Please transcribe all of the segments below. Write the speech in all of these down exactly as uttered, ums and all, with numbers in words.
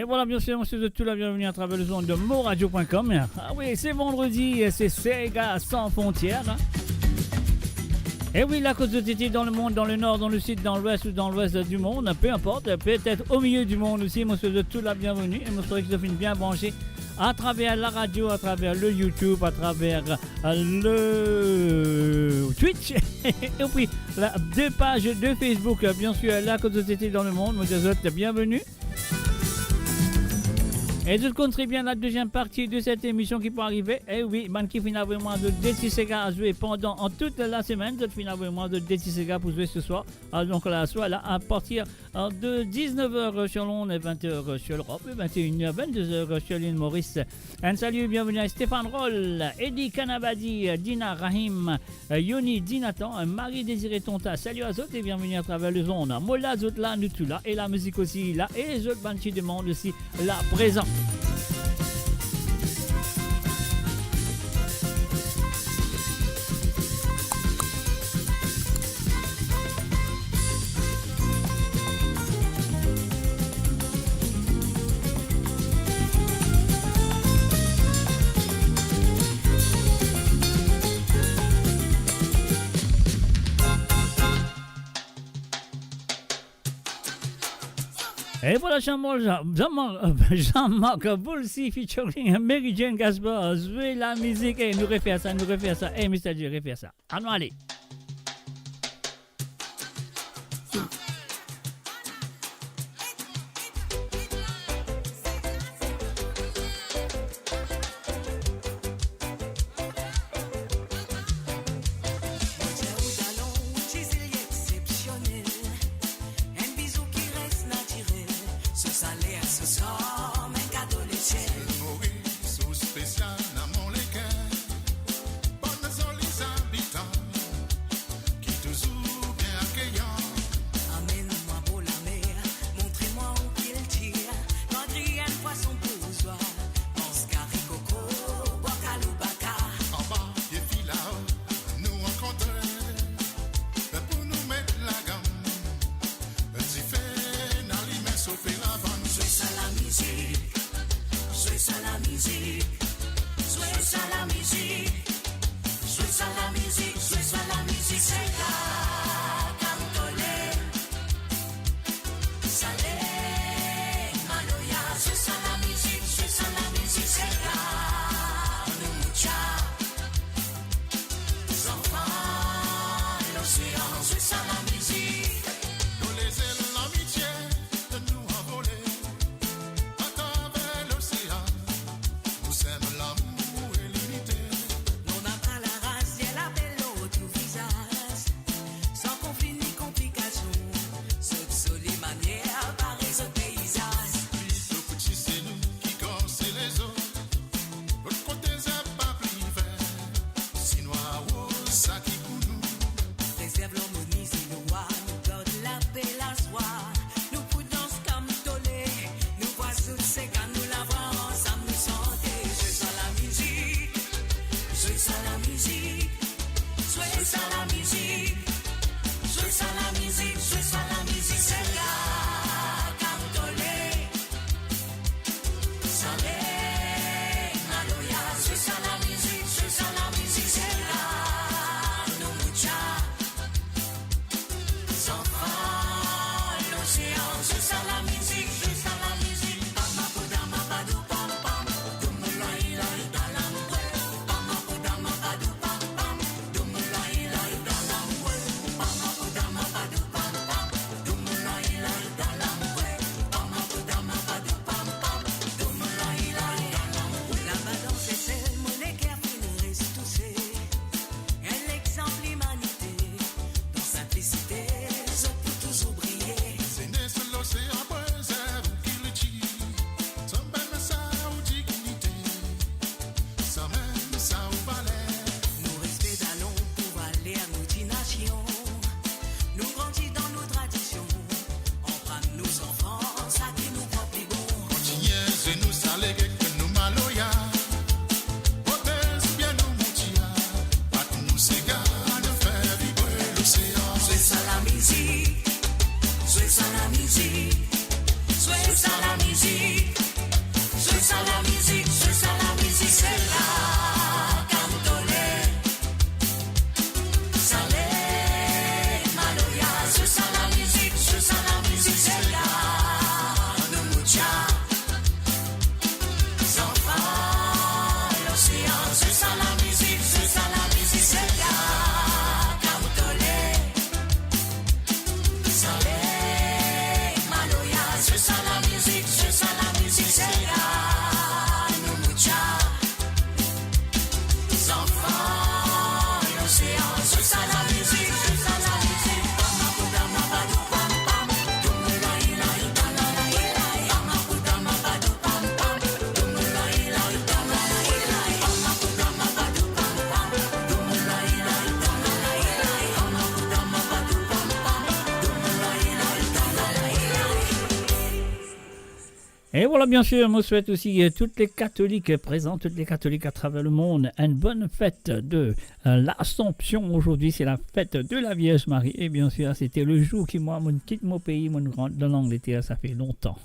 Et voilà, bien sûr, monsieur, vous êtes tous les bienvenus à travers les ondes de moradio point com. Ah oui, c'est vendredi, c'est Sega sans frontières, hein. Et oui, là, que vous étiez dans le monde, dans le nord, dans le sud, dans l'ouest ou dans l'ouest du monde, peu importe, peut-être au milieu du monde aussi, monsieur, vous êtes tous les bienvenus. Et monsieur, que vous êtes bien branchés à travers la radio, à travers le YouTube, à travers, euh, le Twitch. Et puis, la, deux pages de Facebook, euh, bien sûr, là, que vous étiez dans le monde, monsieur, vous êtes bienvenus. E zot konn tre bien la deziem parti de set emision ki pou arive. E wi, bann ki finn avoy mwa zot de ti sega a zwe pandan, an tout la semenn, zot finn avoy mwa zot de ti sega pou zwe se swar. Ah, donk la, swa la, a partir, euh, de dix-neuf heures sur l'onde et vingt heures sur l'Europe, et vingt et une heures, vingt-deux heures sur l'île Maurice. Un salut, bienvenue à Stéphane Roll, Eddie Kanabadi, Dina Rahim, euh, Yoni, Dinatan, euh, Marie Désirée Tonta. Salut à zot et bienvenue à travers le zone. Mo la, zot la, nou tou la, e lamizik osi la, e zot bann ti demann osi la prezan. E vwala Jean-Marc, Jean-Marc, Jean-Marc Boulsi featuring Mary Jane Gaspard, zwe lamizik. E nou refer sa, nou refer sa. E Mister J, refer sa. Anou ale. Enn bizou ki res natirel, so saler, so sanm, enn kado lesiel. Moris, ou spesial dan mo leker. Bann zoli zabitan ki touzour bien akeyan. Amenn mwa bor lamer, montre mwa ou kiltir. Kan griy enn pwason pou zwa, mans kari koko, bwar kalou baka. Anba pie filao, nou rankontre pou nou met lagam. Dife inn alime, sofe lavann. Zwe sa lamizik, zwe sa lamizik, zwe sa lamizik, zwe sa lamizik, zwe sa lamizik, sega kantole. Sale maloya, zwe sa lamizik, zwe sa lamizik, sega nou moutya. Zanfan losean, zwe sa lamizik. Lor lezel lamitie, nou anvole. Atraver losean, nou sem lamour e linite. Nou aprann laraz, ziel apel lot vizaz. San konfli ni konplikasion, zot zoli manier bare zot peizaz. Pli to pou ti se nou ki kase lezot. Lot kote zeb pa pli ver, si nou aroz sa ki pou nou. Prezerv larmoni Zinowa, nou gard lape, lazwa. Nou pou dans kantole, nou vwar zot sega, nou lav ansam, nou sante. Zwe sa lamizik, zwe sa lamizik, zwe sa lamizik, zwe sa lamizik, zwe sa lamizik, sega kantole. Sale maloya, zwe sa lamizik, zwe sa lamizik, sega nou moutya. Zanfan losean, zwe sa lamizik, zwe sa lamizik. Pam, pam, poudam, padou, pam, pam. Doum, lay, lay, dalam, bwe. Pam, pam, poudam, padou, pam, pam. Doum, lay, lay, dalam, bwe. Pam, pam, poudam, padou, pam, pam. Doum, lay, lay, dalam, bwe. Pam, pam, poudam, padou, pam, pam. Doum, lay, lay, dalam, bwe. Laba dan Sesel, mo leker finn res touse. Enn lexanp limanite, dan sinplisite, zot pou touzour briye. Zenes losean, prezerv ou kiltir, samem sa ou dignite, samem sa ou valer. Nou respe dalon pou valer nou ti nasion. Nou grandi dan nou tradision. Aprann nou zanfan seki nou pran pli bon. Kontigne zwe nou sale, get nou maloya. Protez bien nou moutia. Bat nou sega, nou fer vibre losean. Zwe sa lamizik, zwe sa lamizik, zwe sa lamizik. Et voilà, bien sûr, on souhaite aussi, euh, toutes les catholiques présents, toutes les catholiques à travers le monde, une bonne fête de, euh, l'Assomption. Aujourd'hui, c'est la fête de la Vierge Marie. Et bien sûr, c'était le jour ki mwa, mwa kit mo pei, mwa rant dan Langleter, ça fait longtemps.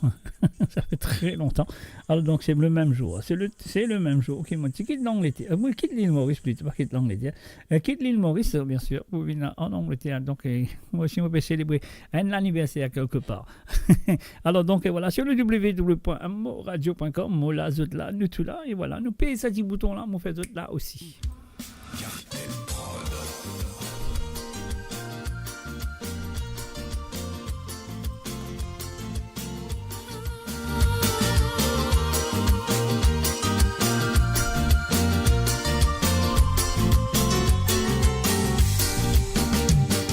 Ça fait très longtemps. Alors donc, c'est le même jour. C'est le, c'est le même jour ki mwa ti kit Langleter. Euh, mwa kit Lil Moris plito, pa kit Langleter. Euh, kit Lil Moris, euh, bien sûr, pou vinn an Angleterre. Donc, euh, mwa osi, mo pe selebre un anniversaire quelque part. Alors donc, euh, voilà, sur le w w w point moradio point com, mo la, zot la, nou tou la, et voilà, nou pez sa ti bouton la, mo fer zot la osi.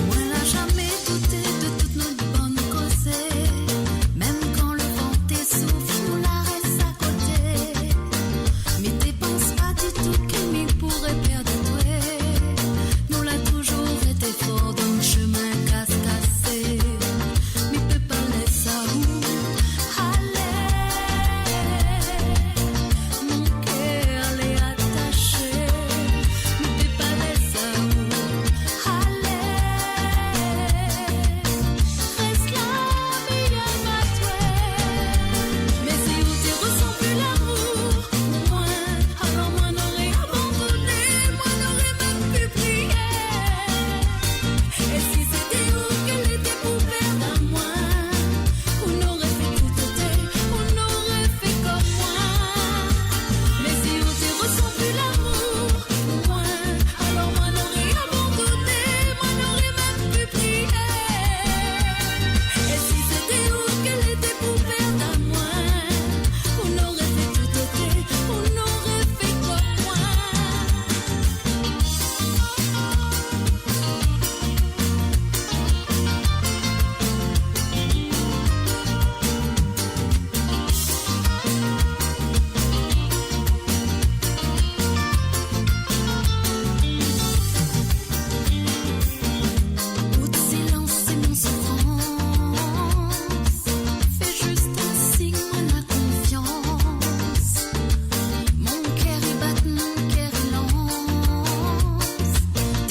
Mwa la zame doute de tout nou bann koze, mem kan le van te souf, nou la res akote. Mi te pans pa ditou ki mi pou perd twa. Nou la touzour ete for dan semin kas kase. Mi pe pa les ou ale. Mon ker le atase. Mi pe pa les ou ale. Res la, mi ena twa. Me si ou te resann pli lamour pou mwa, alor mwa nore abandone, mwa nore mem pli priye. E si se te ou ki lete pou perd mwa, ou nore fer tou ote, ou nore fer kom mwa. Me si ou te resann pli lamour pou mwa, alor mwa nore abandone, mwa nore mem pli priye. E si se te ou ki lete pou perd mwa, ou nore fer tou ote, ou nore fer kom mwa. Out silans se mon soufrans. Fer zis enn sign, mwa ena konfians. Mon ker i bat, mon ker i lans.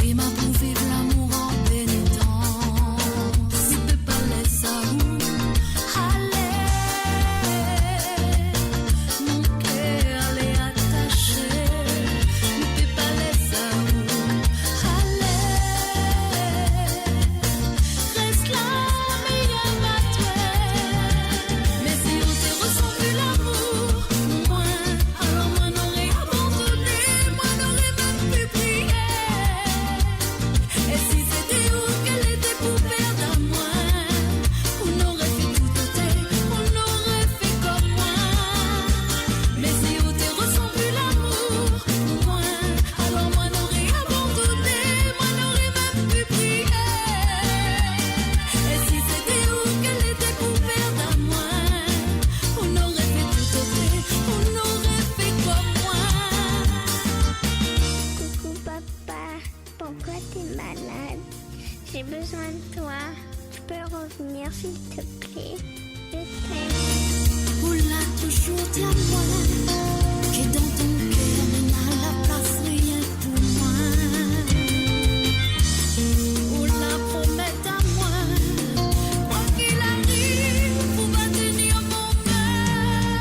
Te mwa pou viv lamour an penitans. Mi pe pa les ou ale. Mon ker le atase. Mi pe pa les ou ale. Res la, mi ena twa. Me si ou te resann pli lamour pou mwa, alor mwa nore abandone, mwa nore mem pli priye. E si se te ou ki lete pou perd mwa, ou nore fer tou ote, ou nore fer kom mwa. Me si ou te resann pli lamour pou mwa, alor mwa nore abandone, mwa nore mem pli priye. E si se te ou ki lete pou perd mwa, ou nore fer tou ote, ou nore fer kom mwa. Coucou papa, pourquoi t'es malade ? J'ai besoin de toi. Tu peux revenir, s'il te plaît ? Je t'aime. Ou la touzour dir mwa ke dan to ker, ena laplas rien pou mwa. Ou la promet a mwa, kwa ki arive, ou va tenir mon ker.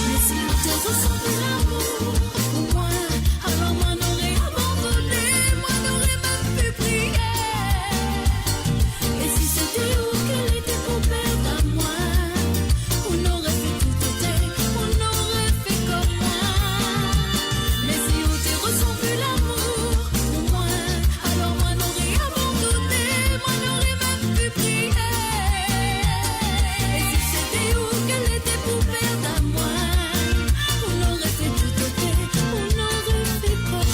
Me si ou te resann lamour pou mwa, alor mwa nore abandone, mwa nore mem pli priye. E si se te ou ki lete pou perd mwa, ou nore fer tou ote, ou nore fer kom mwa. Me si ou te resann pli lamour pou mwa, alor mwa nore abandone, mwa nore mem pli priye. E si se te ou ki lete pou perd mwa, ou nore fer tou ote, ou nore fer kom mwa.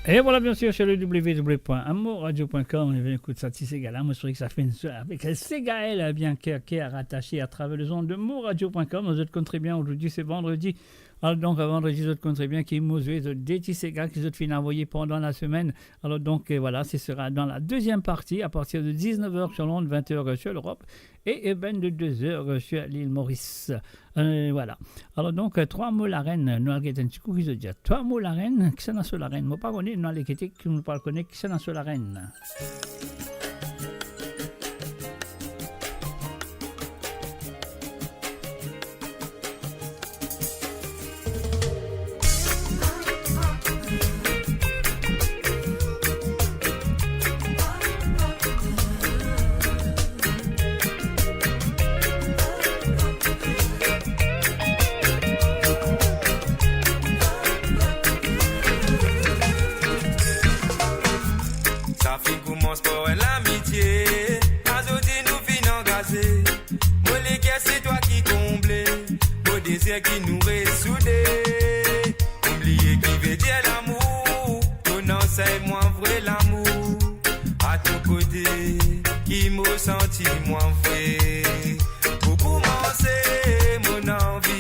Et voilà, bien sûr, sur le w w w point moradio point com, eh bien, écoute ça, ti sega la, mwa sware ki sa fer enn swa avek Segaël, eh bien, ker, ker atache à travers les ondes de moradio point com. Vous êtes comme très bien, aujourd'hui, c'est vendredi, Alor donk, vandredi, zot konn tre bien ki mo zwe zot de ti sega ki zot finn avoye pandan lasemenn. Alor donk, euh, voilà, ce sera dans la deuxième partie, à partir de dix-neuf heures sur l'onde, vingt heures sur l'Europe et, et vingt-deux heures sur l'île Maurice. Euh, voilà. Alor donk, euh, Trwa Mo Larenn, nou al get enn ti kou ki zot dir. Trwa Mo Larenn, kisannla so larenn? Mo pa kone, nou al gete ki nou pa kone kisannla so larenn. Sa finn koumans par enn lamitie, azordi nou finn angaze. Mo leker se twa ki konble, mo dezir ki nou resoude. Mo bliye ki vedir lamour, to ansegn mwa vre lamour. A to kote ki mo santi mwa vre. Pou koumanse, mo anvi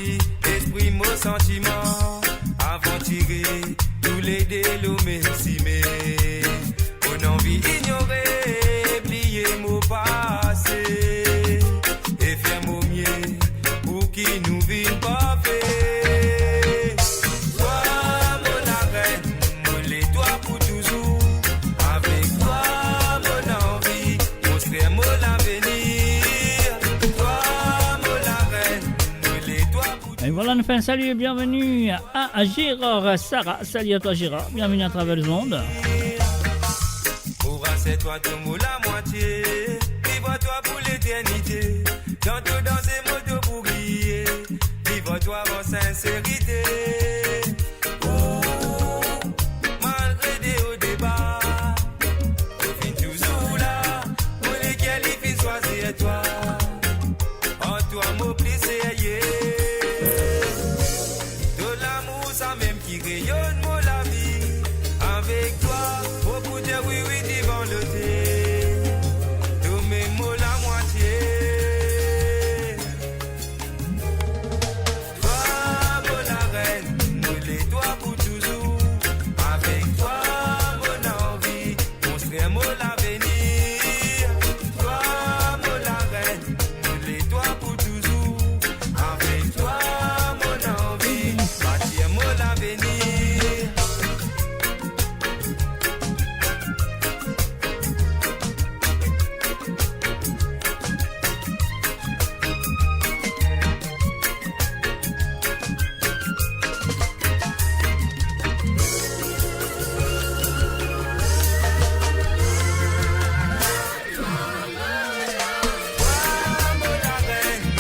exprim mo santiman, avan tire toulede lor mem sime. Mo anvi ignore, bliye mo pase e fer mo mie pou ki nou vinn parfe. Twa mo larenn, mo le twa pou touzour. Avek twa mo anvi konstrir mo lavenir. Twa mo larenn, mo le twa pou... Et voilà, nous faisons un salut et bienvenue à, à Gérard Sarah. Salut à toi, Gérard. Bienvenue à travers les ondes. Mo ras twa to mo lamwatie, viv twa pou leternite. Dan to danze mo to pou griye, viv twa an sinserite. Ou, malgre de o deba, to finn touzour la, mo leker li finn swazir twa. An twa mo pli serye. To lamour samem ki reyonn mo lavi. Avek twa, mo pou dir wi, wi, divan lotel. To mem mo lamwatie. Twa mo larenn, mo le twa pou touzour. Avek twa mo anvi konstrir mo lavenir. Twa mo larenn, mo le twa pou touzour. Avek twa mo anvi batir mo lavenir. Twa mo larenn,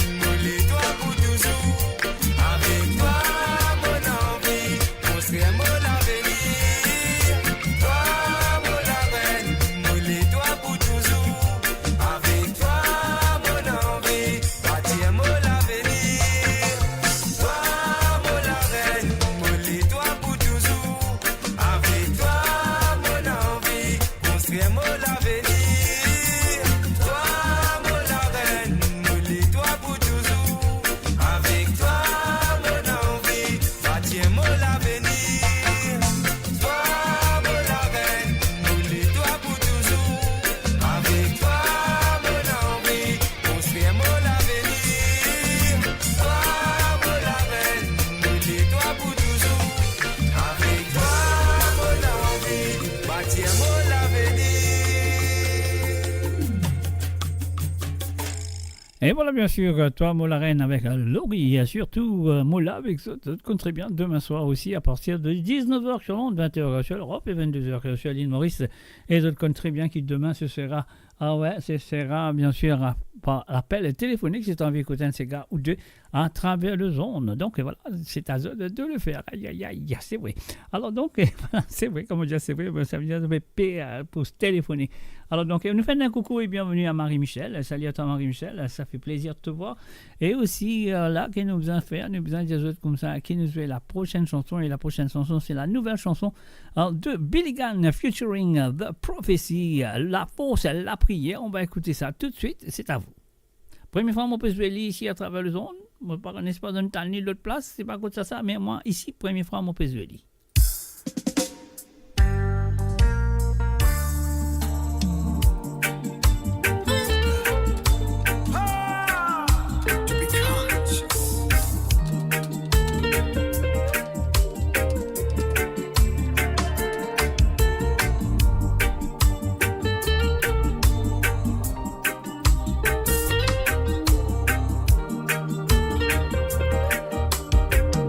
mo le twa pou touzour. Avek twa mo anvi konstrir mo lavenir. Twa mo larenn, mo le twa pou touzour. Avek twa mo anvi batir mo lavenir. Twa mo larenn, mo le twa pou touzour. Avek twa mo anvi konstrir mo lavenir. Twa mo larenn, mo le twa pou touzour. Avek twa mo anvi batir mo lavenir. Twa mo larenn, mo le twa pou touzour. Avek twa mo anvi konstrir mo lavenir. Twa mo larenn, mo le twa pou touzour. Avek twa mo anvi batir mo lavenir. Et voilà, bien sûr, euh, Twa Mo Larenn avec, euh, Laurie, euh, surtout, euh, Mo La avec zot, zot konn tre bien, demain soir aussi, à partir de dix-neuf heures sur l'onde, vingt heures sur l'Europe et vingt-deux heures sur l'île Maurice. Et zot konn tre bien ki demain, ce sera Ah ouais, ce sera bien sûr, euh, par appel téléphonique, si t'as envie d'écouter un séga ou deux à travers le zone. Donc, euh, voilà, c'est à eux de, de le faire. Aïe, aïe, aïe, c'est vrai. Alors donc, euh, voilà, c'est vrai, comme on dit, c'est vrai, ben, ça veut dire, euh, pour se téléphoner. Alors donc, euh, nous faisons un coucou et bienvenue à Marie-Michel. Salut à toi, Marie-Michel. Ça fait plaisir de te voir. Et aussi, euh, là, que nous faisons faire, nous faisons des autres comme ça, qui nous fait la prochaine chanson. Et la prochaine chanson, c'est la nouvelle chanson Alors, de Billy Gunn featuring, euh, The Prophecy, euh, La Force, La Prière. On va écouter ça tout de suite, c'est à vous. Première fois, mon P S V L ici à travers le zone. Mo pa kone si pa zot inn tann li lot plas, se pa kot sa sa, me mwa isi, premie fwa mo pe zwe li.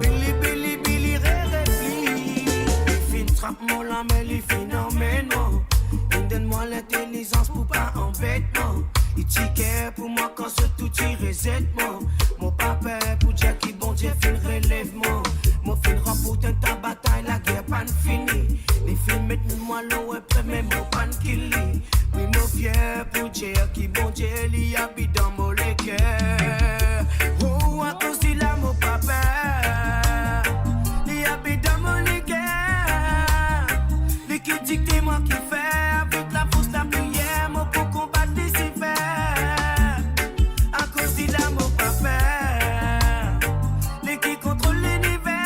Bili, bili, bili, re, re, pli. Li finn trap mo lame, li finn anmenn mo. Li donn mwa lintelizans pou pa anbet mo. Li ti ker pou mwa kan zot tou ti rezet mo. Mo pa per pou dir ki Bondie finn relev mo. Mo finn ranport enn ta batay, lager pa'nn fini. Li finn met mwa lor epref, me mo pa'nn kill li. Wi, mo fier pou dir ki Bondie, li abit dan mo leker. Oh, akoz li la, mo pa per. Li abit dan mo leker. Li ki dikte mwa ki fer, avek lafors lapriyer, mo pou konbat Lisifer. Akoz li la, mo pa per. Li ki kontrol liniver.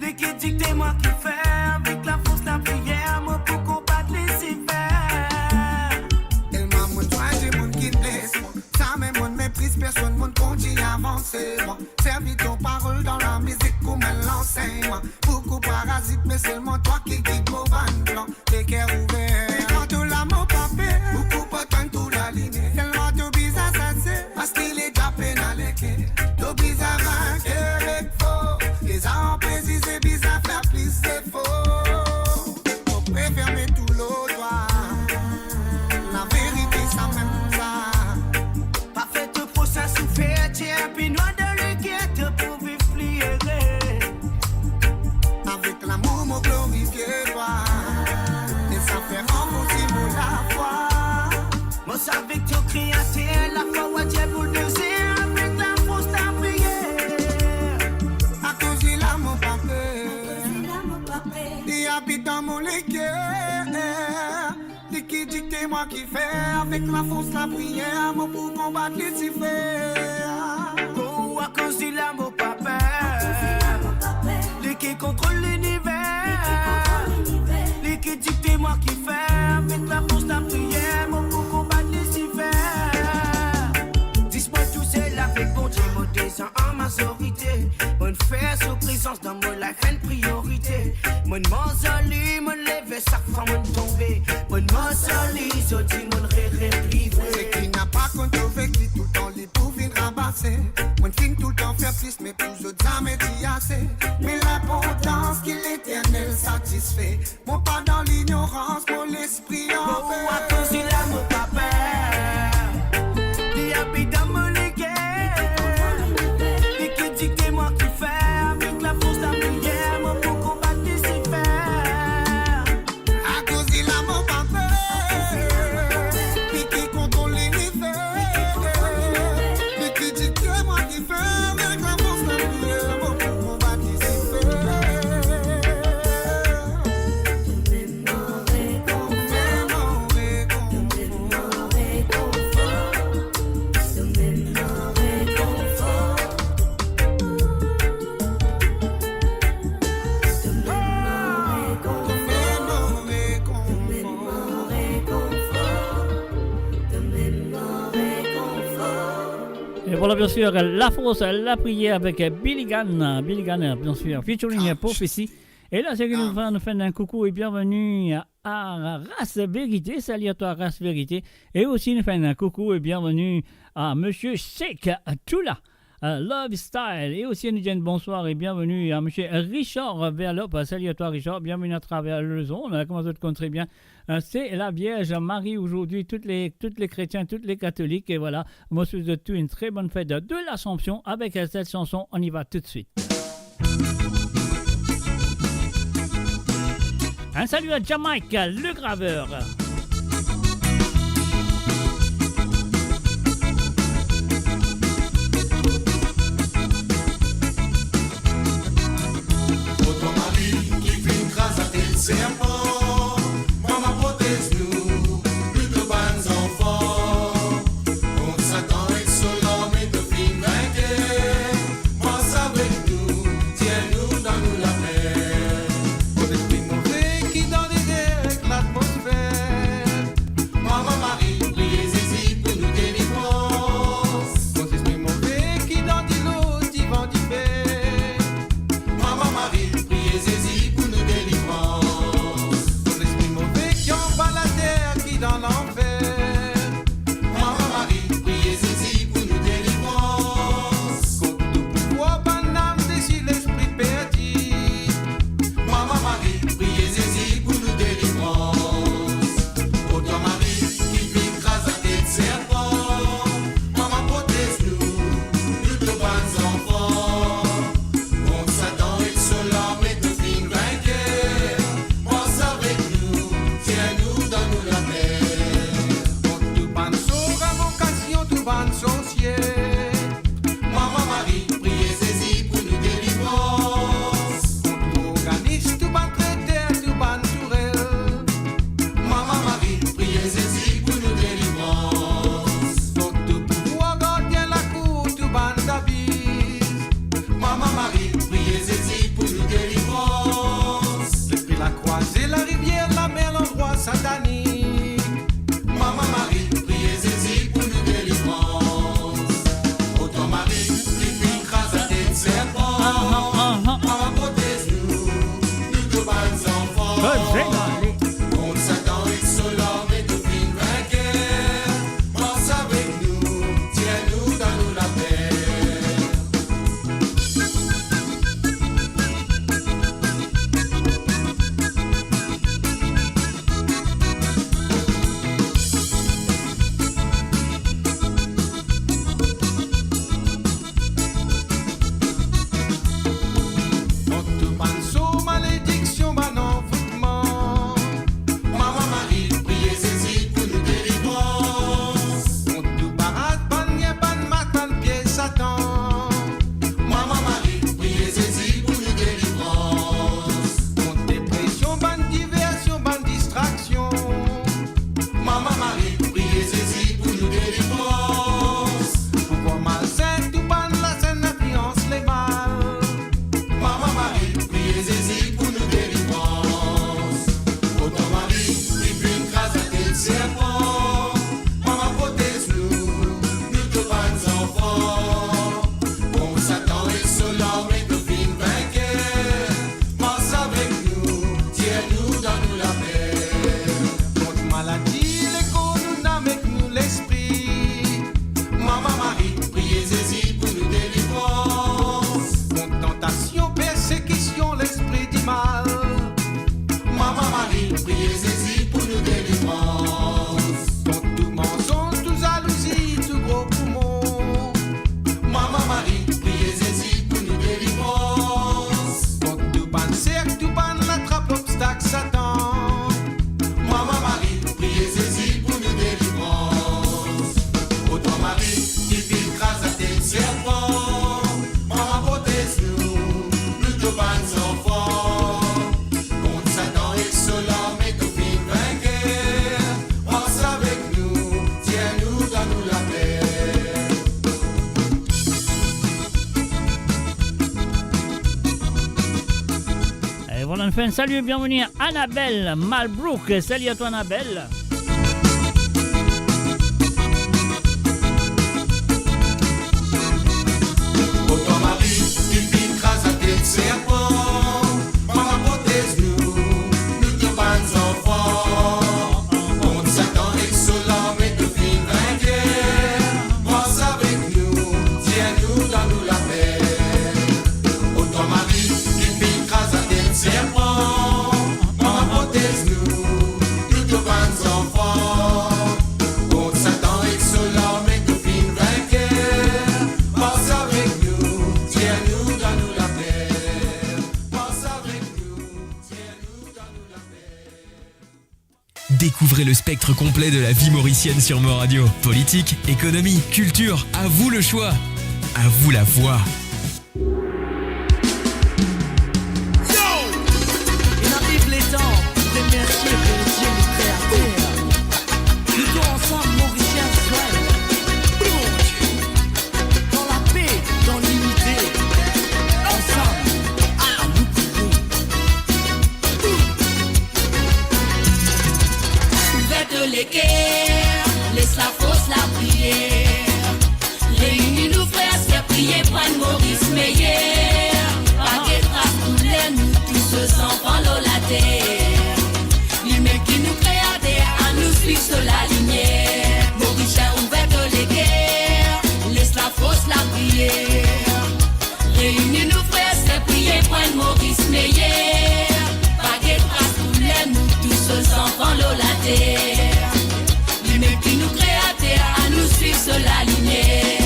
Li ki dikte mwa ki fer, avek lafors lapriyer, mo pou konbat Lisifer. Telman monn swagn dimoun ki bles mwa, samem monn mepriz personn, monn kontign avanse mwa. Servi to parol dan lamizik kouma enn lansegnman. Boukou parazit, me selman twa ki gid mo bann plan. Leker ouver. Kan to la mo pa per. Boukou pa tann tou lalimier. Selman to bizin sase, paski li deza pena leker. To bizin vink ek fors. Deza anprezine, bizin fer plis zefor. Mo prefer met tou lor twa. Laverite samem sa. Pa fer to prosin soufer, ti enn pinwa dan leker, to pou viv pli ere. Avek lamour mo glorifie twa, e sa fer ranforsi mo lafwa. Mo save ki to Kreater, lafwa wa dir bouldozer, avek lafors lapriyer. Akoz li la mo pa per. Li abit dan mo leker. Li ki dikte mwa ki fer, avek lafors lapriyer, mo pou konbat Lisifer. Oh, akoz li la mo pa per. Li ki kontrol liniver. Li ki dikte mwa ki fer, avek lafors lapriyer, mo pou konbat Lisifer. Dis mwa tousel avek Bondie, mo deza an mazorite. Monn fer so prezans dan mo life enn priorite. Monn manz ar li, monn leve sak fwa monn tonbe. Monn manz ar li, zot dir monn rere pli vre. Seki napa konn to veki, toultan li pou vinn ranbase. Monn finn toultan fer plis, me pou zot zame dir ase. Me linportans ki Leternel satisfe. Mo pa dan lignorans, mo lespri an pe. Akoz li la mo pa per. Li abit dan mo leker. Li ki dikte mwa ki fer, avek lafors lapriyer, mo pou konbat Lisifer. Akoz li la mo pa per. Li ki kontrol liniver. Li ki dikte mwa ki fer, avek lafors lapriyer, mo pou konbat Lisifer. Et voilà, bien sûr, Lafors Lapriyer avec Billy Gunn, Billy Gunn, bien sûr, featuring Prophecy. Et là, c'est que nous, nous faisons un coucou et bienvenue à Ras Vérité. Salut à toi, Ras Vérité. Et aussi, nous faisons un coucou et bienvenue à Monsieur Sheikh Toula, euh, Love Style. Et aussi, nous disons bonsoir et bienvenue à Monsieur Richard Verlop. Salut à toi, Richard. Bienvenue à travers le zone. Comment ça te compte très bien? Euh, c'est la Vierge Marie aujourd'hui. Toutes les, toutes les chrétiens, toutes les catholiques. Et voilà, moi, je vous souhaite une très bonne fête de l'Assomption avec cette chanson. On y va tout de suite. Un salut à Jamaïque, le graveur. Kot Mari ki finn kraz latet serpan, Mama protez nou, nou tou bann zanfan. Kont Satan ek so larme, to finn gagn Finn salie, bienvenue à Annabelle Malbrook. Salut à toi, Annabelle. Kot Mari, ki finn kraz latet serpan, Bondie protez nou, nou tou bann zanfan. Kont Satan ek so larme, tou finn vinker, mars avek nou, tir nou, donn nou laper. Kot Mari, ki finn kraz latet serpan, Bondie protez nou, nou tou bann zanfan. Kont Satan ek so larme, tou finn vinker, mars avek nou, tir nou, donn nou laper. Mars avek nou, tir nou, donn nou laper. Découvrez le spectre complet de la vie mauricienne sur Mo Radio. Politique, économie, culture, à vous le choix. À vous la voix. Yo! Inn ariv letan pou remersie Bondie, nou Kreater. Nou tou ansam, Morisien, zwenn. Bondie! Dan lape, dan linite, ansam, anou priye. Ouver to leker, les lafors, lapriyer. Reyni nou frer, ser, priye pou enn Moris meyer. Pa get ras, kouler, nou tou so zanfan lor later. Limem ki nou Kreater, anou swiv so lalimier. Morisien, ouver to leker, les lafors, lapriyer. Reyni nou frer, ser, priye pou enn Moris meyer. Pa get ras, kouler, nou tou so zanfan lor later. Limem ki nou Kreater, anou swiv so lalimier.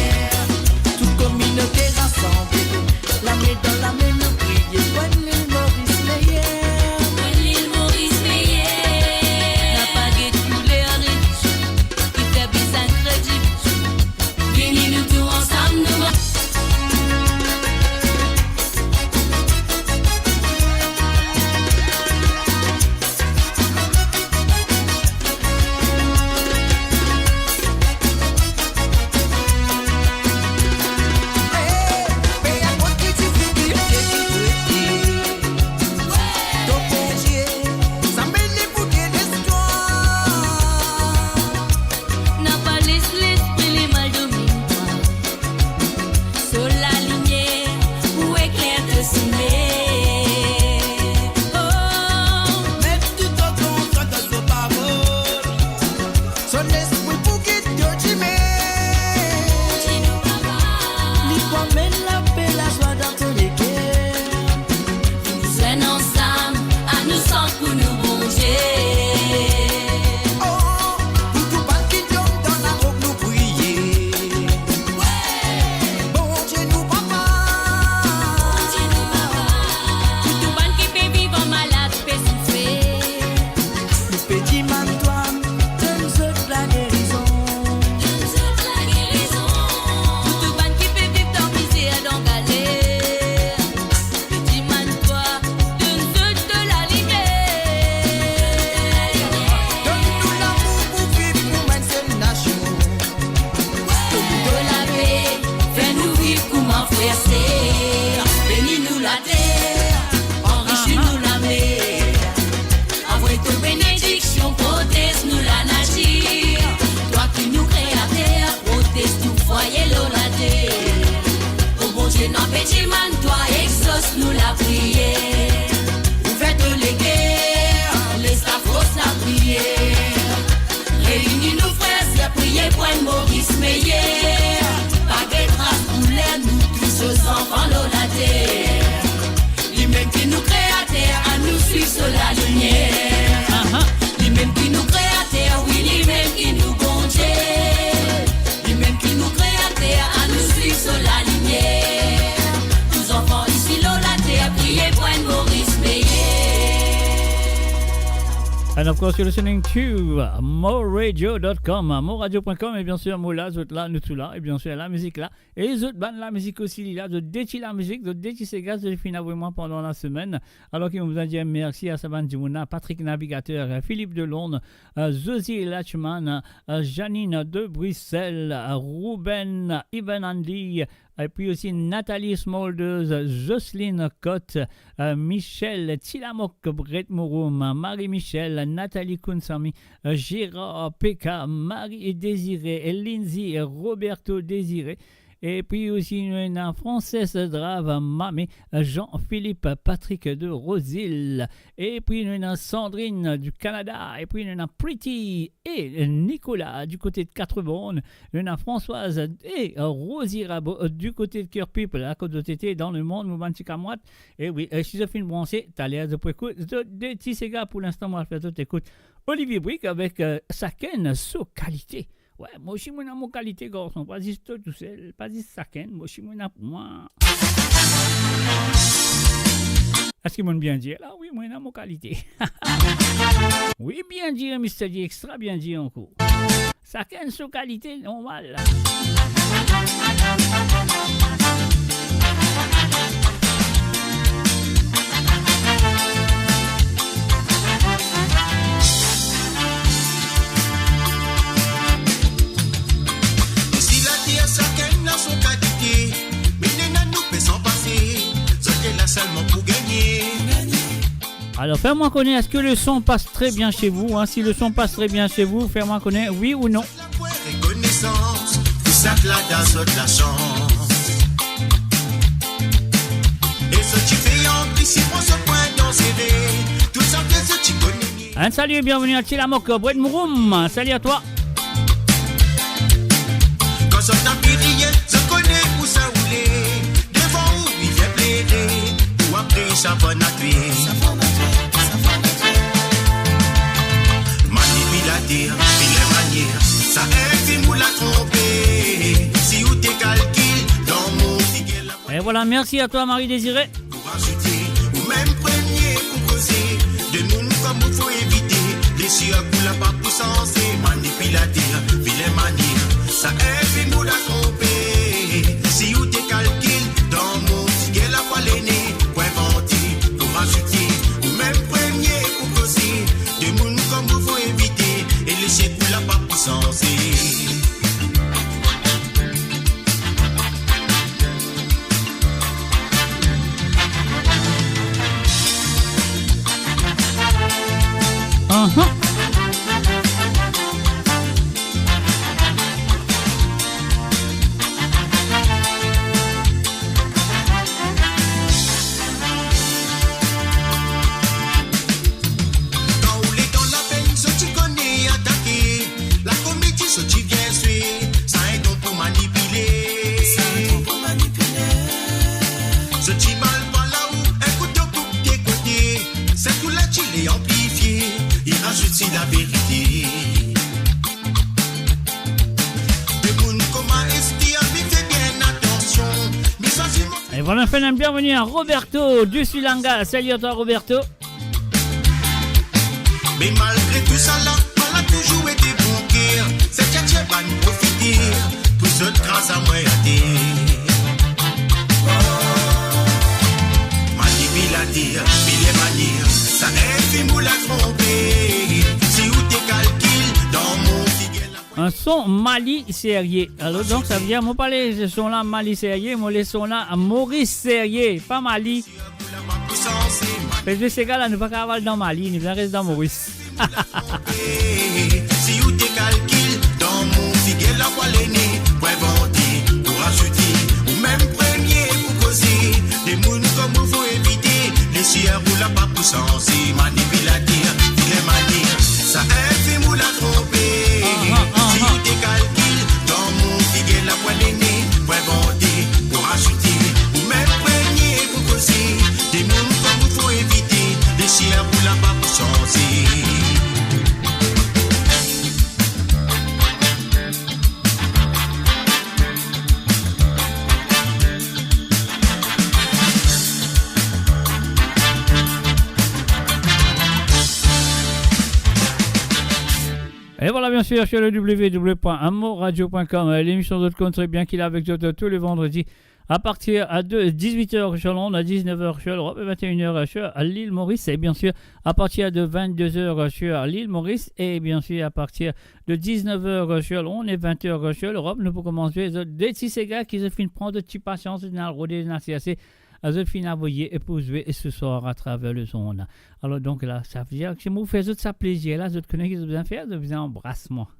Tou kominote rasanble, lame dan lame nou priye, pou enn Lil Moris meyer. Pou enn Lil Moris meyer. Napa get kouler, relijie, ki fer bizin kredi. Vini nou tou ansam, nou Napa les lespri limal dominn twa. So lalimier pou ekler to sime. Oh, met tou to konfians dan so parol. So Lespri pou gid to dime. Li pou amenn lape, lazwa dan to leker. Vinn zwenn ansam, anou sant pou nou Bondie. Oh, pou tou bann ki dom dan ladrog, nou priye. Bondie nou Papa. Pou tou bann ki pe viv an malad, pe soufer. Nou pe dimann twa, donn zot lagerizon. Donn zot lagerizon. Pou tou bann ki pe viv dan mizer, dan galer. Pe dimann twa, donn zot to lalimier. Donn nou lamour pou viv kouma enn sel nasion. Donn nou to lape, fer nou viv kouma frer ser. Beni nou later, anrisi nou lamer. Avoy to benediksion, protez nou lanatir. Twa ki nou Kreater, protez tou fwaye lor later. O Bondie, nou pe dimann twa, exos nou lapriyer. Ouver to leker, les lafors, lapriyer. Reyni nou frer, ser, priye pou enn Moris meyer. Pa get ras, kouler, nou tou so zanfan lor later. Limem ki nou Kreater, anou swiv so lalimier. Aha. Limem ki nou Kreater, wi, limem ki nou Bondie. Limem ki nou Kreater, anou swiv so lalimier. Tou zanfan isi lor later, priye pou enn Moris meyer. And of course, you're listening to moradio dot com, moradio dot com, et bien sûr, mo la, zot la, nou tou la, et bien sûr, la musique la. E zot bann lamizik osi, li la, zot de ti lamizik, zot de ti sega, zot finn avoy mwa pandan lasemenn. Alor ki mo bizin dir mersi a sa bann dimoun la, Patrick Navigateur, Philippe Delorme, euh, Zosie Lachman, euh, Janine de Bruxelles, euh, Ruben, Ivan Andy, epi osi Nathalie Smulders, Jocelyne Cotte, euh, Michel Tilamok, Brett Mouroum, Marie-Michel, Nathalie Kounsami, euh, Gérard Peka, Marie Désiré, Lindsay, Roberto Désiré, epi osi nou ena Frances Drave, Mame, Jean-Philippe, Patrick de Rosil, epi nou ena Sandrine du Canada, epi nou ena Pretty e Nicolas du kote de Quatre-Bornes, nou ena Françoise e Rosie Rabot, euh, du kote de Cœur People, la kot zot ete dan lemond, mo bann ti kamwad. E wi, euh, si zot finn branse, taler zot pou ekout zot de ti sega. Pou linstan, mo al fer zot ekout Olivier Brique avek, euh, Sakenn so kalite. Wi, mo osi mo ena mo kalite, garson. Pa zis to tousel, pa zis Sakenn, mo osi mo ena pou mwa. Eski mo'nn bien dir la? Wi, mo ena mo kalite. Wi, bien dir, Mister D, extra bien dir ankor. Sakenn so kalite, normal. Isi later sakenn ena so kalite, me ena nou pe san pase, zot la selman pou gagne. Alors, faites-moi connaître, est-ce que le son passe très bien chez vous, hein? Si le son passe très bien chez vous, faites-moi connaître, oui ou non. Lapremier rekonesans pou sak la dan zot lasans. E zot ti fer anplis, si pran zot pwin dan sere, tou sa ke zot ti kone. Un salut et bienvenue à Tilamok, Brett Mouroum. Salut à toi. Kan zot na pli rien, zot kone pou sa oule. Devan ou, li vinn plede. Pou apre, sa va na twe. Manipilater, vilin manier, sa enn fim ou la tronpe. Si ou te kalkil dan mo figir la. Et voilà, merci à toi, Marie Désirée. Pou azoute, ou mem premie pou koze. Demoun kom ou fo evite. Les sirk ou la pa pou sanze. Manipilater, vilin manier, sa enn fim ou la tronpe. Si ou te kalkil dan mo figir la pa lene, pou invante, pou azoute, ou mem premie pou koze. Demoun kom ou fo evite. E les sirk ou la pa pou sanze. Aha. Kan ou letan lapenn, zot ti kone atake. Lakomedi zot ti vinn zwe, sa enn don pou manipile. Sa enn don pou manipile. Zot ti mal parl ou, enn kouto koup de kote. Sa tou la ti le anplifie, li razout si laverite. Demoun kouma Esti, mi fer bien atansion. Mi swazir mo. Et voilà, on fait une bienvenue à Roberto du Sulanga. Salut à toi, Roberto. Me malgre tou sa la, mwa la touzour ete bon ker. Se Dye, Dye bann profiter, pou zot kraz mwa ater. Manipilater, vilin manier, sa enn fim ou la tronpe. Si ou te kalkil dan mo figir la. Un son Mali Serye. Alors, donc, ça veut dire, mo pa le son la Mali Serye, mo le son la Maurice Serye, pa Mali. Pe zwe sega la, nou pa kapav al dan Mali, nou bizin res dan Moris. Si ou te kalkil dan mo figir la pa lene, pou invante, pou azoute, ou mem premie pou koze. Demoun kom ou fo evite, les sirk ou la pa pou sanze, manipilater, vilin manier, sa enn fim ou la tronpe. Si ou te kalkil dan mo figir la pa lene, pou invante, pou azoute, ou mem premie pou koze. Demoun kom ou fo evite, les sirk ou la pa pou sanze. Et voilà, bien sûr, sur le w w w point amoradio point com, euh, l'émission de Country, bien qu'il est avec toi tous les vendredis à partir de dix-huit heures sur l'onde, à dix-neuf heures sur l'Europe et vingt et une heures sur l'île Maurice. Et bien sûr, à partir de vingt-deux heures sur l'île Maurice. Et bien sûr, à partir de dix-neuf heures sur l'onde et vingt heures sur l'Europe, nou pou koumans zwe zot de ti sega ki zot finn pran zot ti pasians, zot finn al rode, zot finn al serse, zot finn avoye e pou zwe e ce soir à travers le zone. Alors donc là, ça veut dire que si mo fer zot sa plezir la, zot kone ki zot bizin fer, zot bizin anbras mwa.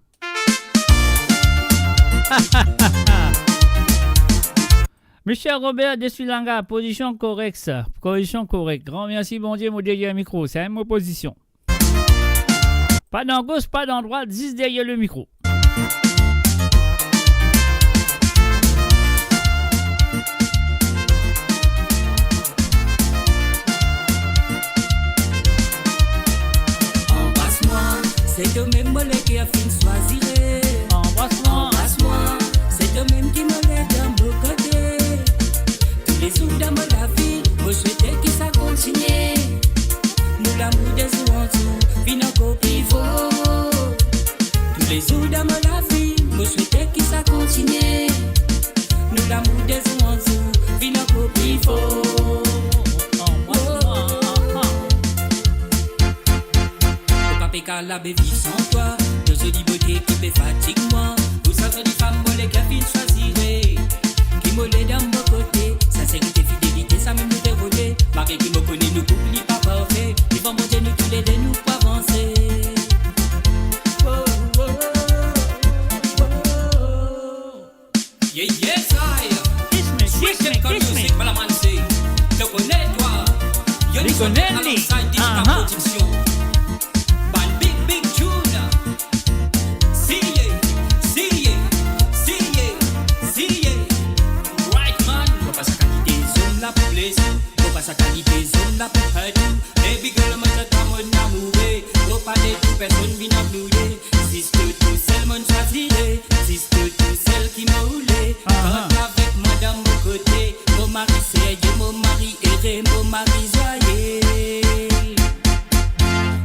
Michel Robert Dessilanga, pozision korek sa. Pozision korek. Gran mersi Bondie, mo deryer mikro. Sa mo pozision. Pa dan gos, pa dan drwat, zis deryer le mikro. Anbras mwa, se to mem mo leker finn swazire. Anbras mwa. Anbras mwa, se to mem ki mo le dan mo kote. Toulezour dan mo lavi, mo swete ki sa kontinie. Nou lamour de zour an zour vinn ankor pli for. Toulezour dan mo lavi, mo swete ki sa kontinie. Nou lamour de zour an zour vinn ankor pli for. Mo pa pe kapav viv san twa. To zoli bote ki pe fatig mwa. Ou sa zoli fam mo leker finn swazire. Ki mo le dan mo kote. Sinserite, fidelite, sa mem nou pe rode. Malgre ki mo kone nou koup li pa parfe, devan Bondie nou toulede nou pou avanse. Oh, oh, oh, oh. Yeah, yeah, sire. Kiss me, kiss me, kiss me. Sweet Music, Malaman, say, to kone twa. You're the one alongside Digital Production. Bann big, big tune. Siye, siye, siye, siye. Right, man. Mo pa sa kalite zom la pou blese. Mo pa sa kalite zom la pou hurt ou. Baby girl, mo zot pa mo amoure. Mo pa de tou personn vinn aploude. Zis to tousel mo swazire. Zis to tousel ki mo oule. Kan avek mwa dan mo kote. Mo mari serye, mo mari ere, mo mari zwaye.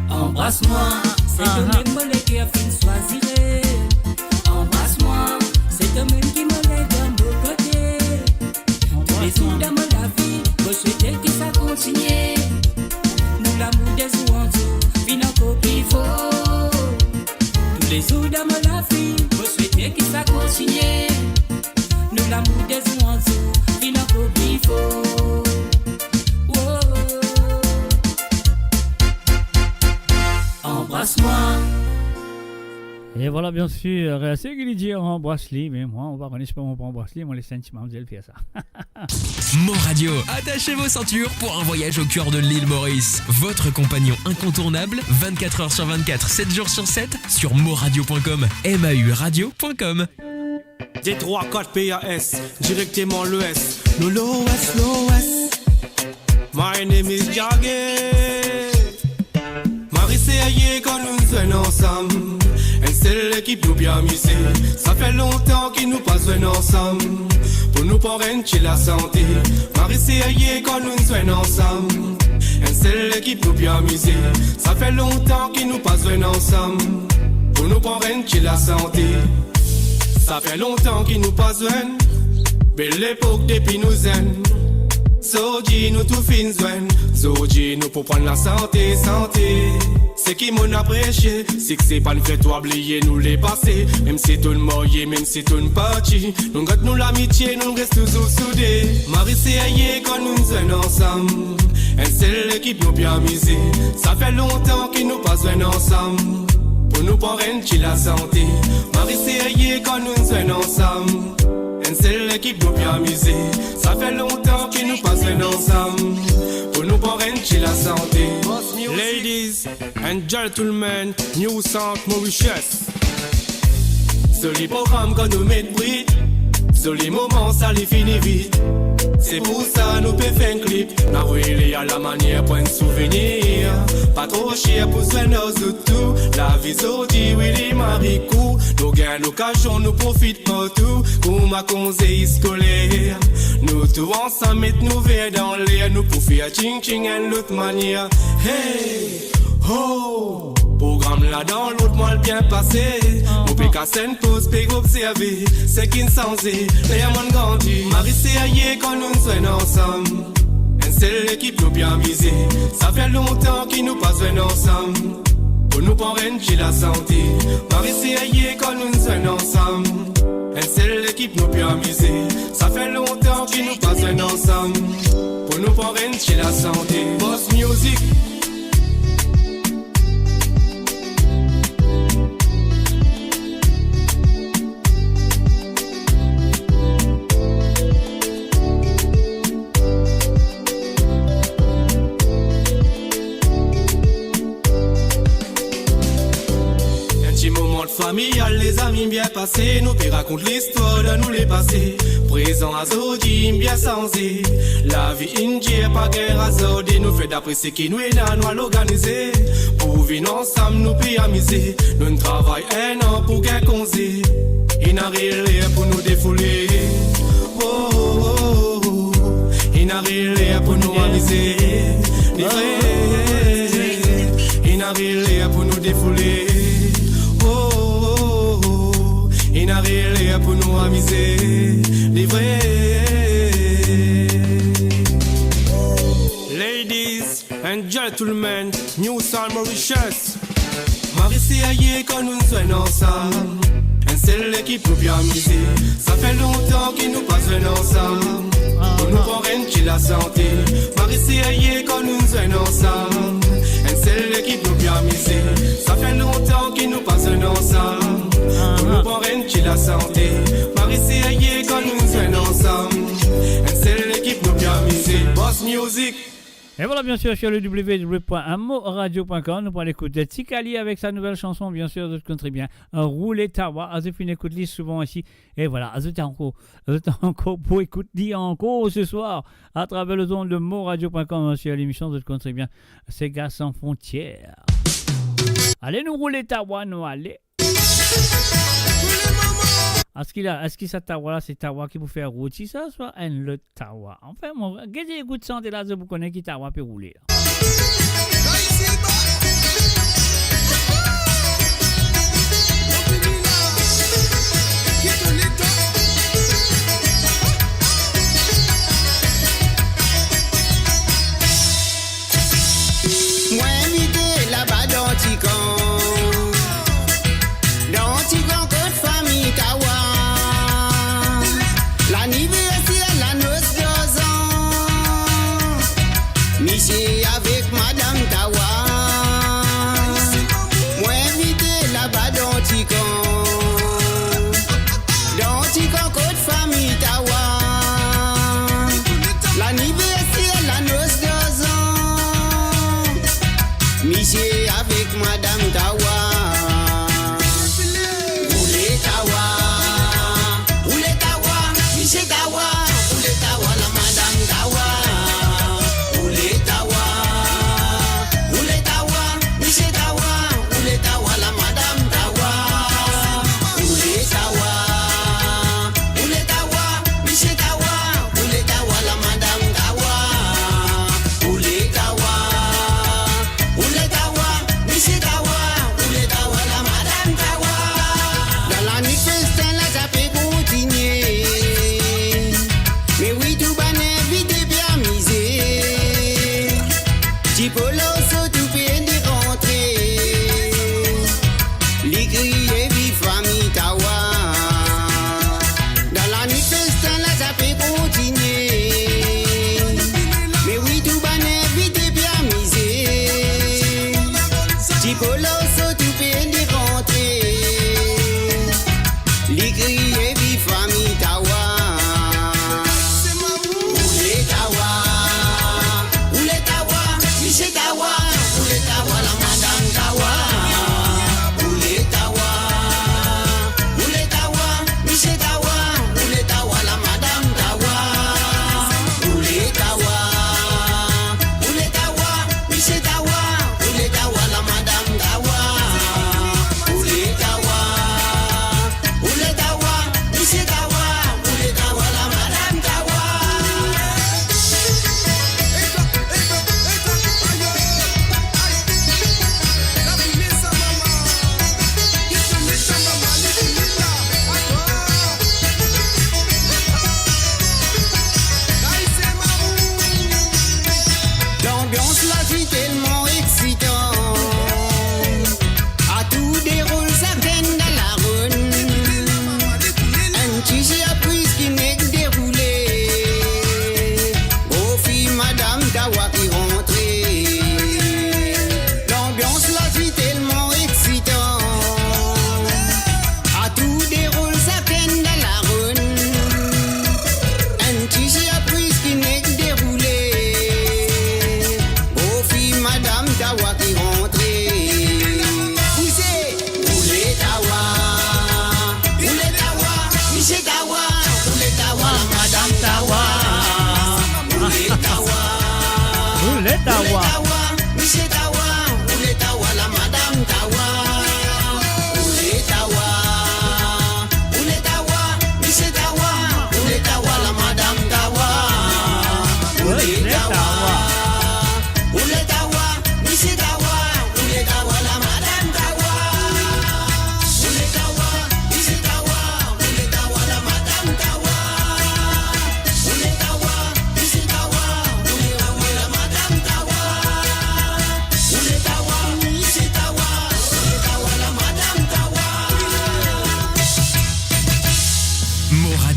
Anbras mwa, se to mem mo leker finn swazire. Anbras mwa, se to mem ki mo le dan mo kote. Toulezour dan mo lavi, mo swete ki sa kontinie. Nou lamour de zour an zour vinn ankor pli for. Toulezour dan mo lavi, mo swete ki sa kontinie. Nou lamour de zour an zour vinn ankor pli for. Oh. Anbras mwa. E vwala, bien sir, se ki li dir anbras li, me mwa, mo pa kone si mo pou anbras li, mo les enn ti mamzel fer sa. Mor Radio. Attachez vos ceintures pour un voyage au cœur de l'île Maurice. Votre compagnon incontournable, vingt-quatre heures sur vingt-quatre, sept jours sur sept, sur mor radio point com, M A U radio point com. Détroit quatre P A S, directement l'ouest. Nous l'ouest, l'ouest. My name is Jagger. Mari serye kan nou zwenn ansam. Enn sel ekip nou pe amize. Sa fer lontan ki nou pa zwenn ansam. Pou nou pran enn ti lasante. Mari serye kan nou zwenn ansam. Enn sel ekip nou pe amize. Sa fer lontan ki nou pa zwenn ansam. Pou nou pran enn ti lasante. Sa fer lontan ki nou pa zwenn. Bel lepok depi nou zenn. Zordi nou tou finn zwenn. Zordi nou pou pran lasante, sante. Seki mo apresie, sikse pa'nn fer twa bliye nou lepase. Mem si to'nn marye, mem si to'nn parti, nou gard nou lamitie, nou res touzour soude. Mari serye kan nou zwenn ansam. Enn sel ekip nou pe amize. Sa fer lontan ki nou pa zwenn ansam. Pou nou pran enn ti lasante. Mari serye kan nou zwenn ansam. Enn sel ekip nou pe amize. Sa fer lontan ki nou pa zwenn ansam. Pou nou pran enn ti lasante. Ladies and gentlemen, New Sound Mauritius. Zoli program kan nou met bri. Zoli moman, sa li fini vit. Se pou sa nou pe fer enn klip. Nou rele a lamanier pou enn souvenir. Pa tro ser pou zwenn ar zot tou. Lavi zordi, wi, li mari kou. Nou gagn lokazion, nou profit partou. Kouma konze skoler. Nou tou ansam met nou ver dan ler. Nou pou fer tching tching enn lot manier. Hey! Ho! Program la dan lot mwa bien pase. Mo pe kas enn poz, pe observe seki finn sanze. Ler mo'nn grandi, Marie Serrier kan nou'nn zwenn ansam. Enn sel lekip nou pe amize. Sa fer lontan ki nou pa zwenn ansam. Pou nou pran enn ti lasante. Marie Serrier kan nou'nn zwenn ansam. Enn sel lekip nou pe amize. Sa fer lontan ki nou pa zwenn ansam. Pou nou pran enn ti lasante. Boss Music. Enn ti moman familial, lezami, bien pase, nou pe rakont listwar dan nou lepase. Prezan azordi bien sanze, lavi inn dir, pa gagn razarde, nou fer dapre seki nou ena, nou al organize. Pou vinn ansam nou pe amize, nou'nn travay enn an pou gagn konze. Inn ariv ler pou nou defoule. Oh, oh, oh, oh. Inn ariv ler pou nou amize. Li vre. Inn ariv ler pou nou defoule. Oh, oh, oh, oh. Inn ariv ler pou nou amize. Li vre. Ladies and gentlemen, New Sound Mauritius. Marie Serrier kan nou'nn zwenn ansam. Enn sel lekip nou pe amize. Sa fer lontan ki nou pa zwenn ansam. Pou nou pran enn ti lasante. Marie Serrier kan nou'nn zwenn ansam. Enn sel lekip nou pe amize. Sa fer lontan ki nou pa zwenn ansam. Pou nou pran enn ti lasante. Marie Serrier kan nou'nn zwenn ansam. Enn sel lekip nou pe amize. Boss Music. Et voilà, bien sûr, sur le w w w point moradio point com, nou pou al ekout Tikali avec sa nouvelle chanson, bien sûr, zot konn tre bien, euh, Roule Tawa. Azo finn ekout li souvan isi. Et voilà, azo ankor, azo ankor pou ekout li ankor ce soir à travers les ondes de moradio point com, hein, sur l'émission, zot konn tre bien, Sega Sans Frontières. Ale, nou roule tawa, nou ale. Eski la, eski sa tawa la, se tawa ki pou fer roti sa, swa enn lot tawa? Anfin, mo, gete ekout sante la, zot pou kone ki tawa pe roule la. Mwa invite laba dan ti kan. Dan ti kan kot fami tawa. Laniverser, lanos doz an. Misie a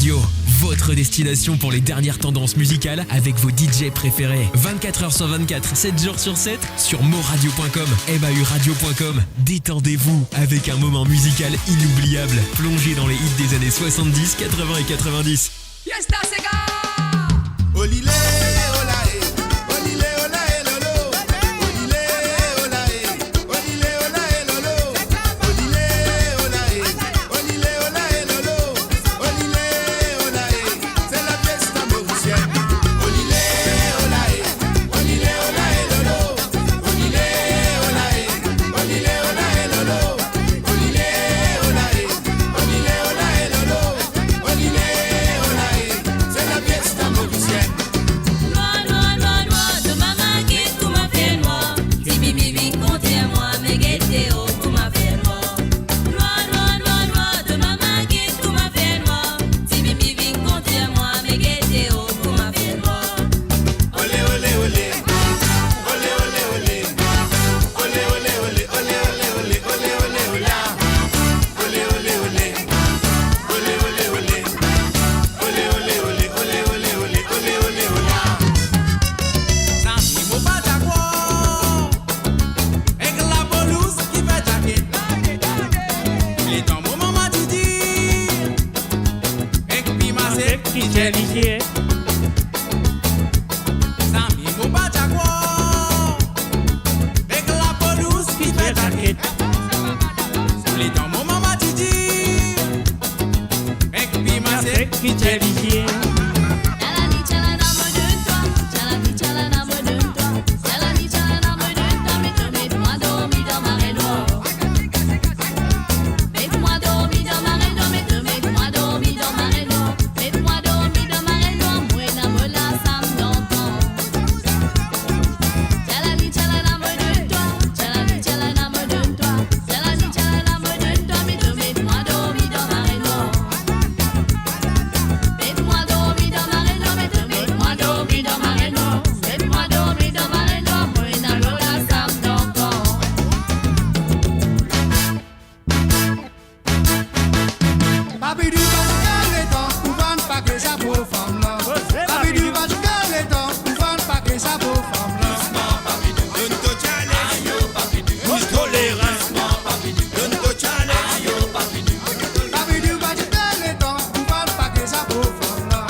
Yo, votre destination pour les dernières tendances musicales avec vos D J préférés. Vingt-quatre heures sur vingt-quatre, sept jours sur sept, sur mauradio point com, M A U radio point com. Détendez-vous avec un moment musical inoubliable, plongé dans les hits des années soixante-dix, quatre-vingts et quatre-vingt-dix. Fiesta Sega! Olile, olae, olile, olae, lolo. Olile, olae, olile, olae, lolo. Olile, olae, olile, olae, lolo. Olile, olae, c'est la fiesta mauricienne. Olile, olae, olile, olae, lolo. Olile, olae, olile, olae, lolo. Olile, olae, olile, olae, lolo. Olile, olae, c'est la fiesta mauricienne. Noir, noir, noir, noir, to mama get kouma fer nwar. Ti bibi vinn kont mwa, me gete o kouma fer nwar. Noir, noir, noir, noir, to mama get kouma fer nwar. Ti bibi vinn kont mwa, me gete o kouma fer nwar. Ole, ole, ole. Ole, ole, ole. Ole, ole, ole. Ole, ole, ole. Ole, ole, ole. Ole, ole, ole. Ole, ole, ole. Ole, ole, ole. Ole, ole, ole. Ole, ole, ole. Sa ti mo pa dakor. Ek lapo lous ki fer zaket. Letan mo mama ti dir, ek pima sek ki fer lizie. Sami mo pa dakor. Ek lapo lous ki fer zaket. Letan mo mama ti dir, ek pima sek ki fer lizie. Papi Dur pa ti fer letan pou vann pake sa pov fam la. Papi Dur pa ti fer letan pou vann pake sa pov fam la. Donn to challenge. Ayo, Papi Dur. Mousto lerin. Donn to challenge. Ayo, Papi Dur. Papi Dur pa ti fer letan pou vann pake sa pov fam la.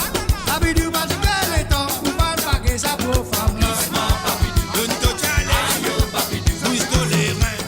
Papi Dur pa ti fer letan pou vann pake sa pov fam la. Donn to challenge. Ayo, Papi Dur. Mousto lerin.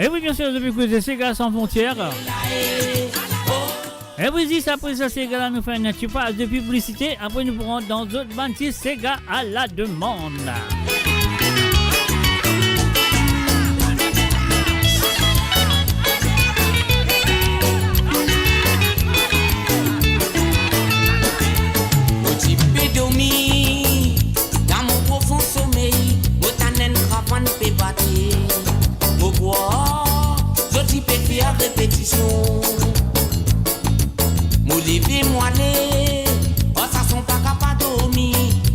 E wi, bien sir, zot pe ekout Sega San Frontières. E wi, zis apre sa sega la, nou fer enn ti paz de piblisite, apre nou pou rant dan zot bann ti sega a la demann. Mo ti pe dormi, dan mo profon somey, mo tann enn kapann pe bate. Mo krwar zot ti pe fer repetision. Mo leve, mo ale, ar sa son pa kapav dormi,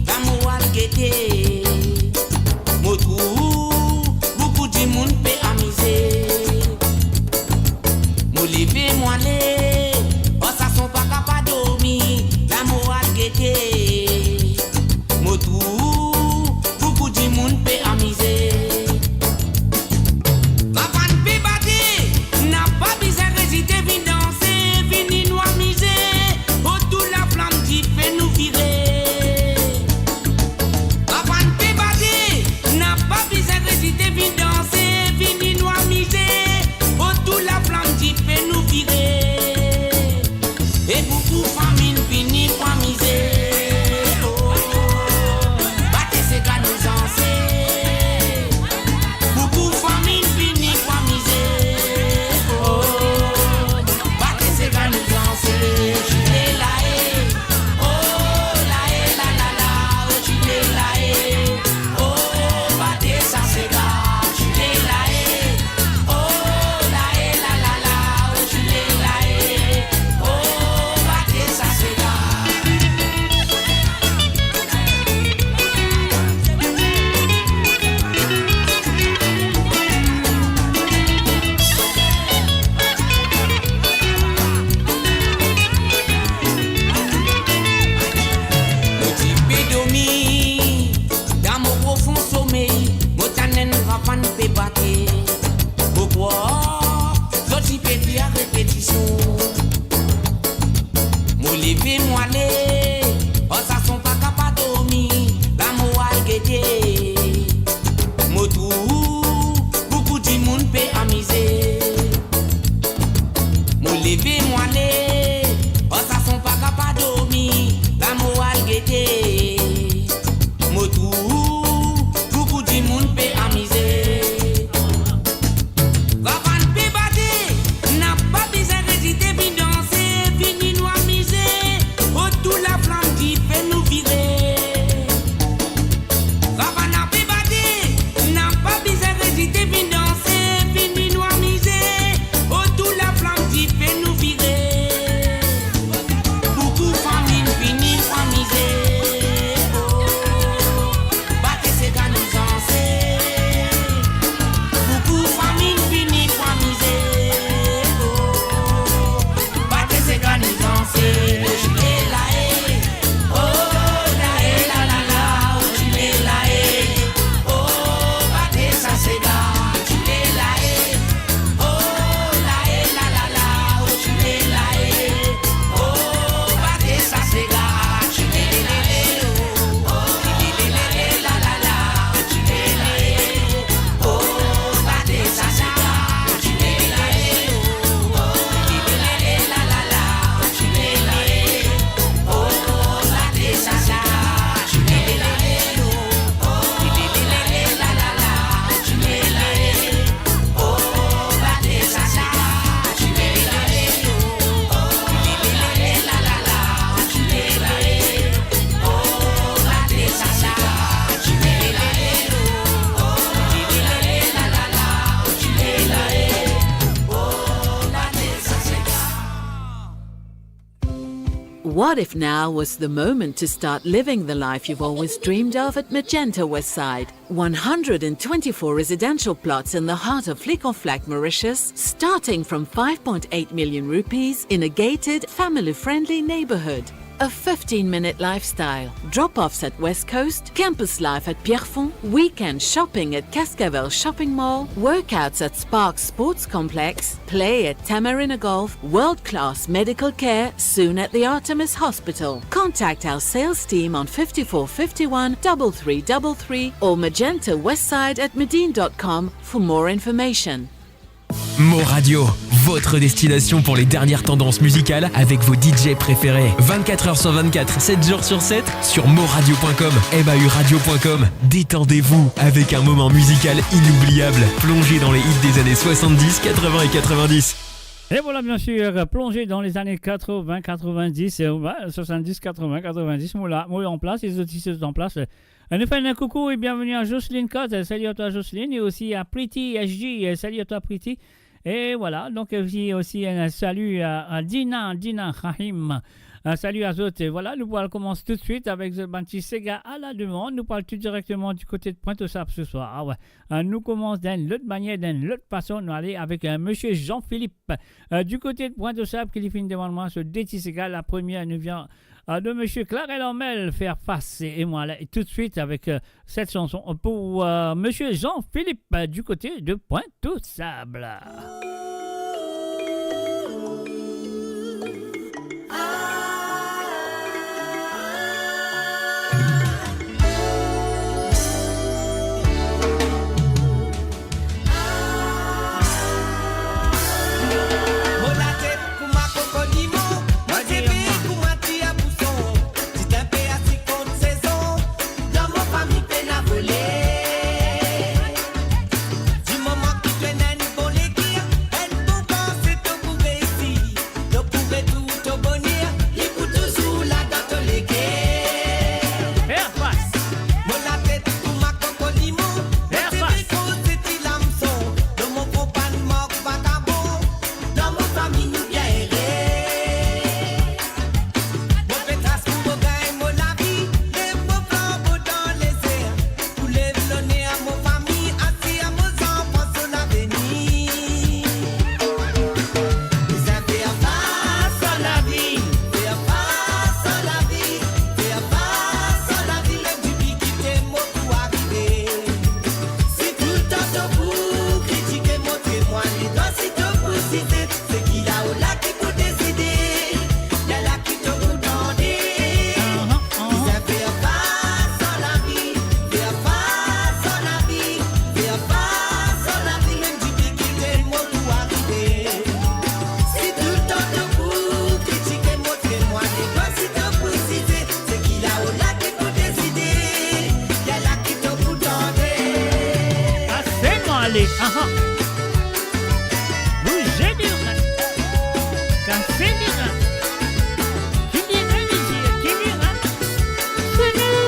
la mo al gete. Mo trouv boukou dimoun pe amize. Mo leve, mo ale, ar sa son pa kapav dormi, la mo al gete. Mo trouv boukou dimoun pe amize. Kapann pe bate, napa bizin reziste, vinn danse, vini nou amize, otour laflam dife nou vire. Kapann pe bate, napa bizin reziste, vinn danse, vini nou amize, otour laflam dife nou vire. E boukou fanminn vini pou amize, oh, bate sega nou danse. Boukou fanminn vini pou amize, oh, bate sega nou danse. Chile la e, oh, la e, la, la, la, oh, chile la e, oh, bate sa sega, chile la e. Oh, la e, la, la, la, oh, chile la e. Oh, bate sa sega. Mo ti pe dormi, dan mo profon somey, mo tann enn kapann pe bate. Mo krwar zot ti pe fer repetision. Mo leve, mo ale, ar sa son pa kapav dormi, la mo al gete. Mo trouv boukou dimoun pe amize. Mo leve, mo ale, ar sa son pa kapav dormi, la mo al gete. Mo trouv boukou dimoun pe amize. Kapann pe bate, napa bizin reziste, vinn danse, vini nou amize, otour laflam dife nou vire. Kapann pe bate, napa bizin reziste, vinn danse, vini nou amize, otour laflam dife nou vire. Boukou fanminn vini pou amize, oh, bate sega nou danse. Boukou fanminn vini pou amize, oh, bate sega nou danse. Chile la e, oh, la e, la, la, la, oh, chile la e, oh, bate sa sega, chile la e. What if now was the moment to start living the life you've always dreamed of at Magenta Westside? One hundred and twenty-four residential plots in the heart of Flic en Flac, Mauritius, starting from five point eight million rupees in a gated, family-friendly neighbourhood. A fifteen-minute lifestyle, drop-offs at West Coast, campus life at Pierrefonds, weekend shopping at Cascavelle Shopping Mall, workouts at Spark Sports Complex, play at Tamarina Golf, world-class medical care, soon at the Artemis Hospital. Contact our sales team on fifty-four fifty-one double three double three or magenta westside at medin dot com for more information. Mo Radio, votre destination pour les dernières tendances musicales avec vos D J préférés. Vingt-quatre heures sur vingt-quatre, sept jours sur sept, sur moradio point com, M A U radio point com. Détendez-vous avec un moment musical inoubliable, plongé dans les hits des années soixante-dix, quatre-vingts et quatre-vingt-dix. Et voilà, bien sûr, plongé dans les années quatre-vingts, quatre-vingt-dix, euh, ouais, soixante-dix, quatre-vingts, quatre-vingt-dix, mo la, mo an plas, les autres ici sont en place. Euh, nous faisons un coucou et bienvenue à Jocelyne Cotte. Euh, salut à toi, Jocelyne, et aussi à Pretty S J. Euh, salut à toi, Pretty. Et voilà, donc aussi, aussi un salut à, à Dina, Dina Rahim. Un salut à zot. Et voilà, nou pou al koumans tout de suite avec zot bann ti sega à la demande. Nou pou al tout directement du côté de Pointe-aux-Sables ce soir. Ah ouais. Euh, nou koumans dan lot manier, dan lot fason. Nou ale avek, euh, Monsieur Jean-Philippe, euh, du côté de Pointe-aux-Sables, ki li finn demann mwa so de ti sega. La première nous vient, euh, de Monsieur Clarel Ormel, Faire face. Et, et moi, là, et tout de suite avec, euh, cette chanson pour, euh, Monsieur Jean-Philippe, euh, du côté de Pointe-aux-Sables. Mo latet kouma kokolimon, mo zebe kouma tir a bouson. Ti enn pe asi kont sezon, dan mo fami pena vole. Dimoman ki to ena enn bon leker, enn bon kar, se to pou reisi. To pou retour to boner, li pou touzour la dan to leker. Mo latet kouma kokolimon, mo zebe kouma ti lameson, dan mo fron pa enn mark vakabon, dan mo fami nou bien ere. Mo pe tras pou mo gagn mo lavi, lev mo flanbo dan lezer, pou lev loner mo fami, asir mo zanfan so lavenir. Bizin fer fas ar lavi, fer fas ar lavi, fer fas ar lavi, mem difikilte mo pou arive. Si toultan to pou kritike, montre mwa ledwa, si to pou size, seki lao la ki pou deside. Ala ki to pou tande. Bizin fer fas ar lavi, fer fas ar lavi, fer fas ar lavi, mem difikilte mo pou arive. Si toultan to pou kritike, montre mwa ledwa, si to pou size, seki lao la ki pou deside. Ala ki to pou tande. Ase male, aha. Bouze lirin, kase lirin, ki lirin, mezir, ki lirin. Se nou.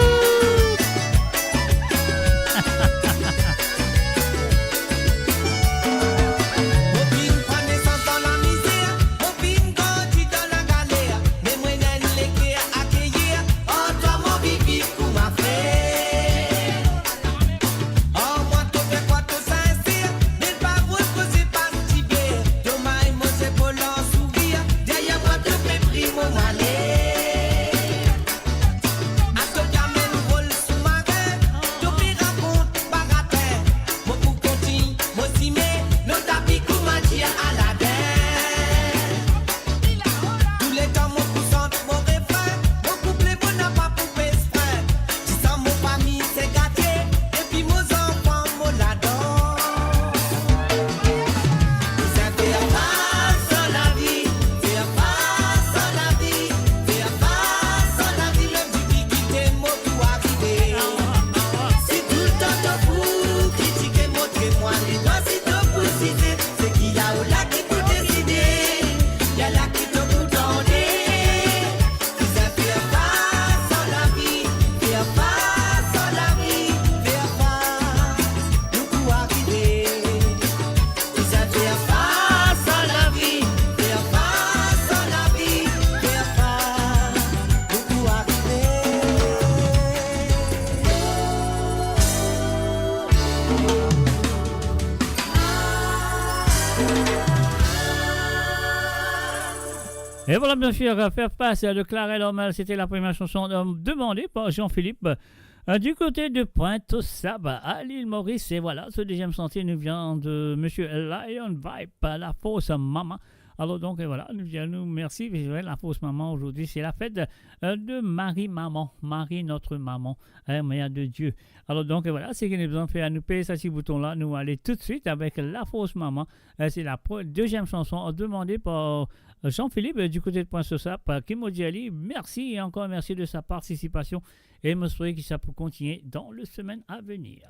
Mo finn pran nesans dan lamizer, mo finn grandi dan lagaler, me mo ena enn leker akeyi, ar twa mo vivi kouma frer. Ar mwa to fer krwar to sinser, me pa vrod koze pa ti bler. To may mo zepol an sourir, deryer mwa to pe pri mo male. Ar to ki amenn rol soumarin, to pe rakont baratin. Mo pou kontign mo sime, lor tapi kouma dir Aladin. Touletan mo pou sant mo refrin, mo kouple mo napa pou pes frin. Disan mo fami se gatie, epi mo zanfan mo ladan. Bizin fer fas ar lavi, fer fas ar lavi, fer fas ar lavi, mem difikilte mo pou arive. Si toultan to pou kritike, montre mwa ledwa, si to pou size, seki lao la ki pou deside. Ala ki to pou tande. Bizin fer fas ar lavi, fer fas ar lavi, fer fas, nou pou arive. Bizin fer fas ar lavi, fer fas ar lavi, fer fas, nou pou arive. Et voilà, bien sûr, euh, Faire face de Clarel Ormel, c'était la première chanson, euh, demandée par Jean-Philippe, euh, du côté de Pointe-aux-Sables, à l'île Maurice. Et voilà, ce deuxième sentier nous vient de Monsieur Lion Vibe, La Force Mama. Alor donk, e vwala, nou dir anou mersi, puiske Lafors Manman, ozordi se lafet, e, de Marie Maman, Marie notre maman, hein, Mère de Dieu. Alor donk, e vwala, seki nou bizin fer, nou pez sa ti bouton la, nou ale toutswit avek Lafors Manman. E, se la pre-, deziem sanson demande par, e, Jean-Philippe, e, du kote de Pointe-aux-Sapes, e, ki mo dir ali mersi e ankor mersi de sa partisipasion. E mo espere ki sa pou kontigne dan le semenn a venir.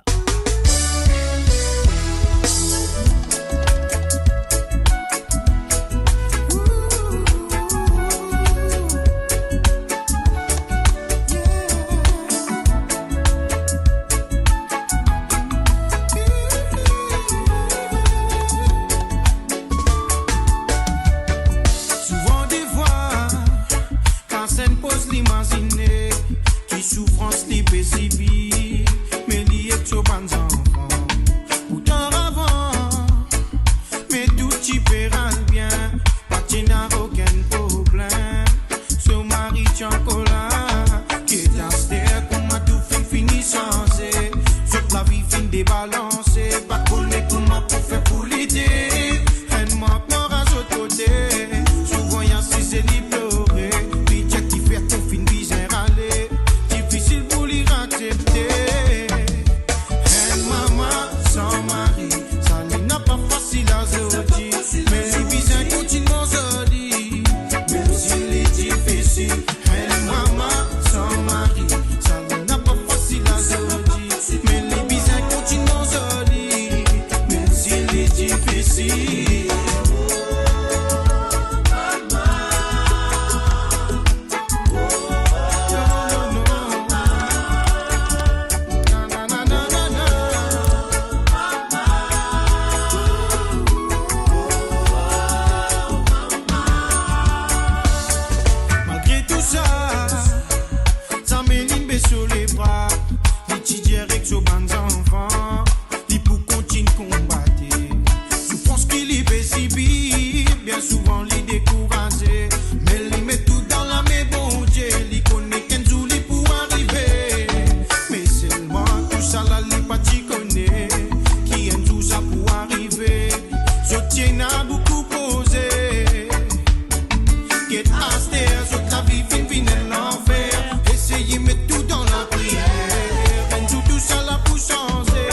Souvan defwa, kan sa enn poz limazine ki soufrans li pe sibir, me li ek so bann zanfan. Pourtan avan, me tou ti pe al bien, pa ti ena okenn problem. So mari ti ankor la, get aster kouma tou finn fini sanze, zot lavi finn debalanse, pa kone kouma pou fer pou lite. Enn mwa plor a zot kote, souvan li asize li plore, li dir ki fer tou finn bizin rale, difisil pou li aksepte. Enn mama san mari, sa li napa fasil azordi, me li bizin kontign manz li, mem si li difisil. Enn mama san mari, sa li napa fasil azordi, me li bizin kontign manz li, mem si li difisil. Malgre tou sa, zame li bes so lebra, li ti dir ek so bann zanfan, li pou kontign konbat. Soufrans ki li pe sibir, bien souvan li dekouraze, me li met tou dan lame Bondie, li kone ki enn zour li pou arive. Me selman tousala li pa ti kone ki enn zour sa pou arive. Zot ti ena boukou koze. Get aster, zot lavi finn vinn enn lanfer. Eseye met tou dan lapriyer. Enn zour tousala pou sanze.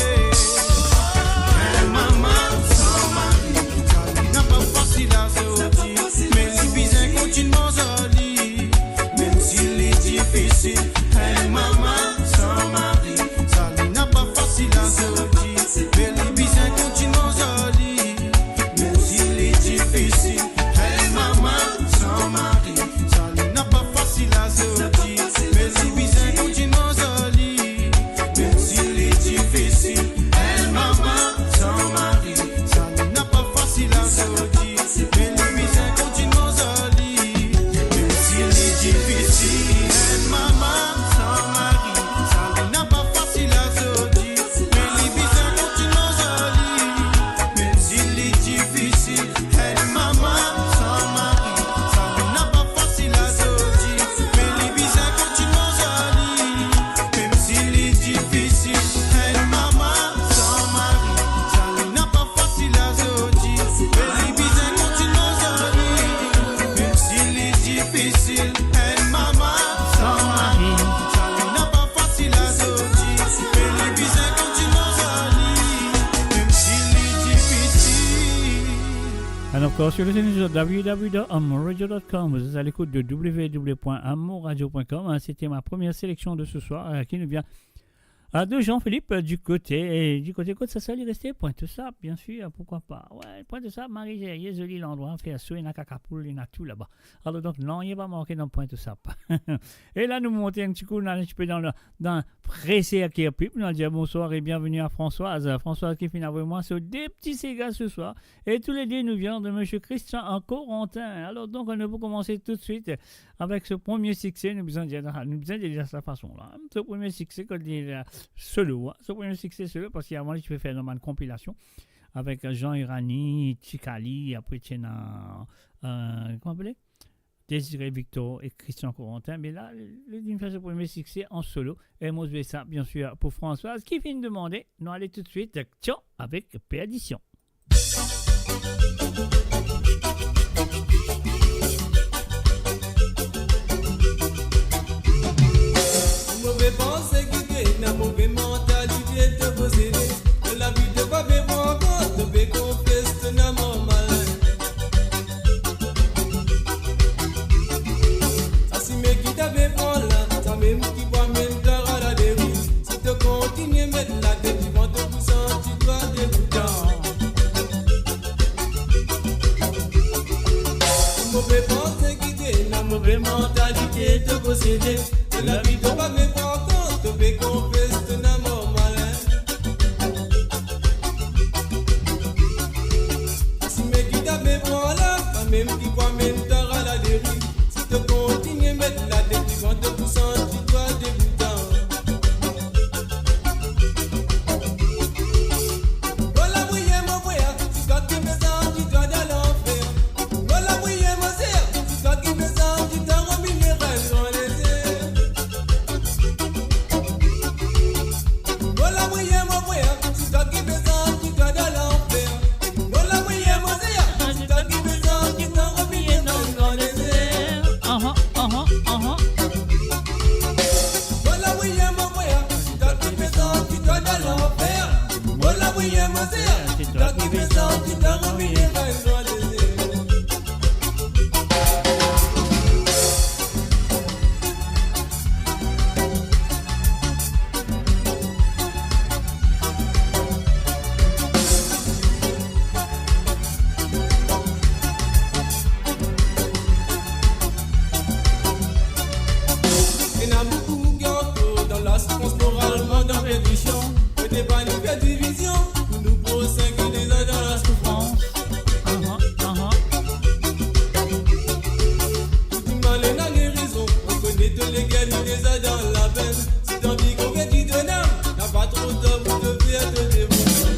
Enn mama san mari, sa li napa fasil azordi, me li bizin kontign manz li, mem si li difisil. Enn mama san mari, sa li napa fasil azordi, me li bizin kontign manz li, mem si li difisil. Enn mama san mari, sa li napa fasil azordi, me li bizin kontign manz li, mem si li difisil. Enn mama san mari, sa li napa fasil azordi, me li bizin kontign manz li, mem si li difisil. Enn mama san mari, sa li napa fasil azordi, me li bizin kontign manz li, mem si li difisil. Enn mama san mari, sa li napa fasil azordi, me li bizin kontign manz li, mem si li difisil. Enn mama san mari, sa li napa fasil azordi, me li bizin kontign manz li, mem si li difisil. Enn mama san mari, sa li napa fasil azordi, me li bizin kontign manz li, mem si li difisil. And of course, you're listening to w w w dot amourradio dot com. Vous êtes à l'écoute de w w w point amourradio point com. Hein, c'était ma première sélection de ce soir, euh, qui nous vient, euh, de Jean-Philippe, euh, du côté, et du côté, kot sa, sa li reste, Pointe-aux-Sapes, bien sûr, pourquoi pas. Ouais, Pointe-aux-Sapes, Marie-Guerrier, zoli landrwa, fer so, ena kaka poul, ena tou laba. Alor donk, non, li pa manke dan Pointe-aux-Sapes. E la, nou monte enn ti kou, nou al enn tipe dan le, dan prese ek Kirpip, nou al dir bonswar e bienveni a Françoise. Françoise ki finn avoy mwa so de pti sega se swar. E toulede nou vien de Monsieur Christian Corentin. Alor donk, nou pou koumanse toutswit avek so premie sikse. Nou bizin dir, nou bizin dir sa fason la. So premie sikse, kot li, euh, solo, hein. So premie sikse solo, parski avan li ti pe fer dan bann konpilasion avek Jean Uranie, Tikali, apre ti ena, euh, kouma apele? Désiré Victor e Christian Corentin. Me la, li finn fer so premie sikse an solo. E mo zwe sa, bien sûr, pou Françoise, ki finn demande. Nou ale toutswit, tian, avek Perdition. Pe mantalite to posede, to lavi to pa pe pran kont, to pe konfes to lamor malin. Asime ki ta pe pran la, kanmem ki pou amenn twa a la deriv. Si to kontigne met latet devan to pou santi twa degoutan. Mo lapriyer mo frer, si twa ki pe santi twa dan lanfer. Mo lapriyer mo ser, si twa ki pe santi twa rann mwa enn gran dezer. Mo lapriyer mo frer, si twa ki pe santi twa dan lanfer. Mo lapriyer mo ser, si twa ki pe santi twa rann mwa enn gran dezer. Aha, aha, aha. Mo lapriyer mo frer, si twa ki pe santi twa dan lanfer. Mo lapriyer mo ser, si twa ki pe santi twa rann mwa enn gran dezer. Ena boukou ki ankor dan lasoufrans, moralman dan perdision. Kot bann ki fer divizion, pou nou prosin ki deza dan lasoufrans. Aha, aha. Pou dimann ena gerizon, rekonet to leker li deza dan lapenn. Si to anvi konverti to nam, napa tro tar pou to fer to devwar.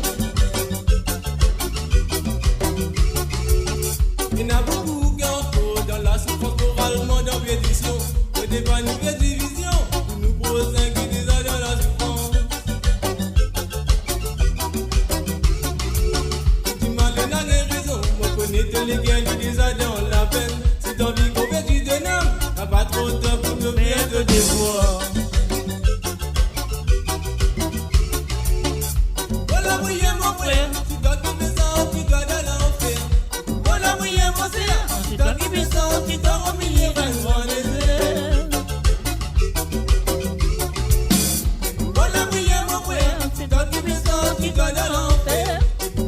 Ena boukou ki ankor dan lasoufrans, moralman dan perdision. Kot bann ki fer divizion, pou nou prosin ki deza dan lasoufrans. Dimann ena gerizon, mo kone to leker li deza dan lapenn. Si to anvi konverti to nam, napa tro tar pou to fer to devwar. Mo lapriyer mo frer, si twa ki pe santi twa dan lanfer. Mo lapriyer mo ser, si twa ki pe santi twa rann mwa enn gran dezer. Mo lapriyer mo frer, si twa ki pe santi twa dan lanfer.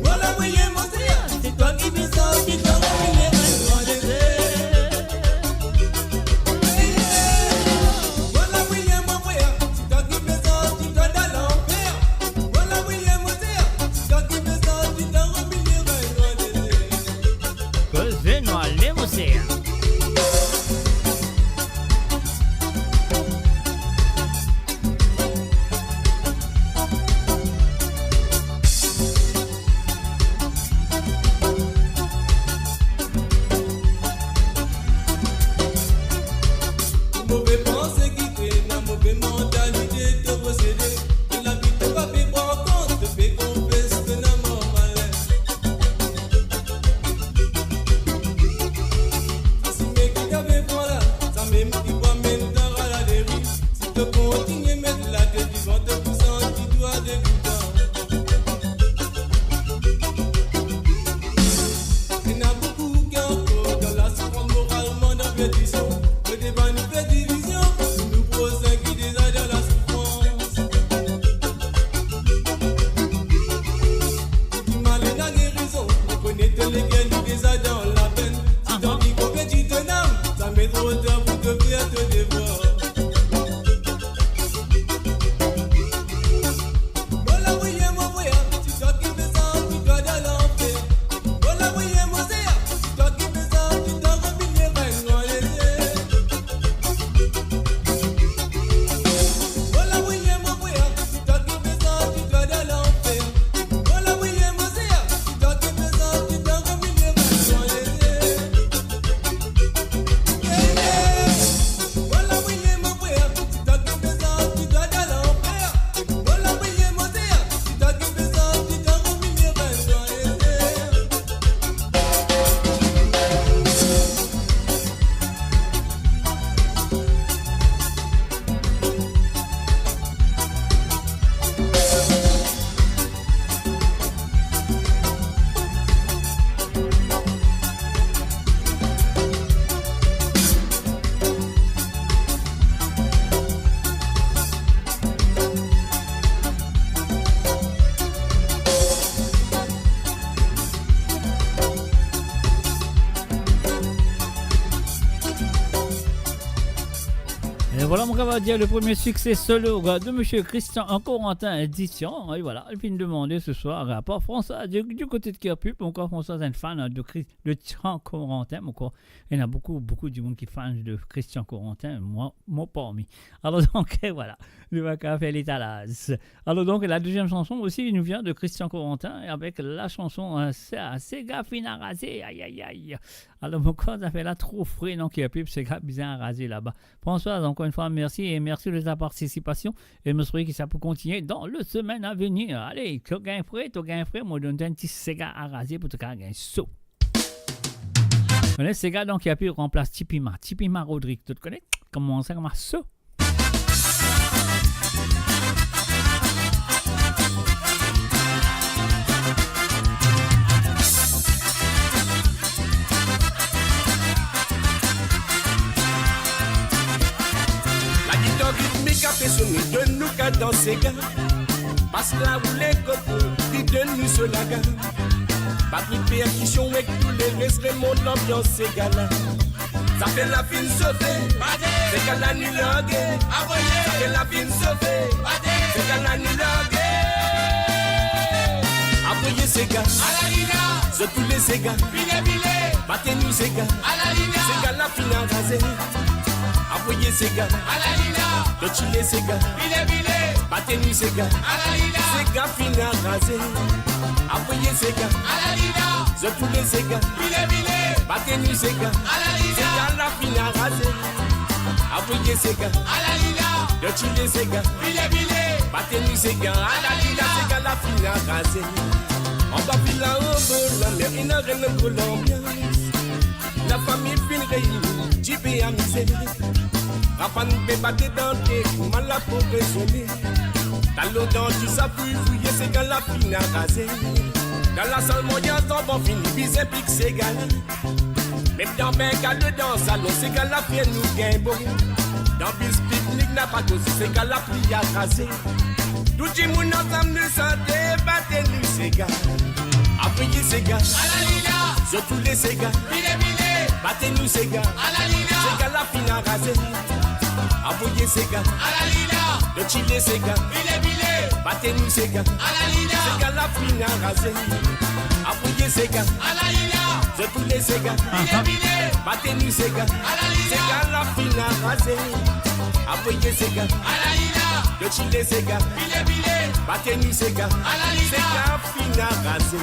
Mo lapriyer mo ser, si twa ki pe santi twa rann mwa enn gran dezer. Mo lapriyer mo frer, si twa ki pe santi twa dan lanfer. Mo lapriyer mo ser, si twa ki pe santi twa rann mwa enn gran dezer. Koze nou ale, mo ser. Move panse ki to ena, move mantalite to posede, to lavi to pa pe pran kont, to pe konfes to lamor malin. Asime ki to pe pran la, samem ki pou amenn twa a la deriv. Si to kontigne met latet devan to pou santi twa degoutan. Ena boukou ki ankor dan lasoufrans, moralman dan perdision. Kot bann ki fer divizion, pou nou prosin ki deza dan lasoufrans. Dimann ena gerizon, mo kone to leker li deza dan lapenn. Si to anvi konverti to nam, zame tro tar pou to fer to devwar. Mo lapriyer mo frer, si twa ki pe santi twa dan lanfer. Mo lapriyer mo ser, si twa ki pe santi twa rann mwa enn gran dezer. Et voilà, mon camarade, le premier succès solo de monsieur Christian Corentin Edition. Et voilà, il vient de demander ce soir par François du, du côté de Kerpip. Mon frère François, un fan de, Chris- de Christian Corentin, mon frère. Il y en a beaucoup, beaucoup de monde qui est fan de Christian Corentin. Moi, moi parmi. Alors donc, voilà, nou va fer letalaz. Alors donc, la deuxième chanson aussi nous vient de Christian Corentin avec la chanson, euh, Sega, Sega finn araze, aïe aïe aïe. Alors, mon frère, sa fer la tro fre, non, Kerpip, Sega bizin araze laba. François, encore une fois, merci et merci de ta participation. Et je souhaite que ça peut continuer dans le semaine à venir. Allez, to gagn fre, to gagn fre, mo donn twa enn ti Sega araze pou to gagn so. Kone Sega, donk, Kerpip ranplas Ti Pima. Ti Pima Rodrigue, to kone? Kouma sa, kouma so? Lagitar ritmik ape sone, donn nou kadans Sega. Bas la roule kot, li donn nou so lagam. Batri, perkision ek tou leres remont lanbians Sega la. Zafer la finn sofe, Sega la nou large. Zafer la finn sofe, Sega la nou large. Avoye Sega, zot tou le Sega. Bate nou Sega, Sega la finn araze. Avoye Sega, zot tou le Sega. Bate nou Sega, Sega finn araze. Avoye Sega, zot tou le Sega. Bate nou Sega, Sega la finn araze. Avoye Sega, zot tou le Sega. Bate nou Sega, Sega la finn araze. Anba vila, anbo lamer, ena enn gro lanbians. Lafami finn reyini, ti pe amize. Ravann pe bate dan de, kouma lapo rezone. Talon dan di sa fri fouye, Sega la finn araze. Dan lasal, mwayin zanfan fini bizin pik Sega la. Mem dan bin, gade dan salon, Sega la fer nou gagn bon. Dan bis, piknik, napa koze, Sega la finn araze. Tou dimoun ansam nou sante, bate nou Sega. Avoye Sega, zot tou le Sega. Bate nou Sega, Sega la finn araze. Avoye Sega, zot tou le Sega. Bate nou Sega, Sega la finn araze. Avoye Sega, zot tou le Sega. Bate nou Sega, Sega la finn araze. Avoye Sega, zot tou le Sega. Bate nou Sega, Sega finn araze.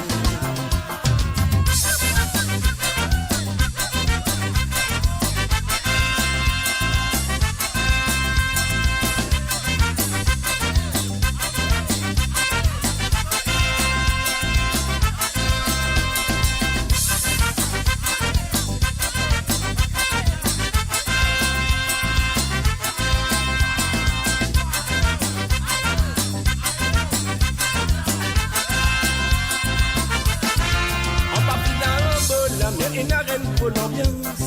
Anba vila, anbo lamer, ena enn gro lanbians.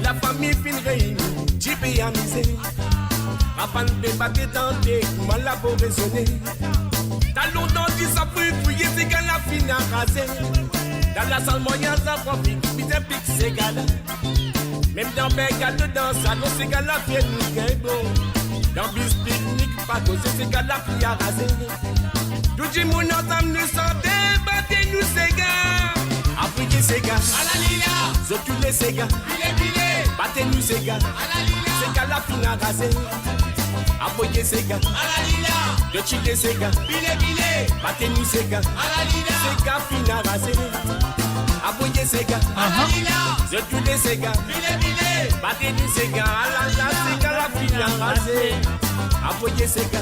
Lafami finn reyini, ti pe amize. Ravann pe bate dan de, kouma lapo rezone. Talon dan di sa fri fouye, Sega la finn araze. Dan lasal, mwayin zanfan fini bizin pik Sega la. Mem dan bin, gade dan salon, Sega la fer nou gagn bon. Dan bis, piknik, pa koze, Sega la finn araze. Tou dimoun ansam nou sante, bate nou Sega. Avoye Sega, zot tou le Sega. Bate nou Sega, Sega la finn araze. Avoye Sega, zot tou le Sega. Bate nou Sega, Sega finn araze. Avoye Sega, zot tou le Sega. Bate nou Sega, alala, Sega la finn araze. Avoye Sega,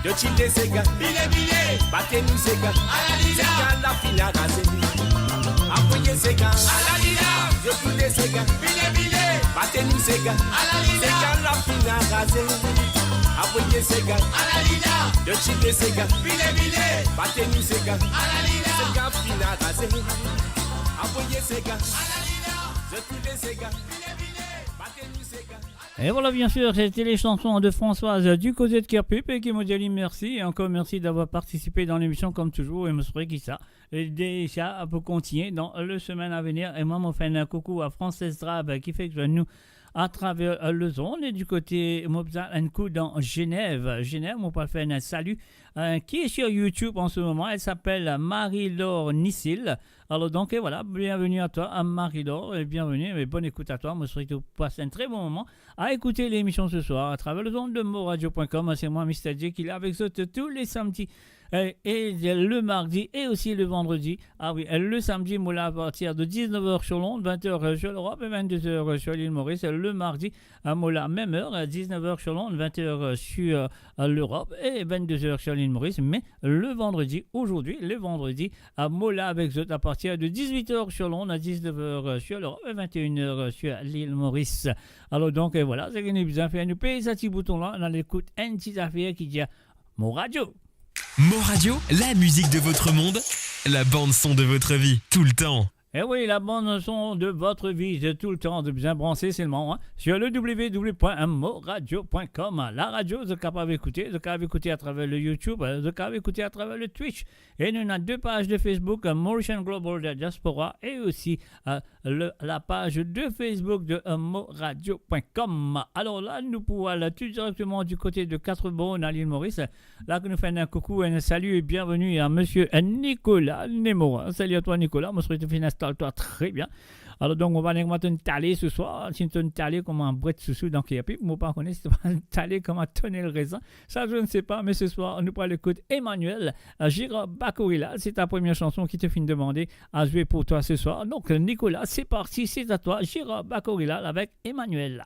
zot tou le Sega. Bate nou Sega, Sega la finn araze. Avoye Sega, zot tou le Sega. Bate nou Sega, Sega la finn araze. Avoye Sega, zot tou le Sega. Bate nou Sega, Sega finn araze. Avoye Sega, zot tou le Sega. Bate nou Sega. Et voilà, bien sûr, c'était les chansons de Françoise du côté de Kerpip et qui me dit merci. Et encore merci d'avoir participé dans l'émission comme toujours. Et je souhaite que ça, euh, déjà, pour continuer dans le semaine à venir. Et moi, je fais un coucou à Frances Drab qui fait que nous à travers, euh, le zone. Et du côté, mo bizin enn kou dan Genève. Genève, mo pou fer enn sali. Euh, qui est sur YouTube en ce moment, elle s'appelle Marie-Laure Nissil. Alors donc, et voilà, bienvenue à toi, à Marie-Laure, et bienvenue, et bonne écoute à toi. Moi, je souhaite que tu passes un très bon moment à écouter l'émission ce soir à travers le zone de moradio point com. C'est moi, Mister J, qui est là avec vous tous les samedis, euh, et le mardi et aussi le vendredi. Ah oui, euh, le samedi, mo la à partir de dix-neuf heures sur Londres, vingt heures, euh, sur l'Europe et vingt-deux heures, euh, sur l'île Maurice. Le mardi, euh, mo la même heure, euh, dix-neuf heures sur Londres, vingt heures, euh, sur, euh, l'Europe et vingt-deux heures sur l'île Maurice. Mais le vendredi, aujourd'hui, le vendredi, euh, mo la avec vous à partir de dix-huit heures sur Londres, à dix-neuf heures, euh, sur l'Europe et vingt et une heures, euh, sur l'île Maurice. Alors donc, euh, voilà, seki nou bizin fer, nou pez sa ti bouton la, nou al ekout enn ti zafer ki dir Mo Radio. Mo Radio, la musique de votre monde, la bande son de votre vie, tout le temps. Eh oui, la bande son de votre vie, de tout le temps, de bien brancher seulement, hein, sur le w w w point moradio point com. La radio, vous êtes capable d'écouter, vous êtes capable d'écouter à travers le YouTube, euh, vous êtes capable d'écouter à travers le Twitch. Et nous avons deux pages de Facebook, euh, Mauritian Global Diaspora, et aussi, euh, le, la page de Facebook de, euh, moradio point com. Alors là, nous pouvons aller tout directement du côté de Quatre-Bornes à l'île Maurice. La ke nou fer enn coucou, un salut et bienvenue à monsieur Nicolas Nemorin. Salut à toi, Nicolas. Mo swete finn instal twa tre bien. Alors donc, mo pa kone kouma to'nn tale ce soir. Si to'nn tale kouma bwet sousou dan Kerpik, mo pa kone si to'nn tale kouma tonel rezin. Ça, je ne sais pas, mais ce soir, nou pou al ekout Emmanuel, euh, Gira Bakorila. C'est ta première chanson ki to finn demande à jouer pour toi ce soir. Donc, Nicolas, c'est parti, c'est à toi, Gira Bakorila avec Emmanuel.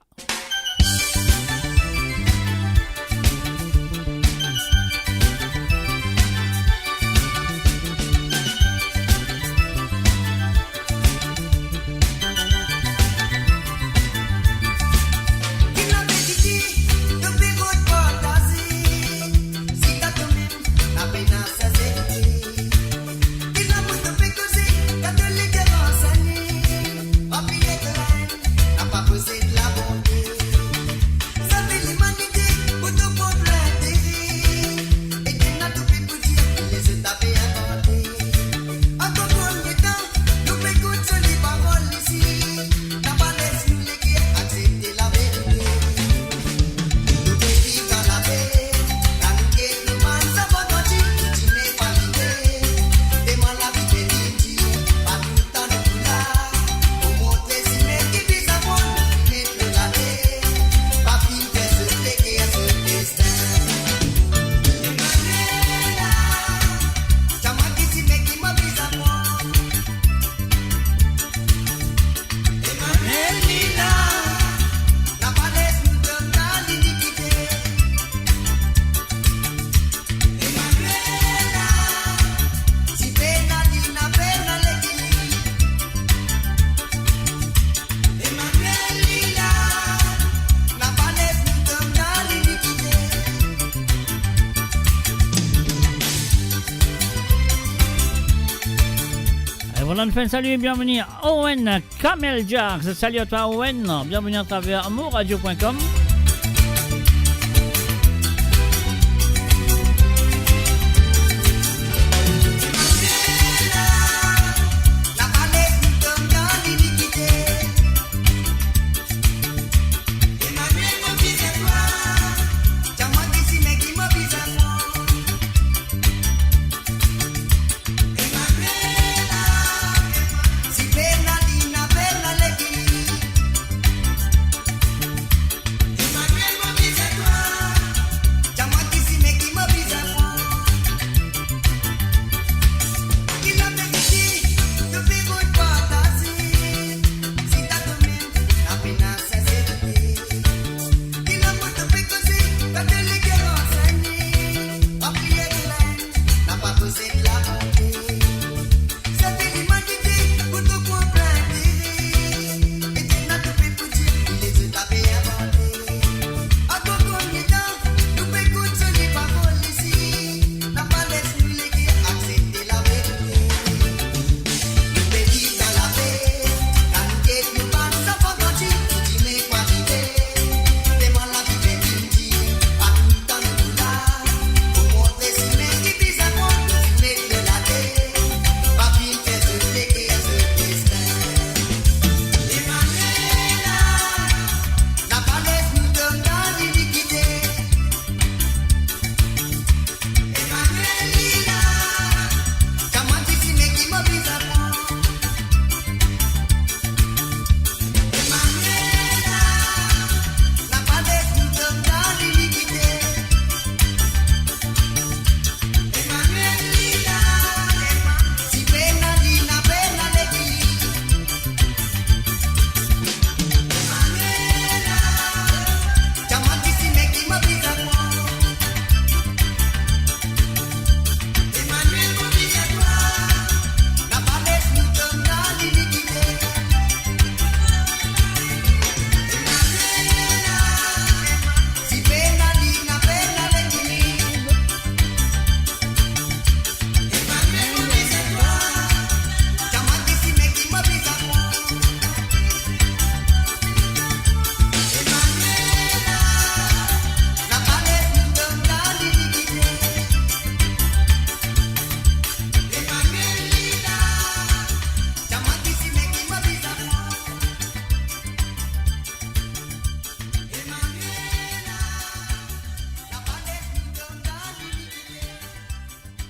Et voilà, on fait un salut et bienvenue à Owen Kamel Jacks. Salut à toi, Owen. Bienvenue à travers moradio point com.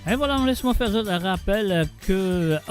E vwala, les mwa fer zot rapel ke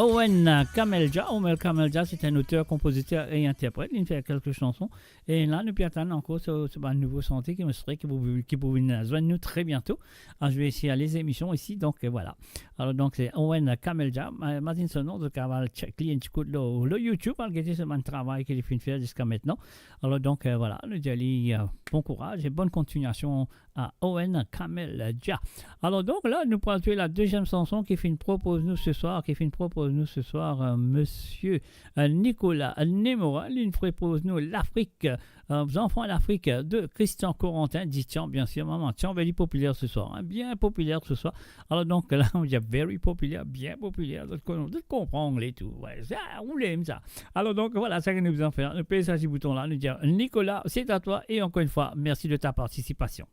Owen Kamelja, Owen Kamelja, se enn oter, konpoziter e interpret. Li fer kelke sanson. E la, nou pe atann ankor so, so bann nouvo sante ki, mo sir ki pou, ki pou vinn zwenn nou tre bianto. Ah, je vais essayer les émissions ici, donc, euh, voilà. Alor, donk, se Owen Kamelja. Ma-, mazinn so nom, zot kapav al check li enn ti kout lor, lor YouTube, al gete so bann travay ki li finn fer ziska aster. Alor, donk, euh, voilà, nou dir li, euh, bon kouraz e bonn kontignasion a Owen Kamelja. Alor, donk, la, nou pral trouv la deziem sanson ki finn propoz nou se swar, ki finn propoz nou se swar, euh, misie, euh, Nicolas Nemora, li finn propoz nou Lafrik, euh, Zanfan Lafrik de Christian Corentin, dit Tian, bien sir, mama. Tian, be li popiler se swar, hein, bien popiler se swar. Alor, donk, la, nou dir very popiler, bien popiler. Zot konn-, zot konpran angle tou. Wi, sa, ou lem sa. Alor, donk, vwala, seki nou bizin fer. Nou pez sa ti bouton la, nou dir, Nicolas, c'est à toi et encore une fois, merci de ta participation.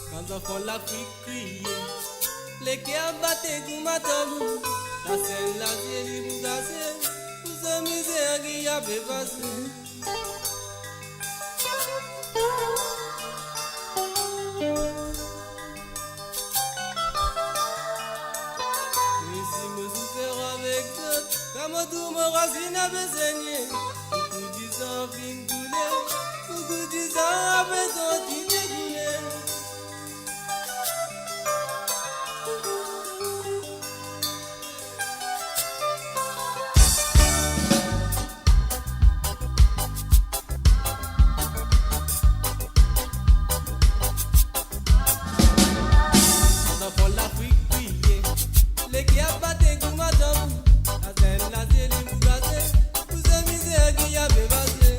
Kan zanfan Lafrik kriye, leker bate kouma tanbou, lasenn lazie li bougase, pou sa mizer ki ape pase. Me si mo soufer avek zot, kan mo tourn mo razinn ape segne, boukou dizan finn koule, boukou dizan ape sorti dekoule. Zanfan Lafrik kriye, leker bate kouma tanbou, lasenn lazie li bougase, pou sa mizer ki ape pase.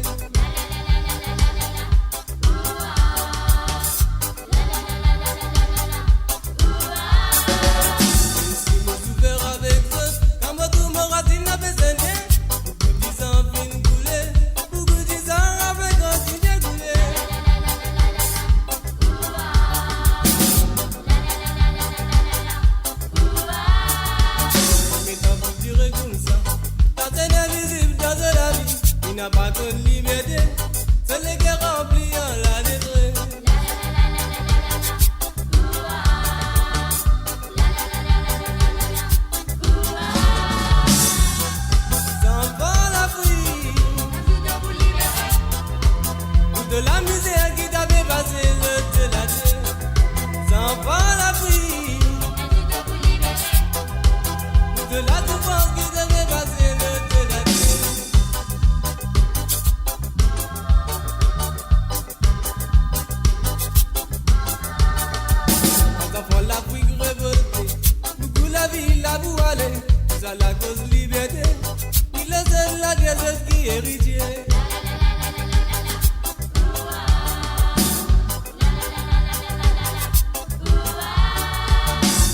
Si mo soufer avek zot, kan mo tourn mo razinn ape segne, boukou dizan finn koule, boukou dizan ape kontigne koule. Me tanbou dire koumsa, lasenn invizib dan so lavi, li napa konn liberte, so leker ranpli ar ladetres. Zanfan Lafrik, pou to lamizer ki ti ape pase lor to later. Zanfan Lafrik, pou to lasoufrans ki ti ape pase lor to later. Zanfan Lafrik revolte, boukou lavil la pou ale, sa lakoz liberte, li les zot lager zot ki eritie.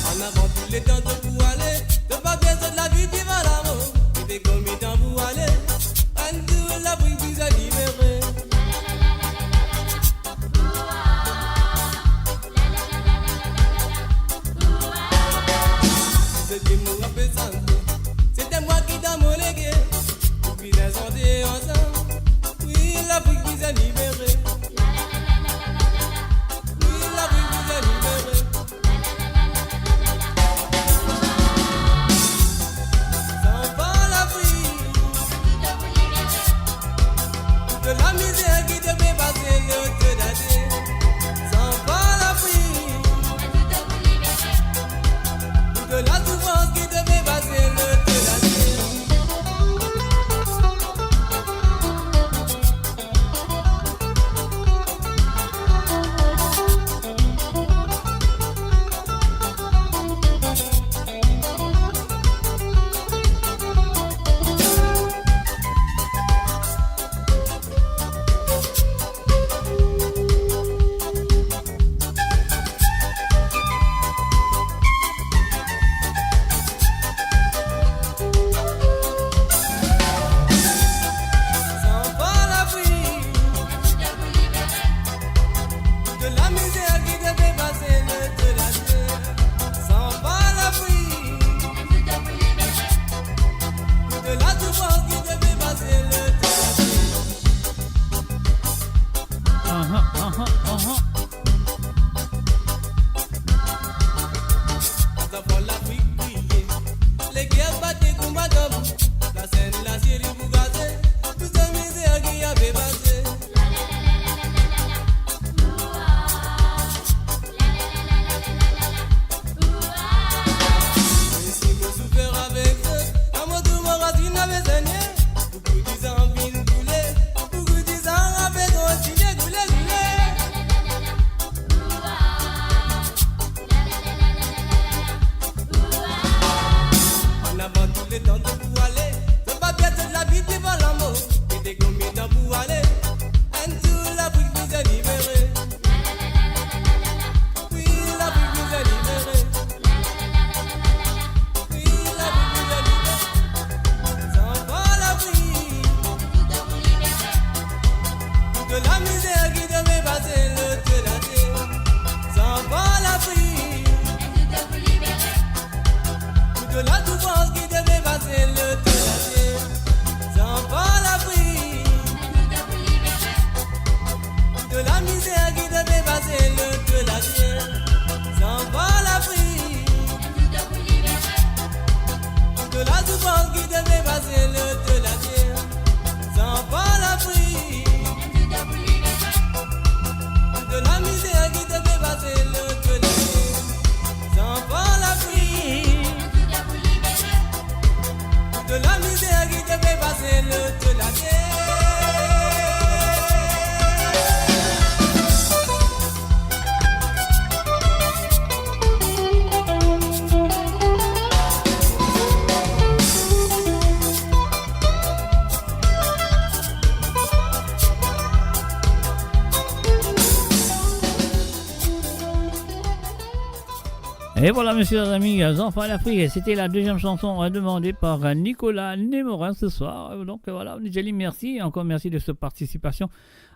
An avan tou letan to pou ale, to pa gete zot lavi divan lamor, ki pe komi tan pou ale, enn zour Lafrik bizin libere. Zot dir mo ape sante, se ti mwa ki dan mo leker, nou bizin sante ansam, wi, Lafrik bizin libere. Wi, Lafrik bizin libere. Zanfan Lafrik, pou to lamizer ki ti pe pase lor to later. Zanfan Lafrik, pou to lasoufrans ki ti pe pase lor to later. Letan to pou ale, to pa pran to lavi devan lanmor. Gete konbien tan pou ale, enn zour Lafrik bizin libere. Wi, Lafrik bizin libere. Wi, Lafrik bizin libere. Zanfan Lafrik. Pou to lamizer ki to pe pase lor to later. Zanfan Lafrik. Pou to lasoufrans ki to pe pase lor to later. Zanfan Lafrik. Pou to lamizer ki to pe pase lor to later. Zanfan Lafrik. Pou to lasoufrans ki to pe pase lor to later. Zanfan Lafrik. Pou to lamizer ki to pe pase lor to later. Zanfan Lafrik. Pou to lamizer ki to pe pase lor to later. Et voilà, messieurs les amis, Zanfan Lafrik, c'était la deuxième chanson, euh, demandée par, euh, Nicolas Némorin ce soir. Euh, donc, euh, voilà, nou dir li mersi, ankor mersi de sa partisipasyon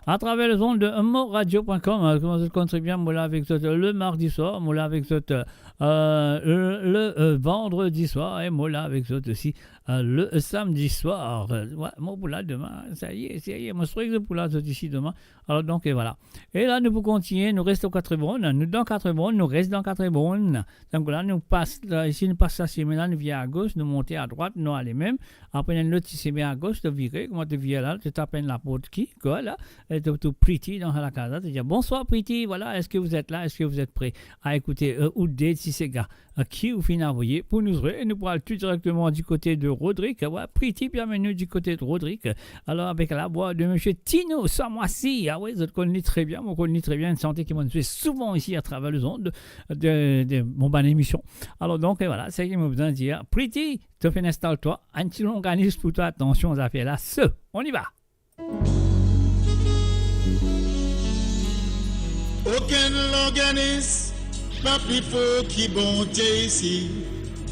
à travers les ondes de mo radio point com, hein, kouma zot konn tre bien, mo la avek zot le mardi soir, mo la avek zot, euh, le, le, euh, vandredi soir, e mo la avek zot osi, euh, le samedi soir. Euh, ouais, mo pou la demin, sa y est, sa y est, mo swar zot pou la zot isi demin. Alor donk, e voilà. E la, nou pou kontinie, nou res dan Katrebonn, nou dan Katrebonn, nou res dan Katrebonn. Donk la, nou pas, la, isi nou pas sa simin la, nou vire agos, nou monte adrwat, nou ale mem. Apre, ena enn lot ti simin agos, to vire, kouma to vire la, to tap enn laport ki, kwa, la, e to trouv Pretty dan sa lakaz la, to dir, "Bonsoir Pretty, voilà, est-ce que vous êtes là? Est-ce que vous êtes prêts à écouter, euh, ou de ti sega, euh, ki ou finn avoye pou nou zwe?" E nou pou al tou direkteman di kote de Rodrig. Ouais, Pretty, bienvenue du côté de Rodrig. Alor, avek la voix de monsieur Tino Samwasi. Ah ouais, zot konn li tre bien, mo konn li tre bien, enn sante ki mo'nn zwe souvan isi à travers les ondes de, de mon bann emision. Alor donk, e voilà, seki mo bizin dir, Pretty, to finn instal twa, enn ti longanis pou twa, atansion zafer la, so, on y va. Okenn longanis pa pli for ki Bondie isi.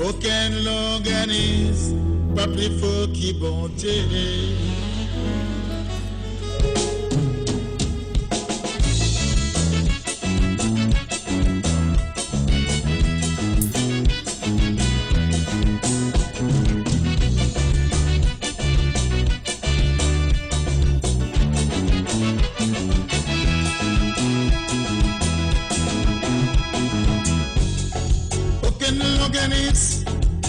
Okenn longanis pa pli for ki Bondie. Okenn longanis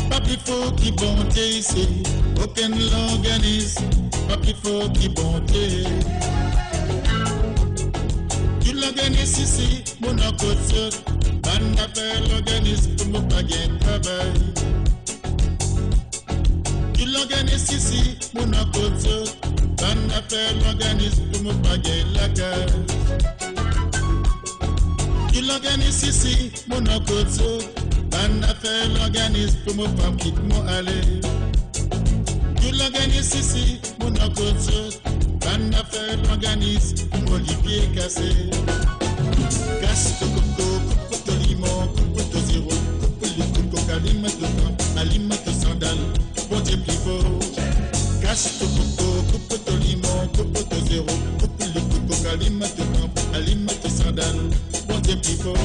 pa pli for ki Bondie isi. Okenn longanis pa pli for ki Bondie. Tou longanis isi, mo ena kot zot. Bann zafer longanis pou mo pa gagn travay. Tou longanis isi, mo ena kot zot. Bann zafer longanis pou mo pa gagn lakaz. Tou longanis isi, mo ena kot zot. Bann zafer longanis pou mo pa kit mo ale. Tou longanis isi, mo ena kot zot. Bann zafer longanis, mo lipie kase. Kas to koko, koup to limon, koup to zero, koup li koko, alim to tanp, alim to sandal, Bondie pli for. Kas to koko, koup to limon, koup to zero, koup li koko, alim to tanp, alim to sandal, Bondie pli for.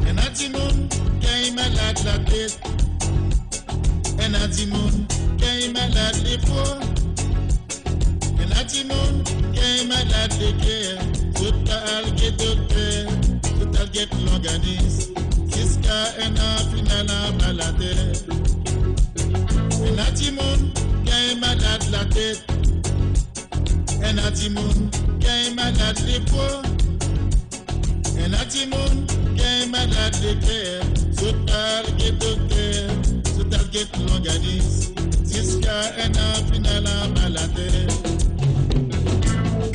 Ena dimoun gagn malad latet. Ena dimoun gagn malad lepwa. Ena dimoun gagn malad leker. Zot pa al get dokter, zot al get longanis. Ziska ena finn al anba later. Ena dimoun gagn malad latet. Ena dimoun gagn malad lepwa. Ena dimoun gagn malad leker, zot al get dokter, zot al get longanis, ziska ena finn al anba later.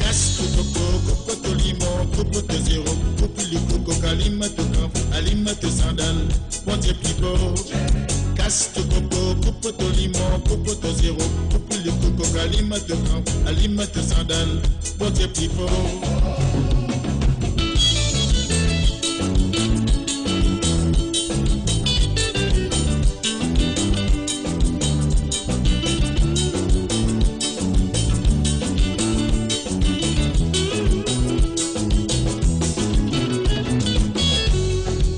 Kas to koko, koup to limon, koup to zero, koup likou kok, alim to kanf, alim to sandal, Bondie pli for. Kas to koko, koup to limon, koup to zero, koup likou kok, alim to kanf, alim to sandal, Bondie pli for.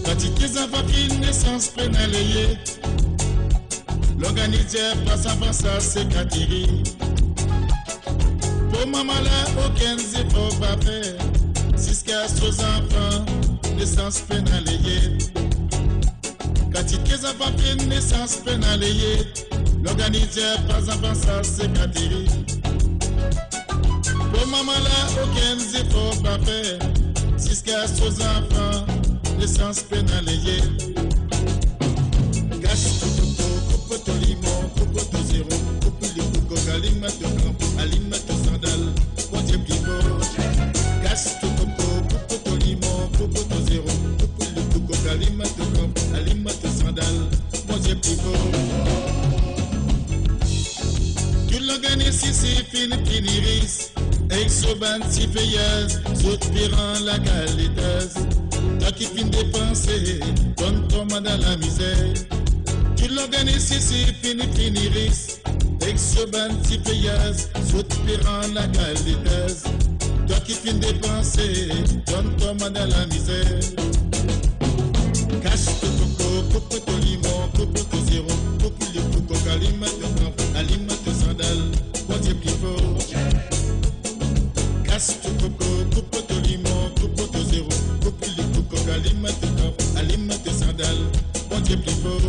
Kantite zanfan finn nesans pena leye. Lorganizer pa zanfan sa se katiri. Pou mama la okenn zefor pa fer, ziska so zanfan nesans pena leye. Kantite zanfan finn nesans pena leye. Lorganizer pa zanfan sa se katiri. Pou mama la okenn zefor pa fer, ziska so zanfan nesans pena leye. Kas to koko, koup to limon, koup to zero, koup likou kok, alim to kanf, alim to sandal, Bondie pli for. Kas to koko, koup to limon, koup to zero, koup likou kok, alim to kanf, alim to sandal, Bondie pli for. Tou lorganis isi finn fini ris, ek so bann sifeyaz, zot pe rant lakaz letas. Twa ki finn depanse, donn twa mwa dan lamizer. Tou lorganis isi finn fini ris, ek so bann sifeyaz, zot pe rant lakaz letas. Twa ki finn depanse, donn twa mwa dan lamizer. Kas to koko, koup to limon, koup to zero, koup likou kok, alim to kanf, alim to sandal, Bondie pli for. Kas to koko, koup to limon, koup to zero, koup likou kok, alim to kanf, alim to sandal, Bondie pli for.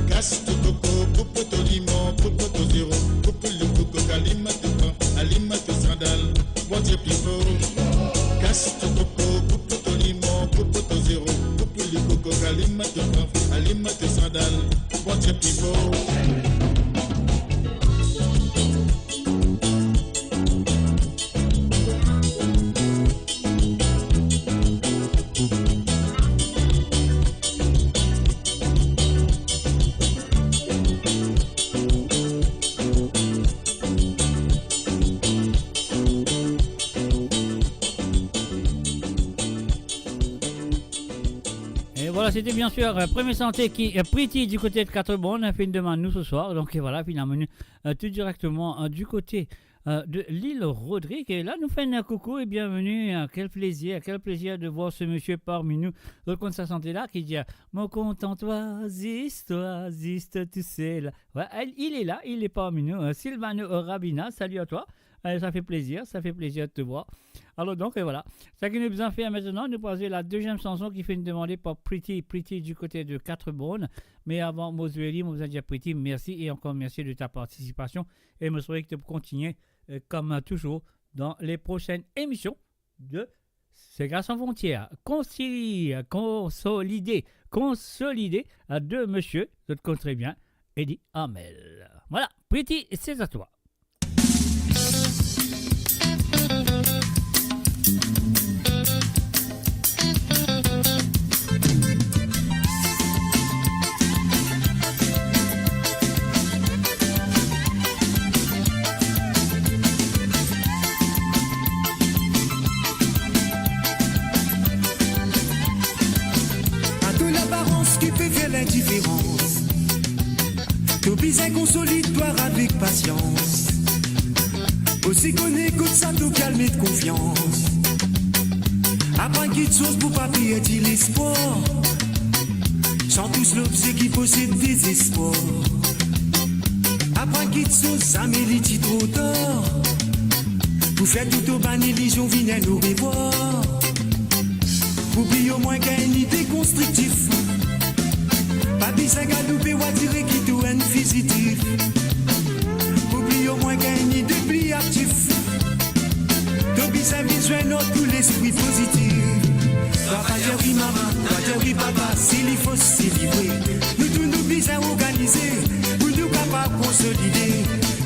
Kas to koko, koup to limon, koup to zero, koup likou kok, alim to kanf, alim to sandal, Bondie pli for. Kas to koko, koup to limon, koup to zero, koup likou kok, alim to kanf, alim to sandal, Bondie pli for. Et voilà, c'était bien sûr, euh, première santé qui est Pretty du côté de Quatre-Bornes, hein, finn demann nou ce soir. Donc, et voilà, finalement, euh, tout directement, euh, du côté, euh, de l'île Rodrigue. Et là, nous faisons un coucou et bienvenue. Hein, quel plaisir, quel plaisir de voir ce monsieur parmi nous. Donc, on sa santé là qui dit, euh, « Mon kontan twa, zis twa, zis twa tousel. » Ouais, il, il est là, il est parmi nous. Hein. Sylvano Rabina, salut à toi. Euh, ça fait plaisir, ça fait plaisir de te voir. Alors donc, euh, voilà. Ce que nous allons faire maintenant, nous allons passer la deuxième chanson qui fait une demande par Pretty, Pretty du côté de Quatre-Bornes. Mais avant, mo zwe li, mo bizin dir Pretty, merci et encore merci de ta participation. Et mo swete ke to pou kontinie, euh, comme toujours, dans les prochaines émissions de Sega Sans Frontières. Consolidé, consolidé, consolidé, euh, de monsieur, zot konn tre bien, Eddy Armel. Voilà, Pretty, c'est à toi. A to laparans ki pe fer lindiferans. To bizin konsolid twa avek pasians. Osi kone kot sa to pe al met konfians. Aprann kiksoz pou pa perdi lespwar. San tous lobze ki posed dezespwar. Aprann kiksoz, zame li ti tro tar. Pou fer tou to bann ilizion vinn enn orevwar. Pou bliye omwin gagn enn ide konstriktif. Pa bizin galoupe, ou a dire ki to enn fizitif. Pou bliye omwin gagn enn ide pli aktif. To bizin vinn zwenn ar tou lespri pozitif. Twa pa dir wi mama, twa dir wi papa, si li fos, si li vre. Nou tou nou bizin organize, pou nou kapav konsolide.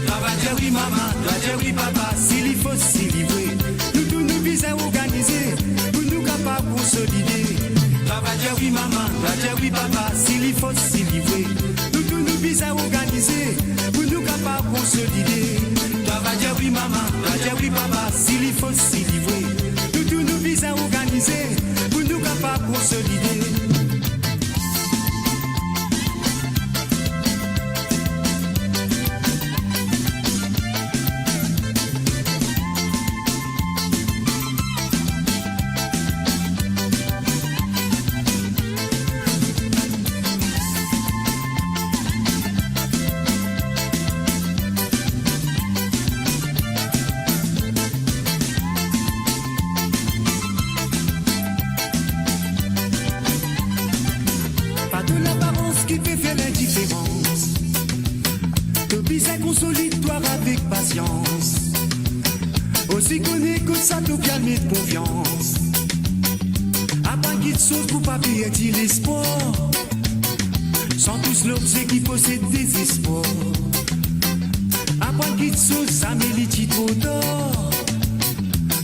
Twa pa dir wi mama, twa dir wi papa, si li fos, si li vre. Nou tou nou bizin Dir wi mama, twa dir wi papa, si li fos, si li vre. Nou tou nou bizin organize pou nou kapav konsolide. Twa va dir wi mama, twa dir wi papa, si li fos, si li vre. Nou tou nou bizin organize pou nou kapav konsolide. Pa to laparans ki pe fer lindiferans. To bizin konsolid twa avek pasians. Osi kone kot sa to pe al met konfians. Aprann kiksoz pou pa perdi lespwar. San tous lobze ki posed dezespwar. Aprann kiksoz, zame li ti tro tar.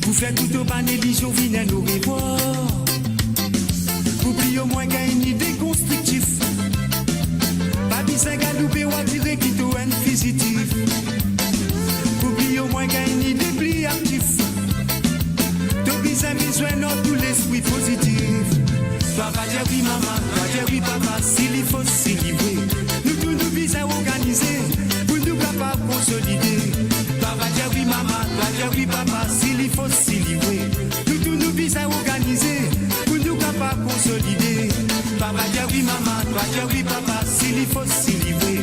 Pou fer tou to bann ilizion vinn enn orevwar. Pou pli omwin gagn enn ide konstriktif. Pa bizin galoupe, atire ki to enn fizitif. Pou pli omwin gagn enn ide pli aktif. To bizin bizin ar tou lespri pozitif. Twa va dir wi mama, twa dir wi papa, si li fos, si li vre. Nou tou nou bizin organize pou nou kapav konsolide. Twa va dir wi mama, twa dir wi papa, si li fos, si li vre. Nou tou nou bizin organize pou nou kapav konsolide. Twa va dir wi mama, twa dir wi papa, si li fos, si li vre.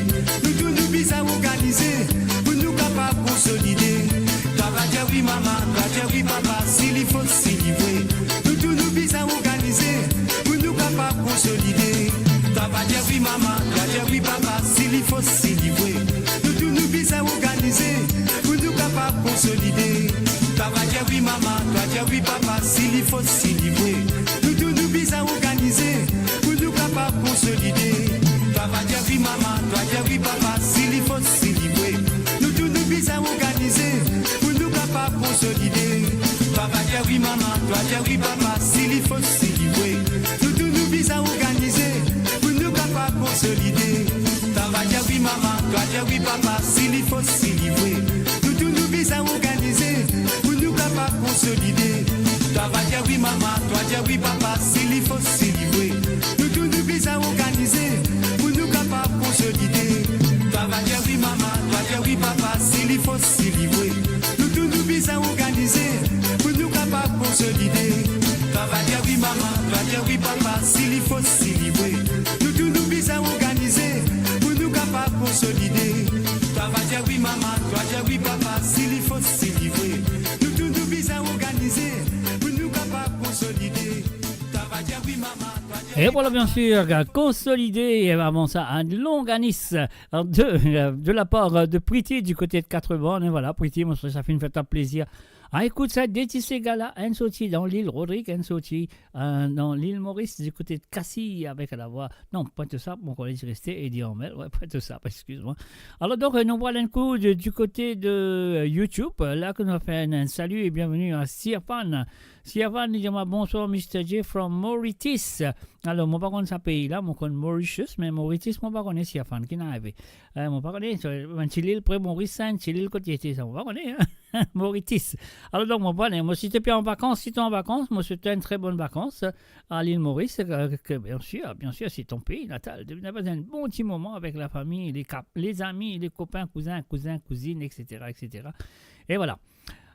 Nou tou nou bizin organize pou nou kapav konsolide. Twa va dir wi mama, twa dir wi papa, si li fos, si li vre. Nou tou nou bizin organize pou nou kapav konsolide. Twa va dir wi mama, twa dir wi papa, si li fos, si li vre. Nou tou nou bizin organize pou nou kapav konsolide. Twa va dir wi mama, twa dir wi papa, si li fos, si li vre. Nou tou nou bizin organize pou nou kapav konsolide. Twa va dir wi mama, twa dir wi papa, si li fos, si li vre. Nou tou nou bizin organize pou nou kapav konsolide. Twa va dir wi mama, twa dir wi papa, si li fos, si li vre. Nou tou nou bizin organize pou nou kapav konsolide. Twa va dir wi mama, twa dir wi papa, si li fos, si li vre. Nou tou nou bizin organize pou nou kapav konsolide. Twa va dir wi mama, twa dir wi papa, si li fos, si li vre. Nou tou nou bizin organize pou nou kapav konsolide. Twa va dir wi mama, twa dir wi papa, si li fos, si li vre. Nou tou nou bizin organize pou nou kapav konsolide. Twa va dir wi mama, twa dir wi papa, si li fos, si li vre. Nou tou nou bizin organize pou nou kapav konsolide. Twa va dir wi mama, twa dir wi papa, si li fos, si li vre. Nou tou nou bizin organize pou nou kapav konsolide. Twa va dir wi mama, twa dir wi papa. Et voilà, bien sûr, consolidé, et avant ça, un long anis, euh, de, euh, de la part, euh, de Pretty du côté de Quatre-Bornes. Et voilà, Pretty, mo swete sa finn fer twa plezir. Ah, écoute ça, de ti sega la, enn sorti dan lil Rodrig, enn sorti, euh, dan lil Moris, du côté de Cassis, avec la voix, non, Pointe-aux-Sables, mon collègue est resté, Eddy Armel, ouais, Pointe-aux-Sables, excuse-moi. Alors donc, euh, nou pran enn kou de, du côté de, euh, YouTube, euh, la ke nou fer enn, enn salut et bienvenue à Siafan. Siafan, li dir mwa, "Bonsoir, Mister J from Mauritius." Alor, mo pa konn sa pei la, mo konn Mauritius, me Mauritius, mo pa konn Siafan, ki ena arive. Eh, mo pa konn, sa, enn ti lil pre Moris, sa, enn ti lil kot li ete sa, mo pa konn, hein. Mauritius. Alor, donk, mo pa konn, mo, si to pe an vakans, si to an vakans, mo swete twa enn tre bonn vakans, euh, à l'île Maurice, euh, que, bien sûr, bien sûr, c'est ton pays natal. De vinn pas un bon petit moment avec la famille, les cap-, les amis, les copains, cousins, cousines, cousines, et cetera, et cetera. Et voilà.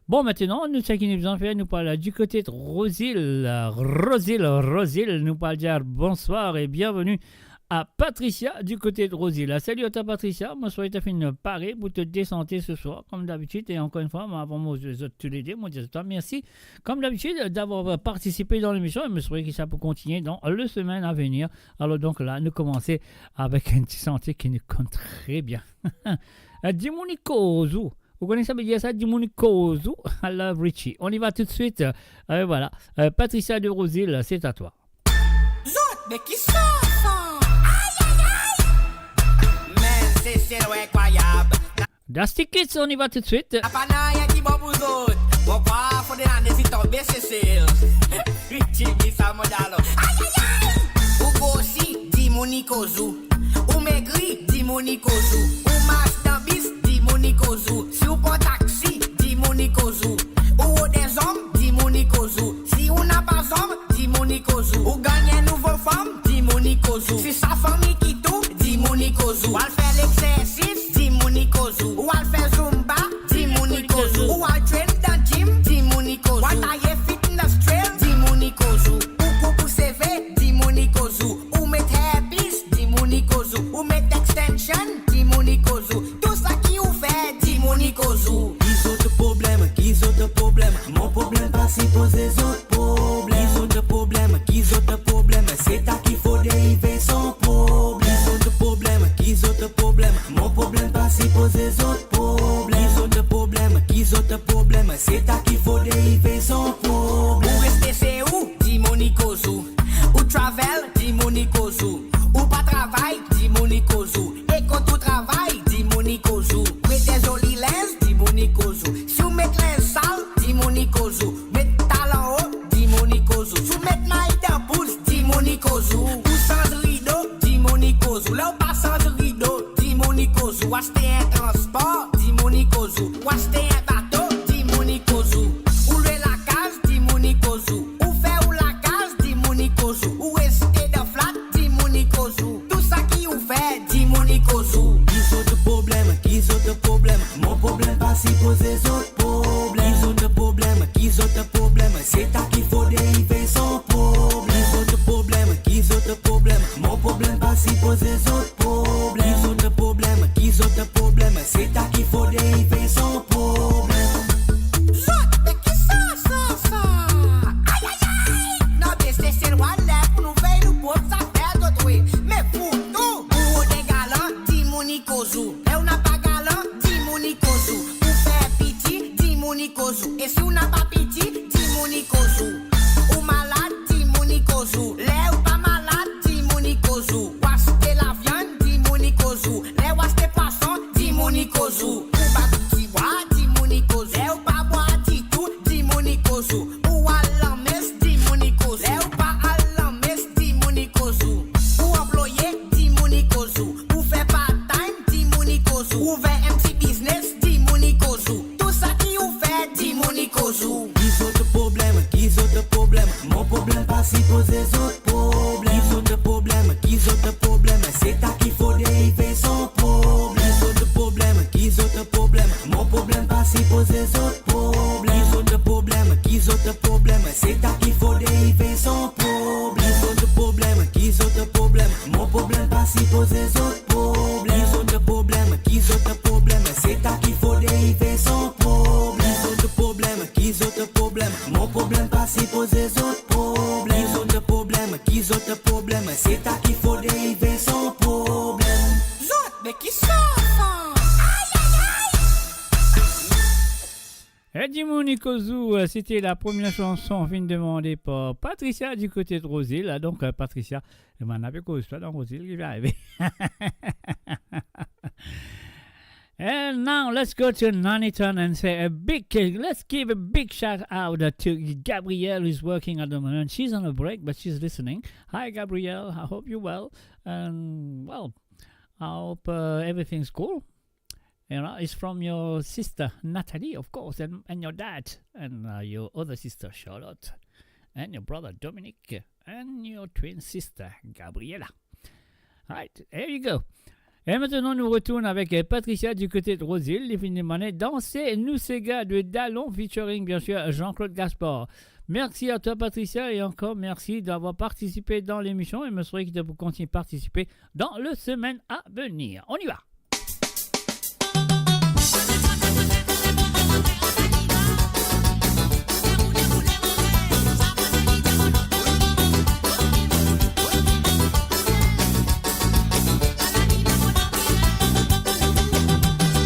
Bon, maintenant, nou, seki nou bizin fer, nou pral du côté de Rosil. Rosil, Rosil, nou pral dir bonsoir et bienvenue à Patricia du côté de Rosil. Salut à toi, Patricia. Mo swete to finn pare pou to desanté ce soir, comme d'habitude. Et encore une fois, mo, avan mo dir zot tou le de, mo dir zot mersi, comme d'habitude, d'avoir participé dans l'émission. Et mo swete ki sa pou kontinie dans le semaine à venir. Alors donc là, nou koumans avec un petit santé ki nou konn très bien. Euh, dimoun i koz ou. Ou kone sa ve dir sa, dimoun i koz ou? I love Richie. On y va tout de suite. Euh, voilà. Euh, Patricia de Rosil, c'est à toi. Zot, me ki sa sa? Ay, ay, ay! Men Sesel ou inkrwayab. Dusty Kids, on y va tout de suite. Napa nanye ki bon pou zot. Mo pa fode lane si tonbe Sesel. Richie, ki sa mo dalon? Ay, ay, ay! Kozo. Ou megri, dimoun li kozo. Ou mars dan bis, dimoun li kozo. Si ou pran taxi, dimoun li kozo. Ou rod enn zom, dimoun li kozo. Si ou napa zom, dimoun li kozo. Ou gagn enn nouvo fam, dimoun li kozo. Si sa fami kit ou, dimoun li kozo. Ou al fer lexersis, dimoun li kozo. Ou al fer zumba, dimoun li kozo. Ou al train dan gym, dimoun li kozo. Ou al taye fitness trail, dimoun li kozo. Ou koup ou seve, dimoun li kozo. Ou met hairpiece, dimoun li kozo. Ou met extension, dimoun li kozo. Tou sa ki ou fer, dimoun li kozo. Ki zot problem, ki zot problem? Mo problem pa sipoze zot problem. Ki zot problem, ki zot problem? Se ta ki fode rive san problem. Ki zot problem, ki zot problem? Mo problem pa sipoze zot problem. Ki zot problem, ki zot problem? Se ta ki fode rive san problem. Ou reste se ou, dimoun li kozo. Ou travel, dimoun li kozo. Ou pa travay, dimoun li kozo. E kot ou travay, dimoun li kozo. Met zoli linz, dimoun li kozo. Si ou met linz sal, dimoun li kozo. Met talan o, dimoun li kozo. Si ou met may dan bous, dimoun li kozo. Ou sanz rido, dimoun li kozo. Ler ou pa sanz rido, dimoun li kozo. Ou aste enn transpor, dimoun li kozo. Ou aste enn bato, dimoun li kozo. Ou lwe lakaz, dimoun li kozo. Ou fer ou lakaz, dimoun li kozo. Ou reste dan flat, dimoun li kozo. Tou sa ki ou fer, dimoun li kozo. Ki zot problem, ki zot problem? Mo problem pa sipoze zot problem. Ki zot problem, ki zot problem? Se ta ki fode rive san problem. Ki zot problem, ki zot problem? Mo problem pa sipoze zot problem. Ki zot problem, ki zot problem? Se ta ki fode rive san problem. Zot, me ki sa, sa, sa? Ay, ay, ay! Non, be Seselwa, ler pou nou fer nou prop zafer, zot, wi. Me fou tou, ou rod enn galan, dimoun li kozo. Ler ou napa galan, dimoun li kozo. Ou fer piti, dimoun li kozo. E si ou napa piti, dimoun li kozo. Ou malad, dimoun li kozo. Ler ou pa malad, dimoun li kozo. Ou aste laviann, dimoun li kozo. Ler ou aste pwason, dimoun li kozo. Ou bat dibwa, dimoun li kozo. Ler ou pa bwar ditou, dimoun li kozo. Ou al lanmes, dimoun li kozo. Ler ou pa al lanmes, dimoun li kozo. Ou anploye, dimoun li kozo. Ou fer part-time, dimoun li kozo. Ou ouver enn ti biznes, dimoun li kozo. Tou sa ki ou fer, dimoun li kozo. Ki zot problem, ki zot problem? Mo problem pa sipoze zot problem. Ki zot problem, ki zot problem? Se ta ki fode rive san problem. Ki zot problem, ki zot problem? Mo problem pa sipoze zot problem. Ki zot problem, ki zot problem? Se ta ki fode rive san problem. Ki zot problem, ki zot problem? Mo problem pa sipoze zot problem. Ki zot problem, ki zot problem? Se ta ki fode rive san problem. Ki zot problem, ki zot problem? Mo problem pa sipoze zot problem. Ki zot problem, ki zot problem? Se ta ki fode rive san problem. Zot, me ki sa, sa? Ay, ay, ay! E dimoun li kozo, euh, c'était la première chanson vinn demande par Patricia du côté de Rosil. Ah, donc, euh, Patricia, eh ben, nou pe koz twa dan Rosil ki pe arive. And now let's go to Nanitan and say a big, let's give a big shout out to Gabrielle, who's working at the moment. She's on a break, but she's listening. Hi, Gabrielle. I hope you're well. And, well, I hope, uh, everything's cool. You know, it's from your sister, Natalie, of course, and, and your dad, and, uh, your other sister, Charlotte, and your brother, Dominique, and your twin sister, Gabriella. Right, here you go. Et maintenant, nous retournons avec, euh, Patricia du côté de Rosil. Li finn demann Danse Nou Sega de Dalon featuring, bien sûr, Jean-Claude Gaspard. Merci à toi, Patricia, et encore merci d'avoir participé dans l'émission. Et je me souhaite que tu peux continuer à participer dans les semaines à venir. On y va.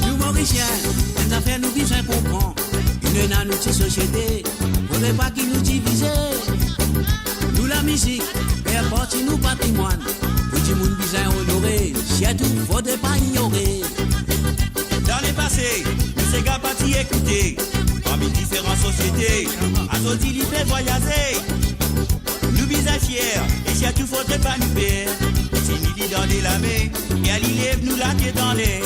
Nou Morisien, enn zafer nou bizin konpran. Nou ena nou ti sosiete, fodre pa ki nou divize. Nou lamizik fer parti nou patrimwann. Tou dimoun bizin onore, sirtou fodre pa ignore. Dan lepase, nou sega pa ti ekoute. Parmi diferan sosiete, azordi li pe vwayaze. Nou bizin fier, e sirtou fodre pa nou per. Tini li Dan de lame, e li lev nou latet anler.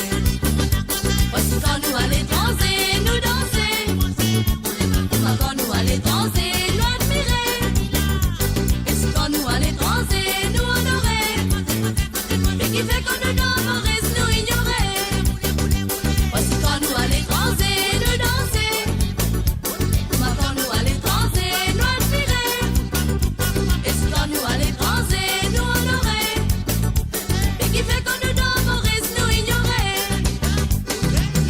Parski kan nou aletranze, nou danse. Kouma kan nou aletranze, nou admire. E si kan nou aletranze, nou onore. Me kifer kan nou dan Moris, nou inyore? Parski kan nou aletranze, nou danse. Kouma kan nou aletranze, nou admire. E si kan nou aletranze, nou onore. Me kifer kan nou dan Moris, nou inyore?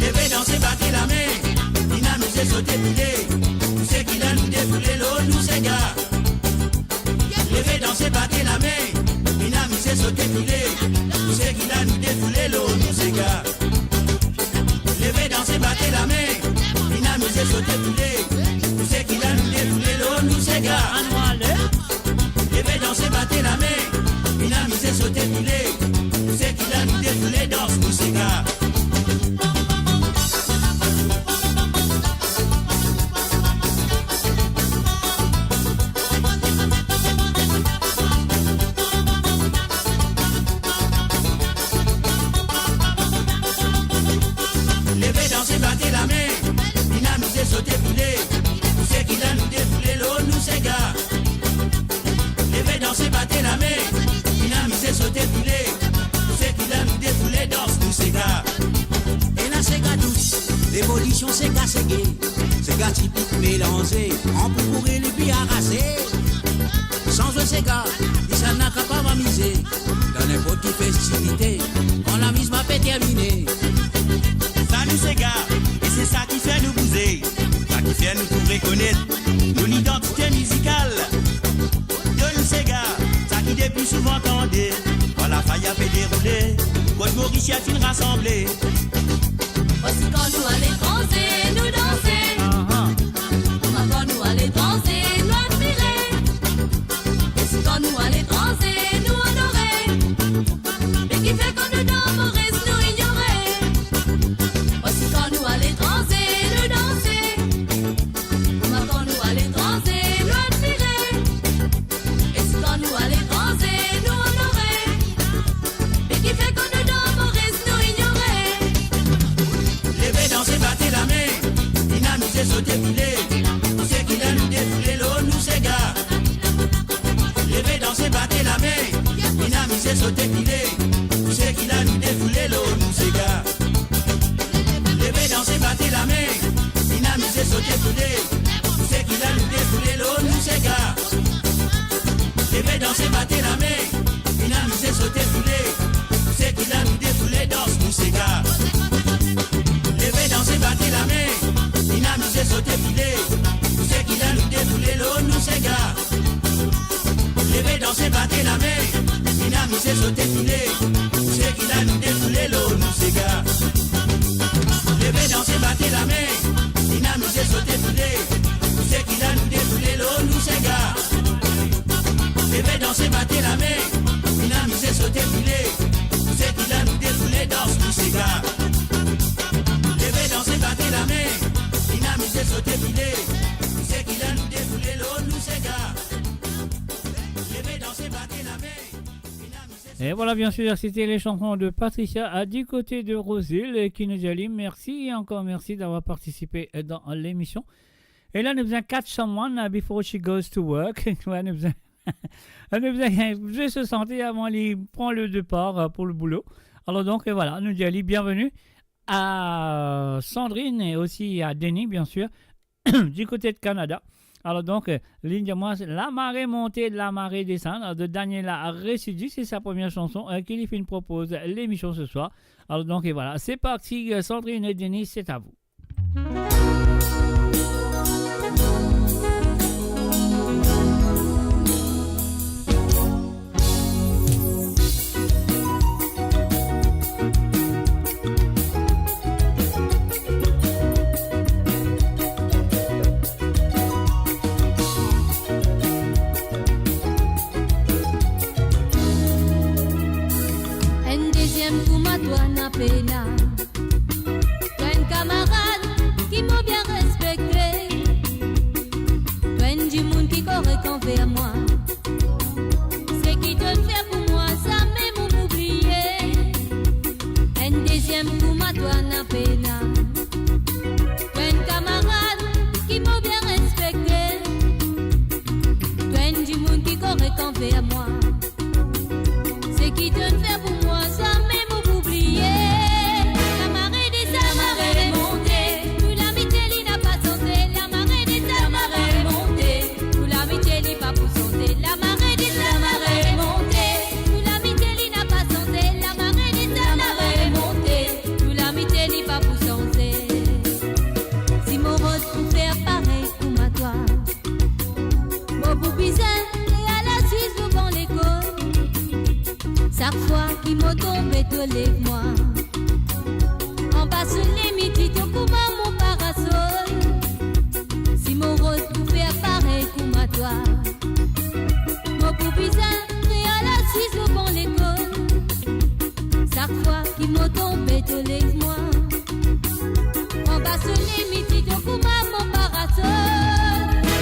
Leve, danse, bat lame, vinn amize, sote, boule. Tou seki la nou defoule lor nou sega. Leve, danse, bat lame, vinn amize, sote, boule. Tou seki la nou defoule lor nou sega. Leve, danse, bat lame, vinn amize, sote, boule. Tou seki la nou defoule lor nou sega. Anou ale. Leve, danse, bat lame, vinn amize, sote, boule. Tou seki la nou defoule, dans nou sega. Leve, danse, bat lame, vinn amize, sote, boule. Tou seki la nou defoule lor nou sega. Leve, danse, bat lame, vinn amize, sote, boule. Tou seki la nou defoule, dans nou sega. Ena sega dous, levolision sega sege. Sega tipik melanze, an pou kouri li pi arase. San zwe sega, kisannla kapav amize dan ninport ki festivite, kan lamizman pe termine. Sa nou sega, e se sa ki fer nou bouze, sa ki fer nou tou rekonet nou lidantite mizikal. Donn sega, sa ki depi souvan tande, kan lafaya pe deroule, kot Morisien finn rasanble. Parski kan nou aletranze, nou danse. Aha. Kouma kan nou aletranze, nou admire. E si kan nou aletranze, nou onore. Me kifer kan nou dan Moris, nou inyore? Parski kan nou aletranze, nou danse. Kouma kan nou aletranze, nou admire. E si kan nou aletranze, nou onore. Me kifer kan nou dan Moris, nou inyore? Leve, danse, bat lame, vinn amize, sote, boule. Tou seki la nou defoule lor nou sega. Leve, danse, bat lame, vinn amize, sote, boule. Tou seki la nou defoule lor nou sega. Leve, danse, bat lame, vinn amize, sote, boule. Tou seki la nou defoule lor nou sega. Leve, danse, bat lame, vinn amize, sote, boule. Tou seki la nou defoule, dans nou sega. Leve, danse, bat lame, vinn amize, sote, boule. Tou seki la nou defoule lor nou sega. Leve, danse, bat lame, vinn amize, sote, boule. Tou seki la nou defoule lor nou sega. Leve, danse, bat lame, vinn amize, sote, boule. Tou seki la nou defoule lor nou sega. Leve, danse, bat lame, vinn amize, sote, boule. Tou seki la nou defoule, dans nou sega. Leve, danse, bat lame, vinn amize, sote, boule. Tou seki la nou defoule lor nou sega. Leve, danse, bat lame, vinn amize. Et voilà, bien sûr, c'était les chansons de Patricia, à, du côté de Rosil, et qui nous dit à lui, merci et encore merci d'avoir participé, euh, dans l'émission. E la, nou bizin catch someone, uh, before she goes to work. Ouais, nou bizin, nou bizin, bizin se santi avan li pran le départ, euh, pour le boulot. Alors donc, euh, voilà, nou dir li bienvenue à Sandrine et aussi à Denis, bien sûr, du côté de Canada. Alors donc, euh, li dir mwa, Lamare monte, lamare desann, de Daniela Residu, c'est sa première chanson, euh, ki li finn propoz l'émission ce soir. Alors donc, et voilà, c'est parti, euh, Sandrine et Denis, c'est à vous. Enn deziem kou, ma twa na pena. Twa enn kamarad ki mo bien respekte. Twa enn dimoun ki korek anver mwa. Seki to'nn fer pou mwa, zame mo pou oubliye. Li tonn fer pou mwa, zame mo pou bliye. Lamare desann, lamare monte, nou lamitie li napa sanze. Lamare desann, lamare monte, nou lamitie li pa pou sanze. Lamare desann, lamare monte, nou lamitie li napa sanze. Lamare desann, lamare monte, nou lamitie li pa pou sanze. Si mo rod pou fer parey kouma twa, mo pou bizin al asiz devan lekol. Sak fwa ki mo tonbe, to lev mwa. Anba soley midi, to kouma mo parasol. Si mo rod pou fer parey kouma twa, mo pou bizin al asiz devan lekol. Sak fwa ki mo tonbe, to lev mwa. Anba soley midi, to kouma mo parasol.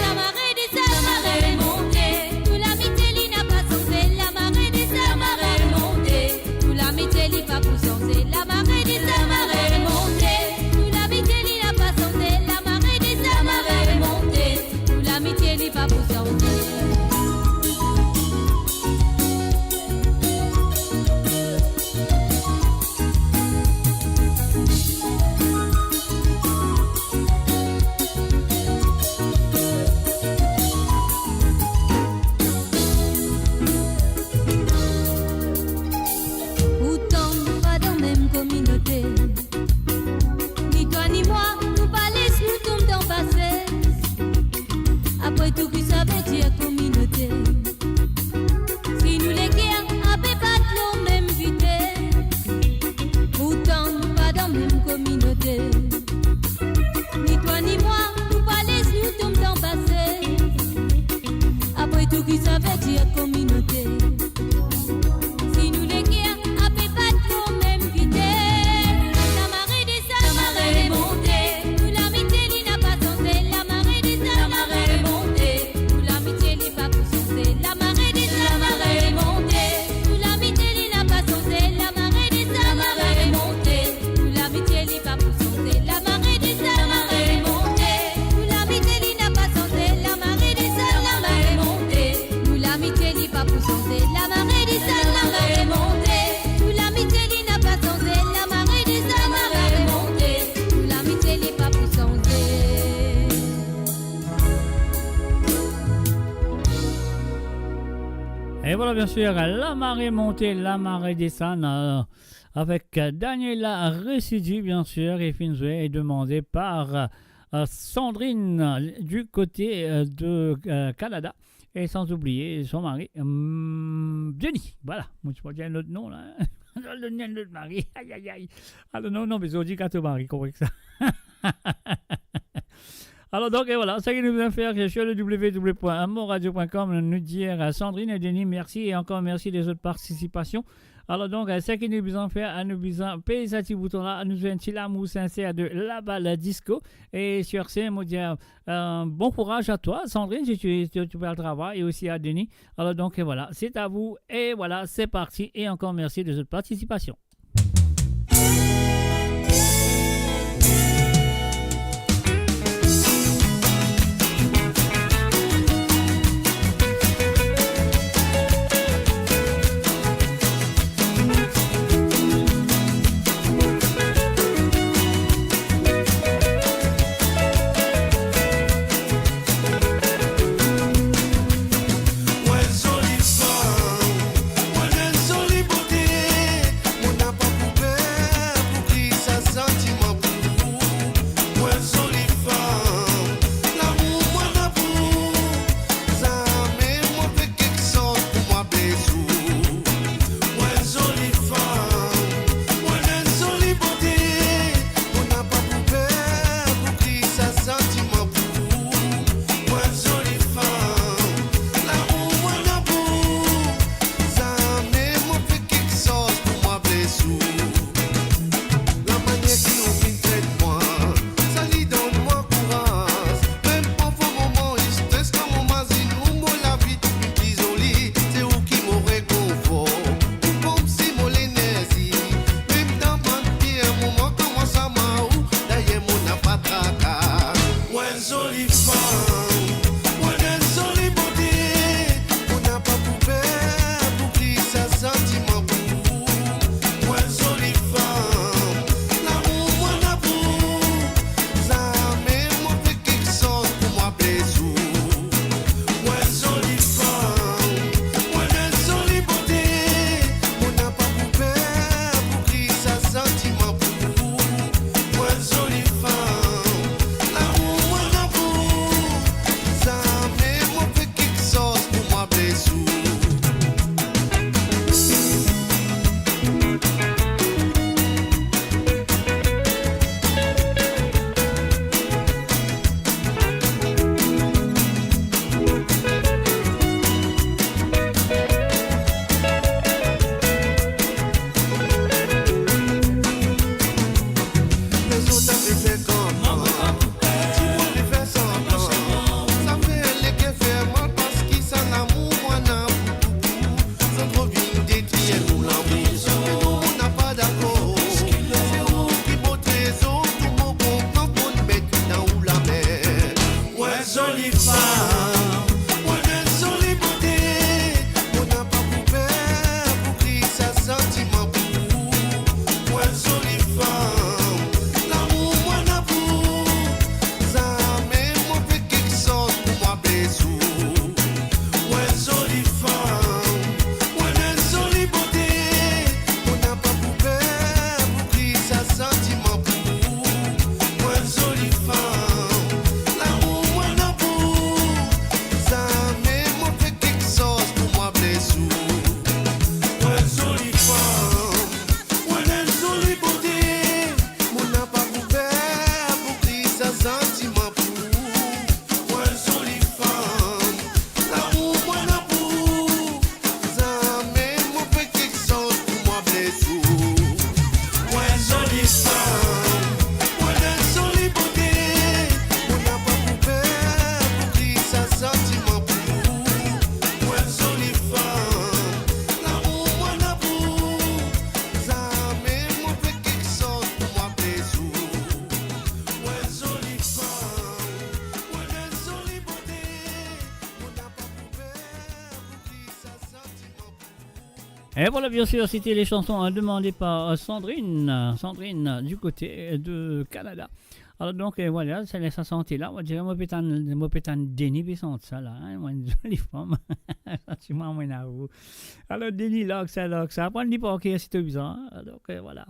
Lamare desann, lamare monte, nou lamitie li napa sanze. Lamare desann, lamare monte, nou lamitie li pa pou sanze. Lamare desann, lamare monte, nou lamitie li napa sanze. Lamare desann, lamare monte, nou lamitie li pa pou sanze. Pourtan nou pa dan mem kominote. Ni twa ni mwa, nou pa les nou tonm dan base. Apre tou, ki savedir kominote? Si nou leker ape bat lor mem vitez, pourtan nou pa dan mem kominote. Ni twa ni mwa, nou pa les nou tonm dan base. Apre tou, ki savedir kominote? Si nou leker ape bat lor mem vitez. Lamare desann, lamare monte, nou lamitie li napa sanze. Lamare desann, lamare monte, nou lamitie li pa pou sanze. Lamare desann, lamare monte, nou lamitie li napa sanze. Lamare desann, lamare monte, nou lamitie li pa pou sanze. Lamare desann, lamare monte, nou lamitie li napa sanze. Lamare desann, lamare monte, nou lamitie li pa pou sanze. Lamare desann, lamare monte, nou lamitie li napa sanze. Lamare desann, lamare monte, nou lamitie li pa pou sanze. E vwala, biensir, Lamare monte, lamare desann, euh, avek, euh, Daniela Residu, biensir, e finn zwe e demande par, euh, Sandrine, euh, du kote, euh, de, euh, Kanada. E san oubliye son mari, hum, Denis. Vwala, mo ti pou dir enn lot non la. Donn li enn lot mari. Ay, ay, ay. Alor, non, non, me zordi gato mari, konpran sa. Alor, donk, e vwala, seki nou bizin fer, se sur le w w w point amourradio point com, nou dir a Sandrine e Denis mersi e ankor mersi de zot partisipasion. Alor, donk, seki nou bizin fer, nou bizin pez sa ti bouton la, nou bizin enn ti lamour sinser de Labal Disco. E sur se, mo dir, euh, bon kouraz a twa, Sandrine, si tu, tu, tu peux al travay, e osi a Denis. Alor, donk, e vwala, c'est à vous. E vwala, c'est parti. E ankor mersi de zot partisipasion. Et voilà, bien sûr, c'était les chansons, hein, demandées par, euh, Sandrine, euh, Sandrine, euh, du côté, euh, de Canada. Alors donc, euh, voilà, c'est les chansons là. On dirait, mo pe tann, mo pe tann Denis pe sant sa la, hein, mo enn zoli fam. Santi mwa, mo ena ou. Alors, Denis, larg sa, larg sa. Aprann li par ker si to bizin, hein. Alors, euh, voilà.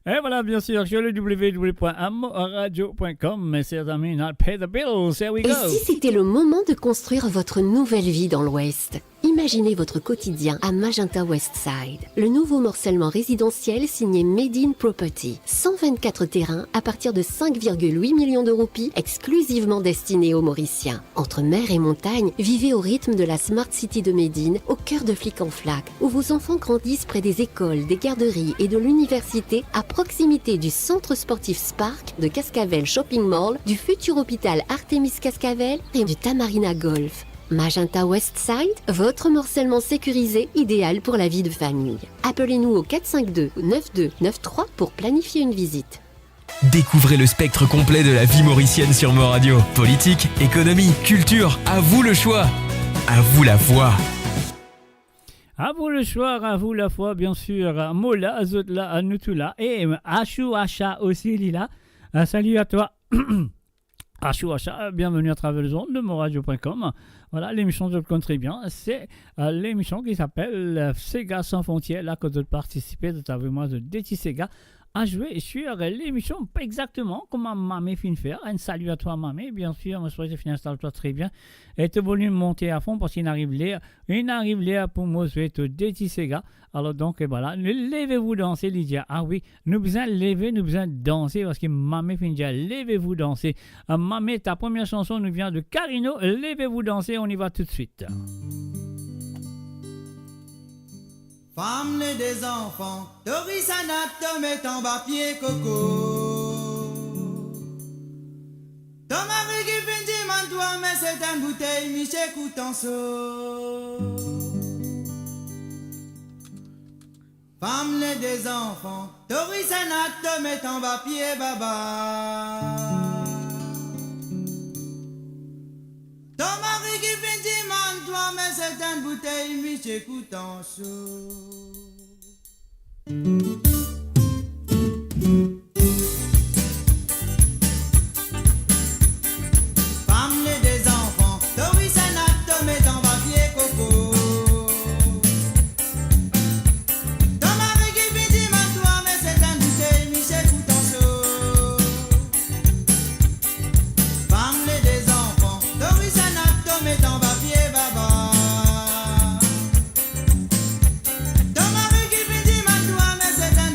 Et voilà, bien sûr, sur le w w w point amoradio point com, mes chers amis, not pay the bills. Here we go. Et si c'était le moment de construire votre nouvelle vie dans l'Ouest ? Imaginez votre quotidien à Magenta West Side, le nouveau morcellement résidentiel signé Made in Property. Cent vingt-quatre terrains à partir de cinq virgule huit millions de roupies, exclusivement destinés aux Mauriciens. Entre mer et montagne, vivez au rythme de la Smart City de Made in, au cœur de Flic en Flac, où vos enfants grandissent près des écoles, des garderies et de l'université, à proximité du centre sportif Spark, de Cascavelle Shopping Mall, du futur hôpital Artemis Cascavelle et du Tamarina Golf. Magenta West Side, votre morcellement sécurisé, idéal pour la vie de famille. Appelez-nous au quatre cinq deux, neuf deux neuf trois pour planifier une visite. Découvrez le spectre complet de la vie mauricienne sur Mo Radio. Politique, économie, culture, à vous le choix. À vous la voix. À vous le choix, à vous la foi, bien sûr. Mo la, zot la, nou tou la. Et, euh, Ashou Asha aussi, li la. Un salut à toi. Ashou Asha, bienvenue à travers les ondes de moradio point com. Voilà, l'émission, zot konn très bien, c'est, euh, l'émission qui s'appelle, euh, Sega Sans Frontières, la kot zot partisipe, zot avoy mwa zot de ti sega à jouer sur l'émission, exactement, kouma Mame finn fer. Un salut à toi, Mame, bien sûr, mo swete finn instal twa très bien. Et to volim monte à fond, parski inn ariv ler, inn ariv ler pou mo zwe to de ti sega. Alors donc, et voilà, levez-vous danser, li dir. Ah oui, nou bizin leve, nou bizin danse, parski Mame finn dir, levez-vous danser. Euh, Mame, ta première chanson nous vient de Carino, Levez-vous danser, on y va tout de suite. Fam le de zanfan, to ri sanat, to met anba pie koko. To mari ki finn dimann twa, me set enn boutey, misie kout anso. Fam le de zanfan, to ri sanat, to met anba pie baba. To mari ki finn dimann twa, me set enn boutey, misie kout anso. Fam le de zanfan, to ri sanat, to met anba pie koko. To mari ki finn dimann twa, me set enn boutey, misie kout anso. Fam le de zanfan, to ri sanat, to met anba pie baba. To mari ki finn dimann twa, me set enn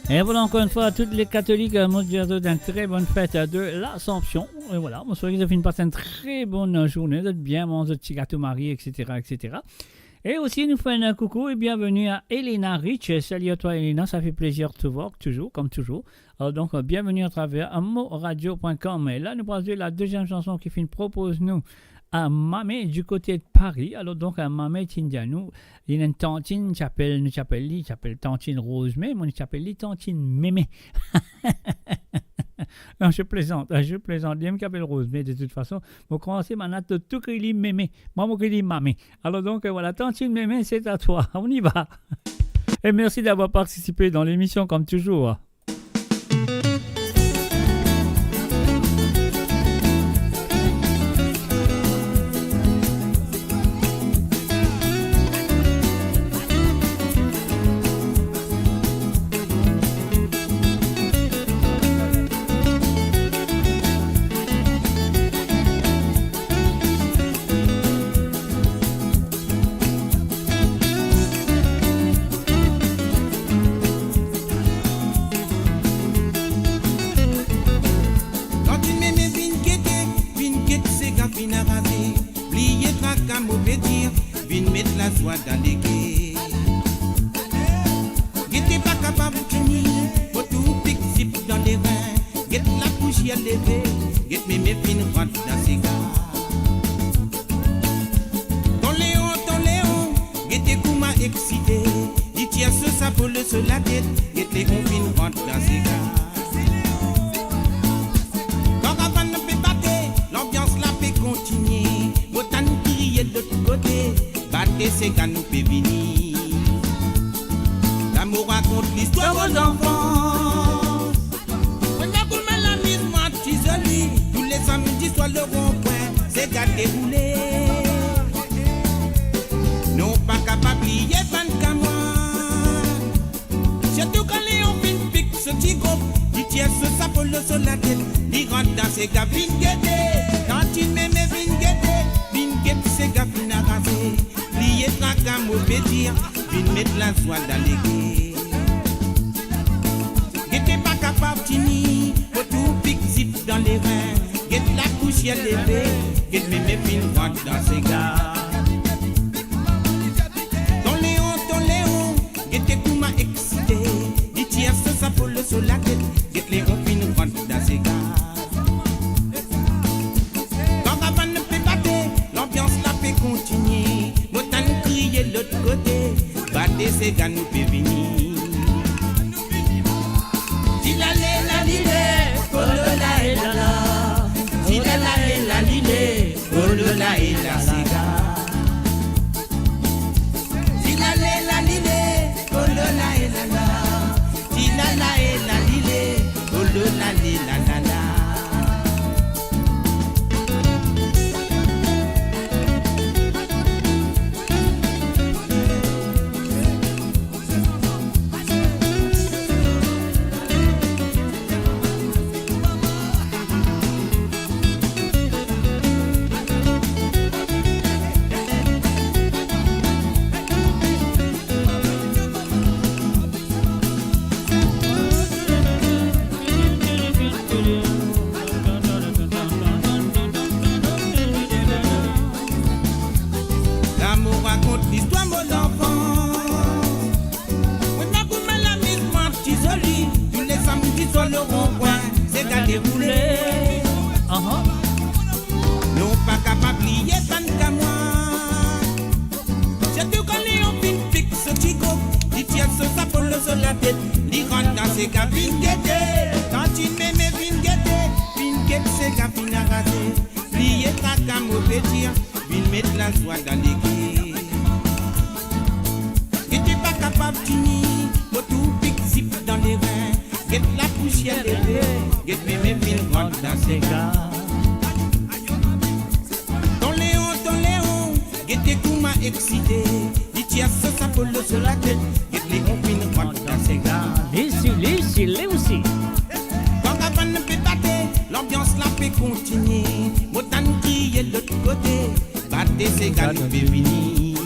Et voilà, encore une fois, à tous les catholiques, euh, mo dir a zot enn tre bonn fet, euh, de l'Assomption. Et voilà, mo swete zot finn pas enn tre bonn, euh, zourne, zot bien manz zot ti gato Marie, et cetera, et cetera. Et aussi, nous faisons un coucou et bienvenue à Elena Rich. Salut à toi, Elena, ça fait plaisir de te voir, toujours, comme toujours. Alors donc, euh, bienvenue à travers moradio point com. Et là, nous passons la deuxième chanson ki finn propoz nou a Mame du côté de Paris. Alors donc, euh, Mame ti dir nou, li ena enn tantinn, nou ti apel, nou ti apel li, ti apel tantinn Rose, me nou ti apel li tantinn Meme. Non, je plaisante, euh, je plaisante. Li mem ki apel Rose, me de toute façon, mo koumans bann la tou, tou kriy li Meme. Mwa, mo kriy li Mame. Alors donc, euh, voilà, tantinn Meme, c'est à toi. On y va. Et merci d'avoir participé dans l'émission, comme toujours. Tantinn Meme vinn gete, vinn get sega finn araze, bliye traka mo pe dir, vinn met lazwa dan leker. Gete pa kapav tini, mo tou pik zip dan lerin, get lapousier leve, get Meme finn rant dan sega. Ton Leon, ton Leon, gete kouma eksite, li tir so sapo lor so latet, get Leon finn rant dan sega. Karavann pe bate, lanbians la pe kontinie, mo tann kriye lot kote, bate sega nou pe vini. La mo rakont listwar mo lanfans. Mo ena kouma lamizman ti zoli, tou le samdi swar lor ron-pwin, sega deroule. Nou pa kapav bliye bann kamwad. Sirtou kan Leon finn pik so ti group, li tir so sapo lor so latet, li rant dan sega vinn gete. Tantinn Meme vinn gete, vinn get sega finn araze, bliye traka mo pe dir, vinn met lazwa dan leker. Gete pa kapav tini, mo tou pik zip dan lerin, get lapousier leve, get Meme finn rant dan sega. Ton Leon, ton Leon, gete kouma eksite, li tir so sapo lor so latet, get Leon finn rant dan sega. Karavann pe bate, lanbians la pe kontinie, mo tann kriye lot kote, bate sega nou pe vini. Ti lale lalile, oh lo la e la la. Ti lala e lalile, oh lo la e la sega. Ti lale lalile, oh lo la e la la. Ti lala e lalile, oh lo la le la la la. La mo rakont listwar mo lanfans. Mo ena kouma lamizman ti zoli, tou le samdi swar lor ron-pwin, sega deroule. Ahan. Nou pa kapav bliye bann kamwad. Sirtou kan Leon finn pik so ti group, li tir so sapo lor so latet, li rant dan sega vinn gete. Tantin Meme vinn gete, vinn get sega finn araze. Bliye traka mo pe dir, vinn met lazwa dan leker. Gete pa kapav tini, mo tou pik zip dan lerin. Get lapousier leve, get Meme finn rant dan sega. Ton Leon, ton Leon, gete kouma eksite. Li tir so sapo lor so latet, get Leon finn rant dan sega. Li si, li si, li osi. Karavann pe bate, lanbians la pe kontinie. Mo tann kriye lot kote, bate sega nou pe vini.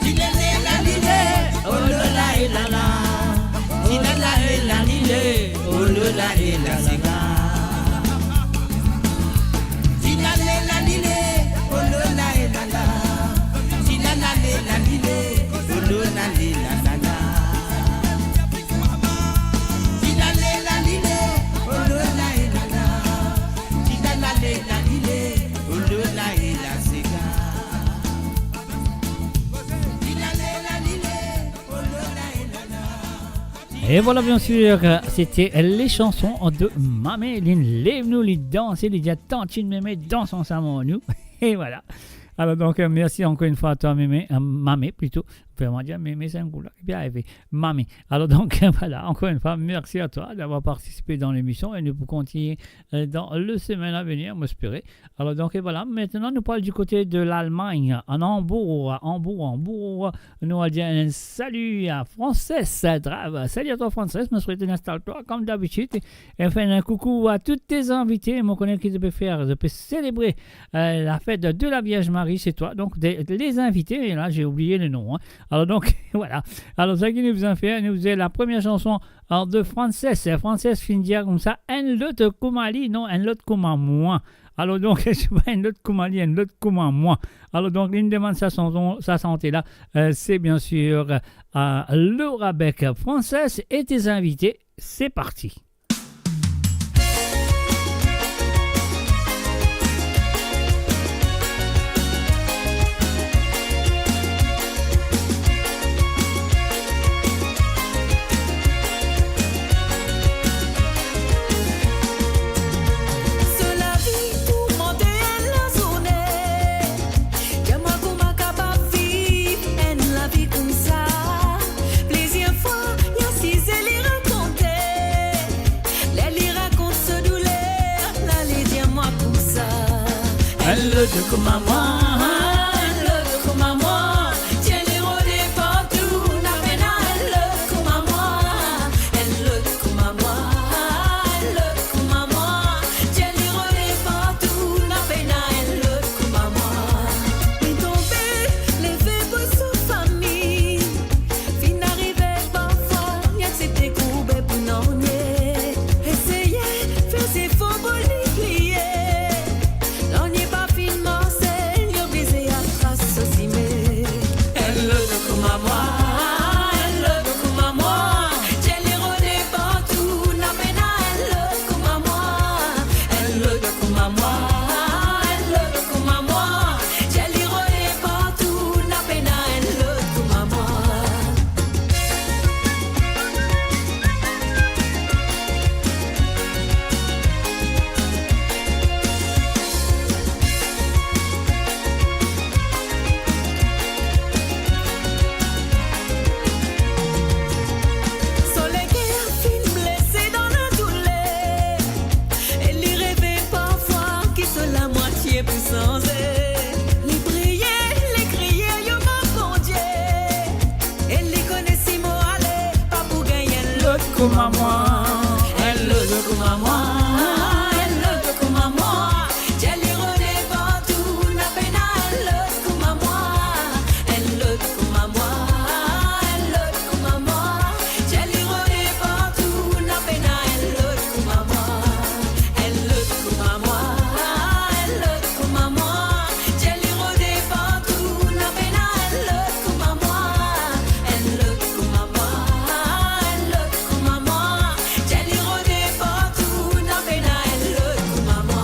Ti lele lalile, oh lo la e la la. Ti la la e la li le, o lo la e la sega. Ti la le la li le, o lo la e la la. Ti la la le la li le, o lo la e la la la. Ti la le la li le, o lo la e la la. Ti la la le la li le, o lo la e la sega. Ti la le la li le, o lo la e la la. Et voilà, bien sûr, c'était les chansons de Mamé. Li lev nou, li danse, li dir, "Tantine Mémé, dans ansanm nou." Et voilà. Alors donc, euh, merci encore une fois à toi, Mémé, euh, Mamé plutôt. Vraiment dire Mémé, c'est un coup là. Bien arrivé. Mamé. Alors donc, voilà, encore une fois, merci à toi d'avoir participé dans l'émission et nous pour continuer, euh, dans le semaine à venir, m'espérer. Alors donc, et voilà, maintenant, nous parlons du côté de l'Allemagne, en Hambourg, Hambourg, Hambourg. Nou al dir enn sali a Frances Trav. Sali a twa, Frances. Mo swete instal twa kom dabitid. E fer enn koukou a tou tes invite. Mo kone ki zot pe fer, zot pe selebre, euh, la fèt de la Vierge Marie, se twa. Donk, de, les invités, là, j'ai oublié le nom, hein. Alors donc, voilà. Alors, seki nou bizin fer, nou bizin la première chanson, euh, de Frances. Frances finn dir koumsa, enn lot kouma li, non, enn lot kouma mwa. Alors donc, c'est pas enn lot kouma li, enn lot kouma mwa. Alors donc, li demann sa chanson, sa sante la, euh, c'est bien sûr, euh, Laura Beck, Frances et tes invités. C'est parti. So lavi tourmante enn lazourne. Dir mwa kouma kapav viv enn lavi koumsa. Plizir fwa, li asize, li rakonte. Ler li rakont so douler la, li dir mwa koumsa. Enn lot kouma mwa, enn lot kouma mwa. Dir li rode partou, na pena enn lot kouma mwa. Enn lot kouma mwa, enn lot kouma mwa. Dir li rode partou, na pena enn lot kouma mwa. Li tonbe, leve pou so fami. Finn arive parfwa, li aksepte kourbe pou nanye. Eseye fer zefor pou li bliye. Nanye pa finn marse, li oblize atras so sime. Enn lot kouma mwa, enn lot kouma mwa. Dir li rode partou, na pena enn lot kouma mwa. Enn lot kouma mwa, enn lot kouma mwa. Dir li rode partou, na pena enn lot kouma mwa. So leker finn blese dan ladouler, e li reve parfwa ki so lamwatie pou sanze. Li priye, li kriye, yo mo Bondie. E li kone si mo ale, pa pou gagn enn lot kouma mwa. Enn lot kouma mwa, enn lot kouma mwa. Dir li rode partou, na pena enn lot kouma mwa. Enn lot kouma mwa, enn lot kouma mwa. Dir li rode partou, na pena enn lot kouma mwa. Enn lot kouma mwa, enn lot kouma mwa. Dir li rode partou, na pena enn lot kouma mwa. Enn lot kouma mwa, enn lot kouma mwa. Dir li rode partou, na pena enn lot kouma mwa.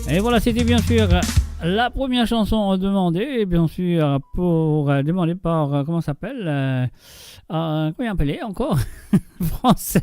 Et voilà, c'était bien sûr La première chanson demandée, bien sûr, pour, euh, demandée par, euh, comment ça s'appelle, euh, euh, comment il appelait encore ? Frances.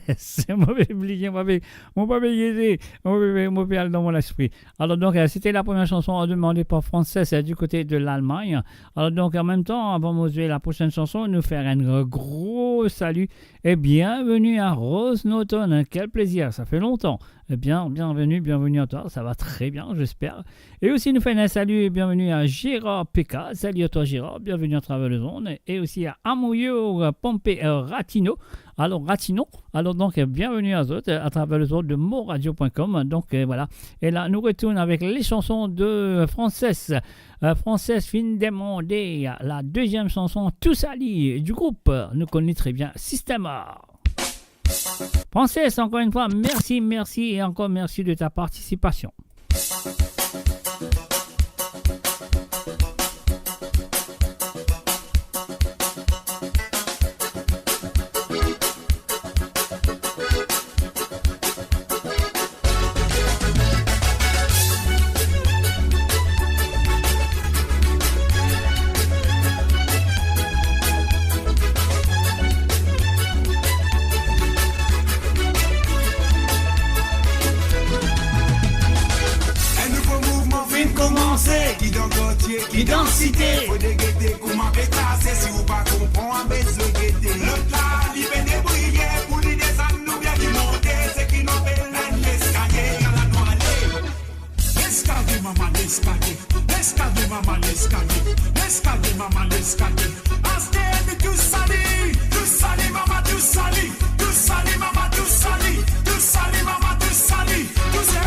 Mo pe bliye, mo pe, mo pe bliye, mo pe, mo pe al dan mo lespri. Alors donc, euh, c'était la première chanson demandée par Frances, euh, du côté de l'Allemagne. Alors donc, en même temps, avant de jouer la prochaine chanson, nous faire un gros salut et bienvenue à Rose Norton. Quel plaisir, ça fait longtemps. Eh bien, bienvenue, bienvenue à toi. Ça va très bien, j'espère. Et aussi, nous faisons un salut et bienvenue à Gérard P K. Salut à toi, Gérard. Bienvenue à travers le monde. Et aussi à Amouyou, Pompé, euh, Ratino. Alors, Ratino. Alors, donc, euh, bienvenue à autres, euh, à travers le monde de moradio point com. Donc, euh, voilà. Et là, nous retournons avec les chansons de, euh, Frances. Euh, Frances fin demandé la deuxième chanson, Tou Sali, du groupe, euh, nous connaît très bien, Système R. Frances, encore une fois, merci, merci et encore merci de ta participation. Enn nouvo mouvman finn koumanse, ki dan kartie, ki dan site. Fode gete kouma pe trase, si ou pa konpran, abe zwe gete. Lot la, li pe debriye, pou li desann oubien li monte, seki nou apel enn leskalie, ala nou ale. Leskalie, mama, leskalie. Leskalie, mama, leskalie. Leskalie, mama, leskalie. Aster nou tou sali, tou sali, mama, tou sali. Tou sali, mama, tou sali. Tou sali, mama, tou sali. Tou sali.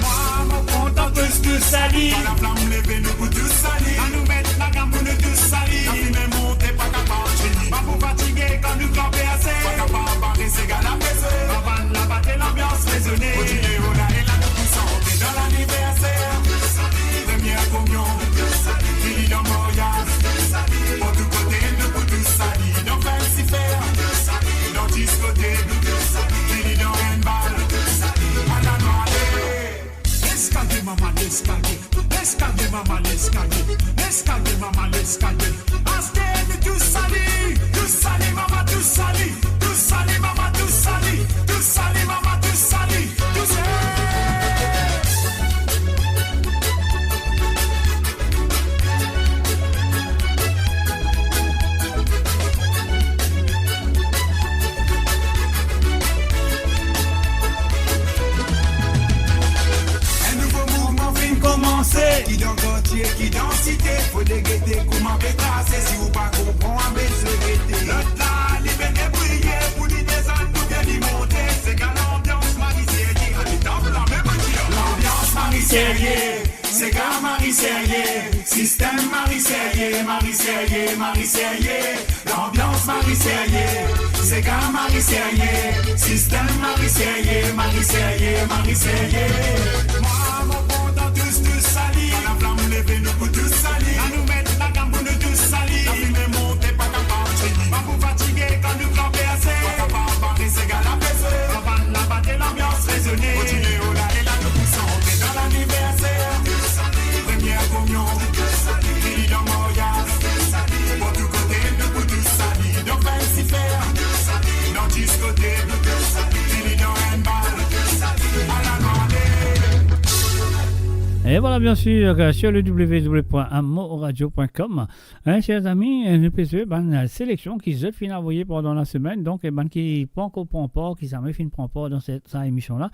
Mwa, mo kontan tous, tous sali. Kan laflam leve, nou pou tous sali. Kan nou met lagam pou nou tous sali. Kan fime monte, pa kapav fini. Pa pou fatige kan nou kanpe ase. Pa kapav bare, sega la peze. Avan labate, lanbians rezone. Kontinie ola e la, nou pou sante dan laniverser. Premie kominyon, fini dan maryaz. Partou kote, nou pou tous sali. Dan festival, dan diskotek, fini dan enn bal. Ala nou ale. Leskalie, mama, leskalie. Leskalie, mama, leskalie. Leskalie, mama, leskalie. Aster nou tous sali. Tous sali, mama, tous sali. Tous sali, mama, tous sali. Tous sali, mama, tous sali. Tous sali. Enn nouvo mouvman finn koumanse, ki dan kartie, ki dan site. Fode gete kouma pe trase, si ou pa konpran, abe zwe gete. Lot la, li pe debriye, pou li desann oubien li monte. Sega, lanbians Marie Serrier, ale tanp la, mem ti lanbians Marie Serrier. Sega Marie Serrier, Système Marie Serrier, Marie Serrier, Marie Serrier. Lanbians Marie Serrier, sega Marie Serrier, Système Marie Serrier, Marie Serrier, Marie Serrier. Mwa, mo kontan tous, tous sali. Kan laflam leve, nou pou tous sali. Kan nou met lagam pou nou tous sali. Lafime monte, pa kapav fini. Pa pou fatige kan nou kanpe ase. Pa kapav bare, sega la peze. Avan labate, lanbians rezone. Kontinie ola e la, nou pou sante dan laniverser. Premie kominyon, fini dan maryaz. Partou kote, nou pou tous sali. Dan festival, dan diskotek, fini dan enn bal. Ala nou ale. Et voilà, bien sûr, euh, sur le w w w point moradio point com. Hein, chers amis, euh, nou pe zwe bann, euh, seleksion ki zot finn avoye pandan la semaine. Donc, euh, bann ki pankor pran par, ki zame finn pran par dan se, sa emision la,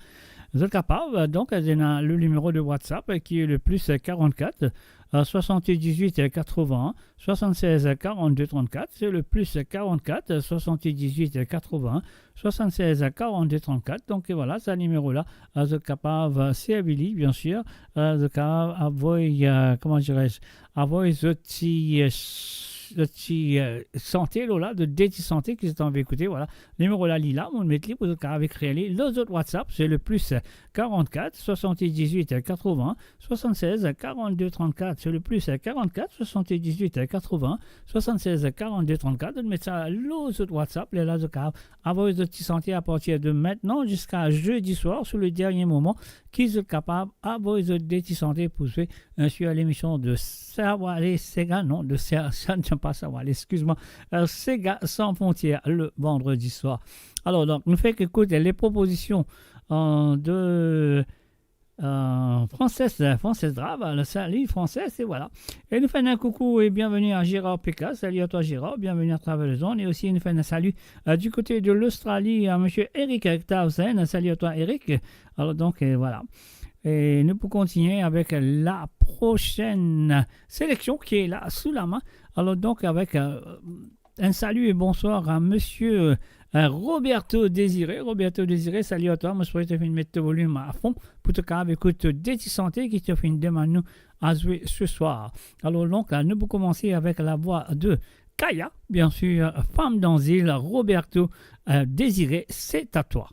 zot kapav, euh, donc, euh, ena le nimero de WhatsApp, euh, ki le plus, euh, quarante-quatre, euh, soixante-dix-huit quatre-vingts, soixante-seize quarante-deux trente-quatre, c'est le plus quarante-quatre soixante-dix-huit quatre-vingts, soixante-seize quarante-deux trente-quatre. Donc, euh, voilà, sa nimero la, euh, zot kapav, euh, servi li, bien sûr, euh, zot kapav avoy, euh, comment dirais-je, avoy zot ti, euh, s-, zot ti, euh, sante lor la, zot de ti sante ki zot anvi ekoute, voilà. Nimero la, li la, mo met li pou zot kapav ekrir li lor zot WhatsApp, c'est le plus quarante-quatre soixante-dix-huit quatre-vingts soixante-seize quarante-deux trente-quatre, c'est le plus quarante-quatre soixante-dix-huit quatre-vingts soixante-seize quarante-deux trente-quatre. Zot met sa lor zot WhatsApp, lerla zot kapav avoy zot ti sante à partir de maintenant jusqu'à jeudi soir, sur le dernier moment, ki zot kapav avoy zot de ti sante pou zwe, euh, sur l'émission de Savoir les Séga, non, de Sé-, sa, non, pas Savoir les, excuse-moi, euh, Séga sans frontières le vendredi soir. Alors, donc, nou fek ekout les propositions, euh, de, euh, Frances, Frances Drab. Alors, salut, Frances, et voilà. Et nous faisons un coucou et bienvenue à Gérard Pécasse. Salut à toi, Gérard. Bienvenue à travers les ondes. Et aussi, nous faisons un salut, euh, du côté de l'Australie, à monsieur Eric Townsend. Salut à toi, Eric. Alors, donc, euh, voilà. Et nous pouvons continuer avec la prochaine sélection qui est là sous la main. Alors, donc, avec, euh, un salut et bonsoir à monsieur, euh, Roberto Désiré. Roberto Désiré, salut à toi. Mo swete to finn met to volim a fon pou to kapav ekout de ti sante ki to finn demann nou a zwe ce soir. Alors donc, euh, nous pouvons commencer avec la voix de Kaya, bien sûr, Femme dans île, Roberto, euh, Désiré, c'est à toi.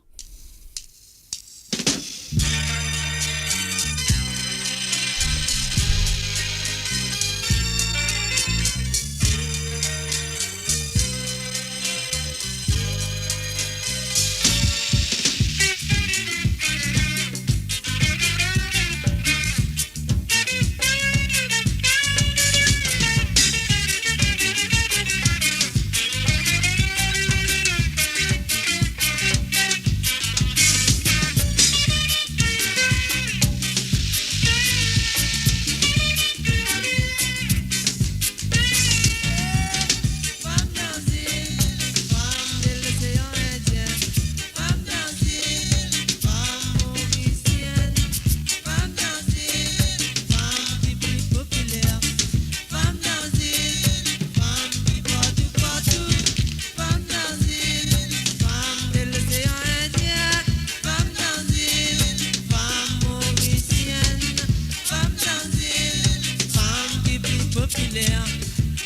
Femme dans île, femme de l'océan Indien, femme dans île, femme mauricienne, femme dans île, femme qui vit populaire,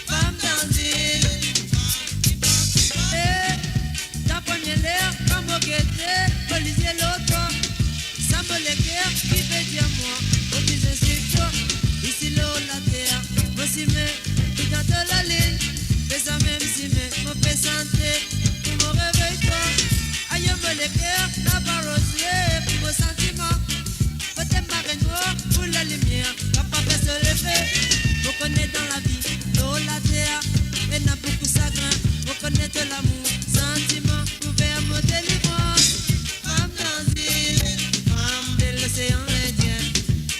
femme dans île. Eh, ta premie ler, kan mo gete, mo lizie lor twa. Sa mo leker ki pe dir mwa, mo bizin swiv twa, isi lor later, mo sime, ki dan to lalinn, pe sa mem sime, mo pe sante, pou mo revey twa. Ayo mo leker, napa rose, pou mo santiman. Kote marenn mo, pou lalimier, kapav fer soley leve. Mo kone dan lavi, lor later, ena boukou sagrin, mo kone to lamour, santiman, pou fer mo delivrans. Femme dans île, femme de l'océan Indien.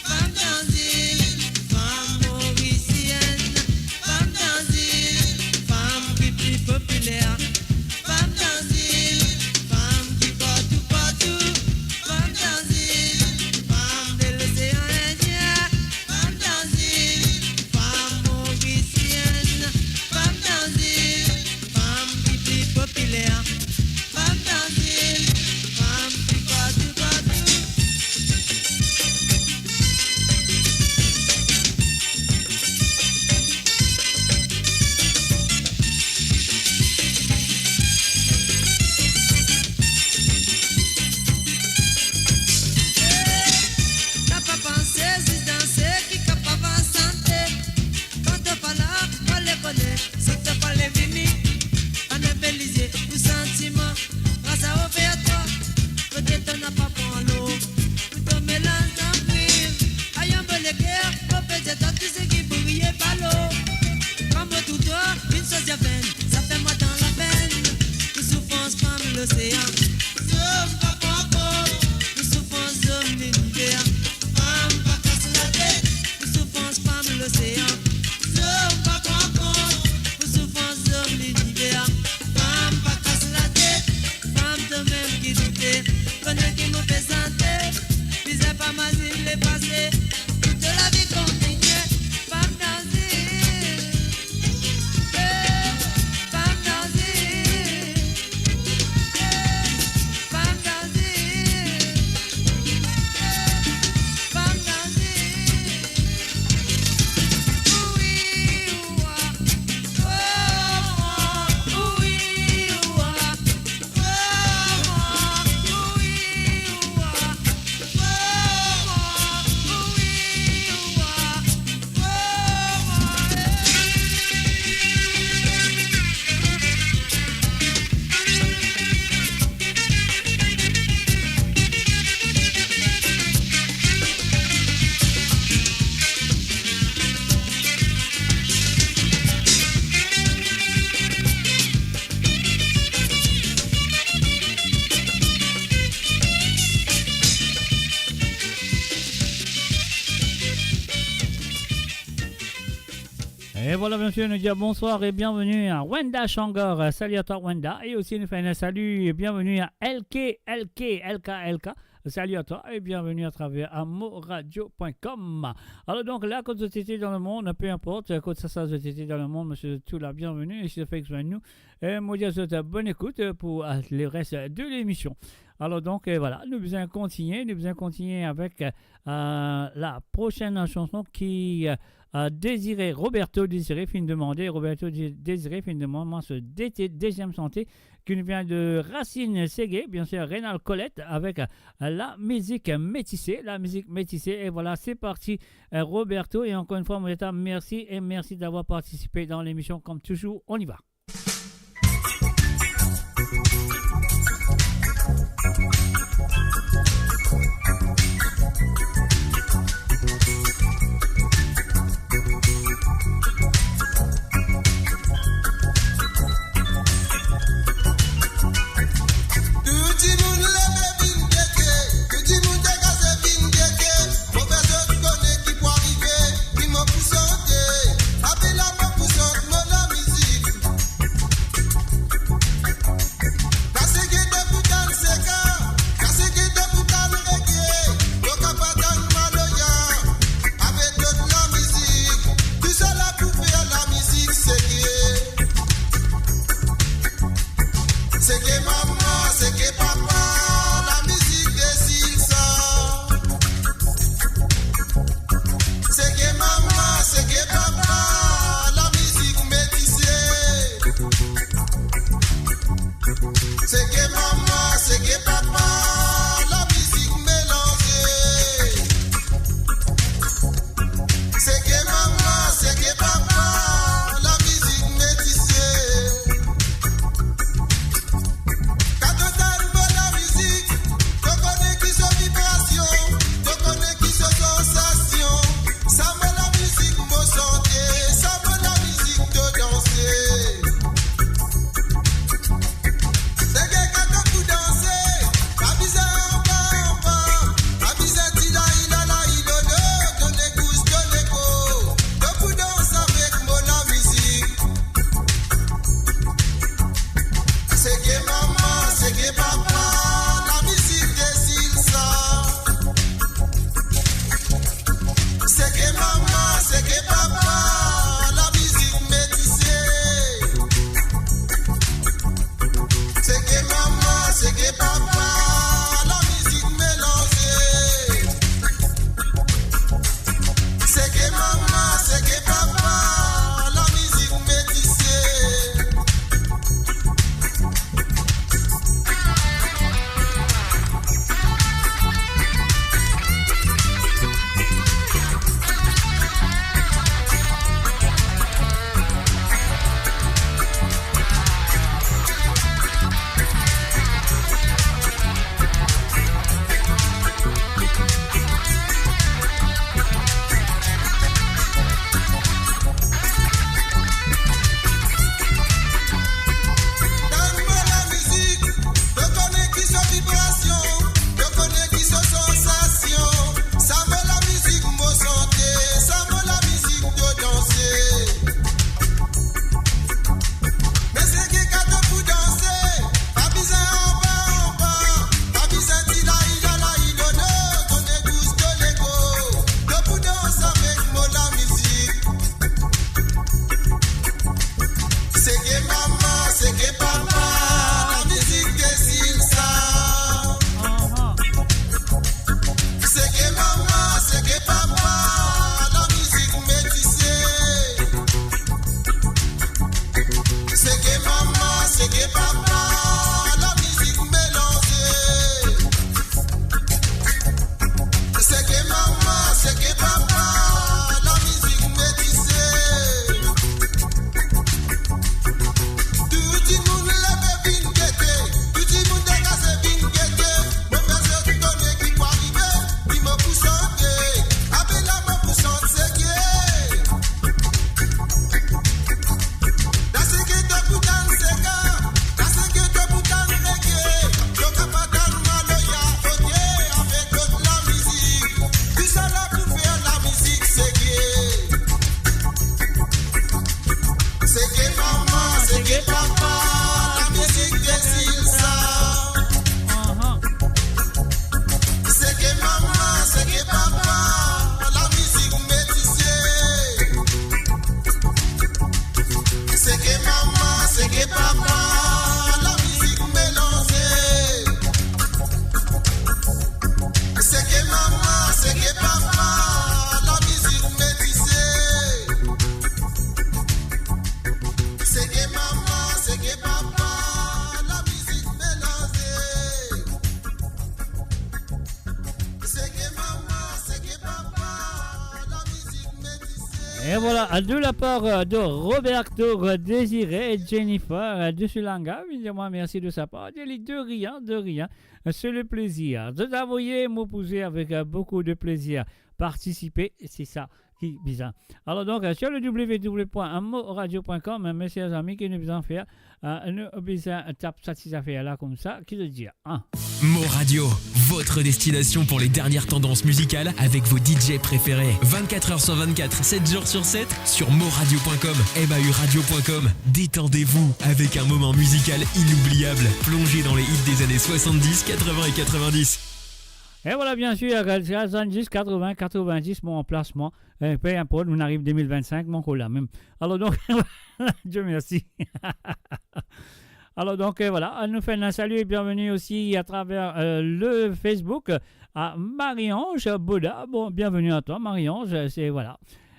Femme dans île, femme mauricienne. Femme dans île, femme qui vit populaire. Femme dans île, femme qui partout, partout. Femme dans île, femme de l'océan Indien. Femme dans île, femme mauricienne. Femme dans île, femme qui vit populaire. Femme dans île, femme qui partout, partout. Napa panse, zis danse, ki kapav sante. Kan to pa la, mo le kone, si to pa le vini, ann pe lizie pou santiman. Gras a ofer twa, kote to napa pran lor, pou to melanz dan kwir. Ayo mo leker, mo pe dir twa tou seki pou riye pa lor. Kan mo trouv twa, vinn sot zafenn, sa fer mwa dan lapenn. Pou soufrans fam losean, zom pa pran kor. Pou soufrans zom liniver, fam pa kas latet. Pou soufrans fam losean, zom pa pran kor. Pou soufrans zom liniver, fam pa kas latet. Fam to mem ki doute, kone ki mo pe sante. Bizin pa mazinn lepase, pou to lavi kontinie. Fam Et voilà, bien sûr, nous disons bonsoir et bienvenue à Wenda Shangar. Euh, salut à toi, Wenda. Et aussi, nous faisons un salut et bienvenue à L K, L K, L K, L K. Salut à toi et bienvenue à travers amoradio point com. Alors donc, là, quand vous étiez dans le monde, peu importe, quand ça, ça, vous étiez dans le monde, monsieur, tout la bienvenue. Ici, c'est Félix Vanou. Euh, moi, je vous souhaite bonne écoute, euh, pour, euh, le reste de l'émission. Alors donc, euh, voilà, nous allons continuer, nous allons continuer avec, euh, euh, la prochaine chanson qui, euh, euh, Désiré, Roberto Désiré, fin demandé, Roberto Dé-, Désiré, fin demandé, moi, ce D T, deuxième santé, qui nous vient de Racine Ségué, bien sûr, Rénal Colette, avec, euh, la musique métissée, la musique métissée. Et voilà, c'est parti, euh, Roberto. Et encore une fois, Mojata, merci et merci d'avoir participé dans l'émission, comme toujours. On y va. Tou dimoun leve vinn gete, tou dimoun degaze vinn gete. Mo fer zot kone ki pou arive, ki mo pou sante. Ape lame pou sant mo lamizik. Kase Et voilà, de la part, euh, de Roberto, euh, Désiré et Jennifer, euh, de Sulanga, il dit à moi merci de sa part. Je dis de rien, de rien. C'est le plaisir de t'envoyer mon pouce avec, euh, beaucoup de plaisir. Participer, c'est ça ki bizin. Alors donc, euh, sur le w w w point moradio point com, euh, mes chers amis, ki nou bizin fer, euh, nou bizin tap sa ti zafer la koumsa, ki zot dir, hein? Mo Radio, votre destination pour les dernières tendances musicales avec vos D J préférés. Vingt-quatre heures sur vingt-quatre, sept jours sur sept, sur moradio point com, M A U radio point com. Détendez-vous avec un moment musical inoubliable, plongé dans les hits des années soixante-dix, quatre-vingts et quatre-vingt-dix. Et voilà, bien sûr, soixante-dix, quatre-vingts, quatre-vingt-dix, mon emplacement. Eh, peu importe, nou ariv deux mille vingt-cinq, mo ankor la mem. Alors donc, Dieu merci. Alors donc, euh, voilà, nous faisons un salut et bienvenue aussi à travers, euh, le Facebook à Marie-Ange Boda. Bon, bienvenue à toi, Marie-Ange, c'est, voilà.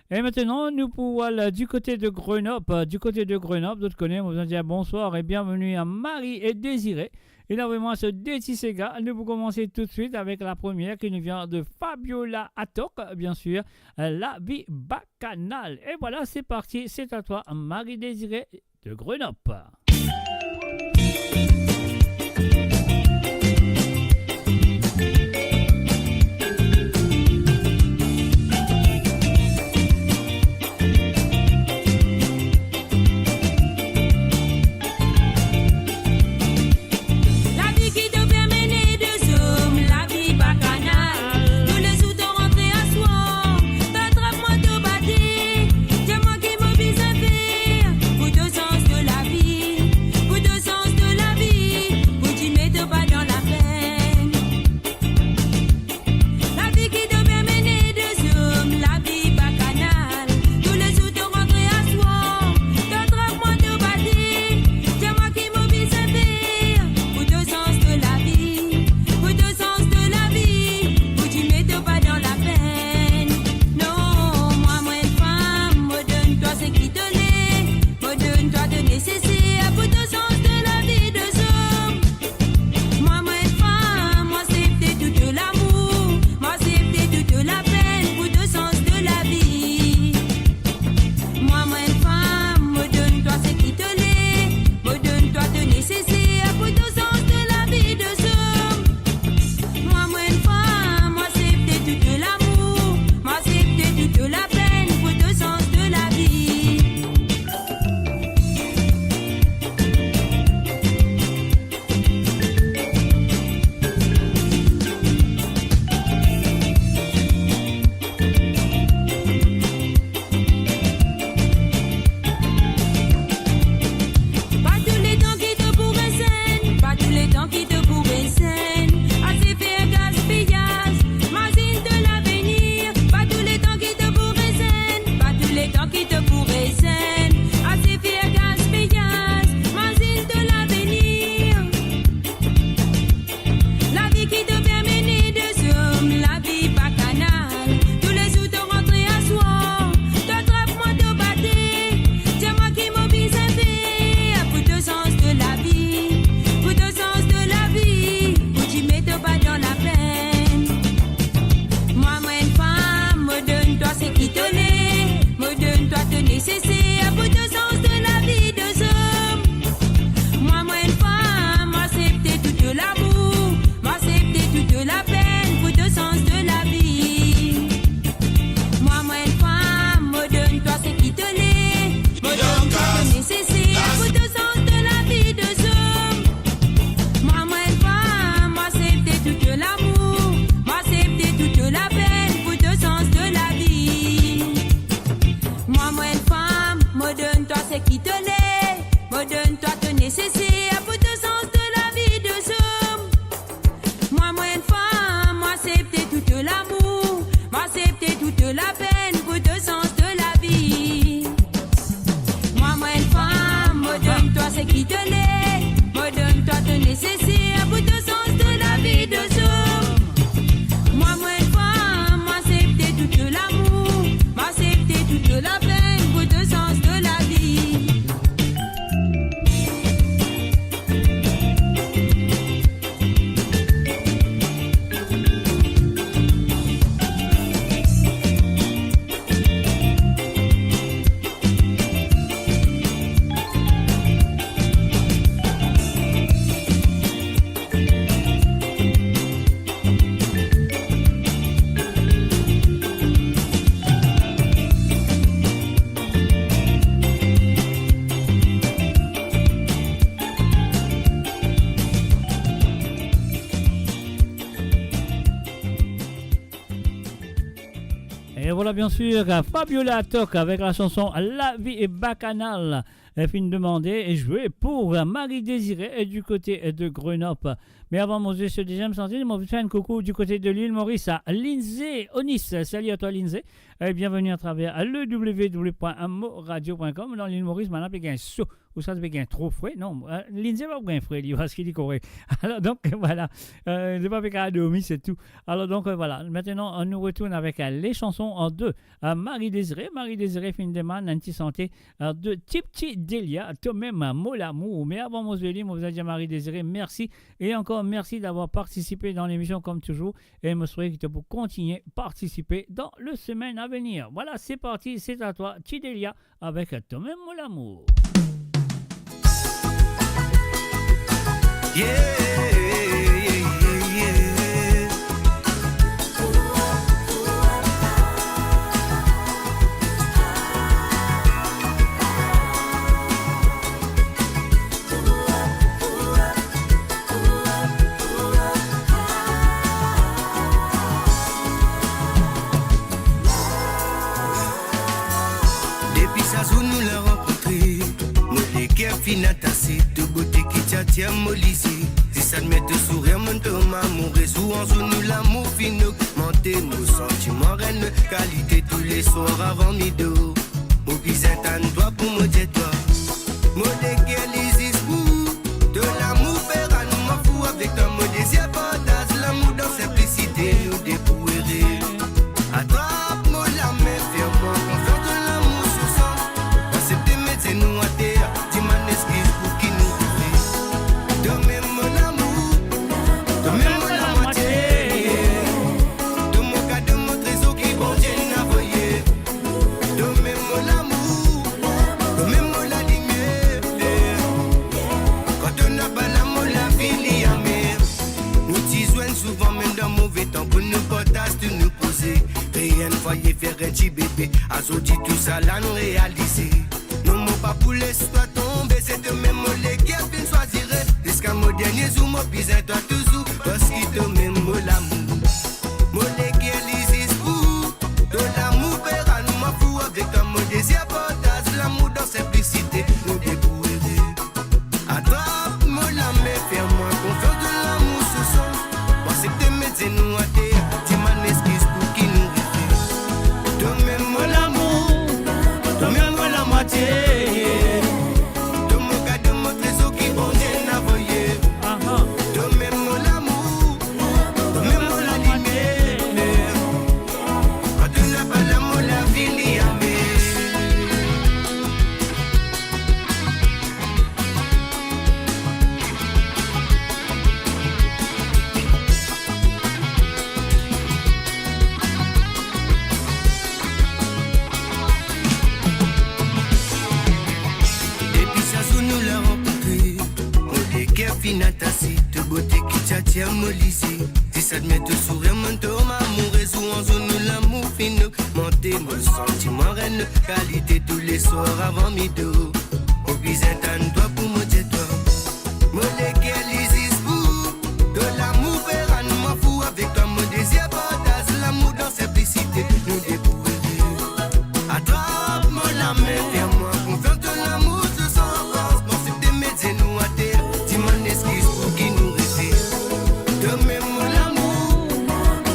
Et maintenant, nous pouvons aller du côté de Grenoble. Euh, du côté de Grenoble, zot kone, mo bizin dir bonsoir et bienvenue à Marie et Désiré. Et là, vraiment, ce D J Sega, nous pouvons commencer tout de suite avec la première qui nous vient de Fabiola Atok, bien sûr, euh, La vie bacchanale. Et voilà, c'est parti, c'est à toi, Marie Désirée de Grenoble. Lavi ki to pe mene de zom, lavi bakanal. Toulezour to rantre aswar, to trap mwa, to bate. Dir mwa ki mo bizin fer pou to sanz to lavi, pou to sanz to lavi, pou dime to pa dan lapenn. Lavi ki to pe mene de zom, lavi bakanal. Toulezour to rantre aswar, to trap mwa, to bate. Dir mwa ki mo bizin fer pou to sanz to lavi, pou to sanz to lavi, pou dime to pa dan lapenn. Non, mwa mo enn fam, mo donn twa seki to le, mo donn twa to neseser pou to sanz to lavi de zom. Mwa mo enn fam, mo aksepte tou to lamour, mo aksepte tou to lapenn pou to sanz to lavi. Mwa mo enn fam, mo donn twa seki to le, mo donn twa to neseser pou to sanz to lavi de zom. Mwa mo enn fam, mo aksepte tou to lamour, mo aksepte tou to lapenn pou to sanz to lavi. Pa touletan ki to pou rezenn, pa touletan ki to pou rezenn, ase fer gaspiyaz, mazinn to lavenir. Pa touletan ki to pou rezenn, pa touletan ki to pou rezenn, ase fer gaspiyaz, mazinn to lavenir. Lavi ki to pe mene de zom, lavi bakanal. Toulezour to rantre aswar, to trap mwa, to bate. Dir mwa ki mo bizin fer pou to sanz to lavi, pou to sanz to lavi, pou dime to pa dan lapenn. Mwa mo enn fam, mo donn twa seki to le, mo donn twa to neseser pou to sanz to lavi de zom. Mwa mo enn fam, mo aksepte tou to lamour, mo aksepte tou to lapenn pou to sanz to lavi. Mwa mo enn fam, mo donn twa seki to le, mo donn twa to neseser pou to sanz to lavi de zom. Mwa mo enn fam, mo aksepte tou to lamour, mo aksepte tou to lapenn pou to sanz to lavi. Mwa mo enn fam, mo donn twa seki to le, mo donn twa to neseser pou to sanz to lavi de zom. Mwa mo enn fam, mo aksepte tou to lamour, mo aksepte tou to lapenn pou to sanz to lavi. Mwa mo enn fam, mo donn twa seki to le, mo donn twa to neseser pou to sanz to lavi de zom. Mwa mo enn fam, mo aksepte tou to lamour, mo aksepte tou to lapenn pou to sanz to lavi. Voilà, bien sûr, Fabiola Tok avec la chanson La vie est bacchanale, euh, finn demandé et joué pour, euh, Marie Désirée, euh, du côté, euh, de Grenoble. Mais avant, mon Dieu, ce deuxième sentiment, on fait un coucou du côté de l'île Maurice à Lindsay Onis. Salut à toi, Lindsay. Et bienvenue à travers le w w w point moradio point com. Dans l'île Maurice, maintenant, il y a un chaud. Ou sa, ti pe gagn tro fre? Non, euh, Lindsay pa gagn fre, li, parski li korek. Alors, donc, voilà. Euh, li pa pe kapav dormi, c'est tout. Alors, donc, euh, voilà. Maintenant, euh, nou retourn avek, euh, les chansons en deux. Euh, Marie Désirée, Marie Désirée finn demann enn ti sante, euh, de Tipti Delia, Tomem mo lamour. Mais avant, mon zoli, mo bizin dir Marie Désirée, merci. Et encore, merci d'avoir participé dans l'émission, comme toujours. E mo swete ki to pou kontigne partisipe dan le semaine à venir. Voilà, c'est parti, c'est à toi, Ti Delia avec Tomem mo lamour. Yeah, yeah, yeah, yeah. Depi sa zour nou la rankontre, mo leker finn atase, to bote ki ti atir mo lizie. Zis admir to sourir, monn tonbe amoure, zour an zour nou lamour finn ogmante, mo santiman rann kalite touleswar avan mi dor. Mo bizin tann twa pou mo dir twa. Mo leker li zis pou ou. To lamour fer rann mwa fou, avek twa mo dezir partaz lamour dan sinplisite, nou de pou ere. Atrap mo lame, fer mwa konfians, to lamour sousans. Aksepte met zenou ater, dimann eskiz pou ki nou rive. To mem mo lamour, to mem mo lamwatie. To mo kado, mo trezor ki Bondie inn avoye. To mem mo lamour, to mem mo lalimier. Kan to napa la, mo lavi li amer. Nou ti zwenn souvan, mem dan move tan, pou nou partaz tou nou proze. Kree enn fwaye, fer enn ti bebe. Azordi tousala inn realize. Non, mo pa pou les twa tonbe, se to mem mo leker finn swazire. Ziska mo dernie zour, mo bizin twa touzour, parski to mem mo lamour. Mo leker li zis pou ou. To lamour fer rann mwa fou, avek twa mo dezir partaz lamour dan sinplisite, nou de pou ere. Atrap mo lame, fer mwa konfians, to lamour sousans. Mo aksepte met zenou ater, dimann eskiz pou ki nou rive. To mem mo lamour, to mem mo lamwatie. To mo kado, mo trezor ki Bondie inn avoye. Aha. To mem mo lamour, to mem mo lalimier. Kan to napa la, mo lavi li amer. Depi sa zour nou la rankontre, mo leker finn atase, to bote ki ti atir mo lizie. Zis admir to sourir, monn tonbe amoure, zour an zour nou lamour finn ogmante, mo santiman rann kalite touleswar avan mi dor. Mo bizin tann twa pou mo dir twa. Mo leker li zis pou ou. To lamour fer rann mwa fou, avek twa mo dezir partaz lamour dan sinplisite, nou de pou ere. Atrap mo lame, fer mwa konfians, to lamour sousans. Mo aksepte met zenou ater, dimann eskiz pou ki nou rete. To mem mo lamour,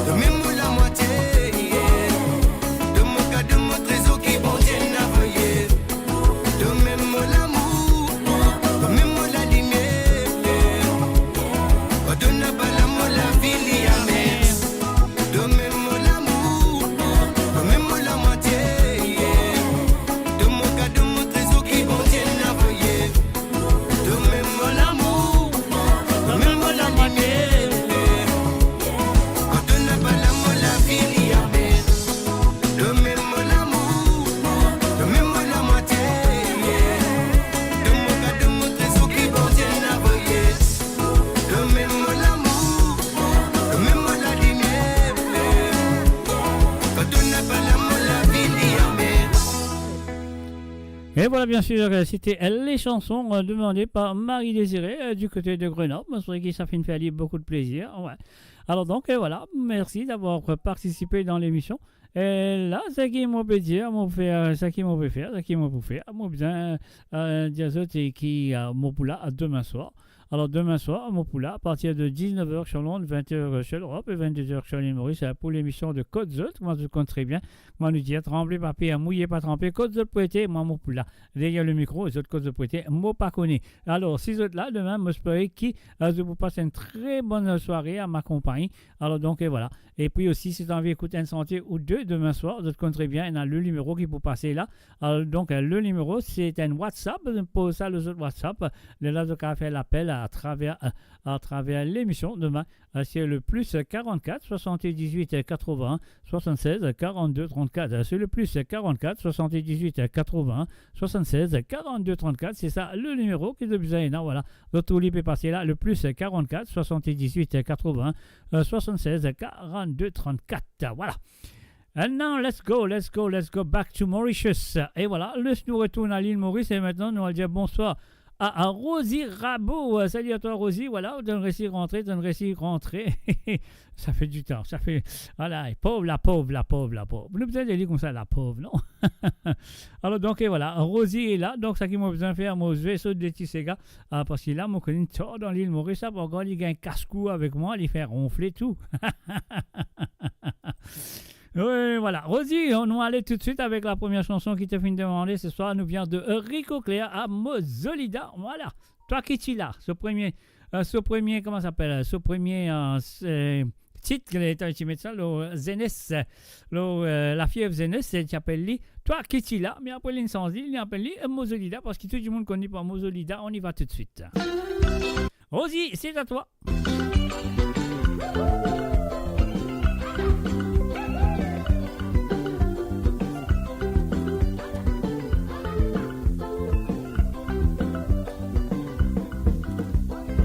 to mem mo lamwatie, yeah. To mo kado, mo trezor ki Bondie inn avoye. To mem mo lamour, to mem mo lalimier. Kan to napa la, mo lavi li amer. To mem mo lamour, to mem mo lamwatie. To mo kado, mo trezor ki Bondie inn avoye. To mem mo lamour, to mem mo lalimier. Kan to napa la, mo lavi li amer. To mem mo lamour, to mem mo lamwatie. To mo kado, mo trezor ki Bondie inn avoye. To mem mo lamour, to mem mo lalimier. Kan to napa la, mo lavi li amer. Et voilà, bien sûr, euh, c'était les chansons, euh, demandées par Marie Désirée, euh, du côté de Grenoble. Mo swete ki sa finn fer li beaucoup de plaisir. Ouais. Alors donc, euh, voilà, merci d'avoir participé dans l'émission. E la, seki mo pe dir, mo fer, seki mo pe fer, seki mo pou fer, mo bizin, eh, dir zot ki, eh, mo pou la demin swar. Alor, demin swar, mo pou la, apartir de diznef er sur Londres, vent er sur Europe e vennde er sur Lil Moris, eh, pou lemision de Kot Zot, kouma zot konn tre bien, kouma nou dir, tranble pa per, mouye pa tranpe, kot zot pou ete, mwa mo pou la. Deryer lemikro, zot kot zot pou ete, mo pa kone. Alor, si zot la, demin, mo espere ki, eh, zot pou pas enn tre bonn sware a ma konpagni. Alor, donk, eh, vwala. Epi osi, si zot anvi ekout enn sante ou de demin swar, zot konn tre bien, ena le nimero ki pou pase la. Alor, donk, eh, le nimero, se enn WhatsApp, pou sa, le zot WhatsApp, lerla zot kapav fer lapel atraver, eh, atraver lemision demin, eh, se le plis karant-kat, swasant-diz-wit, katrovin, swasant-sez, karant-de, trant-kat. Eh, se le plis karant-kat, swasant-diz-wit, katrovin, swasant-sez, karant-de, trant-kat. Se sa le nimero ki zot bizin ena, vwala. Zot toule pe pase la, le plis karant-kat, swasant-diz-wit, katrovin, eh, swasant-sez, karant-de, trant-kat. Vwala. And now, let's go, let's go, let's go back to Mauritius. E vwala, les nou retourn a Lil Moris e aster nou al dir bonswar a, a Rosie Rabo. Eh, salut à toi, Rosie. Vwala, ou tonn resi rantre, tonn resi rantre. Sa fer ditan, sa fer, vwala, pov la, pov la, pov la, pov. Nou bizin dir li koumsa, la pov, non? Alor, donk, e vwala, Rosie est là. Donk, seki mo bizin fer, mo zwe so de ti sega, ah, parski la, mo kone tar dan Lil Moris, sa, parski li gagn kas-kou avek mwa, li fer ronfle tou. Wi, vwala. Rosie, nou ale toutswit avek la premie sanson ki to finn demande se swar. Nou vinn de, eh, Rico Clair a Mozolida. Vwala. Twa ki ti la, so premie, eh, so premie, kouma sa apel, eh, so premie, eh, s-, eh, tit, ki letan ti met sa, lor, eh, Zenes, eh, lor, eh, Lafiev Zenes, eh, ti apel li Twa ki ti la, me apre linn sanz li, linn apel li, eh, Mozolida, parski tou dimoun konn li par Mozolida. On y va tout de suite. Rosie, c'est à toi.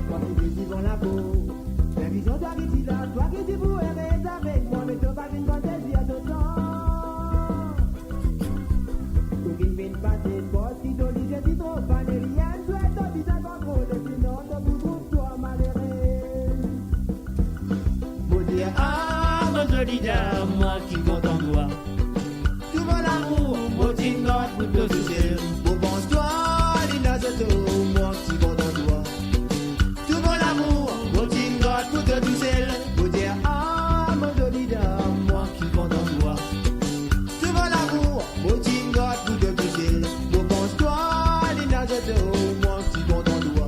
Mwa ki viv divan labo, me vizion twa ki ti la, twa ki ti pou erez avek mwa, me to pa vinn bann plezir to tan. To vinn met pa tet port ki to lizie ti tro fane, li enn swet to bizin kontrole, sinon to pou trouv twa malere. Mo dir, ah, Mozolida, mwa ki kontan twa. Tou mo lamour, mo ti gard pou to tousel. Mo pans twa, Lina Zoto, mwa ki kontan twa. Tou mo lamour, mo ti gard pou to tousel. Mo dir, ah, Mozolida, mwa ki kontan twa. Tou mo lamour, mo ti gard pou to tousel. Mo pans twa, Lina Zoto, mwa ki kontan twa.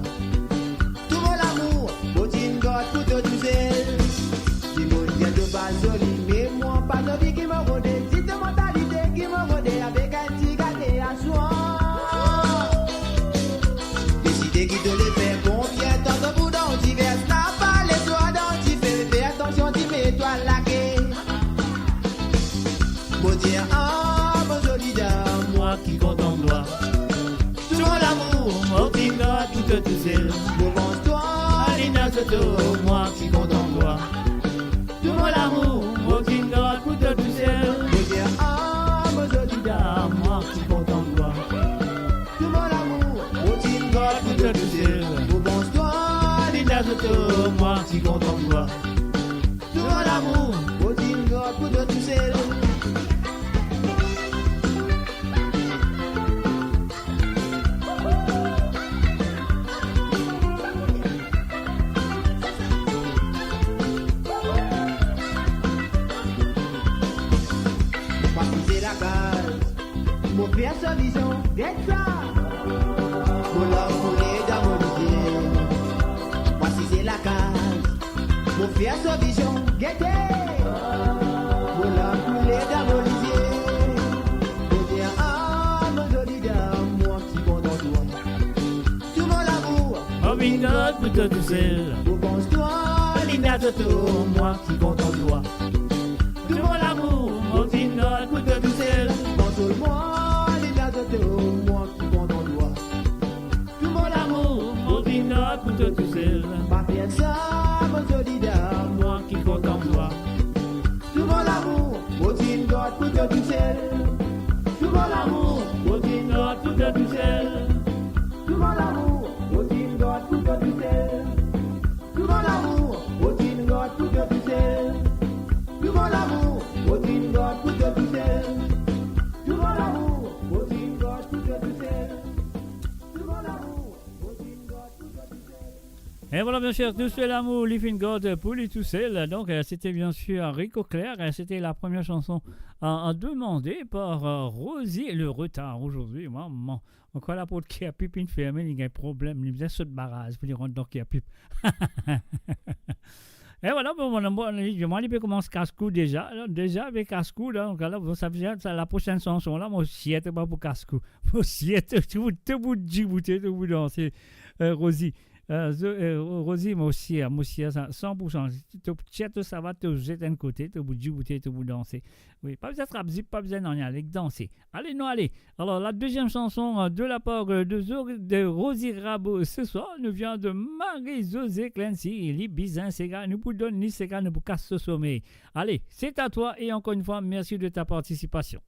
Tou mo lamour, mo ti gard pou to tousel. Dimoun dir to pa zoli, me mwa pa zoli ki mo rode. Si to mantalite ki mo rode, avek enn ti gate aswar. Deside ki to le fer konbien tan to pou dan divers, na pa leswa dan dife, fer atansion dife twa lake. Mo dir, ah, Mozolida, mwa ki kontan twa. Tou mo lamour, mo ti gard pou to tousel. Mo pans twa, Lina Zoto, mwa ki kontan twa. Tou mo lamour, mo ti gard pou to tousel. Mo dir, ah, Mozolida, mwa ki kontan twa. Tou mo lamour, mo ti gard pou to tousel. Mo pans twa, Lina Zoto, mwa ki kontan twa. Tou mo lamour, mo ti gard pou to tousel. Mo pa size lakaz, mo fer so vizion, get sa. Mo larm koule dan mo lizie. Mo pa size lakaz, mo fer so vizion, gete. Mo larm koule dan mo lizie. Mo dir, ah, Mozolida, mwa ki kontan twa. Tou mo lamour, mo vinn gard pou to tousel. Mo pans twa, Lina Zoto, mwa ki kontan twa. Tou mo lamour, mo vinn gard pou to tousel. Pans twa, Lina Zoto, mwa ki kontan twa. Tou mo lamour, mo vinn gard pou to tousel. Pa fer sa, Mozolida, mwa ki kontan twa. Tou mo lamour, mo ti gard pou to tousel. Tou mo lamour, mo ti gard pou to tousel. Tou mo lamour, mo ti gard pou to tousel. Tou mo lamour, mo ti gard pou to tousel. Tou mo lamour, mo ti gard pou to Et voilà, bien sûr, tout seul amour, li finn gard pou li tousel. Donc, euh, c'était bien sûr Rico Clair. Euh, c'était la première chanson, euh, euh, demandée par, euh, Rosie. Le retard aujourd'hui, maman. Ankor laport Kerpip inn ferme, li gagn problem. Li bizin sot baraz pou li rant dan Kerpip. Et voilà, bon, mon amour, li, mwa, li pe koumans kas-kou deza. La, deza avek kas-kou, la, donk la, bon, sa vinn, sa, la prosenn sanson la, mo sir to pa pou kas-kou. Mo sir to, to pou, to pou diboute, to pou danse. Euh, Rosie, euh, zo-, euh, Rosie, mo sir, mo sir sa, san pou san. To tir to savat, to zet enn kote, to pou diboute, to pou danse. Wi, pa bizin trap zip, pa bizin nanye, ale danse. Ale, nou ale. Alors, la deuxième chanson, euh, de la part, euh, de Zo-, de Rosie Rabo ce soir, nous vient de Marie-Josée Clancy. Li bizin sega, nou pou donn li sega, nou pou kas so somey. Allez, c'est à toi et encore une fois, merci de ta participation.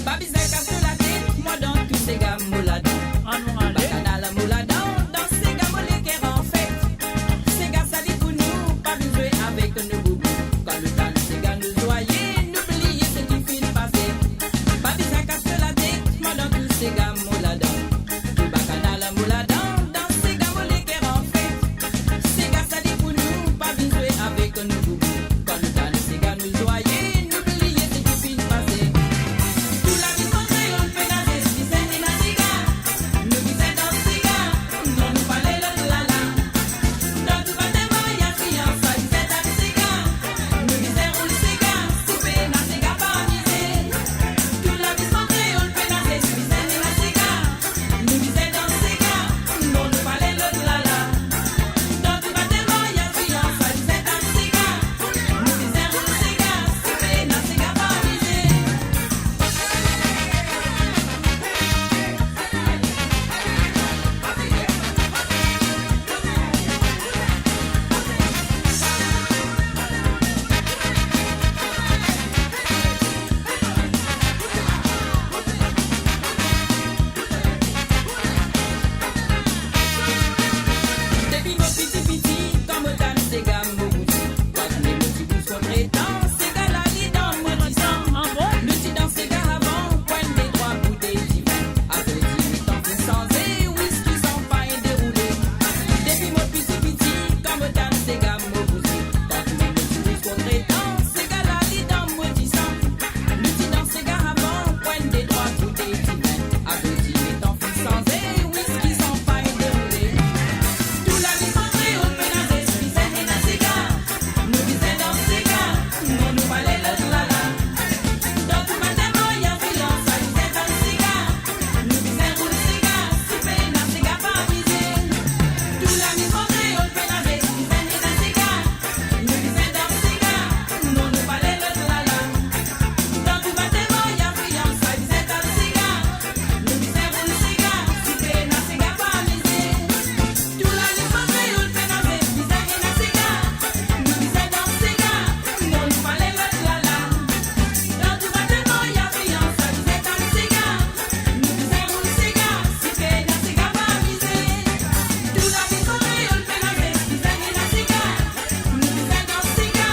Pa bizin kas latet, mwa dan tou sega mo ladan. Anou ale. Bakanal mo ladan, dan sega mo leker anfet. Sega sa li pou nou, pa vinn zwe avek nou boubou. Kan nou tann sega nou zwaye, nou bliye seki finn pase. Pa bizin kas latet, mwa dan tou sega mo ladan. Tou bakanal mo ladan, dan sega mo leker anfet. Sega sa li pou nou, pa vinn zwe avek nou boubou. Kan nou tann sega nou zwaye, nou bliye seki finn pase. Tou lavi san kreol pena zis bizin ena sega. Nou bizin dans sega, non nou pa le lot lala. Dan tou batem maryaz fiansa bizin tann sega. Nou bizin roul sega, si pena sega pa amize. Tou lavi san kreol pena zis bizin ena sega. Nou bizin dans sega, non nou pa le lot lala. Dan tou batem maryaz fiansa bizin tann sega. Nou bizin roul sega, si pena sega pa amize. Depi mo piti piti, kan mo tann sega mo gouti. Kan mo ti bous kontretan, sega la li dan mo disan. Ah bon? Nou ti dans sega avan, pran de trwa boutey divin. Apre dizuit an finn sanze, wiski, sanpagn, deroule. Depi mo piti piti, kan mo tann sega mo gouti. Kan mo ti bous kontretan, sega la li dan mo disan. Nou ti dans sega avan, pran de trwa boutey divin. Apre dizuit an finn sanze, wiski, sanpagn, deroule. Tou lavi san kreol pena zis bizin ena sega. Nou bizin dans sega, non nou pa le lot lala. Dan tou batem maryaz fiansa bizin tann sega. Nou bizin roul sega, si pena sega pa amize. Tou lavi san kreol pena zis bizin ena sega. Nou bizin dans sega, non nou pa le lot lala. Dan tou batem maryaz fiansa bizin tann sega. Nou bizin roul sega, si pena sega pa amize. Tou lavi san kreol pena zis bizin ena sega. Nou bizin dans sega, non nou pa le lot lala. Dan tou batem maryaz fiansa bizin tann sega. Nou bizin roul sega, si pena sega pa amize. Tou lavi san kreol pena zis bizin ena sega. Nou bizin dans sega,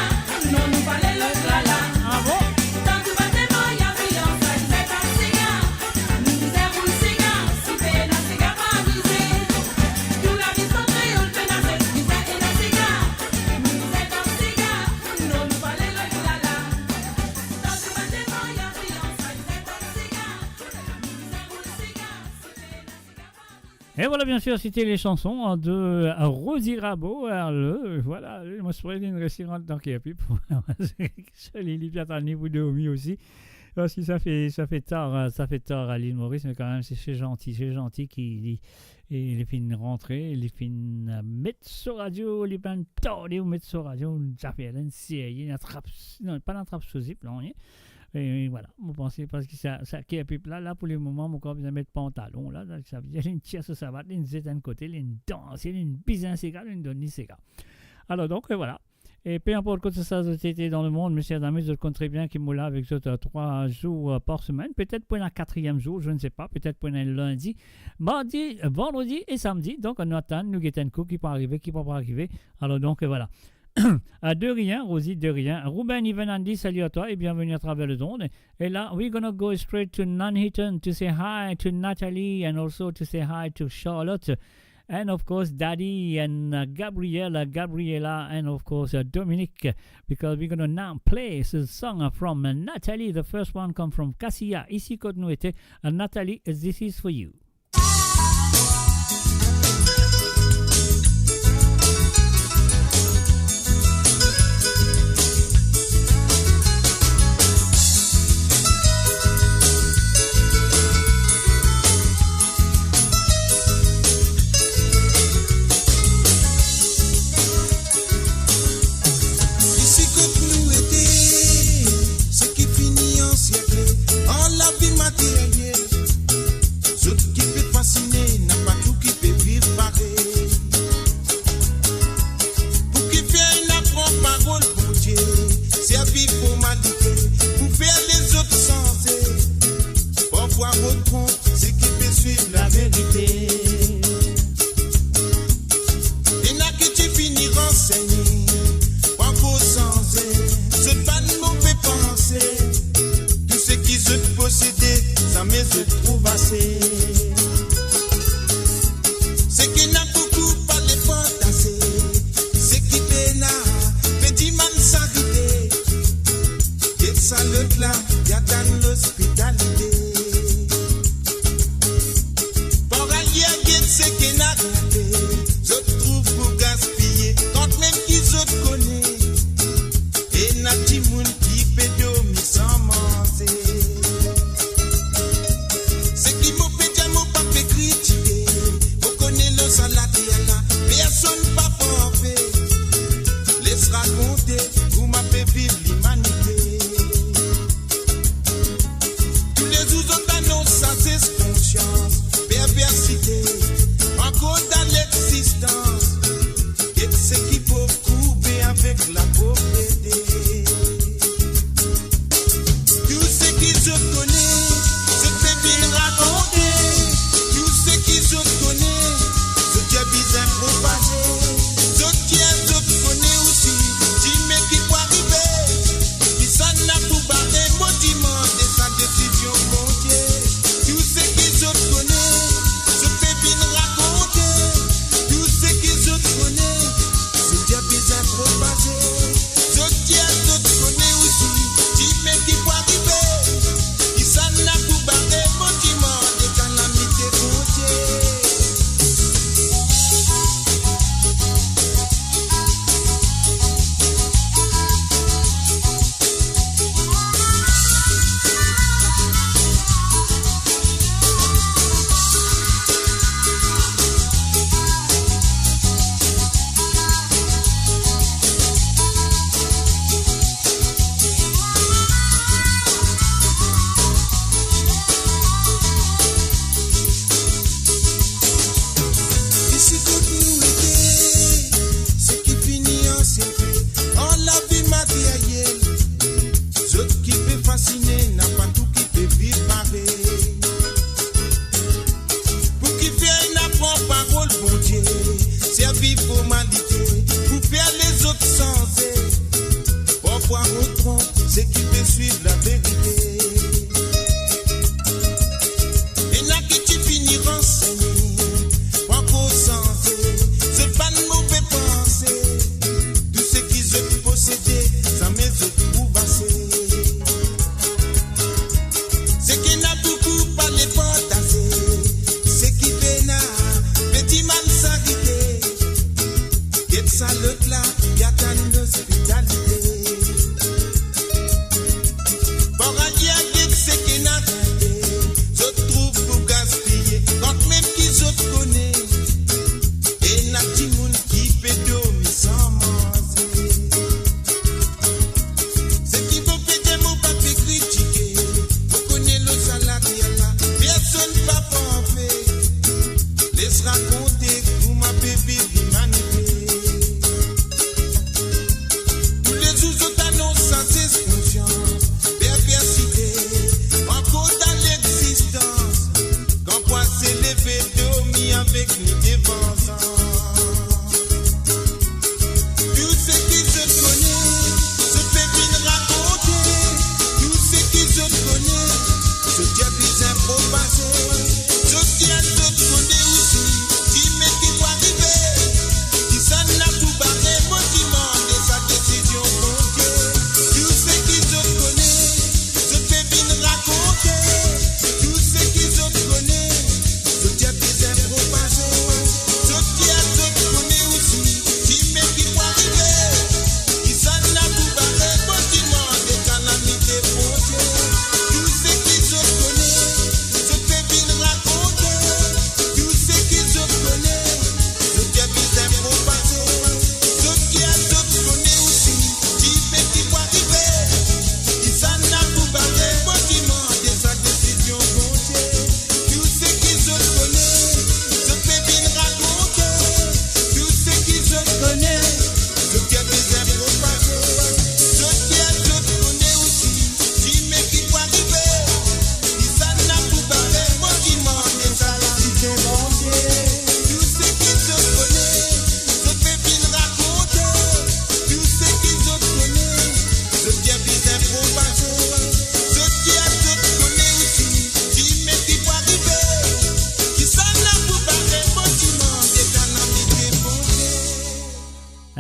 non nou pa le lot lala. Ah bon? Dan tou batem maryaz fiansa bizin tann sega. Nou bizin roul sega, si pena sega pa amize. Tou lavi san kreol pena zis bizin ena sega. Nou bizin dans sega, non nou pa le lot lala. Dan tou batem maryaz fiansa bizin tann sega. Nou bizin roul sega, si pena sega pa amize. Et voilà, bien sûr, c'était les chansons, hein, de, euh, Rosie Rabo. Alors, le, voilà, le, mo espere li resi rant dan Kerpip. Li, li pe atann li pou dormi osi. Parski sa fer, sa fer tar, euh, sa fer tar a Lil Moris, me kanmem, se, se zanti, se zanti ki li, li finn rantre, li finn, euh, met so radio, li pa'nn tarde pou met so radio, zafer la inn serye, inn atrap, non, pa inn atrap so zip, non, nanye. E, e vwala, mo panse parski sa, sa Kerpip la, la pou lemoman, mo krwar bizin met pantalon la, donk savedir linn tir so savat, linn zet enn kote, linn danse, linn bizin sega, linn donn li sega. Alor donk, e vwala. E pe inport kot sa zot ete dan lemond, mesie dam, zot konn tre bien ki mo la avek zot, euh, trwa zour, euh, par semenn, petet pou enn katriem zour, je ne sais pas, petet pou enn lindi, mardi, vandredi e samdi. Donk nou atann, nou gete enn kou ki pou arive, ki pa pou arive. Alor donk, e vwala. Ah, de rien, Rosie, de rien. Ruben, Ivan, Andy, salut à toi et bienvenue à travers le monde. Et là, we're gonna go straight to Nuneaton to say hi to Nathalie and also to say hi to Charlotte. And of course, Daddy and, uh, Gabriella, Gabriella, and of course, uh, Dominique, because we're gonna now play a song from, uh, Nathalie. The first one come from Cassia, Isi Kot Nou Ete. Uh, Nathalie, this is for you. Isi kot nou ete, seki fini ansiekle, an lavi materyel, zot ki pe fasine, napa tou ki pe viv parey. Pou kifer ena pran parol Bondie, servi formalite pou fer lezot sanze? Parfwa rod kont seki pe swiv laverite. Ena ki ti fini ransegne, pa ankor sanze zot bann move panse. Tou seki zot posede, zame zot trouv ase. Seki ena boukou pale fort ase, seki pena pe dimann sarite. Get sa lot la, li atann lospitalite. Par alyer, get seki ena gete, zot trouv pou gaspiye, kanmem ki zot kone ena dimoun ki pe dormi san manze. Seki mo pe dir, mo pa pe kritike, mo kone lor sa later la, personn pa parfe. Les rakonte kouma pe viv limanite. Toulezour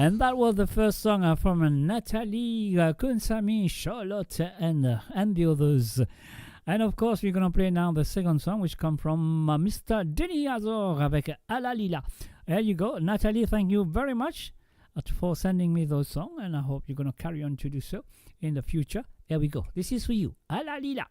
And that was the first song, uh, from, uh, Nathalie, uh, Kunsami, Charlotte, and, uh, and the others. And of course, we're gonna play now the second song, which come from, uh, Mister Denis Azor avec Alalila. There you go. Nathalie, thank you very much, uh, for sending me those songs, and I hope you're gonna carry on to do so in the future. Here we go. This is for you. Alalila.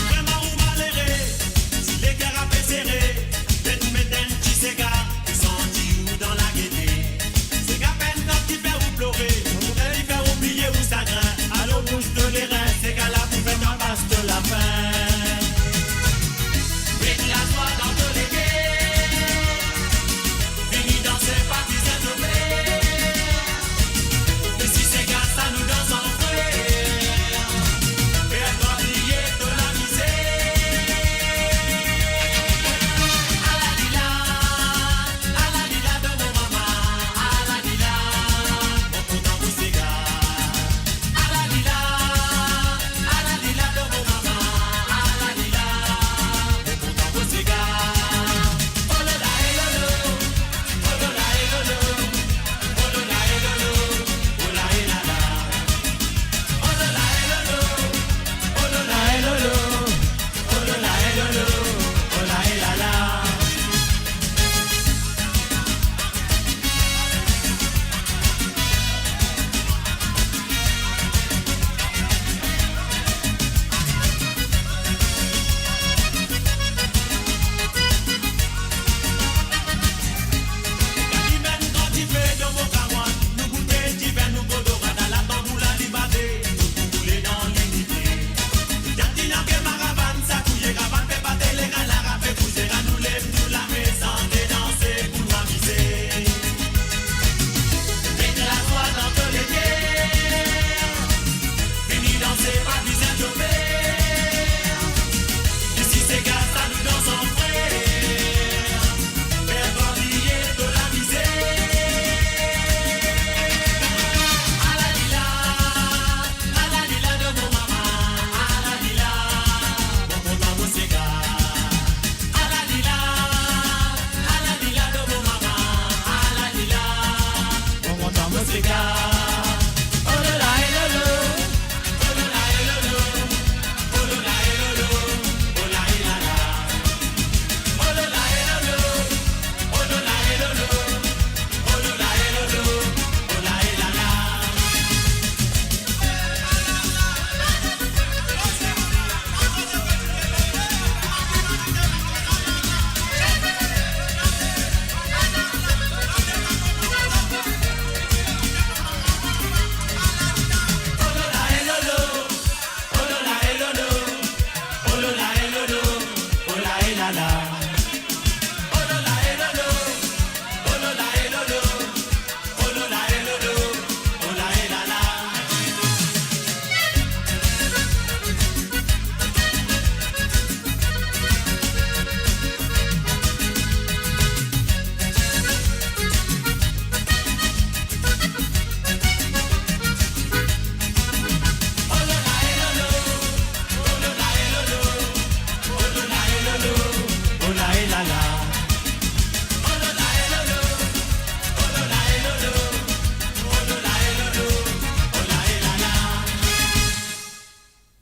Vreman ou malere, si leker ape sere, ler nou met enn ti sega, ou santi ou dan lagete. Sega pena ki fer ou plore, ou fer li fer ou bliye ou sagrin. Alor bous to lerin, sega la pou fer twa pas to lafin. Met lazwa dan to leker. Vini danse, pa bizin dope. Isi sega sa nou dans an frer. Fer twa bliye to lamizer. Alalila, alalila, dan mo mama. Alalila, mo kontan pou sega. Alalila, alalila, dan mo mama. Alalila, mo kontan pou sega. Vini danse, pa bizin dope. Isi sega sa nou dans an frer. Fer twa bliye to lamizer. Alalila, alalila, dan mo mama. Alalila, mo kontan pou sega. Alalila, alalila, dan mo mama. Alalila, mo kontan pou sega. Oh la la, eh lolo. Oh la la, eh lolo. Oh la la, eh lolo. Oh la, eh la la. Oh la la, eh lolo. Oh la la, eh lolo. Oh la la, eh lolo. Oh la, eh la la.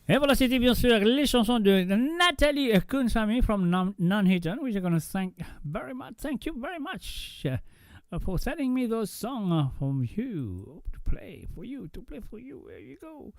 Et voilà, c'était bien sûr les chansons de Nathalie Kunsami from Nan-, Nuneaton, which I'm gonna thank very much. Thank you very much, uh, for sending me those songs, uh, from you to play for you, to play for you. There you go.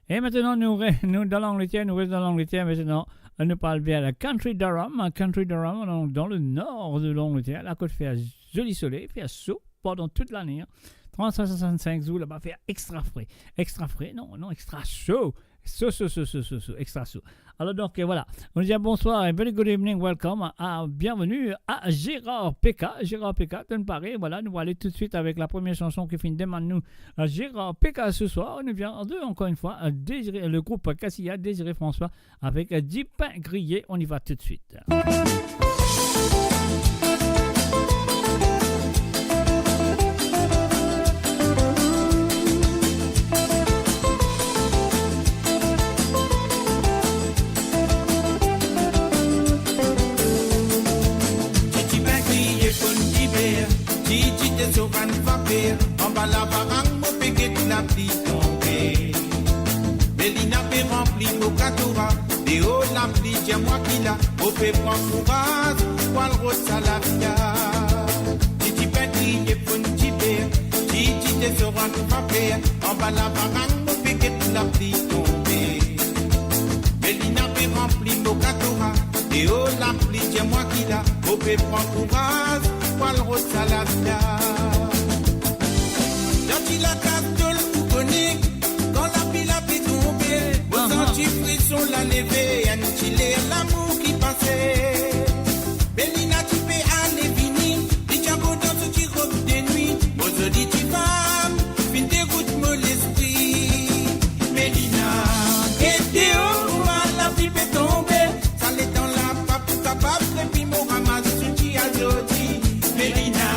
E aster nou re-, nou dan Langleter, nou res dan Langleter aster, nou pral ver la County Durham, County Durham, donk dan le nor de Langleter, la kot fer zoli soley, fer so pandan tout lane, hein. Trant, swasann-sink zour laba, fer extra fre. Extra fre, non, non, extra so. So, so, so, so, so, so, extra so. Alors donc, euh, voilà. On dit un bonsoir, a very good evening, welcome, à, bienvenue à Gérard P K. Gérard P K, t'es paré, voilà, nous allons tout de suite avec la première chanson qui finit demande nous à Gérard P K ce soir. On vient de, encore une fois, euh, Désiré, le groupe Cassia, Désiré François avec, euh, Dipin Griyé. On y va tout de suite. Titi pe kriye konn diber, Titi te sov enn vaper, anba lavarang mo pe get lapli tonbe. Melina pe ranpli mo katora, deor lapli, dir mwa ki la, mo pe pran kouraz pou al rod sa lavi la. Titi pe kriye konn diber, Titi te sov enn vaper, anba lavarang mo pe get lapli tonbe. Melina pe ranpli mo katora, deor lapli, dir mwa ki la, mo pe pran kouraz pou al rod sa lavi la. Dan ti lakaz tol ou kone, kan lapli la pe tonbe, mo santi frison la leve, enn ti ler lamour ki pase. Melina ti pe ale vini, li ti ankor dan so ti rob de nwi, mo zoli ti fam finn derout mo lespri. Melina, get deor, kouma lapli pe tonbe, sa letan la pa pou kapav krepi, mo ramas so ti azordi. Melina,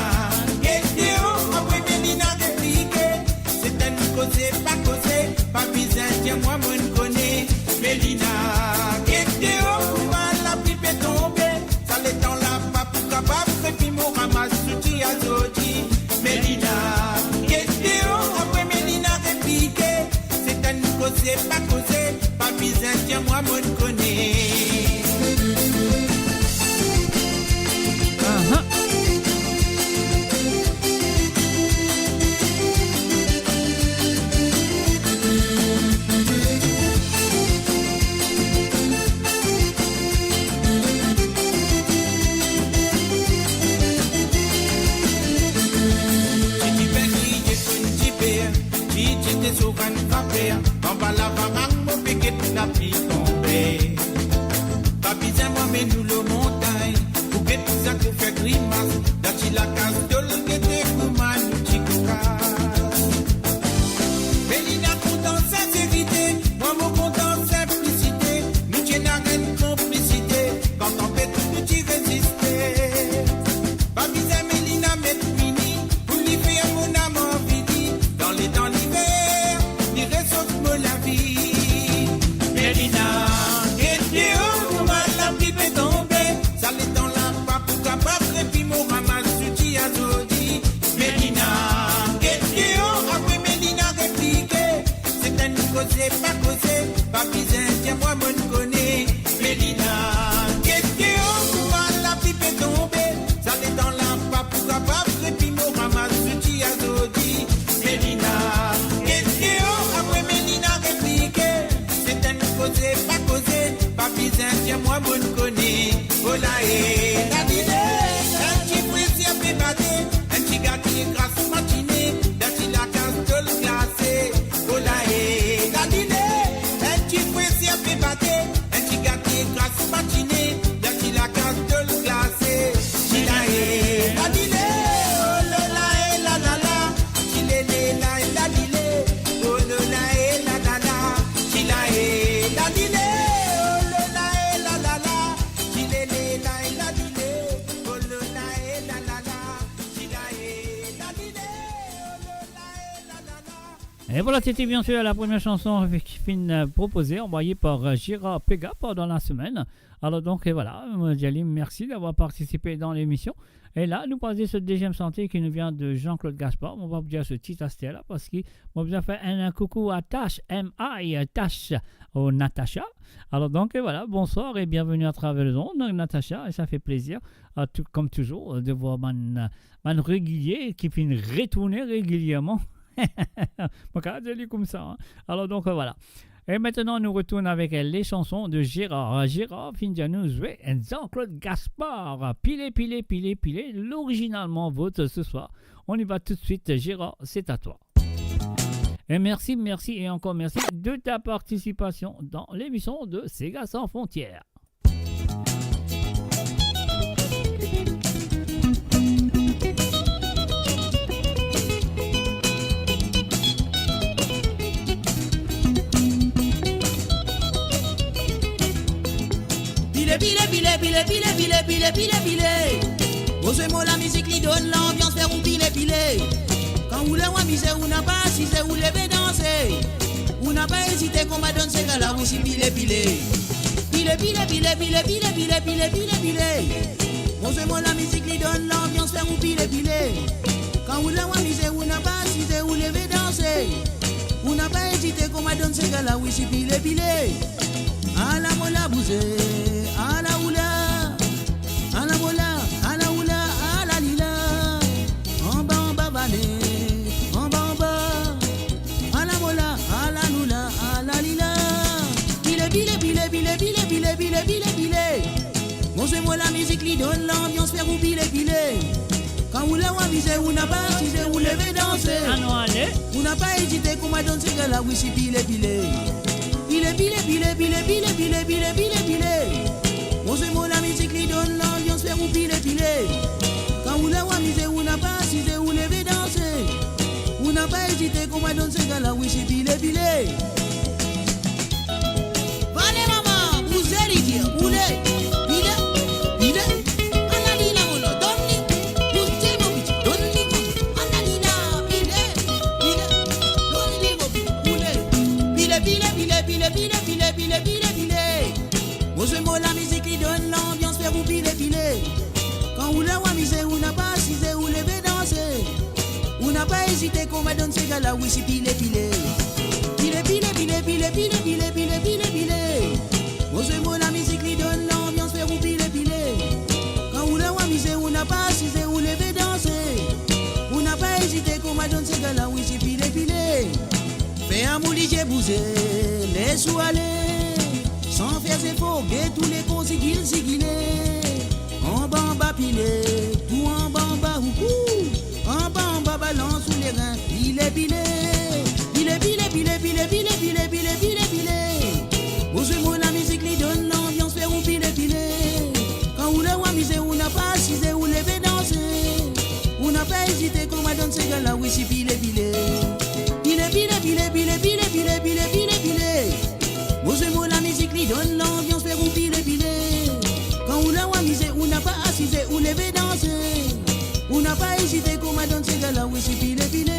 get deor, apre Melina replike, se enn koze pa koze, pa bizin dir mwa, mo'nn kone. Melina, get deor, kouma lapli pe tonbe, sa letan la pa pou kapav krepi, mo ramas so ti azordi. Melina, get deor, apre Melina replike, se enn koze pa koze, pa bizin dir mwa, mo'nn kone. Aha. Titi pe kriye konn diber, Titi te sov enn vaper, anba lavarang mo pe get lapli tonbe. Pa bizin mwa mennen nou lor montagn, pou get sa ki fer grimas, dan ti lakaz tol gete kouma nou ti kokas. Melina kontan sinserite, mwa mo kontan sinplisite, nou ti ena enn konplisite, kan tanpet nou ti reziste. Pa bizin Melina met mini, pou li fer mo nam anvi li, dan letan liver, li resof mo lavi. Melina, get deor, kouma lapli pe tonbe, sa letan la pa pou kapav krepi, mo ramas so ti azordi. Melina, get deor, apre Melina replike, se enn koze pa koze, pa bizin dir mwa, mo'nn kone. Melina, get deor, kouma lapli pe tonbe, sa letan la pa pou kapav krepi, mo ramas so ti azordi. Melina, get deor, apre Melina replike, se enn koze pa koze, pa bizin dir mwa, mo'nn kone. Ola e lalile, enn ti freser pe bate, enn ti gate gras matine, dan ti lakaz tol glase. Ola e lalile, enn ti freser pe bate, enn ti gate gras matine, dan ti lakaz tol glase. Ti la e lalile, oh lo la e la la la, ti le le la e lalile, oh lo la e la la la, ti la e lalile, oh lo la e la la la, ti le le la e lalile, oh lo la e la la la, ti la e lalile, oh lo la e la la la. Et voilà, c'était bien sûr la première chanson qui fin, euh, proposée, envoyée par, euh, Gérard Pega pendant la semaine. Alors donc, et voilà, mo dir li mersi d'avoir participé dans l'émission. E la, nou pou al zis so deziem santi ki nou vinn de Jean-Claude Gaspard. Mo pa pou dir so tit aster la, parski mo bizin fer enn, enn koukou a Tash, M I, Tash, ou Natacha. Alors donc, et voilà, bonsoir et bienvenue à travers les ondes, Natacha, et ça fait plaisir, euh, tou-, comme toujours, euh, de voir bann, bann regilie ki finn retourne regilierman. Mo kapav dir li koumsa, hein. Alors donc, euh, voilà. Et maintenant, nous retournons avec, euh, les chansons de Gérard. Gérard finn dir nou zwe Jean-Claude Gaspard. Pile, pile, pile, pile, l'original Mon Vote ce soir. On y va tout de suite, Gérard, c'est à toi. Et merci, merci et encore merci de ta participation dans l'émission de Sega Sans Frontières. Pile, pile, pile. Mo zwe mo lamizik, li donn lanbians, fer ou pile, pile. Kan ou le ou amize, ou napa asize, ou leve danse. Ou napa ezite, kouma donn sega la, wi, si pile, pile. Pile, pile, pile. Mo zwe mo lamizik, li donn lanbians, fer ou pile, pile. Kan ou le ou amize, ou napa asize, ou leve danse. Ou napa ezite, kouma donn sega la, wi, si pile, pile. Ala mo la bouze, ala ou la. Ala mo la, ala ou la, ala li la. Anba, anba, vale, anba, anba. Ala mo la, ala nou la, ala li la. Pile, pile, pile. Mo zwe mo lamizik, li donn lanbians, fer ou pile, pile. Kan ou le ou amize, ou napa asize, ou leve danse. Anou ale. Ou napa ezite, kouma donn sega la, wi, si pile, pile. Pile, pile, pile. Mo zwe mo lamizik, li donn lanbians, fer ou pile, pile. Kan ou le ou amize, ou napa asize, ou leve danse. Ou napa ezite, kouma donn sega la, wi, si pile, pile. Vale mama, bouze li dir, boule, pile, pile. Ala li la, mo la, donn li, bouze mo piti, donn li, mama. Ala li la, pile, pile, donn li, mo piti, boule. Pile, pile, pile. Mo zwe mo lamizik, li donn lanbians, fer ou pile, pile. Kan ou le ou amize, ou napa asize, ou leve danse. Ou napa ezite, kouma donn sega la, wi, si pile, pile. Pile, pile, pile. Mo zwe mo lamizik, li donn lanbians, fer ou pile, pile. Kan ou le ou amize, ou napa asize, ou leve danse. Ou napa ezite, kouma donn sega la, wi, si pile, pile. Ferm ou lizie, bouze, les ou ale. San fer zefor, get ou lekor, zigil, zigile. Anba, anba, pile, tou anba, anba, ou kou. Anba, anba, balans ou lerin, pile, pile. Pile, pile, pile. Mo zwe mo lamizik, li donn lanbians, fer ou pile, pile. Kan ou le ou amize, ou napa asize, ou leve danse. Ou napa ezite, kouma donn sega la, wi, si pile, pile. Pile, pile, pile. Mo zwe mo lamizik, li donn lanbians, fer ou pile, pile. Kan ou le ou amize, ou napa asize, ou leve danse. Ou napa ezite, kouma donn sega la, wi, si pile, pile.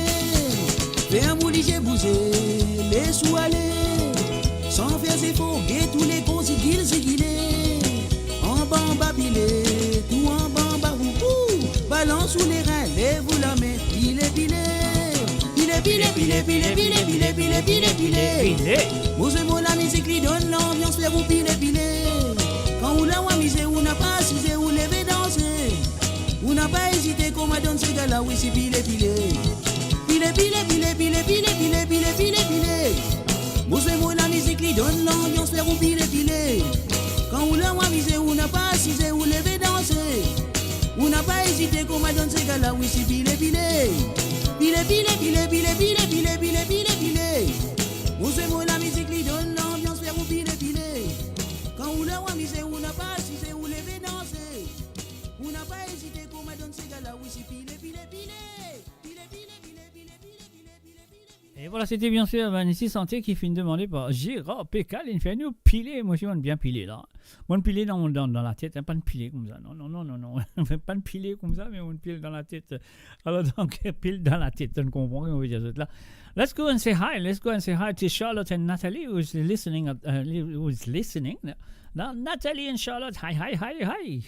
Ferm ou lizie, bouze, les ou ale. San fer zefor, get ou lekor, zigil, zigile. Anba, anba, pile, tou anba, anba, ou kou. Balans ou lerin, lev ou lame, pile, pile. Pile, pile, pile. Mo zwe mo lamizik, li donn lanbians, fer ou pile, pile. Kan ou le ou amize, ou napa asize, ou leve danse. Ou napa ezite, kouma donn sega la, wi, si pile, pile. Pile, pile, pile. Mo zwe mo lamizik, li donn lanbians, fer ou pile, pile. Kan ou le ou amize, ou napa asize, ou leve danse. Ou napa ezite, kouma donn sega la, wi, si pile, pile. Pile, pile, pile. Mo zwe mo lamizik, li donn lanbians, fer ou pile, pile. Kan ou le ou amize, ou napa asize, ou leve danse. Ou napa ezite, kouma donn sega la, wi, si pile, pile, pile. Pile, pile, pile. Et voilà, c'était bien sûr Vanessa Santé qui finit demandé par Gérard Pécal. Il fait nous piler. Moi aussi, on bien pilé là. Mo'nn pile dan, dan, dan latet, hein, pa'nn pile koumsa. Non, non, non, non, non. Pa'nn pile koumsa, me mo'nn pile dan latet. Alors donc, pile dan latet, ou konpran ki mo pe dir zot la. Let's go and say hi. Let's go and say hi to Charlotte and Natalie, who's listening at, uh, who's listening. Now, Natalie and Charlotte, hi, hi, hi, hi.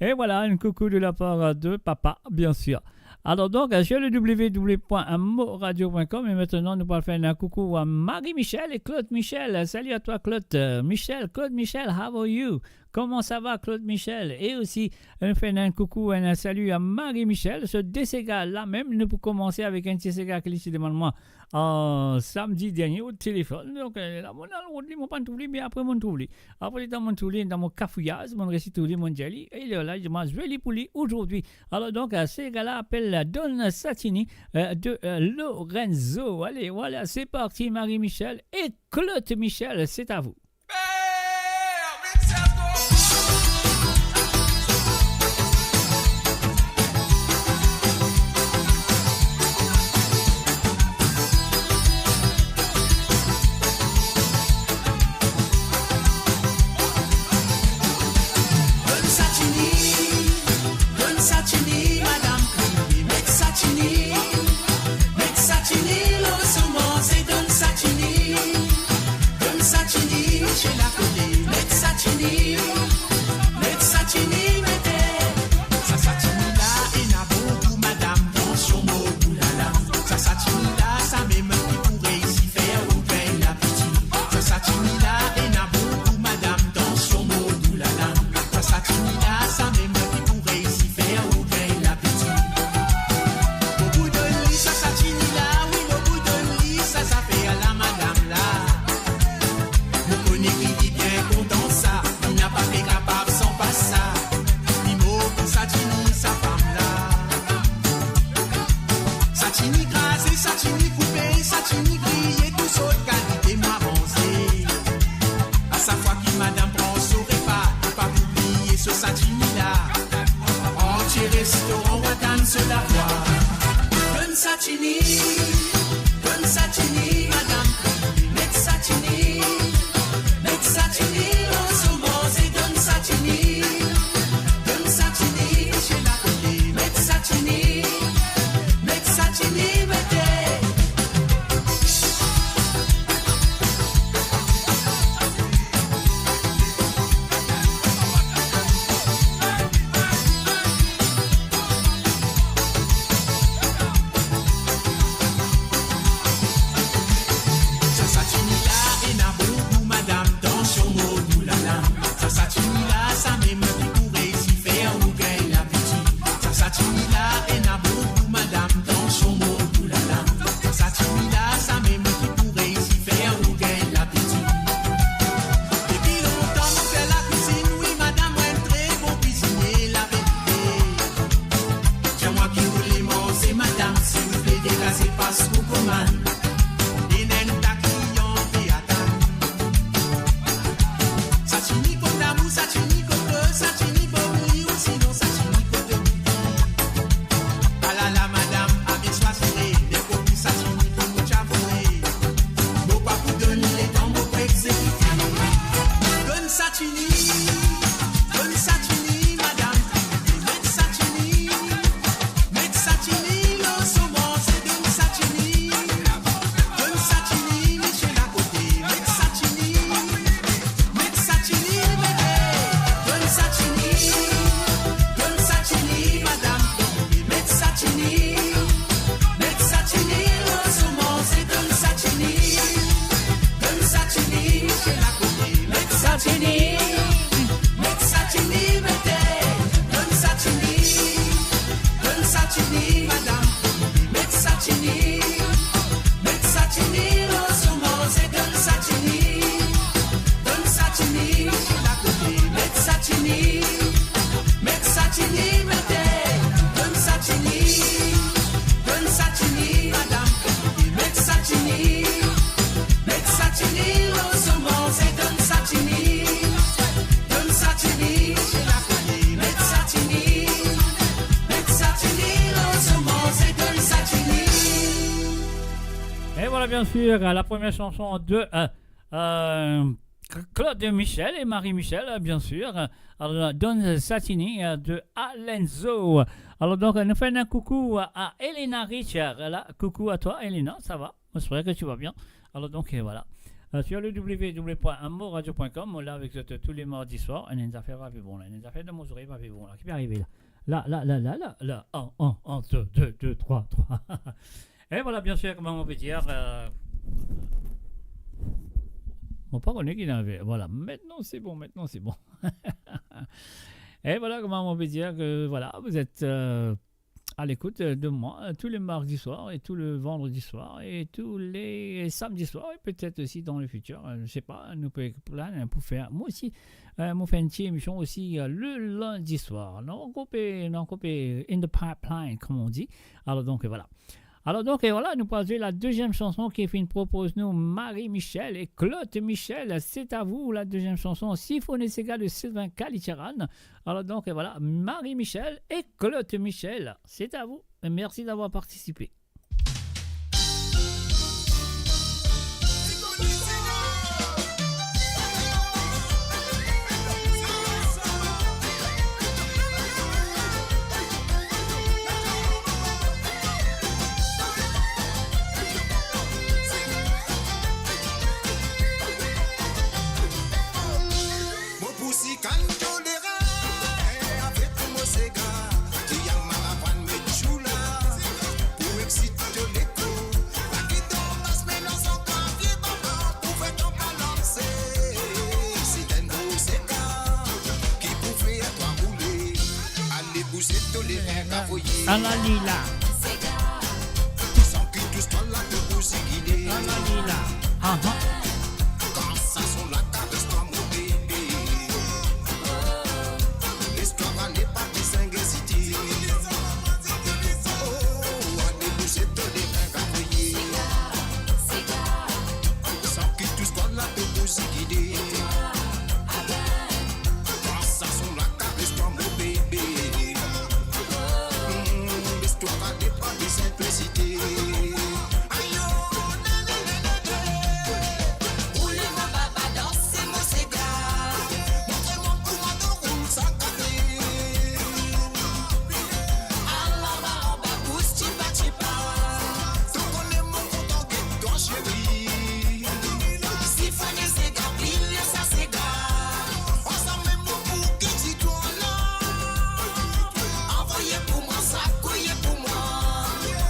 Et voilà, un coucou de la part de papa, bien sûr. Alors donc, euh, sur le w w w point mo radio point com, et maintenant, nous allons faire un coucou à Marie-Michel et Claude Michel. Salut à toi, Claude, euh, Michel, Claude Michel, how are you? Koman sa va, Claude Michel? E osi, nou fer enn koukou, enn sali a Marie Michel. So, de sega la mem, nou pou komanse avek enn ti sega ki li ti demann mwa, euh, samdi dernie o telefonn. Donk, euh, la, mo al rod li, mo pa'nn trouv li, me apre mo'nn trouv li. Apre letan mo'nn trouv li, dan mo kafouyaz, mo'nn resi trouv li, mo'nn dir li, e li la, mo zwe li pou li azordi. Alor donk, euh, sega la apel Don Satini, euh, de, euh, Lorenzo. Ale, vwala, se parti, Marie Michel e Claude Michel, se a vou. Donn Satini, donn Satini, madam, met Satini, met Satini lor so manze, donn Satini, donn Satini, misie lakote, met Satini, met Satini, mete. Sa Satini la ena bon gou, madam, tansion mont, oulala. Sa Satini la, samem ki pou reisi fer ou gagn lapeti. Sa Satini la ena bon gou, madam, tansion mont, oulala. Sa Satini la, samem ki pou reisi fer ou gagn lapeti. Mo pou donn li sa Satini la, wi, mo pou donn li sa zafer la, madam la. Mo kone ki li bien kontan sa, li napa pe kapav san pas sa. Li mor pou Satini, sa fam la. Satini kraze, Satini koupe, Satini griye, tou sort kalite mwa manze. A sak fwa ki madam pran so repa, li pa pou bliye so Satini la. Antie restoran, wa tann so lavwa. Donn Satini, donn Satini, madam, met Satini, met Satini lor so manze, donn Satini, donn Satini, misie lakote, met Satini, met Satini, mete. Sa Satini la ena bon gou, madam, tansion mont, oulala. Sa Satini la, samem ki pou reisi fer ou gagn lapeti. Sa Satini la ena bon gou, madam, tansion mont, oulala. Sa Satini la, samem ki pou reisi fer ou gagn lapeti. Depi lontan nou fer lakwizinn, wi madam, mo enn tre bon kwizinie, laverite. Dir mwa ki ou le manze, madam, silvouple, degaze pas pou komann. Ena enn ta kliyan pe atann. Satini kot amour, Satini kot, Satini bom li, ou sinon Satini kot midi. Alala madam, ave swazire, nenport ki Satini pou nou ti avoye. Mo pa pou donn li letan, mo pou exekite. Donn Satini, donn Satini, madam, met Satini, met Satini lor so manze, donn Satini, donn Satini, misie lakote, met Satini, met Satini, bebe. Donn Satini, donn Satini, madam, met Satini, met Satini lor so manze, donn Satini, donn Satini, misie lakote, met Satini, met Satini, mete. Donn Satini, donn Satini, madam, met Satini, met Satini lor so manze, donn Satini, donn Satini, misie lakote, met Satini, met Satini, mete. Donn Satini, donn Satini, madam, met Satini, met Satini lor so manze, donn Satini, donn Satini, misie lakote, met Satini, met Satini lor so manze, donn Satini. Et voilà, bien sûr, la première chanson de, euh, euh, Claude Michel et Marie Michel, euh, bien sûr. Alors, Donn Satini, euh, de Alenzo. Alors, donc, nous faisons un coucou à, à Elena Richard. Là, coucou à toi, Elena, ça va? J'espère que tu vas bien. Alors, donc, euh, voilà. Euh, sur le w w w point amour radio point com, on est là avec toi tous les mardis soirs. On a une affaire à vivre, là. Une affaire de mon oreille à vivre, là. Qui peut arriver, là? Là, là, là, là, là, là. Un, un, un, deux, deux, deux, trois, trois. Et voilà, bien sûr, comment on peut dire, euh, bon, pas connu qui l'avait. Voilà, maintenant c'est bon, maintenant c'est bon. Et voilà comment on peut dire que, voilà, vous êtes, euh, à l'écoute, euh, de moi, euh, tous les mardis soirs et tous les vendredis soirs et tous les samedis soirs et peut-être aussi dans le futur, euh, je sais pas, nou pe plane pou fer, mwa osi, euh, mo fer enn ti emision osi, euh, le lundi soir. Nou ankor pe, nou ankor pe in the pipeline, comme on dit. Alors donc, euh, voilà. Alors donc, euh, voilà, nou pou al zwe la deuxième chanson ki finn propoz nou Marie Michel et Claude Michel. C'est à vous, la deuxième chanson, Sifone Sega de Sylvain Kalitcharan. Alors donc, euh, voilà, Marie Michel et Claude Michel, c'est à vous. Et merci d'avoir participé. Mo pou sikann to lerin avek mo sega, ki a malavann met jou la, pou exsit to lekor. La ki donn pas melanz ankor vie baba, pou fer twa balanse. Se enn gro sega ki pou fer twa roule. Ale bouze to lerin, kavoye. Ala li la. San ki tous twa la, to pou zigile. Ala li la. Aha. Kan sa son la, kares twa, mon bebe. Les twa ale, pa bizin ezite. Oh, ale bouze to lerin, kavoye. San ki tous twa la, to pou zigile. Kan sa son la, kares twa, mon bebe. Mm, les twa ale, pa bizin ezite. Ayo, na, na, na, na, na. Roule mo baba, danse mo sega. Montre mwa kouma to roul sa gate. Ala ba anba, bous tipa tipa. To kone mo kontan get twa, sheri. Sifone sega, pile sa sega. Ansam mo pou kiti twa la. Anvoye pou mwa, sakouye pou mwa.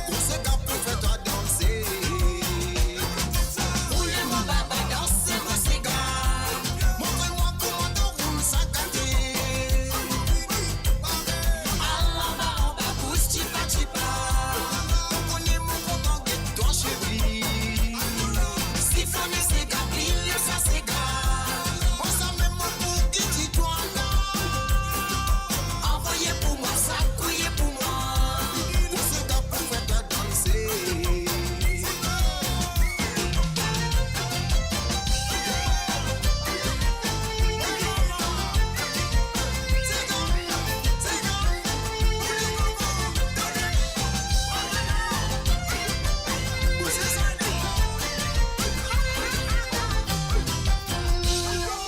Gro sega pou fer twa danse. Roule mo baba, danse mo sega. Montre mwa kouma to roul sa gate. Ala ba anba, bous tipa tipa. To kone mo kontan get twa, sheri. Sifone sega, pile sa sega. Ansam mo pou kiti twa la. Anvoye pou mwa, sakouye pou mwa. Gro sega pou fer twa danse.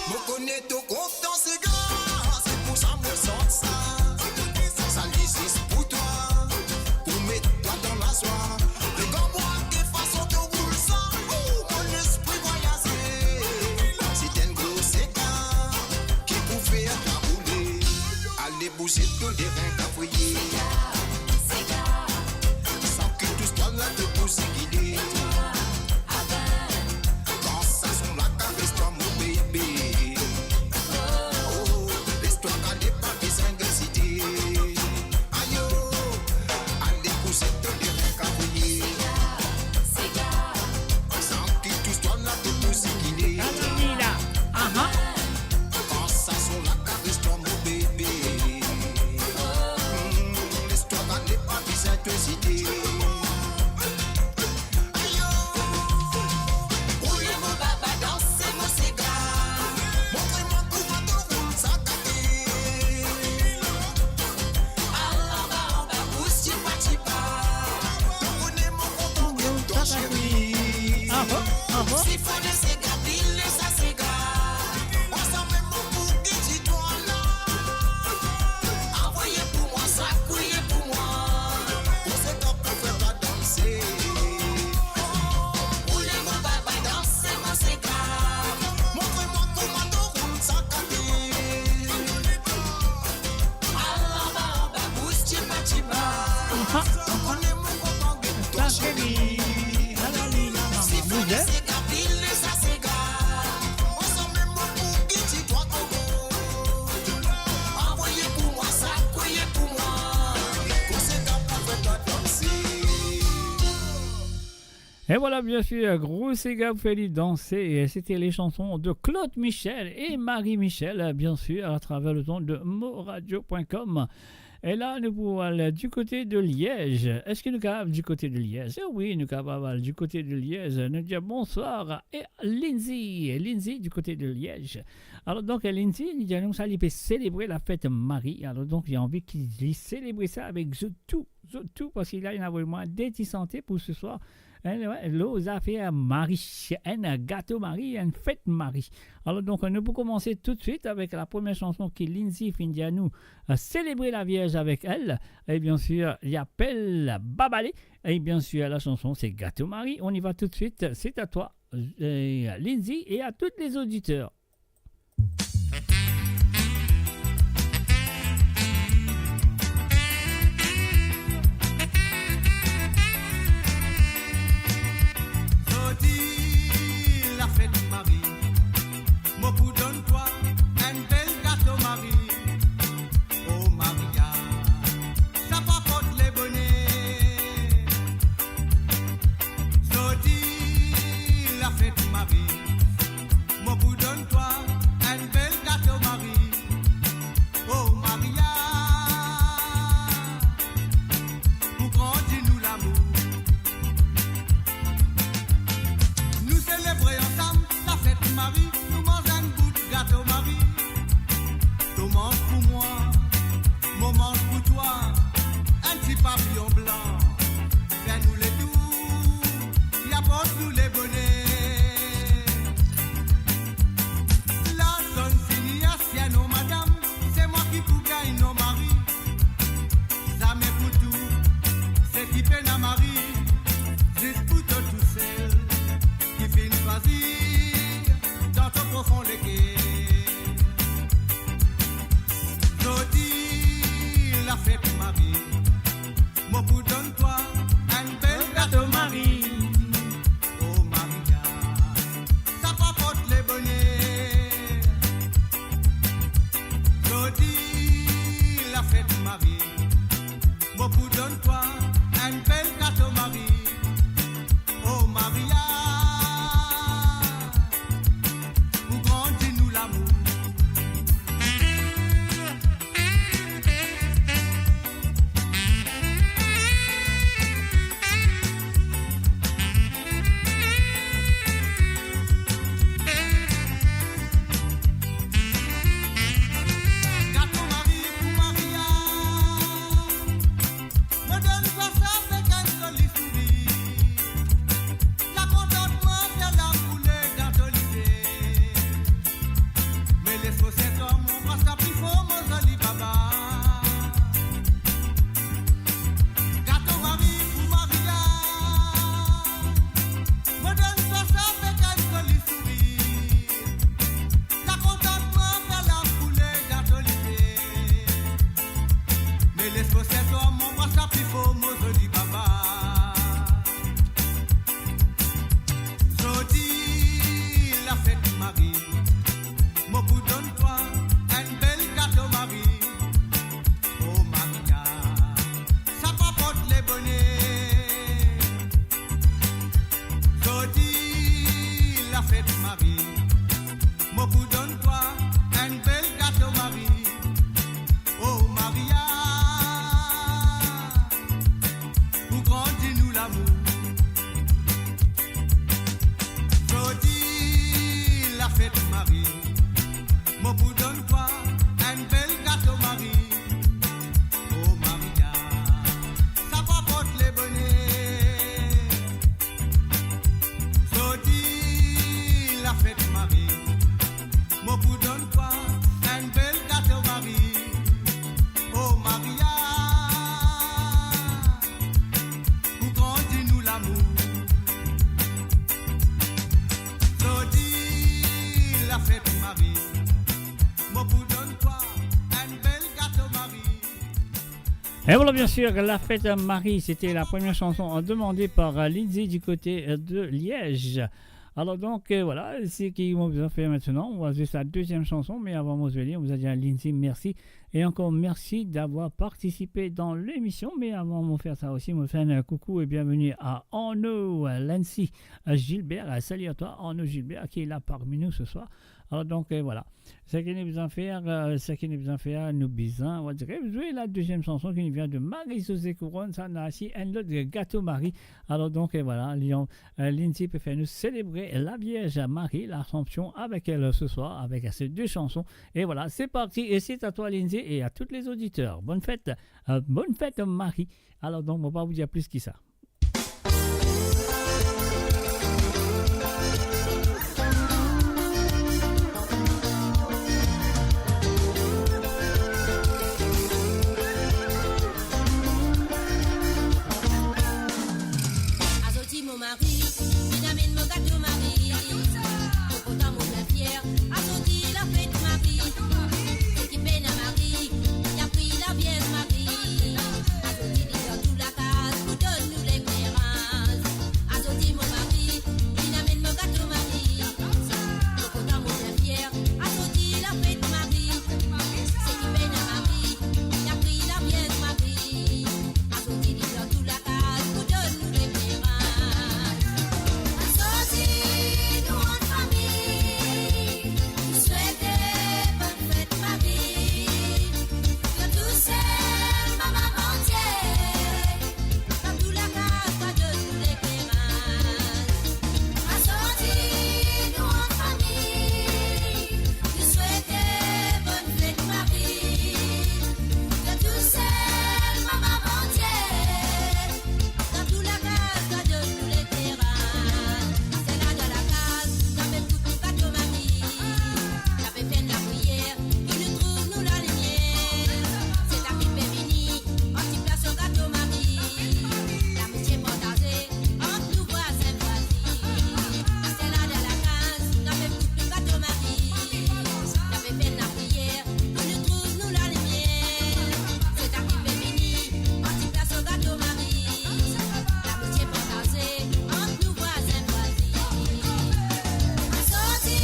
Mo kone to kontan sega, se pou sa mo sort sa. Sa li zis pou twa, pou met twa dan lazwa. Regarde mwa ki fason to roul sa, ou mo lespri vwayaze. Se enn gro sega ki pou fer twa roule. Ale bouze to lerin, kavoye. San ki tous twa la, to pou zigile. Kan sa son la, kares twa, mon bebe. Oh, les twa ale, pa bizin ezite. Ayo, ale bouze to lerin, kavoye. San ki tous twa la, to pou zigile. Ala li la. Aha. Kan sa son la, kares twa, mon bebe. Mm, les twa ale, pa bizin to ezite. Ayo. Roule mo baba, danse mo sega. Montre mwa kouma to roul sa gate. Ala ba anba, bous tipa tipa. To kone mo kontan get twa, sheri. Aha, aha. Sifone sega, pile sa sega. Ansam mo pou kiti twa la. Anvoye pou mwa, sakouye pou mwa. Gro sega pou fer twa danse. Roule mo baba, danse mo sega. Montre mwa kouma to roul sa gate. Ala ba anba, bous tipa tipa. Aha. To kone mo kontan get twa, sheri. Ala li la, mama. Sifone sega, pile Et voilà, bien sûr, gro séga pou fer li danse. Et c'était les chansons de Claude Michel et Marie Michel, bien sûr, à travers le ton de moradio point com. E la, nou pou al du côté de Liège. Eski nou kapav du côté de Liège? Eh oui, nou kapav al du côté de Liège. Nou dir bonsoir a Lindsay. Lindsay du côté de Liège. Alor, donk, Lindsay, li dir nou sa, li pe selebre lafet Mari. Alor, donk, li anvi ki li selebre sa avek zot tou, zot tou, parski la, li ena vremem de ti sante pou se swar. Enn, wi, lor zafer Mari, enn gato Mari, enn fet Mari. Alor, donk, nou pou koumans toutswit avek la premie sanson ki Lindsay finn dir nou, eh, selebre la Vierge avek el. E bien sûr, li apel Babale. E bien sûr, la sanson, se Gato Mari. On y va tout de suite. C'est à toi, eh, Lindsay, et à tous les auditeurs. Zordi lafet Mari, mo pou donn twa enn bel gato Mari. Oh Maria, sa pou aport le boner. Zordi lafet Mari, mo pou donn twa enn bel gato Mari. Oh Maria, pou grandi nou lamour. Nou selebre ansam lafet Mari, nou manz enn bout gato Mari. To manz pou mwa, mo manz pou twa, enn ti papiyon blan. Fer nou letou, li aport nou le boner. Latonn fini, asied non madam, se mwa ki pou gagn non mari. Zame pou tou seki pena mari, zis pou to tousel ki finn swazir dan to profon leker. Zordi lafet Mari, mo pou donn twa enn bel gato Mari. Oh Maria, sa pou aport le boner. Zordi lafet Mari, mo pou donn twa enn bel gato Mari. Oh Maria, pou grandi nou lamour. Gato Mari pou Maria, mo donn twa sa avek enn zoli sourir. Lakontantman fer larm koule dan to lide. Me les mo sent mo anbras twa pli for, mo zoli baba. Gato Mari pou Maria, mo donn twa sa avek enn zoli sourir. Lakontantman fer larm koule dan to lide. Me les mo sent mo anbras twa pli for, mo zoli baba. Zordi lafet Mari, mo pou donn twa enn bel gato Mari. Oh Maria, sa pou aport le boner. Zordi lafet Mari, mo pou donn twa enn bel gato Mari. Oh Maria, pou grandi nou lamour. Zordi lafet Mari, mo pou donn twa enn bel gato Mari. Oh Maria, sa pou aport le boner. Zordi lafet Mari, mo pou donn twa enn bel gato Mari. Oh Maria, pou grandi nou lamour. Zordi lafet Mari, mo pou donn twa enn bel gato Mari. Et voilà, bien sûr, la fête Marie, c'était la première chanson, euh, demandée par, euh, Lindsay du côté, euh, de Liège. Alors donc, euh, voilà, seki mo bizin fer aster, mo va zis la deziem sanson, me avan mo zwe li, mo bizin dir Lindsay mersi. E ankor mersi d'avoir partisipe dan lemision. Me avan mo fer sa osi, mo fer enn koukou e bienveni a Arnaud, euh, Lindsay, euh, Gilbert. Euh, salut à toi, Arnaud Gilbert, qui est là parmi nous ce soir. Alors donc, euh, voilà. Seki nou bizin fer, euh, seki nou bizin fer, nou bizin, on va dire, zwe la deziem sanson ki vinn de Marie-Josée Couronne, sa nou osi enn lot Gato Marie. Alors donc, euh, voilà, Lyon, euh, Lindsay pe fer nou selebre la Vierge Marie, l'Assomption avec elle ce soir, avec ces deux chansons. Et voilà, c'est parti. Et c'est à toi, Lindsay, et à tous les auditeurs. Bonne fête, euh, bonne fête, Marie. Alors donc, mo pa pou dir plis ki sa. Azordi mo mari, vinn amenn mo gato Marie. Mo kontan, mo bien fier, azordi lafet Marie. Seki pena Marie, li apel la Vierge Marie. Azordi li dan tou lakaz pou donn nou lekleraz. Azordi mo mari, vinn amenn mo gato Marie. Mo kontan, mo bien fier, azordi lafet Marie. Seki pena Marie, li apel la Vierge Marie. Azordi li dan tou lakaz pou donn nou lekleraz. Azordi nou an fami, nou swete bonn fet Marie. Pou tousel mama Bondie, dan tou lakaz, dan tou lekleraz. Azordi nou an fami, nou swete bonn fet Marie. Pou tousel mama Bondie, dan tou lakaz, dan tou lekleraz. Aster la dan lakaz, nou pe koup nou gato Marie. Nou pe fer enn lapriyer pou nou trouv nou lalimier. Seki pe vini an ti plas so gato Marie. Lamitie partaze ant nou vwazin vwazin. Aster la dan lakaz, nou pe koup nou gato Marie. Nou pe fer enn lapriyer pou nou trouv nou lalimier. Seki pe vini an ti plas so gato Marie. Lamitie partaze ant nou vwazin vwazin. Azordi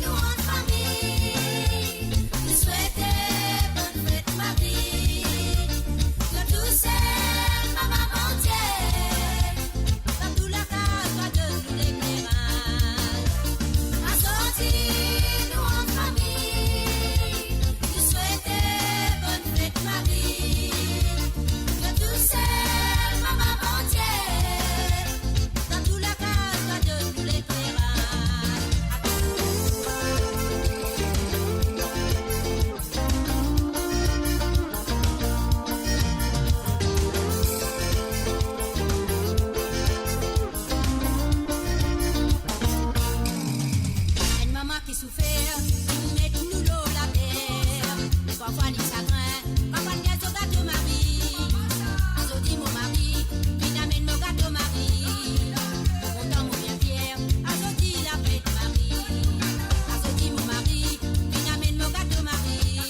nou an fami, nou swete bonn fet Marie. Pou tousel mama Bondie, dan tou lakaz, dan tou lekleraz. Azordi nou an fami, nou swete bonn fet Marie. Pou tousel mama Bondie, dan tou lakaz, dan tou lekleraz. Enn mama ki soufer, ki met nou lor later, me parfwa li sagrin, kan pa gagn so gato Marie. Azordi mo mari, vinn amenn mo gato Marie. Mo kontan, mo bien fier, azordi lafet Marie. Azordi mo mari, vinn amenn mo gato Marie.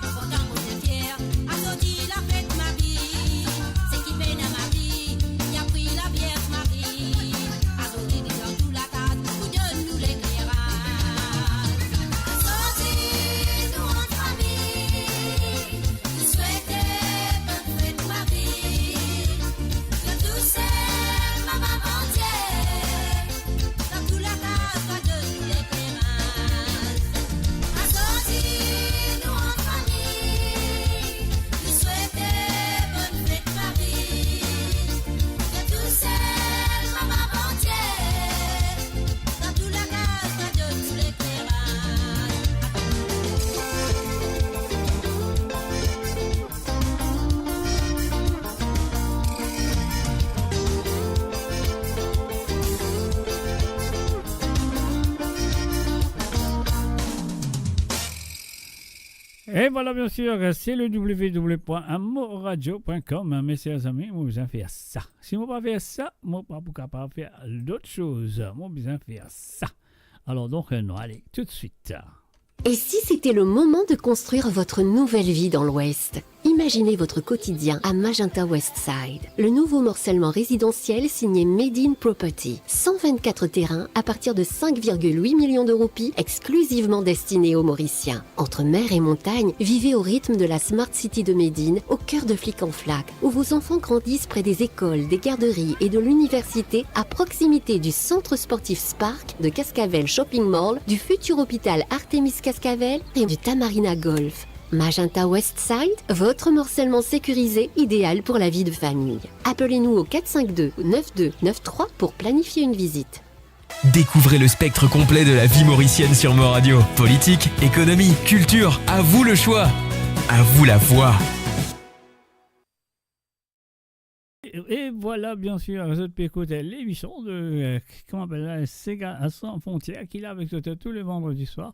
Mo kontan, mo bien fier, azordi lafet Marie. Seki pena Marie, li apel la Vierge Marie. Azordi li dan tou lakaz pou donn nou lekleraz. Azordi nou an fami, nou swete bonn fet Marie. Pou tousel mama Bondie, dan tou lakaz, dan tou lekleraz. Azordi nou an fami, nou swete bonn fet Marie. Pou tousel mama Bondie, dan tou lakaz, dan tou lekleraz. Et voilà, bien sûr, c'est le w w w point amourradio point com, hein, mes chers amis, mo bizin fer sa. Si mo pa fer sa, mo pa pou kapav fer lot soz. Mo bizin fer sa. Alors donc, euh, nou ale tout de suite. Et si c'était le moment de construire votre nouvelle vie dans l'Ouest ? Imaginez votre quotidien à Magenta West Side, le nouveau morcellement résidentiel signé Made in Property. Cent vingt-quatre terrains à partir de cinq virgule huit millions de roupies, exclusivement destinés aux Mauriciens. Entre mer et montagne, vivez au rythme de la Smart City de Made in, au cœur de Flic en Flac, où vos enfants grandissent près des écoles, des garderies et de l'université, à proximité du centre sportif Spark, de Cascavelle Shopping Mall, du futur hôpital Artemis Cascavelle et du Tamarina Golf. Magenta West Side, votre morcellement sécurisé, idéal pour la vie de famille. Appelez-nous au quatre cinq deux neuf deux neuf trois pour planifier une visite. Découvrez le spectre complet de la vie mauricienne sur Mo Radio. Politique, économie, culture, à vous le choix. À vous la voix. E, e vwala, byen sir, zot pe ekout lemision de, e, kouma apel la, Sega San Frontières, ki la avek zot tou le vandredi swar.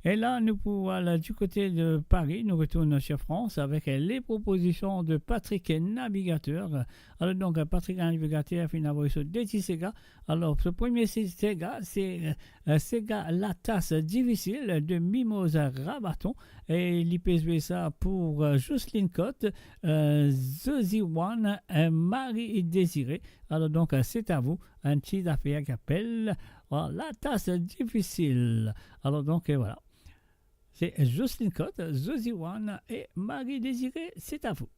E la, nou pou al di kote de Paris, nou retourn sir France avek, e, les propositions de Patrick Navigateur. Alor donk, Patrick Navigateur finn avoy so de ti sega. Alor, so premie se-, sega, se, e, sega Latas Difisil de Mimosa Rabaton. E li pe zwe sa pou, e, Jocelyne Cotte, e, Zozi One, e, Marie Désirée. Alor donk, e, c'est à vous, enn ti zafer ki apel, vwala, Latas Difisil. Alor donk, e, vwala. Se Jocelyne Cotte, Zozi One e Marie Désirée, c'est à vous.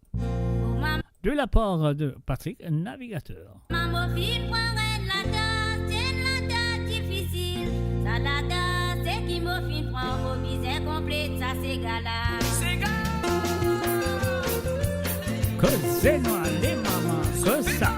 De la part de Patrick Navigateur. Mama mo finn pran enn latas, enn latas difisil. Sa latas, seki mo finn pran, mo bizin konplet sa sega la. Sega! Koze nou ale, mama, kosa?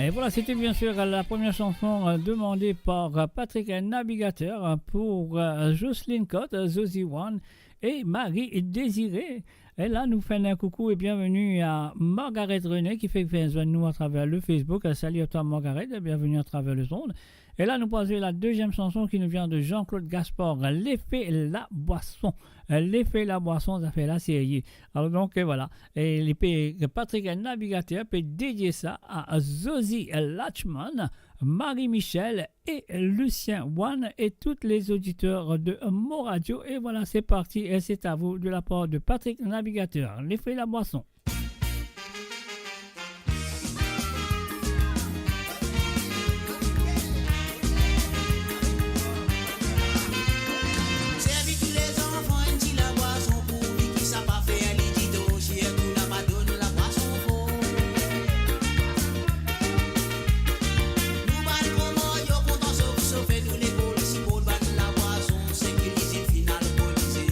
Et voilà, c'était bien sûr la première chanson, euh, demandée par, euh, Patrick Navigateur, euh, pour, euh, Jocelyne Cotte, euh, Zozi One et Marie Désirée. Et là, nous faisons un coucou et bienvenue à Margaret René qui fait, fait joindre nous à travers le Facebook. Euh, salut à toi, Margaret, et bienvenue à travers le zone. Et là, nous passons la deuxième chanson qui nous vient de Jean-Claude Gaspard, L'effet la boisson. Euh, L'effet la boisson, zafer la serie. Alors donc, euh, voilà. E li pe, Patrick Navigateur pe dedie sa a Zozi Lachman, Marie Michel et Lucien One et tous les auditeurs de Mo Radio. Et voilà, c'est parti et c'est à vous de la part de Patrick Navigateur. L'effet la boisson. Servi tou lezanfan enn ti labwason, pourvi ki sa pa fer li ditou, si enn kou la pa donn labwason for. Nou bann Komor, yo kontan sof, sofe nou lekol, siport bann labwason, seki lizin finn alkolize.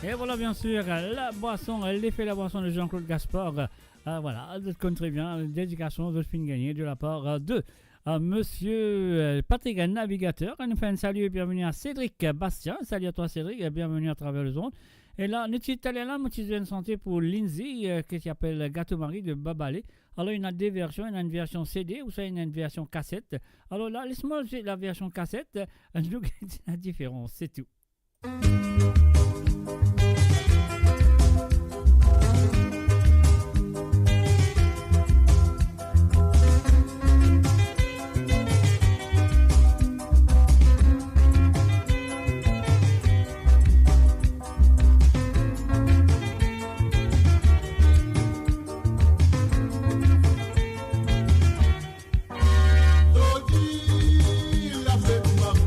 Et voilà, bien sûr, la boisson, l'effet la boisson de Jean-Claude Gaspard. Euh, voilà, zot konn tre bien, dedikasion, zot finn gagne de la part, euh, de, euh, monsieur, euh, Patrick Navigateur. Nou fer enn salut et bienvenue à Cédric Bastien. Salut à toi, Cédric, et bienvenue à travers les ondes. E la, nou ti, taler la, mo ti zwe enn sante pou Lindsay, euh, ki ti apel Gato Mari de Babale. Alor, ena de version, ena enn version C D, ouswa ena enn version kaset. Alor la, les mwa zwe la version kaset, nou gete la diferans, se tou. Zordi lafet mari,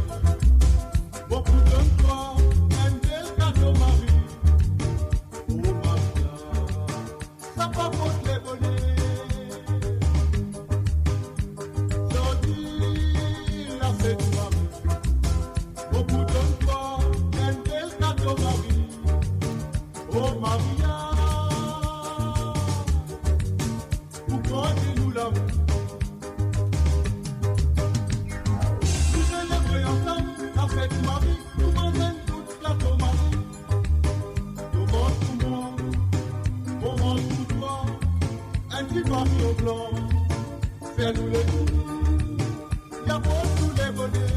mo pou donn twa enn bel kado mari. O Maria, sa pou aport le boner. Zordi lafet mari, mo pou donn twa enn bel kado mari. O Maria, pou grandi nou lamour. Nou selebre ansam lafet mari, nou manz enn bout gato mari. To manz pou mwa, mo manz pou twa, enn ti papiyon blan, fer nou letou. Li aport nou le boner.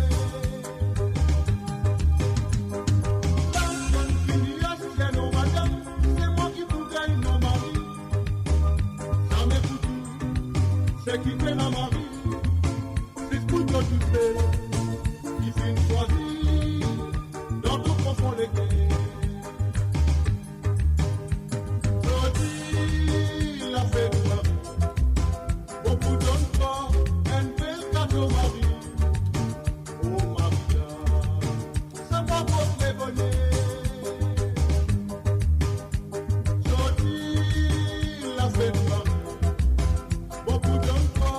Kan nou fini asize, non madam, se mwa ki pou gagn mo mari. Zame pou tou seki pena mari, zis pou to tousel ki finn swazir dan to profon leker. Zordi lafet mari, mo pou donn twa enn bel kado mari. O Maria, sa pou aport le boner. Zordi lafet mari, mo pou donn twa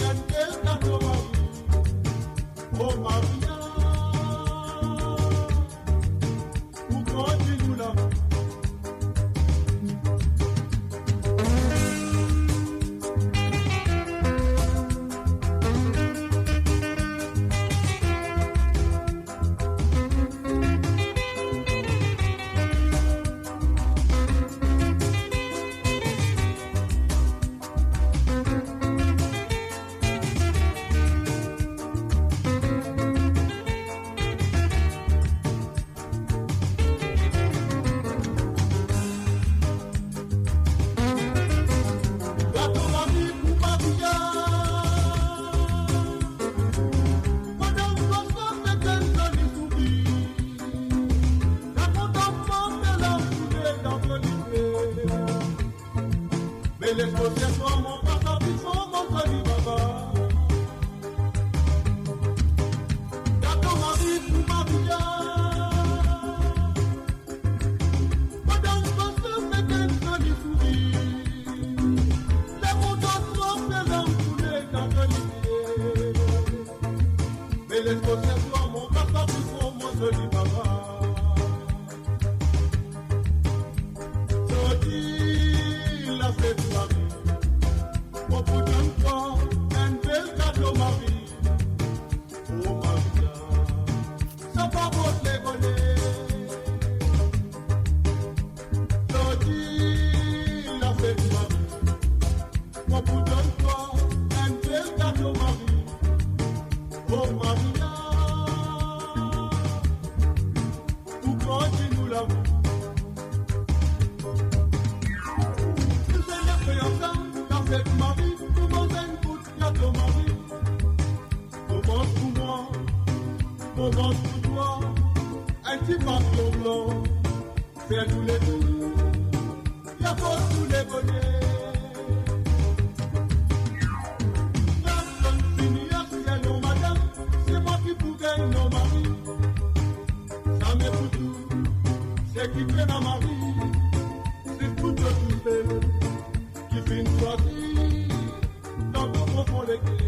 enn bel kado mari. O Maria, pou grandi nou lamour. Gato mari pou Maria. Madanm, zot met enn zoli sourir. Lakontanman, lalarm koule dan to lizie. Me les mo seswa, mo pa savi son mo zoli baba. Gato mari pou Maria. Madanm, zot met enn zoli sourir. Lakontanman, lalarm koule dan to lizie. Me les mo seswa, mo pa savi son mo zoli baba. Zordi lafet mari, mo pou donn twa enn bel kado mari. O Maria, sa pou aport le boner. Zordi lafet mari, mo pou donn twa enn bel kado mari. O Maria, pou grandi nou lamour. Nou selebre ansam lafet mari, nou manz enn bout gato mari. To manz pou mwa, mo manz pou twa, enn ti papiyon blan, fer nou letou, li aport nou le boner. Kan nou fini asize, non madam, se mwa ki pou gagn mo mari. Zame pou tou seki pena mari, zis pou to tousel ki finn swazir dan to profon leker.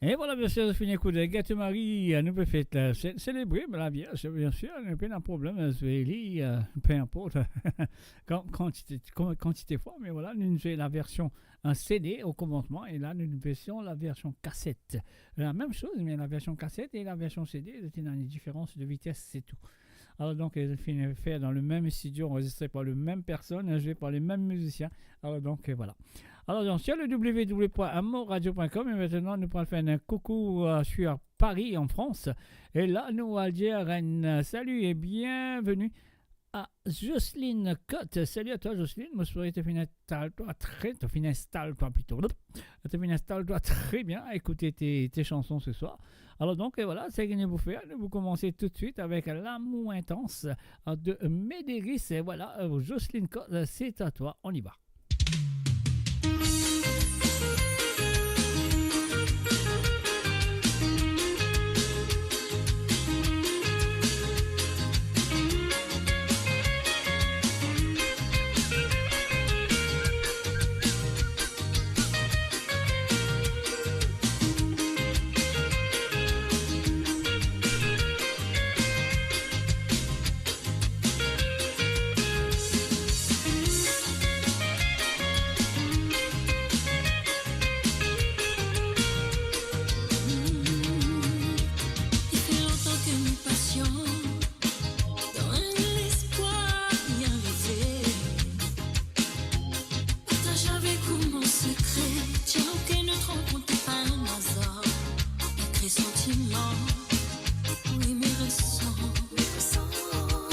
E vwala, biensir, fini ekout Gato Marie, nou pe fet, eh, se-, selebre Lavierz, biensir, nou pena problem, eh, zwe li, eh, pe inport, kan-, kantite, kan-, kantite fwa, me vwala, nou zwe laversion, eh, C D o komansman, e la, nou version, laversion kaset. Lamem soz, me laversion kaset e laversion C D, zot ena enn diferans de vites, se tou. Alor donk, eh, fini fer dan lemem studio, anrezistre par lemem personn, zwe par lemem mizisien. Alor donk, eh, vwala. Alor donk, sur le w w w point amourradio point com, e aster nou pral fer enn koukou, eh, sur Paris, an Frans. E la, nou al dir enn, eh, salut et bienvenue à Jocelyne Cotte. Salut à toi, Jocelyne. Mo espere to finn instal twa tre, to finn instal twa plito. To finn instal twa tre bien, ekoute tes, tes chansons ce soir. Alor donk, eh, vwala, seki nou pou fer, nou pou koumans toutswit avek Lamour Intans, eh, de Médérice. E vwala, eh, Jocelyne Cotte, eh, c'est à toi, on y va. Li fer lontan ke nou pasian dan enn lespwar bien rive. Partaz avek ou mo sekre, dir ou ke nou rankont pa enn azar. Ekrir santiman, wi, me resan.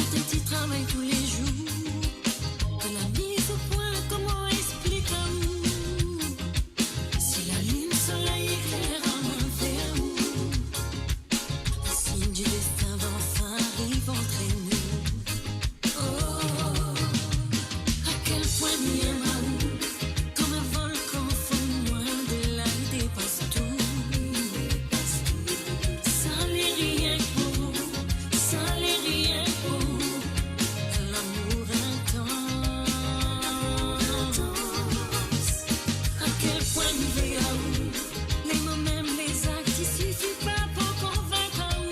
Kot ti travay toulezour, kot lamiz o pwin, kouma explik amour? Si lalinn, soley, ekler amour, sign di destin, va anfin ariv antre nou. Oh, a kel pwin li enn amour, kouma volkan fon mwa, dela li depas tou. Sa li rienk pou, sa li rienk pou, lamour intans. A kel pwin li enn amour, les mots, même les actes, ti sifi pa pou konvink ou.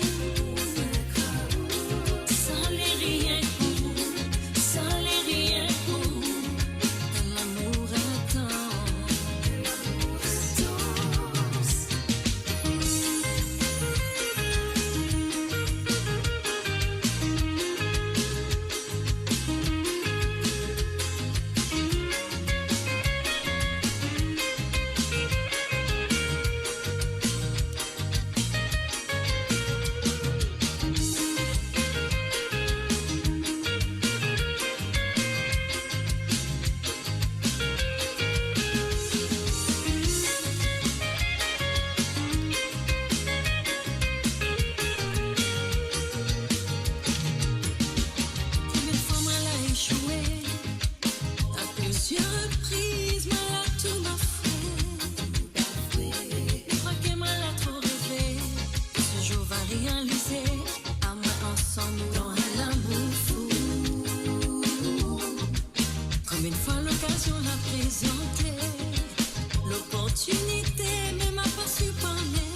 Sa li rienk pou, sa li rienk pou, lamour intans. Konbien fwa mwa la echoue, a plizier repriz mwa la tou bafwe. Mwa ke mwa la tro reve, se zour va realize, a mwa ansam nou dan enn lamour fou. Konbien fwa lokazion la prezante, loportinite, me mwa pa siporte.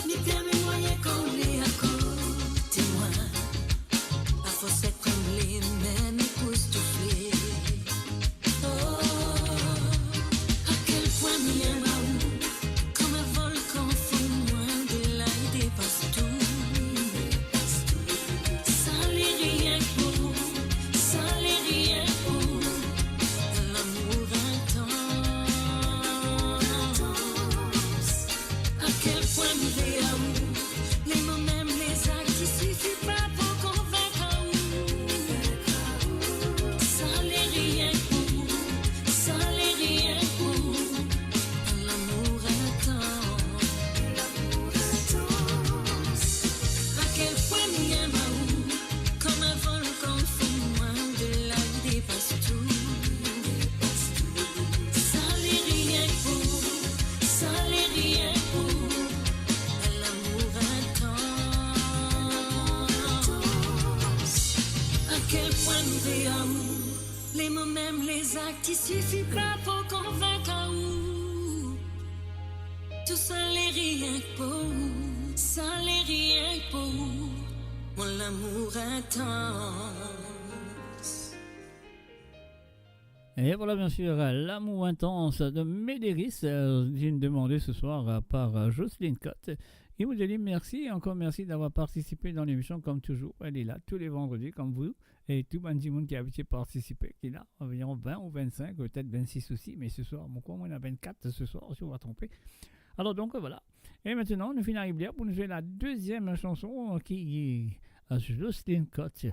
Ni permet mwayin kan ou le akote mwa, afors et tranble, mem epoustoufle. Oh, a kel pwin li enn amour, kouma volkan fon mwa, dela li depas tou. Sa li rienk pou, sa li rienk pou, lamour intans. A kel pwin li enn amour, les mots, même les actes, ti sifi pa pou konvink ou. Sa li rienk pou, sa li rienk pou, lamour intans. A kel pwin li enn amour, kouma volkan fon mwa, dela li depas tou. Sa li rienk pou, sa li rienk pou, lamour intans. A kel pwin li enn amour, les mots, même les actes, ti sifi pa pou konvink ou. Tousala rienk pou ou, sa rienk pou ou, mon lamour intans. Et voilà, bien sûr, euh, L'amour intense de Médéric, euh, une demandée ce soir, euh, par, euh, Jocelyne Cotte. Et vous dit merci, encore merci d'avoir participé dans l'émission, comme toujours. Elle est là tous les vendredis, comme vous. E tou bann dimoun ki abitie partisipe, ki la, anviron vin ou vennsenk, petet vennsis osi, me se swar, mo krwar mwa ena vennkat se swar, si mo pa tronpe. Alor, donk, vwala. E aster, nou finn ariv la pou nou zwe la deziem sanson ki, euh, Jocelyne Cotte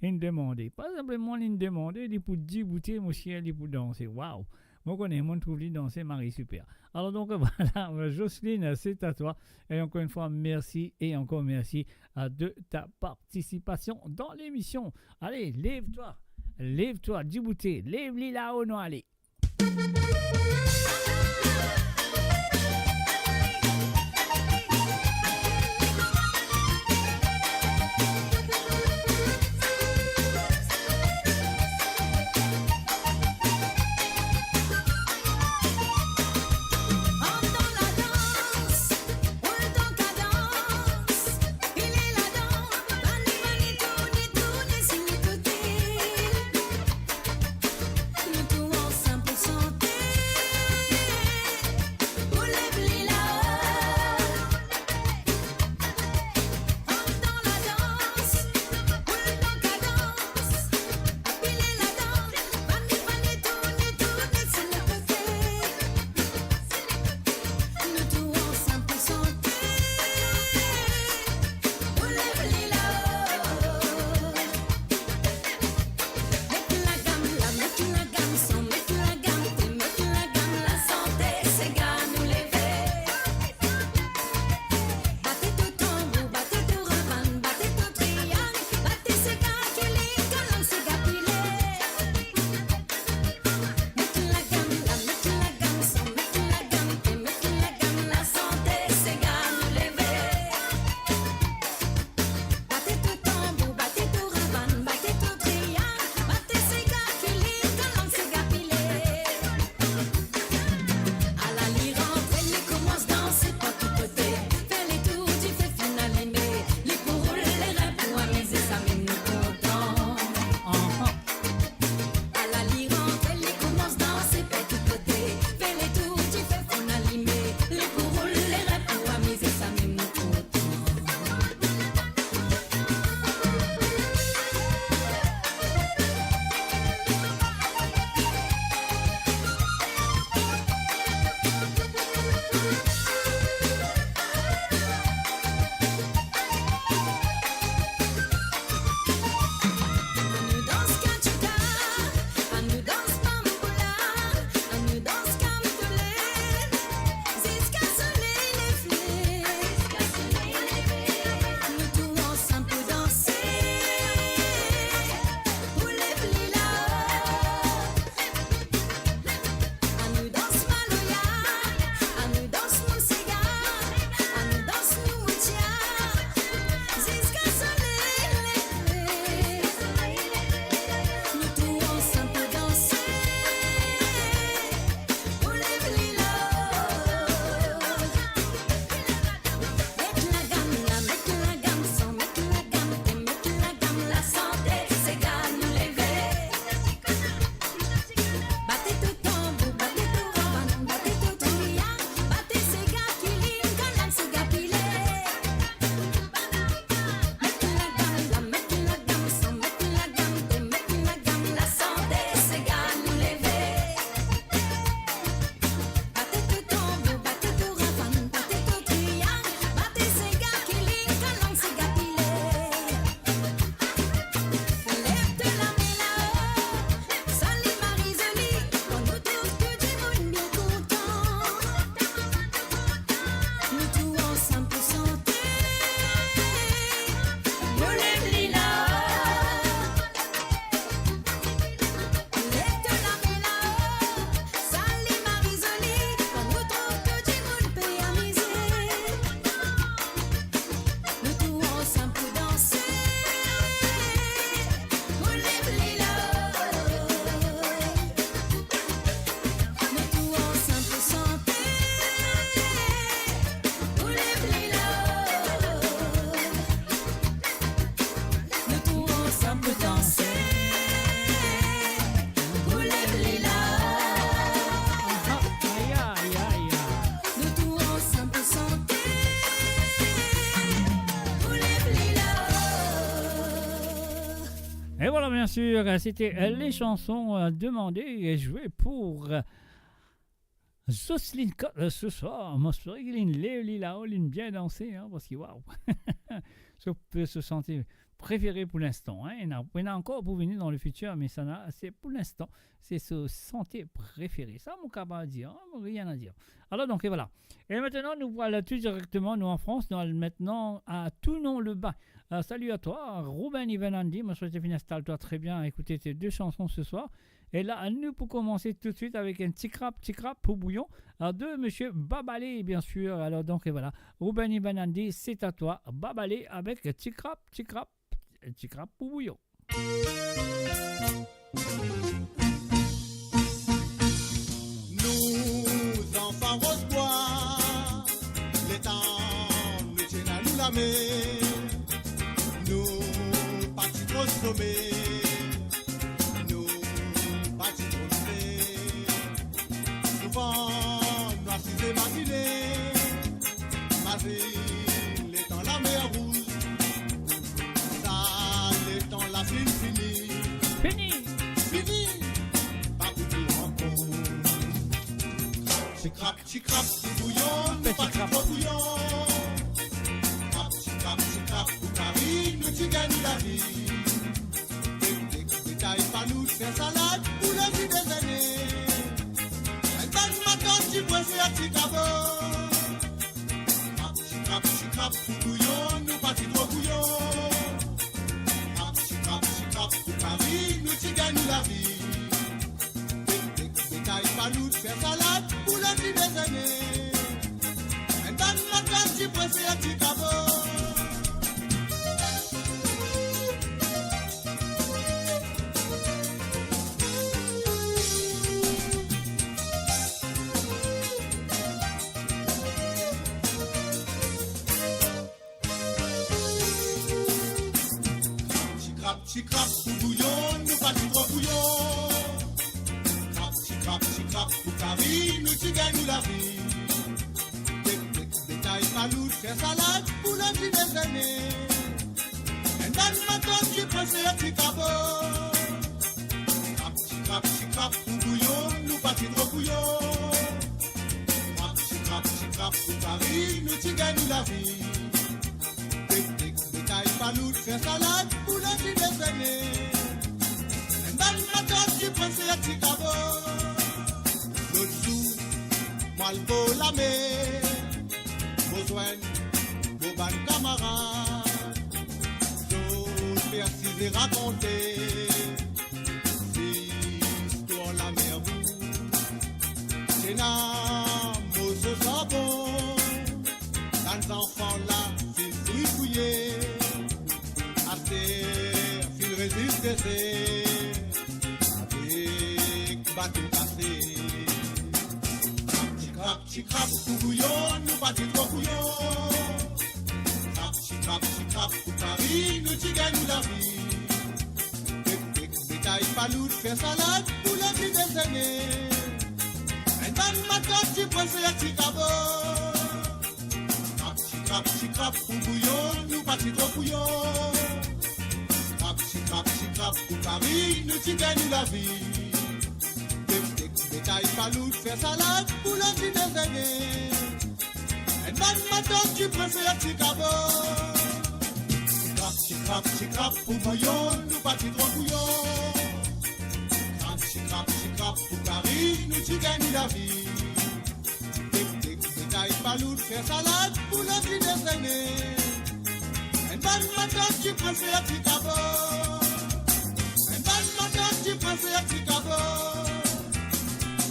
inn demande. Pa sinpleman inn demande, li pou diboute, mo siel, li pou danse. Waw! Mo kone, mo trouv li danse mari siper. Alor, donk, vwala, Jocelyne, c'est à toi. Et encore une fois, merci et encore merci, euh, de ta participation dans l'émission. Allez, lèv twa, lèv twa, diboute, lèv li lao, nou ale. Sur, euh, c'était, euh, les chansons, euh, demandées et jouées pour, euh, Jocelyne Co-, euh, ce soir. Mo espere ki linn lev li lao, linn bien danse, hein, parski, waouh. So, so sante préféré pour l'instant, hein. Il y en a, il y en a encore pour venir dans le futur, mais ça n'a, c'est pour l'instant, c'est so sante préféré. Sa mo kapav dir, hein, rien à dire. Alors donc, et voilà. Et maintenant, nous voilà tout directement, nous en France, nous allons maintenant à Toulon-le-Bas. Euh, salut à toi, Ruben Ivan Andy. Mo swete finn instal twa tre bien, écouter tes deux chansons ce soir. Et là, nous pour commencer tout de suite avec un Ti Krap, Ti Krap pou bouyon, euh, de Monsieur Babalé, bien sûr. Alors donc, et voilà, Ruben Ivan Andy, c'est à toi, Babalé avec Ti Krap, Ti Krap, Ti Krap pou bouyon. Nou zanfan Roz Bwa, letan nou ti ena nou lame, nou pa ti tro some, nou pa ti tro some. Souvan nou asize mazine, mazin letan lamer rouz, sa letan la finn fini. Fini. Fini. Pa pou tou ankor. Ti krap, ti krap pou bouyon, nou pa ti tro bouyon. Krap, ti krap, ti krap pou kari, nou ti gagn lavi. Tek, tek, detay, palout, fer salad pou lezi dezene. Enn bann matant ti prese a ti kabo. Krap, ti krap, ti krap pou bouyon, nou pa ti tro bouyon. Krap, ti krap, ti krap pou kari, nou ti gagn lavi. Tek, tek, detay, palout, fer salad pou lezi dezene. Enn bann matant ti prese a ti kabo. Ti krap, ti krap pou bouyon, nou pa ti tro bouyon. Krap, ti krap, ti krap pou kari, nou ti gagn nou lavi. Tek, tek, detay, palout, fer salad pou lezi dezene. Enn bann matant ti prese a ti kabo. Krap, ti krap, ti krap pou bouyon, nou pa ti tro bouyon. Krap, ti krap, ti krap pou kari, nou ti gagn nou lavi. Tek, tek, detay, palout, fer salad pou lezi dezene. Enn bann matant ti prese a ti kabo. Lot zour, mo al bor lamer, mo zwenn mo bann kamarad, zot pe asize rakonte zistwar lamer rouz. Ti ena morso sarbon, bann zanfan la finn frifouye, aster finn rezis dezer avek bato kase. Ti krap, ti krap pou bouyon, nou pa ti tro bouyon. Krap, ti krap, ti krap pou kari, nou ti gagn nou lavi. Tek, tek, detay, palout, fer salad pou lezi dezene. Enn bann matant ti prese a ti kabo. Krap, ti krap, ti krap pou bouyon, nou pa ti tro bouyon. Krap, ti krap, ti krap pou kari, nou ti gagn nou lavi. Tek, tek, detay, palout, fer salad pou lezi dezene. Enn bann matant ti prese a ti kabo. Krap, ti krap, ti krap pou bouyon, nou pa ti tro bouyon. Krap, ti krap, ti krap pou kari, nou ti gagn lavi. Tek, tek, detay, palout, fer salad pou lezi dezene. Enn bann matant ti prese a ti kabo. Enn bann matant ti prese a ti kabo.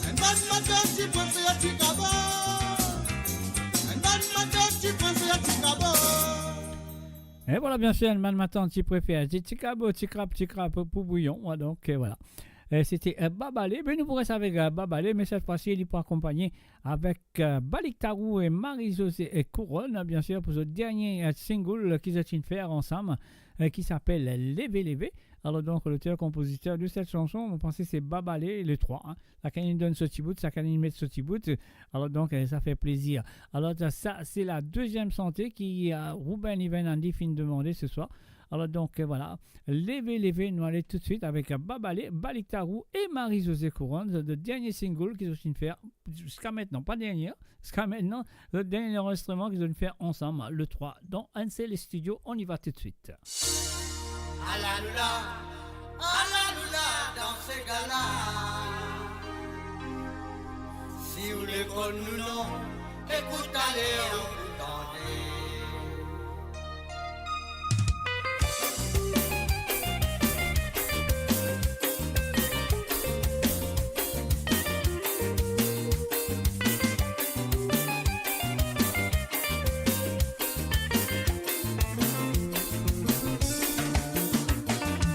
Enn bann matant ti prese a ti kabo. Enn bann matant ti prese a ti kabo. Et voilà, bien sûr, enn bann matant ti prese a ti, ti kabo, ti krap, ti krap pou bouyon. Ouais, donc, euh, voilà. Euh, c'était, euh, Babalé. Ben, nou pou res avek, euh, Babalé, mais cette fois-ci, li pou akonpagn avek, euh, Balik Tarou et Marie-Josée et Couronne, bien sûr, pour ce dernier, euh, single ki zot inn fer ansam, euh, qui s'appelle Leve Leve. Alors donc, l'auteur-compositeur de cette chanson, mo panse se Babalé, le trwa, hein. Sakenn inn donn so ti bout, sakenn inn met so ti bout. Alors donc, euh, ça fait plaisir. Alors, ça, ça, c'est la deuxième sante ki, euh, Ruben Ivan Andy finn demande ce soir. Alor donk, euh, vwala. Leve, leve, nou ale toutswit avek Babale, Balik Tarou e Marie-Josée Couronne, zot dernie single ki zot finn fer ziska mintnan, pa dernie, ziska mintnan, zot dernie lanrezistreman ki zot finn fer ansam, le trwa, dan enn sel studio, on y va toutswit. Alaloula, alaloula, dan se gala. Si ou le konn nou non, ekout ale, ou pou tande.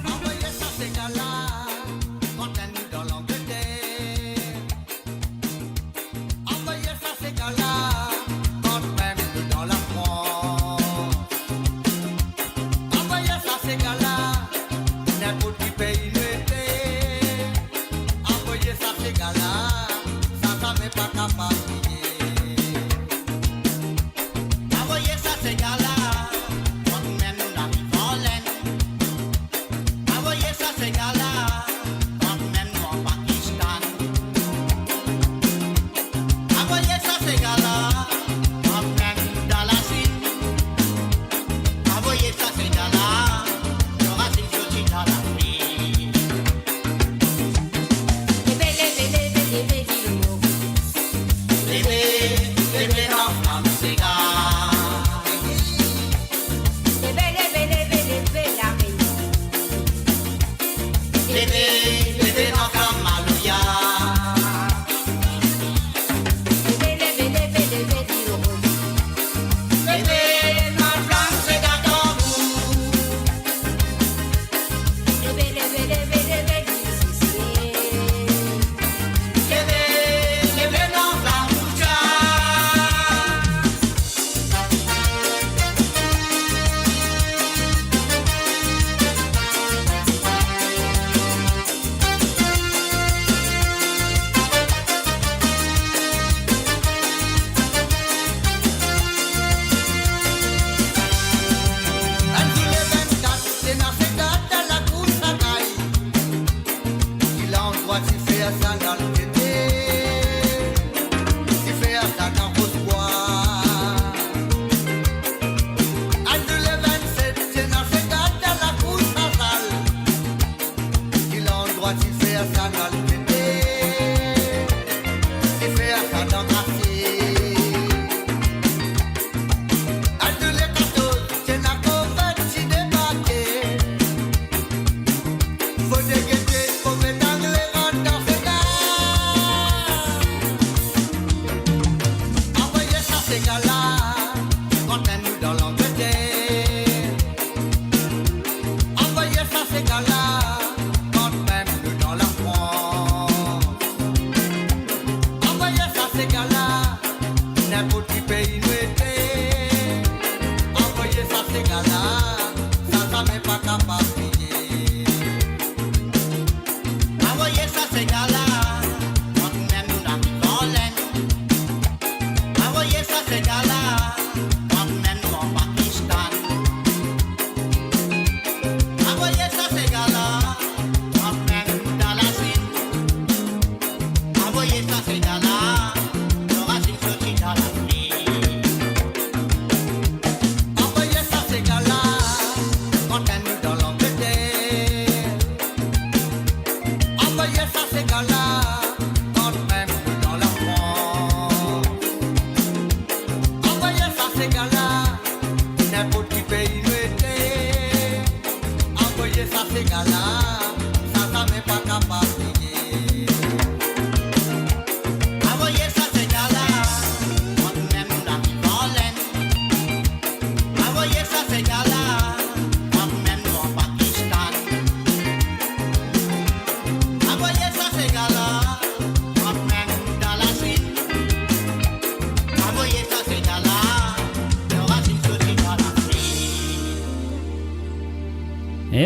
Anvoye sa se gala, kontan nou dan Langleter. Anvoye sa se gala, kontan nou dan Lafrans. Anvoye sa se gala, ninport ki pei nou ete. Anvoye sa se gala, sa, sa me pa kapav bliye. Anvoye sa se gala, kan mem nou ariv an Lenn. Anvoye sa se gala, kan mem nou an Pakistan. Anvoye sa se gala, kan mem nou dan Lasinn. Anvoye sa se gala, nou rasiz osi dan Lafrik. Leve, leve, leve, leve, lil Moris. Leve, leve, dan flam sega. Leve, leve, leve, leve, La Rényon. Leve, leve, dan flam maloya. Leve, leve, leve, leve, lil Rozi. Leve, dan flam sega tanbou. Leve, leve, leve, leve, lil Sise. Leve, leve, dan flam koutya. Enn zour le vennkat, ti ena sega dan lakour Sanay. Ki landrwa ti fer sa, dan Lafete, ti fer sa, dan Rosbwa. Enn zour le vennset, ti ena sega dan lakour Sazal. Ki landrwa ti fer sa, dan Lafete, ti fer sa, dan Grasie. Enn zour le katorz, ti ena korvet ti debarke. Fode gete, fode gete, fode gete, fode gete. Anvoye sa sega la, kontan nou dan Langleter. Anvoye sa sega la, kontan nou dan Lafrans.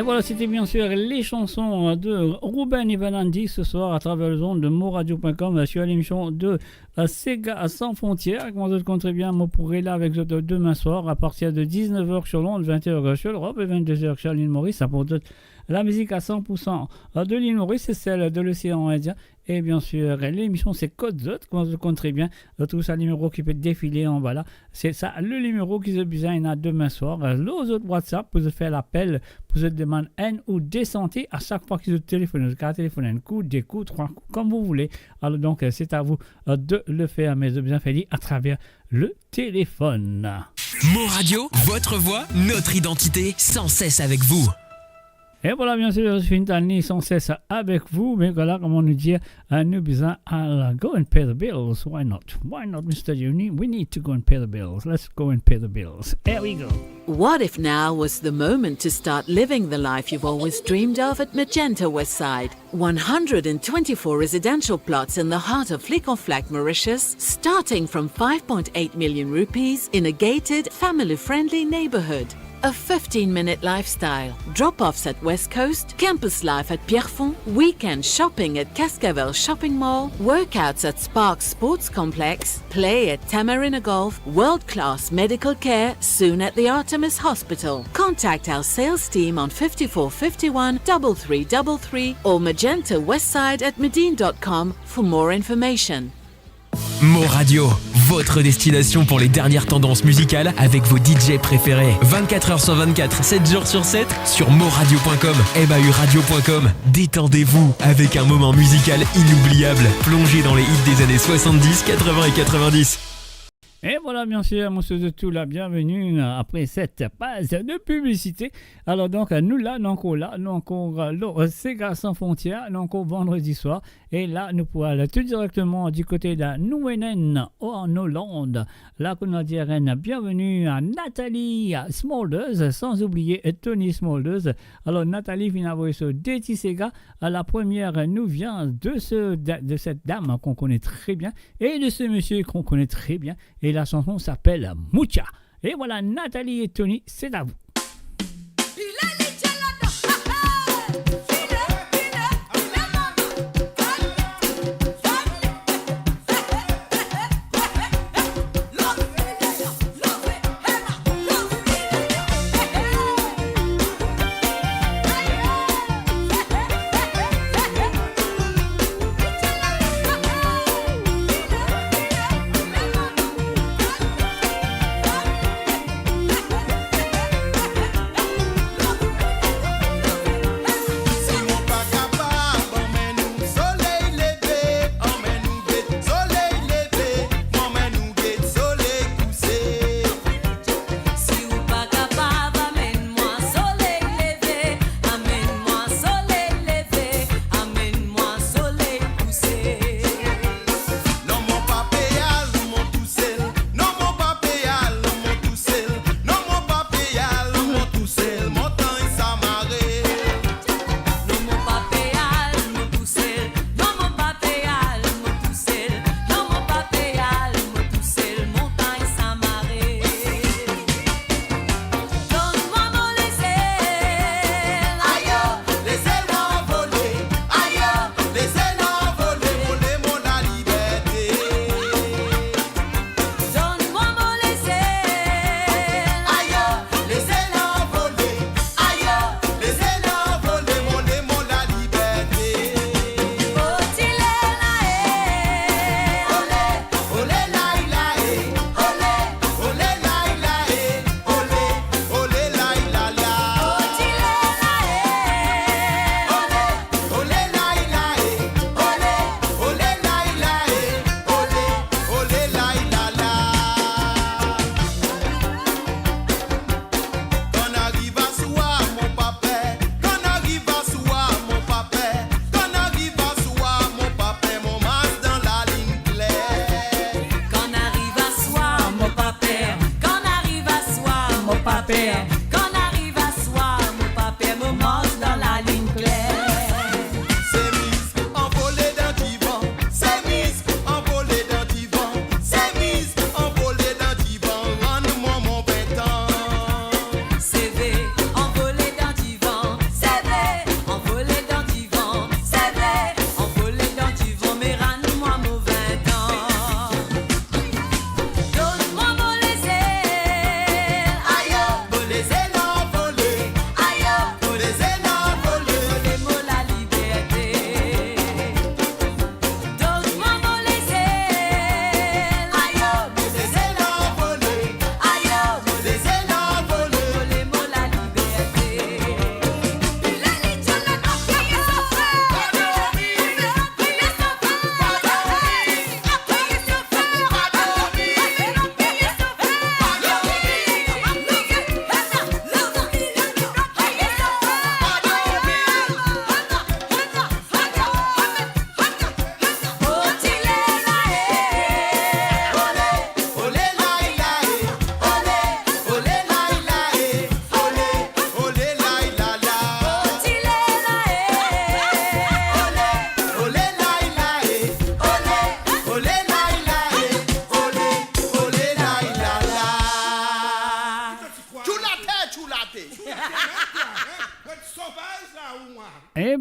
Voilà, c'était bien sûr les chansons de Ruben et Vanandi ce soir à travers les ondes de moradio point com, euh, sur l'émission de, euh, Sega sans frontières. Kouma zot konn tre bien, mo pou rela avek zot demin swar à partir de dix-neuf heures sur l'onde, vingt heures sur l'Europe et vingt-deux heures sur l'île Maurice. Sa pou zot la mizik à cent pour cent de l'île Maurice, c'est celle de l'océan Indien. E bien sûr, lemision se Kot Zot, kouma zot konn tre bien. Zot trouv sa nimero ki pe defile anba la. Se sa, le nimero ki zot bizin ena demin swar, lor zot WhatsApp pou zot fer lapel, pou zot demann enn ou de sante a sak fwa ki zot telefone. Zot kapav telefone enn kou, de kou, trwa kou, comme vous voulez. Alors donc, euh, c'est à vous, euh, de le faire, mais zot bizin fer li à travers le téléphone. Mo Radio, votre voix, notre identité, sans cesse avec vous. E voilà, bien sûr, zot finn tann li, sans cesse avec vous, me voilà, kouma nou dir, euh, nou bizin al go and pay the bills. Why not? Why not, Mister Juni? We need to go and pay the bills. Let's go and pay the bills. Here we go. What if now was the moment to start living the life you've always dreamed of at Magenta Westside? One hundred and twenty-four residential plots in the heart of Flic en Flac, Mauritius, starting from five point eight million rupees in a gated, family-friendly neighborhood. A fifteen-minute lifestyle, drop-offs at West Coast, campus life at Pierrefonds, weekend shopping at Cascavelle Shopping Mall, workouts at Spark Sports Complex, play at Tamarina Golf, world-class medical care soon at the Artemis Hospital. Contact our sales team on fifty-four fifty-one, double three double three or magenta westside at medin dot com for more information. Mo Radio, votre destination pour les dernières tendances musicales avec vos D J préférés. Vingt-quatre heures sur vingt-quatre, sept jours sur sept, sur moradio point com, M A U radio point com. Détendez-vous avec un moment musical inoubliable. Plongez dans les hits des années soixante-dix, quatre-vingts et quatre-vingt-dix. E voilà, bien sûr, mo swet zot tou la bienvenue, euh, après cette pause de publicité. Alors donc, euh, nou la, nou ankor la, nou ankor, euh, lor, euh, Sega sans frontières, nou ankor vandredi swar. E la, nou pou al tou direkteman di kote de Nouenen, an Oland. La, kouma nou dir enn bienvenue à Nathalie Smulders, sans oublier Tony Smulders. Alors, Nathalie vinn avoy so de ti sega. À la première, nous vient de ce, de, de cette dame qu'on connaît très bien et de ce monsieur qu'on connaît très bien. Et la chanson s'appelle Mucha. Et voilà, Nathalie et Tony, c'est à vous.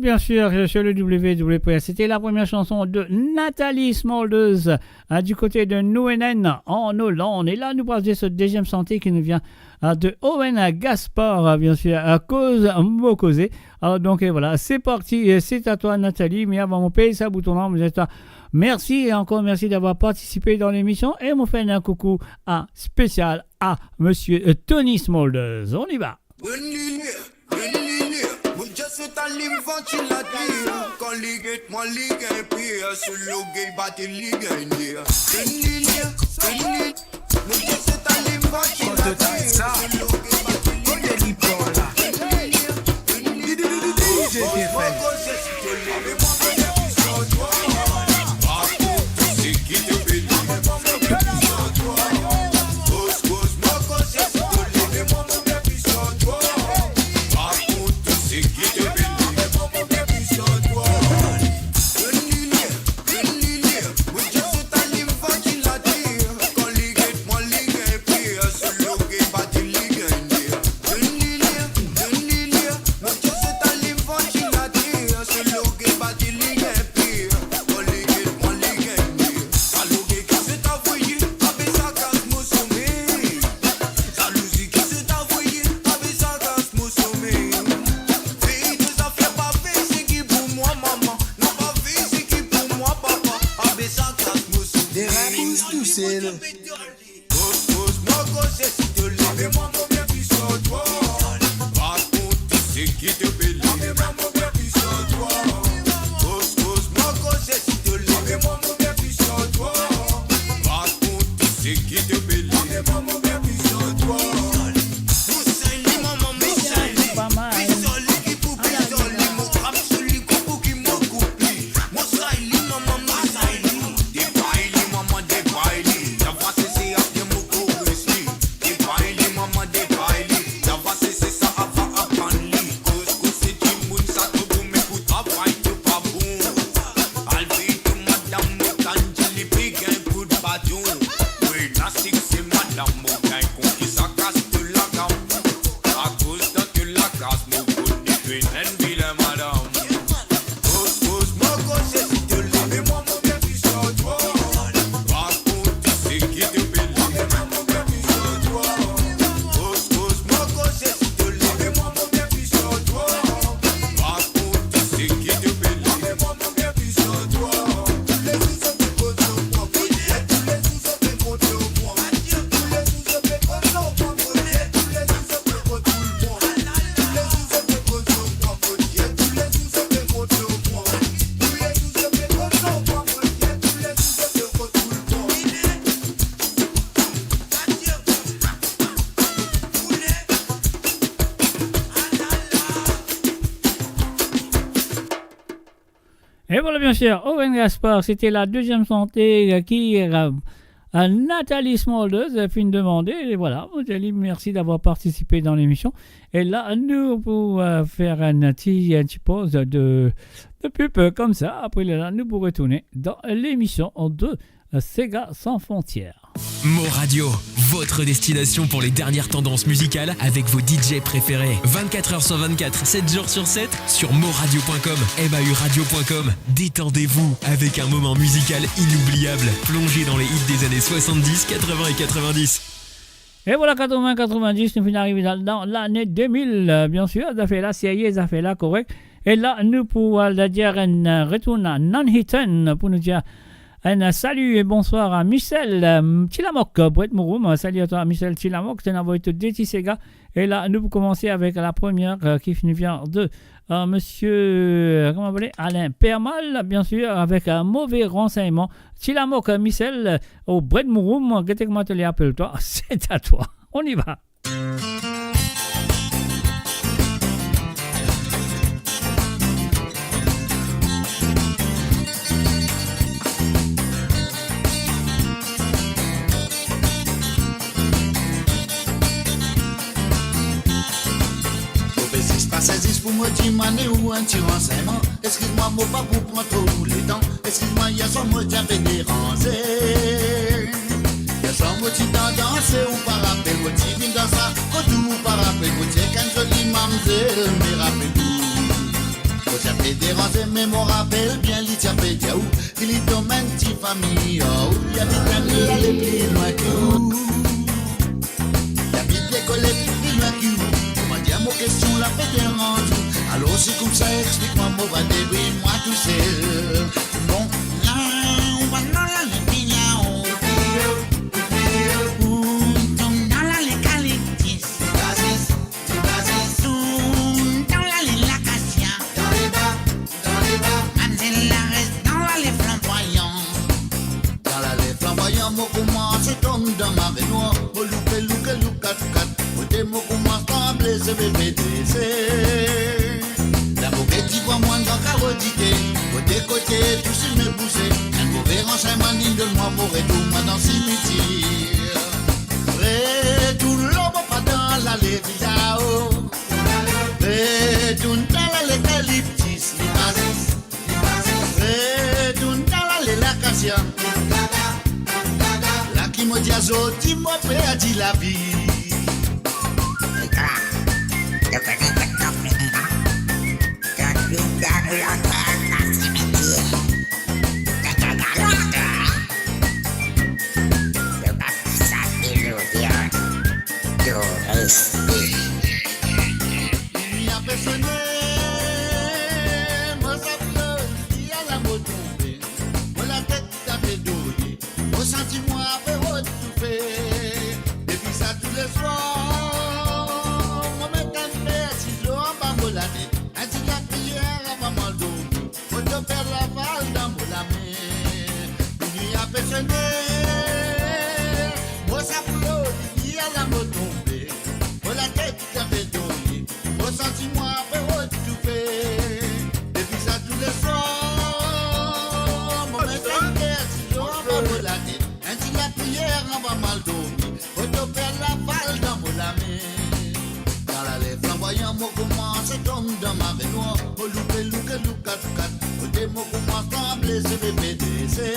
Bien sûr, euh, sur le W W W. C'était la première chanson de Nathalie Smulders, euh, du côté de Nouenen, en Hollande. Et là, nous passons sur le deuxième santé qui nous vient, euh, de Owen Gaspard, euh, bien sûr, à cause Mokosé. Alors, donc, et voilà, c'est parti, euh, c'est à toi, Nathalie. Mais avant, mon pays, ça bouton là, vous êtes là. Merci et encore merci d'avoir participé dans l'émission. Et on fait un coucou à, spécial à monsieur, euh, Tony Smulders. On y va. Mo just sot alim vantilater, kan li get mwa li gagn pir, so lor gel bat li gagn dir. Mo just sot alim vantilater, so lor gel bat li gagn dir. D J Kefel. Derapous tousel. Et voilà, bien sûr, Owen Gaspard, c'était la deuxième santé, euh, qui, euh, euh, Nathalie Smulders, euh, finn demande. Et voilà, mo dir li mersi d'avoir participé dans l'émission. Et là, nou pou, euh, fer enn ti, enn ti poz de, de pub, euh, koumsa. Apre la, nou pou retourn dan lemision de, euh, Sega Sans Frontières. Mo Radio, votre destination pour les dernières tendances musicales avec vos D J préférés. Vingt-quatre heures sur vingt-quatre, sept jours sur sept, sur mo radio point com, M A U radio point com. Détendez-vous avec un moment musical inoubliable. Plongez dans les hits des années soixante-dix, quatre-vingts et quatre-vingt-dix. E vwala, katrevin, katrevinndis, nou finn arive dan, dan lane de mil, euh, bien sûr, zafer la serye, zafer la korek. E la, nou pou al dir enn, euh, retourn a Nanhitan pou nou dir enn, euh, salut et bonsoir à Michel, euh, Tilamok, euh, Brett Mouroum, euh, salut à toi, Michel Tilamok, t'as envoyé tout de ti sega. E la, nou pou koumans avek la première, euh, qui nous vient de, euh, monsieur, euh, comment vous voulez, Alain Permal, bien sûr, avec, euh, Mauvais Renseignement. Tilamok, euh, Michel, euh, au Brett Mouroum, gete kouma to le apel twa, c'est à toi. On y va. Mo pe zis pas zis pou mo dimann ou enn ti ransegnman. Eskiz mwa, mo pa pou pran tro letan. Eskiz mwa, yer swar mo ti inpe deranze. Yer swar mo ti dan danse, ou pa rapel, mo ti vinn dan sa, kot ou pa rapel, mo ti ek enn zoli mamzel, me rapel ou. Mo ti ape deranze, me mo rapel bien, li ti ape dir ou ki li donn enn ti fami, oh, li abit enn lale pli lwin ki ou. Li abit lekole pli lwin ki ou. Kouma dir mo kestion la pe deranz ou. Alor si koumsa, explik mwa, mo va debrouy mwa tousel. Bon, la, ou bann lale pli la, oh. Ou tonn dan lale kaliptis. Tourn dan lale lakasia. Manzela res dan lale flanbwayan. Dan lale flanbwayan, mo koumans tonn dan mare nwar. Mo louke, louke, louk kat kat. Kote mo koumans tranble, se bebe dese. La mo get divwar mwa enn gran karo dite. Kote, kote, tou sime bouse. Enn move ransegnman linn donn mwa, mo retourn mwa dan simitier. Retourn lor mo pa dan lale vila, oh. Retourn dan lale kaliptis, li pa zis, li pa zis. Retourn dan lale lakasia. La ki mo dir zot, ki mo perdi lavi. E twa, to kone kot to fini, non? To finn dan nou lanter dan simitier. To gagn lwa, twa, hein? To pa pou sa de lodion. Touris. Minwi ape sone, mo sa pou lor lili, ala mo tonbe. Mo latet ape doye, mo santi mwa ape rod toufe. Depi sa touleswar, mo met enn per sizo anba mo latet, enn ti lapriyer avan mo al dormi. Mo to fer laval dan mo lame. Minwi ape sone, mo sa pou lor lili, ala mo tonbe. Mo latet ape doye, mo santi mwa ape rod toufe. Depi sa touleswar, mo met enn per sizo anba mo latet, enn ti lapriyer avan mo al dormi. Mo to fer laval dan mo lame. Dan lale flanbwayan, mo koumans tonn dan mare nwar. Mo louke, louke, louk kat kat. Kote mo koumans tranble, se bebe dese.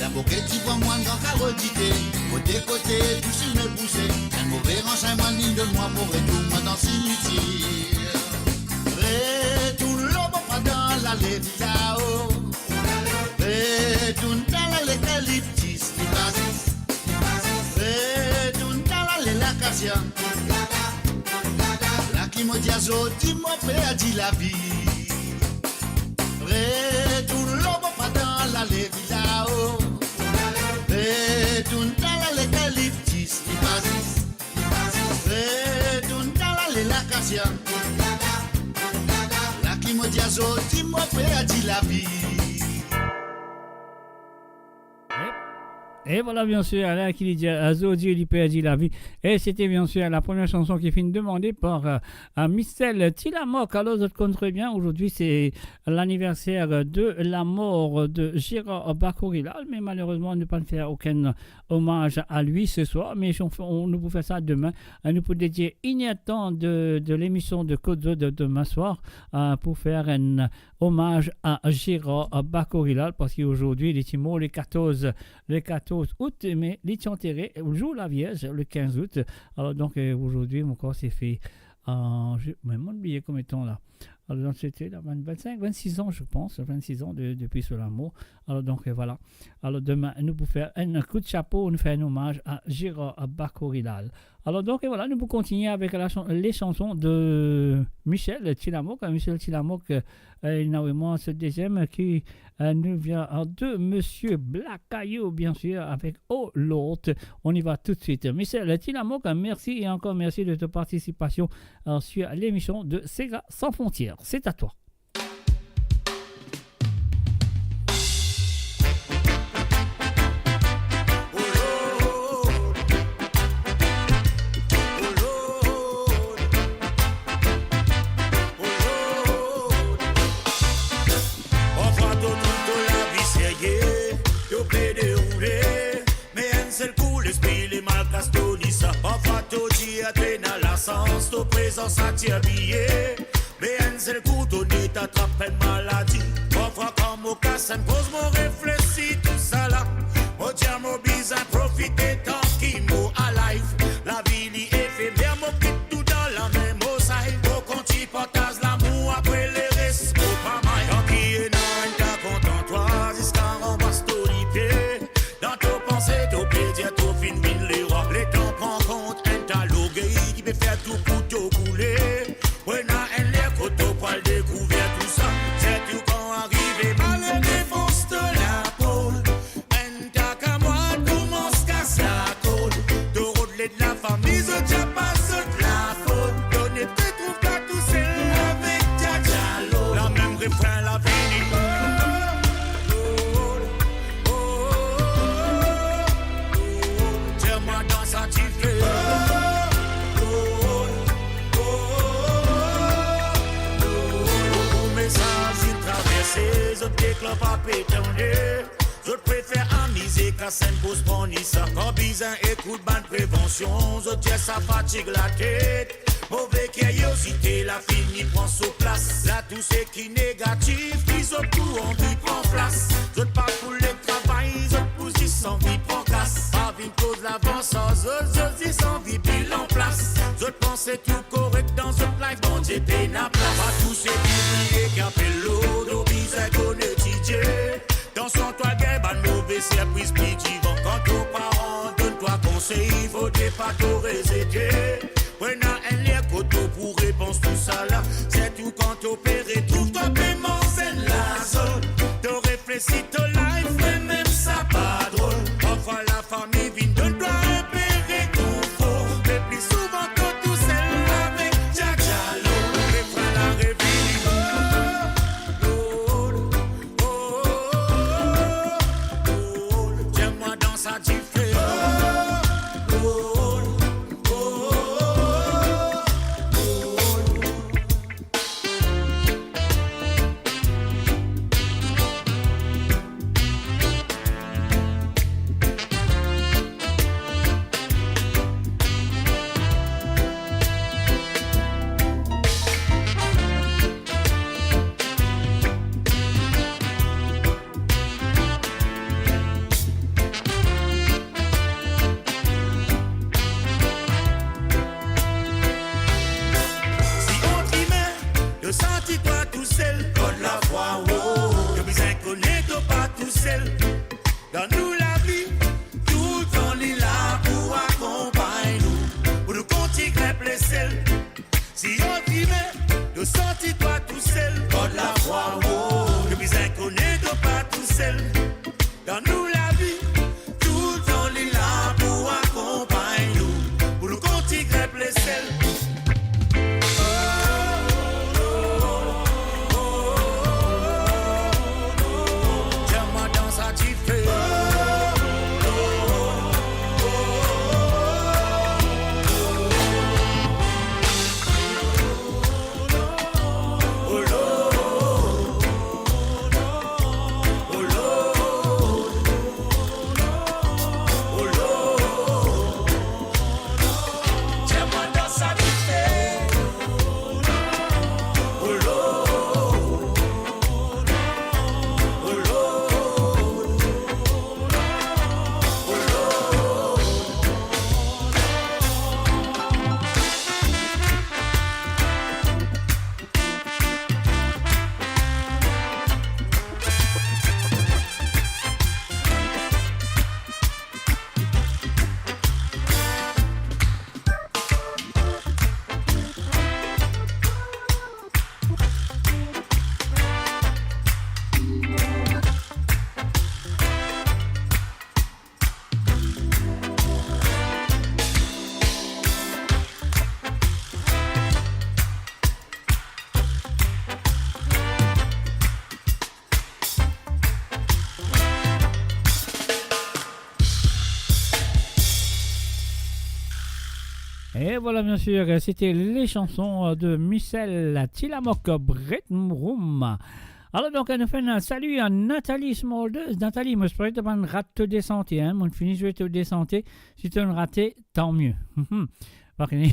La mo get divwar mwa enn gran karo dite. Kote, kote, tou sime bouse. Enn move ransegnman linn donn mwa, mo retourn mwa dan simitier. Retourn lor mo pa dan lale vila, oh. Retourn dan lale kaliptis, li pa zis. Retourn dan lale lakasia. La ki mo dir zot, ki mo perdi lavi. Retourn lor mo pa dan lale vila, oh. Retourn dan lale kaliptis, li pa zis. Retourn dan lale lakasia. La ki mo dir zot, ki mo perdi lavi. Et, et voilà, bien sûr, Alain qui dit, euh, Azodi, il perd la vie. Et c'était bien sûr la première chanson qui fut demandée par, euh, euh, Michel Tilamoc. Alors, vous comprenez bien, aujourd'hui, c'est l'anniversaire de la mort de Gérard Bakorilal, mais malheureusement, on ne peut pas faire aucun hommage à lui ce soir, mais on, on, nous pouvons faire ça demain. Euh, nous pouvons dédier une heure de temps de, de l'émission de Kozo de demain soir, euh, pour faire un hommage à Gérard Bakorilal, parce qu'aujourd'hui, il est mort le quatorze, le quatorze août, mais il est enterré le jour de la Vierge, le quinze août. Alors donc, euh, aujourd'hui, mon corps s'est fait, euh, je, mais moi, oublié combien de temps là. Alors, donc, c'était là, vingt, vingt-cinq, vingt-six ans, je pense, vingt-six ans de, depuis sa mort. Alors, donc, euh, voilà. Alors, demain, nous pour faire un coup de chapeau, nous faire un hommage à Gérard Bakorilal. Alors, donc, et voilà, nous pour continuer avec la chan-, les chansons de Michel Tilamoc. Michel Tilamoc, euh, il y en a vraiment ce deuxième qui, euh, nous vient, euh, de Monsieur Black Ayou, bien sûr, avec Oh Lord. On y va tout de suite. Michel Tilamoc, merci et encore merci de ta participation, euh, sur l'émission de Sega Sans Frontières. C'est à toi. Parfwa to trouv to lavi serye, to pe deroule, me enn sel kou lespri li mal kas to lisa. Parfwa to dir to ena lasans, to prezans atir biye, me enn sel kou to ne ta trap enn maladi. Parfwa kan mo kas enn koz, mo reflesi tousala. Mo dir mo bizin profite tan ki mo alive. Lavi li efemer, mo kit tou dan lame mo save. Mo kontign partaz lamour, apre Tou pou to koule, pran enn ler kot to pou al dekouver tou sa. Sirtou kan arive malere defans to laport. Enn tak a mwa koumans kas lakord. To rod led lafami, zot ti a pa zot lafot. To ne pe trouv twa tousel avek Djadjalo. La mem refren la vini. Dir mwa dan sa dife. Pou mesaz inn traverse, zot deklan pa pe tande. Zot prefer amize, kas enn pos pran ni sa. Kan bizin ekout bann prevansion, zot dir sa fatig latet. Move kiryozite la fini pran so plas. La tou seki negatif, ki zot pou anvi pran plas. Zot pa pou le travay, zot pou zis anvi pran kas. Pa vinn koz lavans ar zot, zot zis anvi pil anplas. Zot panse tou korek dan zot life, Bondie pena plas. Pa tou seki bliye ki apel lord, bizin konn etidie. Dan son twa gagn bann move sirpriz pli divan. Kan to paran donn twa konsey, fode pa to rezete. Pran enn ler kot to pou repans tou sa la. Sirtou kan to pe retrouv twa pe manz enn lazot. To reflesi to life, me mem sa pa drol. Parfwa lafami vinn donn twa enpe rekonfor. Me pli souvan to tousel avek Djadjalo. Refren la revini. Oh, oh, oh, oh, oh. Dir mwa dan sa dife. Oh, oh, oh, oh, oh. Si on dime to santi twa tousel, gard lafwa, oh. To bizin kone to pa tousel. Dan nou lavi, toultan li la pou akonpagn nou, pou nou kontign plis sel. Si on dime to santi twa tousel, gard lafwa, oh. To bizin kone to pa tousel. Dan nou lavi, toultan li la pou akonpagn nou, pou nou kontign plis sel. Dir mwa dan sa dife. Et voilà, bien sûr, c'était les chansons de Michel Tilamok, Break Room. Alors donc, nous faisons un salut à Nathalie Smolders. Nathalie, mo espere to pa'nn rat to desante, hein. Mo'nn fini zwe to desante. Si to'nn rate, tant mieux. Mhm. Pa kone.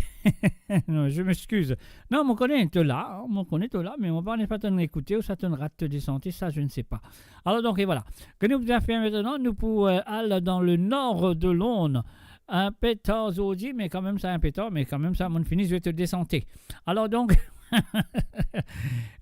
Non, je m'excuse. Non, mo kone to la, hein, mo kone to la, me mo pa kone si to'nn ekoute ouswa to'nn rat to desante, ça, je ne sais pas. Alors donc, et voilà. Ki nou bizin fer aster, nou pou, euh, al dans le nord de Londres. Inpe tar zordi, me kanmem sa inpe tar, me kanmem sa, mo'nn fini zwe to desante. Alors donc,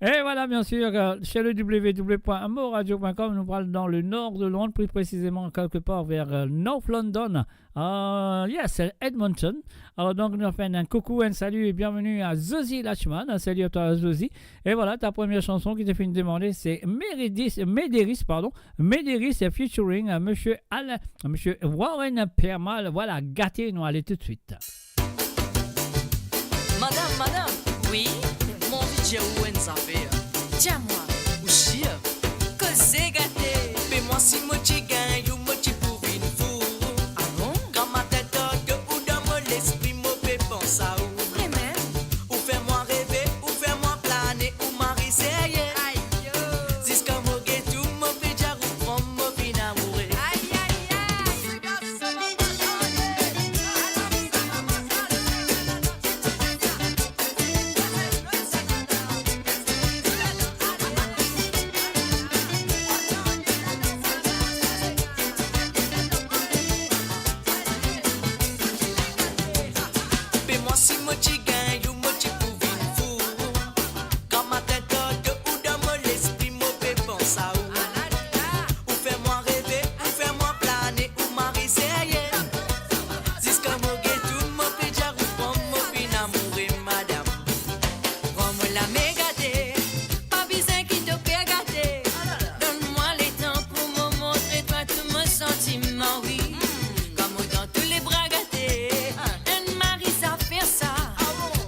Et voilà, bien sûr, euh, sur le w w w point moradio point com, nous parlons dans le nord de Londres, plus précisément quelque part vers, euh, North London. Euh, yes, c'est Edmonton. Alors donc, nous faisons un coucou, un salut et bienvenue à Zozi Lachman. Un salut à toi, Zozi. Et voilà, ta première chanson qui te fait une demande, c'est Méridis, Médéris, pardon. Médéris featuring, euh, Monsieur Alain, Monsieur Warren Permal. Voilà, Gate, nou ale tout de suite. Madam, madam. Wi? Mo anvi dir ou enn zafer. Dir mwa. Ou sir? Koze gate. Be mwa si mo ti gagn ou mo ti pou vinn fou. Ah bon? Gramatin tande ou dan mo lespri mo pe pans a ou. Vremem? Ou fer mwa reve, ou fer mwa plane, ou mari serye. Ayo. Ziska mo get ou, mo pe dir ou pran mo vinn amoure. Ay, ay, ay. Be mwa si mo ti gagn ou, mo ti pou vinn fou. Gramatin tande ou dan mo lespri, mo pe pans a ou. Ou fer mwa reve, ou fer mwa plane, ou mari serye. Ziska mo get ou, mo pe dir ou pran mo vinn amoure, madam. Pran mo lame gate, pa bizin ki to pe gate. Donn mwa letan pou mo montre twa tou mo santiman, wi. Kan mo dan to lebra gate, enn mari zafer sa.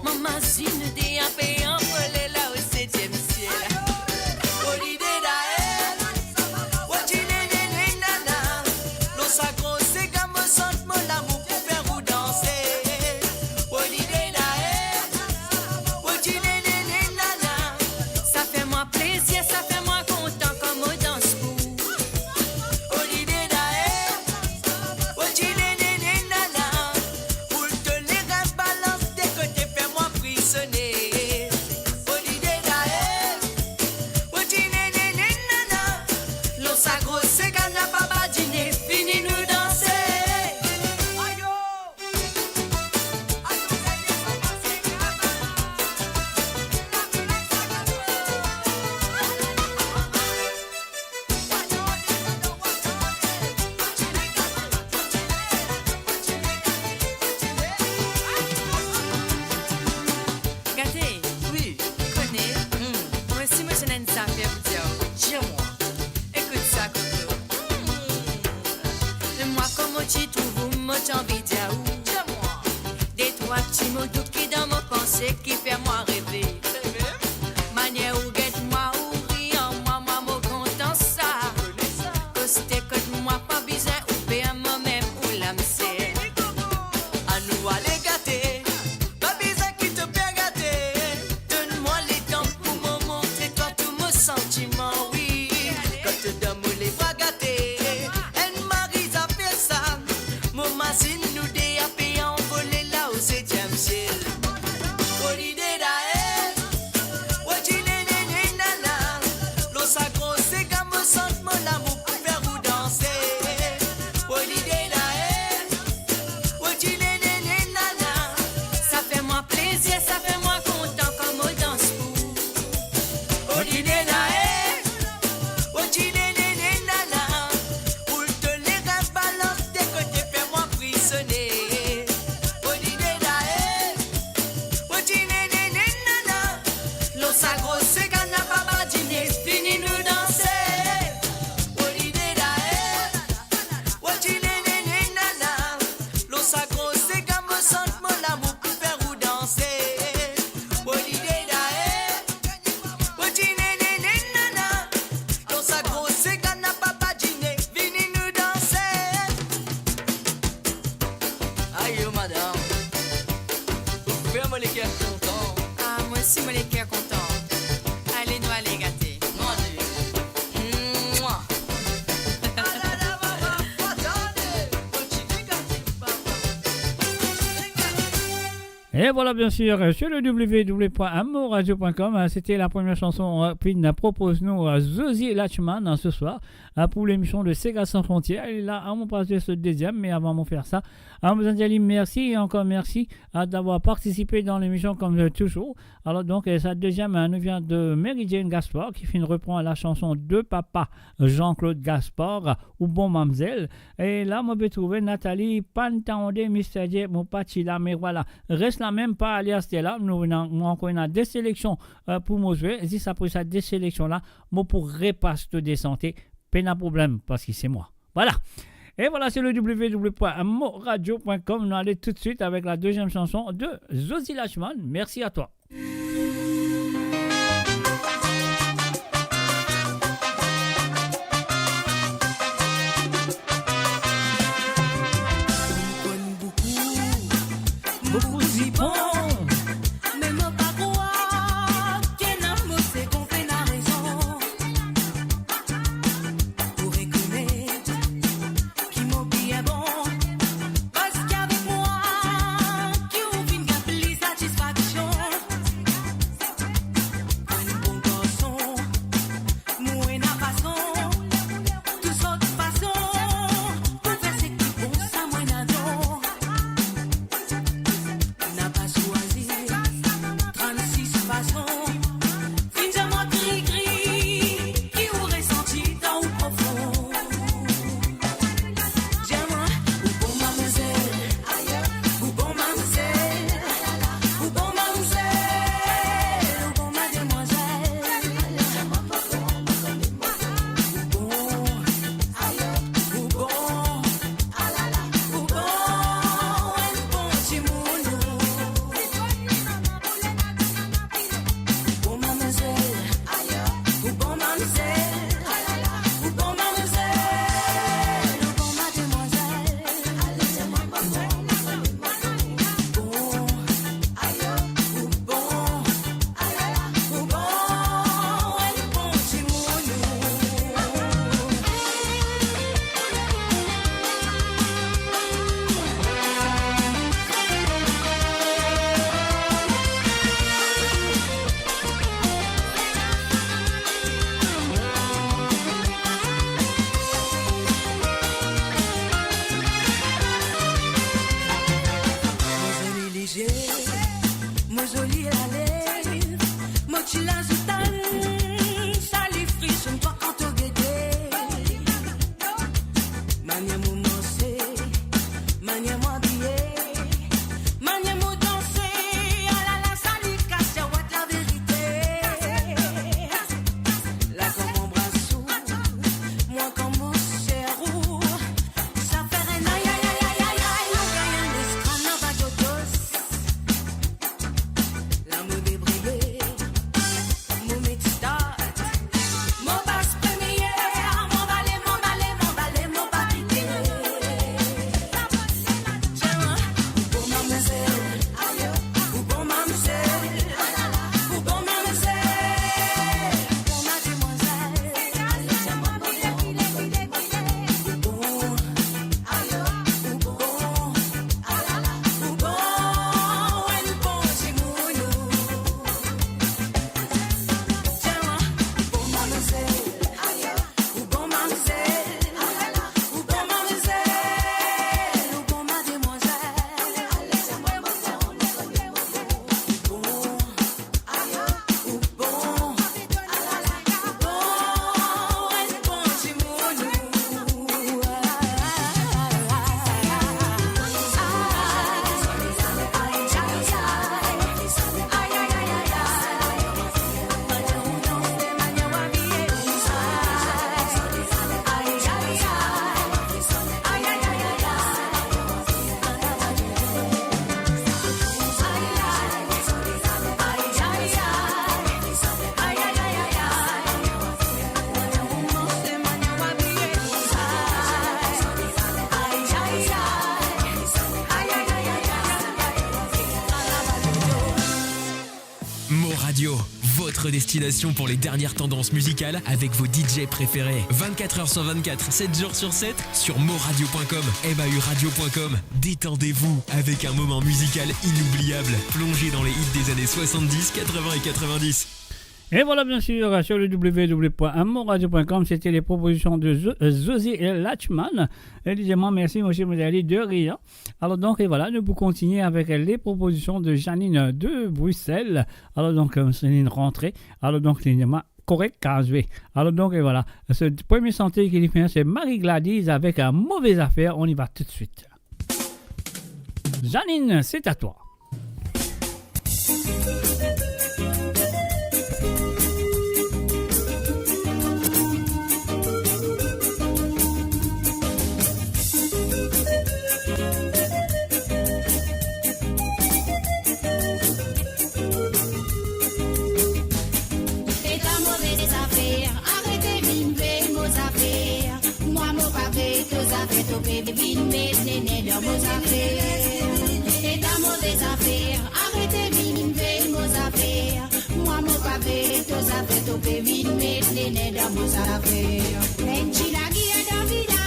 Mo mazinn nou de ape anvole la o setiem siel. Holiday dae, o ti ne ne ne nana. Lor sa gro sega mo sant mo lamour pou fer ou danse. Holiday dae, o ti ne ne ne nana. Sa fer mwa plezir, sa fer mwa kontan kan mo dans pou ou. Holiday dae, o ti ne ne ne nana. Boul tolerans balans de kote, fer mwa frisone. Holiday dae, o ti ne ne ne nana. Lor sa gro sega na pa badine, fini nou danse. Ayo! Gate. Wi. Kone. Hmm. Mwa si mo ti ena enn zafer pou dir ou. Dir mwa. Ekout sa, koko. Hmm. Mwa, kouma ti trouv ou, mo ti anvi dir ou. Dir mwa. De trwa ti mo dout ki dan mo panse ki fer mwa reve. Manier ou get mwa, ou ri ar mwa, mwa mo kontan sa. Koste kot mwa pa bizin ou per, mwa mem ou la, mo ser. Anou ale gate, pa bizin ki to per gate. Donn mwa letan pou mo montre twa tou mo santiman, wi. Kan to dan mo lebra gate, enn mari zafer sa. Mo mazinn nou de ape anvole la o setiem siel. Holiday dae, o ti ne ne ne nana. Lor sa gro sega mo sant mo lamour pou fer ou danse. Holiday dae, o ti ne ne ne nana. Sa fer mwa plezir, sa fer mwa kontan kan mo dans pou ou. Holiday dae, o ti ne ne Et voilà, bien sûr, euh, sur le w w w point amourradio point com, euh, c'était la première chanson, euh, Pin propose nous, euh, Zozi Lachman, hein, ce soir, euh, pour l'émission de Sega Sans Frontières. Et là, on va passer ce deuxième, mais avant de faire ça, on vous dit merci et encore merci, euh, d'avoir participé dans l'émission comme, euh, toujours. Alors donc, euh, sa deuxième, euh, nous vient de Mary Jane Gaspard, ki finn repran la chanson de papa Jean-Claude Gaspard, ou bon mamzel. E la, mo pe trouve Nathalie, pann tande Mister J, mo pa ti la, me vwala. Res la mem, pa ale aster la, nou ena, mo ankor ena de seleksion, euh, pou mo zwe. Zis apre sa de seleksion la, mo pou repas to de sante, pena problem, parski se mwa. Vwala. Et voilà, c'est le w w w point amourradio point com. Nou ale tout de suite avec la deuxième chanson de Zozi Lachman. Merci à toi. Boukou zipon. Me mo pa krwar ki ena mo se konpena rezon. Ou rekonet ki mo bien bon, parski avek mwa ki ou finn gagn plis satisfaksion. Votre destination pour les dernières tendances musicales avec vos D J préférés. Vingt-quatre heures sur vingt-quatre, sept jours sur sept, sur mauradio point com, M A U radio point com. Détendez-vous avec un moment musical inoubliable. Plongez dans les hits des années soixante-dix, quatre-vingts et quatre-vingt-dix. Et voilà, bien sûr, sur le w w w point moradio point com, c'était les propositions de Jo-, euh, José Lachman. E li dir mwa, "Mersi, Mosi Mozali, de rien." Alors donc, et voilà, nous pour continuer avec les propositions de Janine de Bruxelles. Alors donc, euh, c'est une rentrée. Alors donc, c'est une ma-, correct, K Z V. Alors donc, et voilà, ce premier santé qui fait, c'est Marie Gladys avec, euh, Mauvaise Affaire. On y va tout de suite. Janine, c'est à toi. E ta move zafer, arete vinn vey mo zafer. Mwa mo pa vey to zafer, to pe vinn met nene dan mo zafer. E ta move zafer, arete vinn vey mo zafer. Mwa mo pa vey to zafer, to pe vinn met nene dan mo zafer. Enn ti lagir dan vilaz.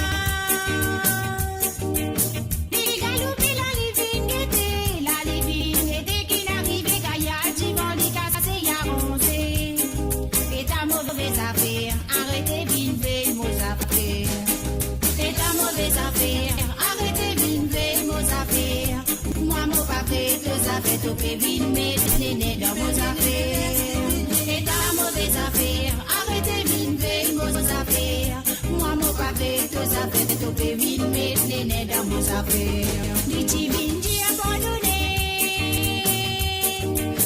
Li galoupe la, li vinn gete, la li vinn gete ki'nn arive, gayar divan li kase, li aranze. E ta move zafer, arete vinn vey mo zafer. E ta move zafer, arete vinn vey mo zafer. Mwa mo pa vey to zafer, to pe vinn met nene dan mo zafer. E ta move zafer, arete vinn vey mo zafer. Mwa mo pa vey to zafer, to pe vinn met nene dan mo zafer. Li ti vinn dir abandone.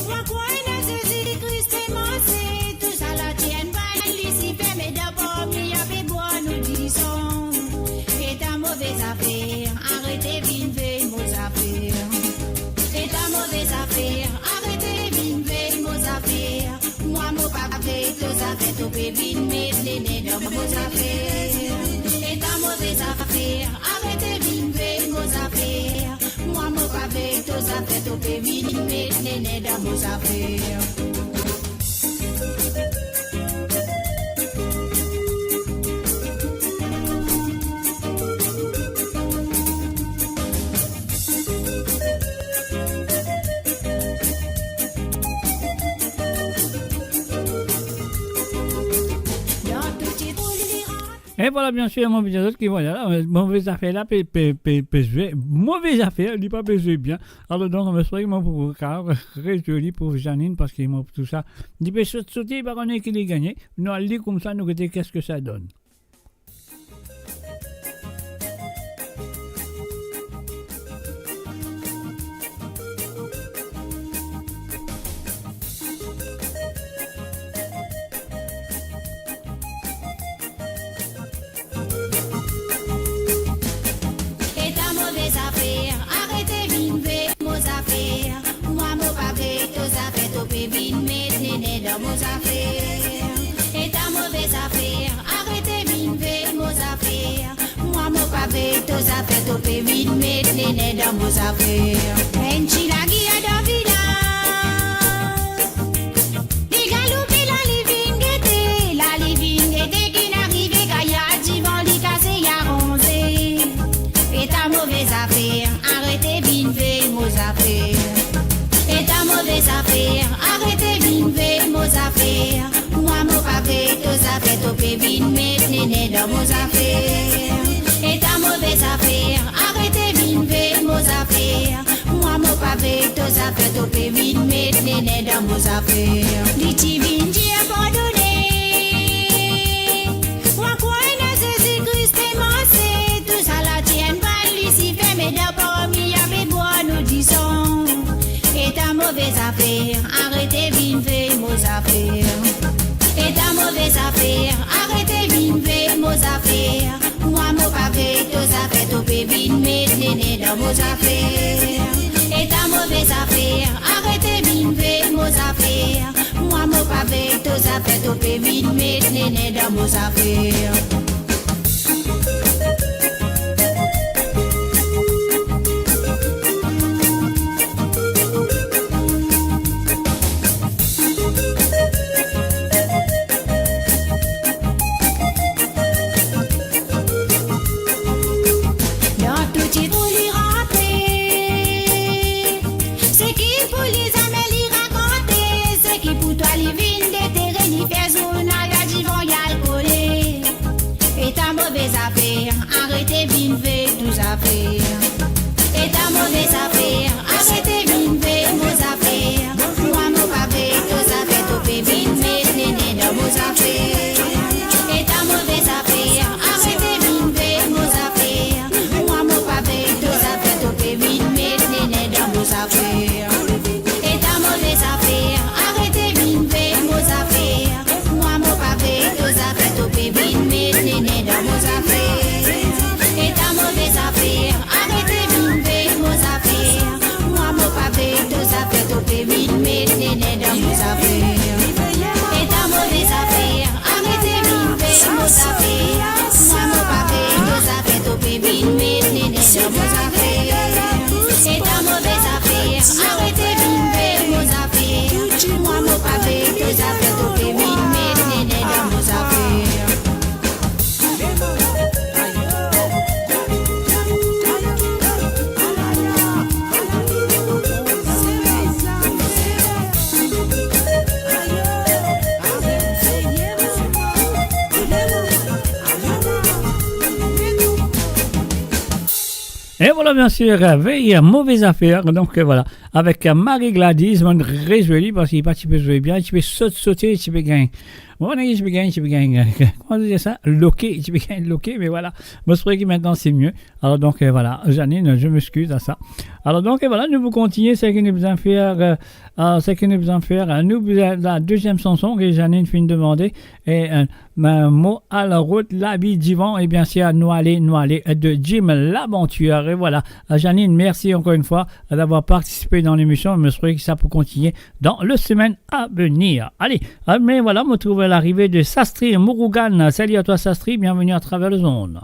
Mwa krwar ena Zezi Kris te manze, tousala ti enn bann Lisifer, me dabor li ape bwar nou disan. E ta move zafer, arete vinn vey mo zafer. E ta move zafer, arete vinn vey mo zafer. Mwa mo pa vey to zafer, to pe vinn met nene dan mo zafer. E ta move zafer, arete vinn vey mo zafer. Mwa mo pa vey to zafer, to pe vinn met nene dan mo zafer. E vwala, biensir, mo pe dir zot ki vwala, la, move zafer la pe, pe, pe, pe zwe, move zafer, li pa pe zwe bien. Alor donk, mo espere ki mo pou kapav rezoli pou Janine, parski mo tousa, li pe sot, sote, li pa kone ki li gagne. Nou al li koumsa, nou gete qu'est-ce que ça donne. E ta move zafer, arete vinn vey mo zafer. Mwa mo pa vey to zafer, to pe vinn met nene dan mo zafer. E ta move zafer, arete vinn vey mo zafer. Mwa mo pa vey to zafer, to pe vinn met nene dan mo zafer. Enn ti lagir dan vilaz. Li galoupe la, li vinn gete, la li vinn gete ki'nn arive, gayar divan li kase, li aranze. E ta move zafer, arete vinn vey mo zafer. E ta move zafer, arete vinn vey mo zafer. Mwa mo pa vey to zafer, to pe vinn met nene dan mo zafer. E ta move zafer, arete vinn vey mo zafer. Mwa mo pa vey to zafer, to pe vinn met nene dan mo zafer. Li ti vinn dir abandone. Mwa krwar ena Zezi Kris te manze, tousala ti enn bann Lisifer, me dabor li ape bwar nou disan. E ta move zafer, arete vinn vey mo zafer. E ta move zafer, arete vinn vey mo zafer. Mwa mo pa vey to zafer, to pe vinn met nene dan mo zafer. E ta move zafer, arete vinn vey mo zafer. Mwa mo pa vey to zafer, to pe vinn met nene dan mo zafer. Mwa mo pa pe to zafer, to pe vinn met nene dan mo zafer. E dan move zafer, arete vinn fer mo zafer. Mwa mo pa pe to zafer, to pe vinn met nene dan mo zafer. E vwala, bien sir, vey Move Zafer. Donk, euh, vwala, avek, euh, Marie Gladys, mo rezwi li parski li pa ti pe zwe bien, ti pe sot, sote, ti pe gagn. Bon, li ti pe gagn, ti pe gagn, euh, kouma nou dir sa? Loke, ti pe gagn loke, me vwala. Mo espere ki aster se mie. Alor donk, euh, vwala, Janine, je m'excuse à ça. Alor donk, euh, vwala, nou pou kontinie seki nou bizin fer, euh, euh, seki nou bizin fer, euh, nou bizin, la deziem sanson ki Janine finn demande, e, euh, Mo al rod lavi divan, e bien sir, nou ale, nou ale de Jim Laventure. E vwala, Janine, mersi ankor enn fwa d'avoir partisipe dan lemision. Mo espere ki sa pou kontinie dan le semenn a venir. Ale, euh, me vwala, mo trouv larive de Sastri Mourougan. Salut à toi, Sastri, bienvenue à travers les ondes.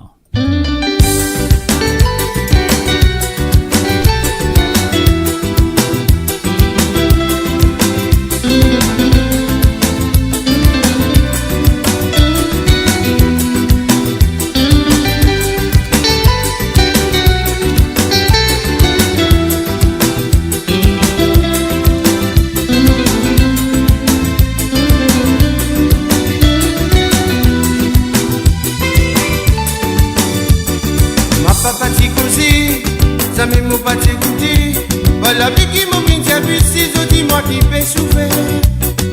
Mwa papa ti koze, zame mo pa ti ekoute. Vwala lavi ki mo finn servi, si zot dir mwa ki pe soufer.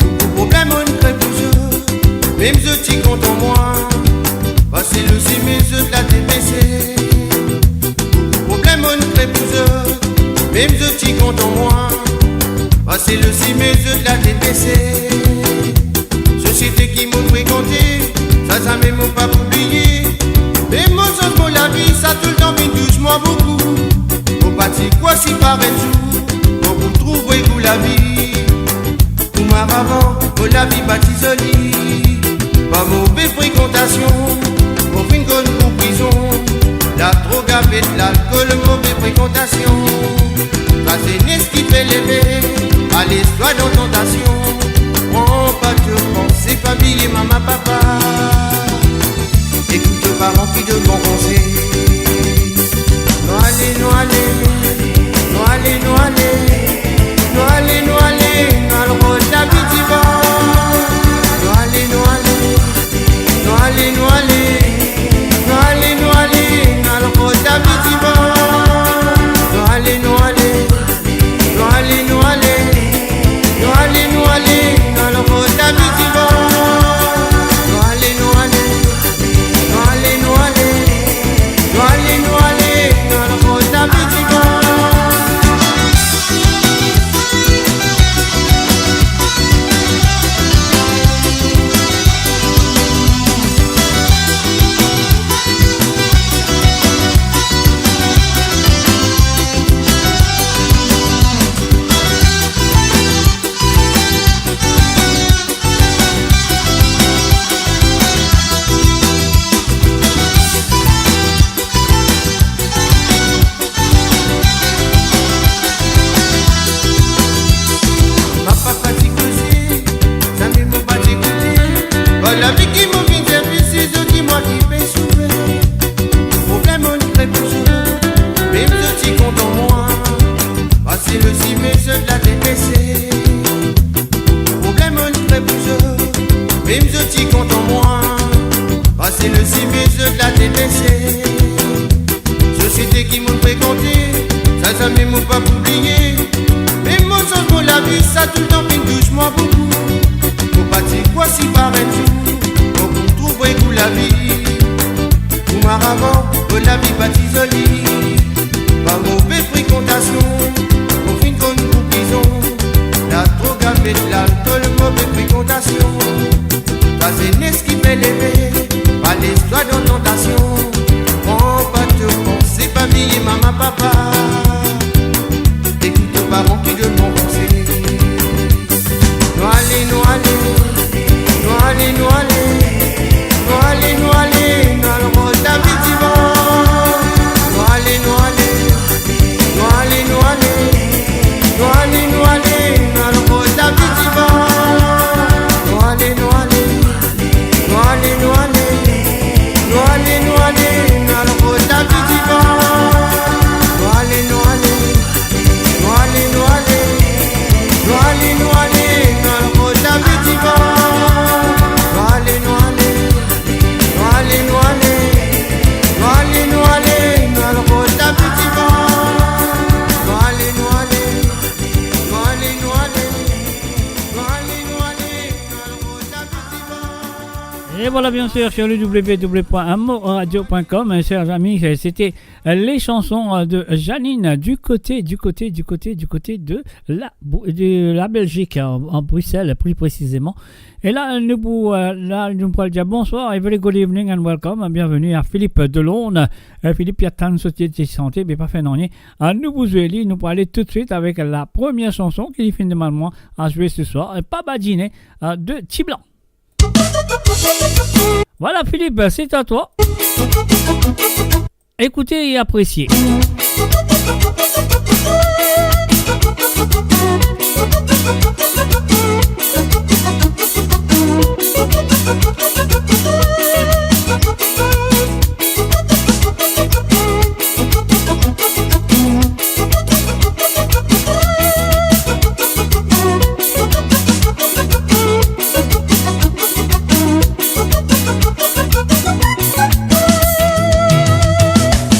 Boukou problem monn kre pou zot, mem zot ti kontan mwa. Fasil osi, me zot la te bese. Boukou problem monn kre pou zot, mem zot ti kontan mwa. Fasil osi, me zot la te bese. Sosiete ki mo frekante, sa zame mo pa pou bliye. Me mo sanz mo lavi, sa toultan vinn tous mwa boukou. Mo pa ti krwar si par enn zour, mo pou trouv vre gou lavi. Kouma avan, mo lavi pa ti zoli. Par move frekantasion, mo finn konn pou prizon. Ladrog avek lalkol, move frekantasion. Lazenes ki pe leve, pa les twa dan tantasion. Pran pa to panse, pa bliye mama, papa. Ekout to paran ki donn bon konsey. Nou ale, nou ale, nou ale, nou ale, nou ale, nou ale, nou al rod lavi divan. Nou ale, nou ale, nou ale, nou ale, nou ale, nou ale, nou al rod lavi divan. Nou ale, nou ale, nou ale, nou ale, nou ale, nou ale, nou al rod lavi divan. Nou ale, nou ale, nou ale, nou ale, nou ale, nou ale, nou al rod lavi divan. Mo papa ti koze, zame mo pa ti ekoute. Vwala lavi ki mo finn servi, si zot dir mwa ki pe soufer. Problem monn kre pou zot, mem zot ti kontan mwa. Fasil osi, me zot la te bese. Problem monn kre pou zot, mem zot ti kontan mwa. Fasil osi, me zot la te bese. Sosiete ki mo frekante, sa zame mo pa pou bliye. Me mo sanz mo lavi, sa toultan finn tous mwa boukou. Mo pa ti krwar si par enn zour, mo pou trouv vre gou lavi. Kouma avan, mo lavi pa ti zoli. Par move frekantasion, mo finn konn pou prizon. Ladrog avek lalkol, move frekantasion. Lazenes ki pe leve, pa les twa dan tantasion. Pran pa to panse, pa bliye mama, papa. Ekout to paran ki donn bon konsey. Nou ale, nou ale, nou ale, nou ale, nou ale, nou ale, Voilà, bien sûr, sur le w w w point amourradio point com, euh, chers amis, euh, c'était, euh, les chansons, euh, de Janine du côté, du côté, du côté, du côté de la Bou-, de la Belgique, en, en Bruxelles, plus précisément. E la, nou pou, euh, la, nou pou dir bonsoir, a very good evening and welcome. Bienvenue à Philippe Delaune. Euh, Philippe, il y a tant de sociétés de santé, mais pas fait non. Ah, nou pou zwe li, nou pou ale tout de suite avec la première chanson ki finn demann mwa a zwe ce soir, euh, Pa Badine, euh, de Ti Blan. Voilà, Philippe, c'est à toi. Écoutez et appréciez.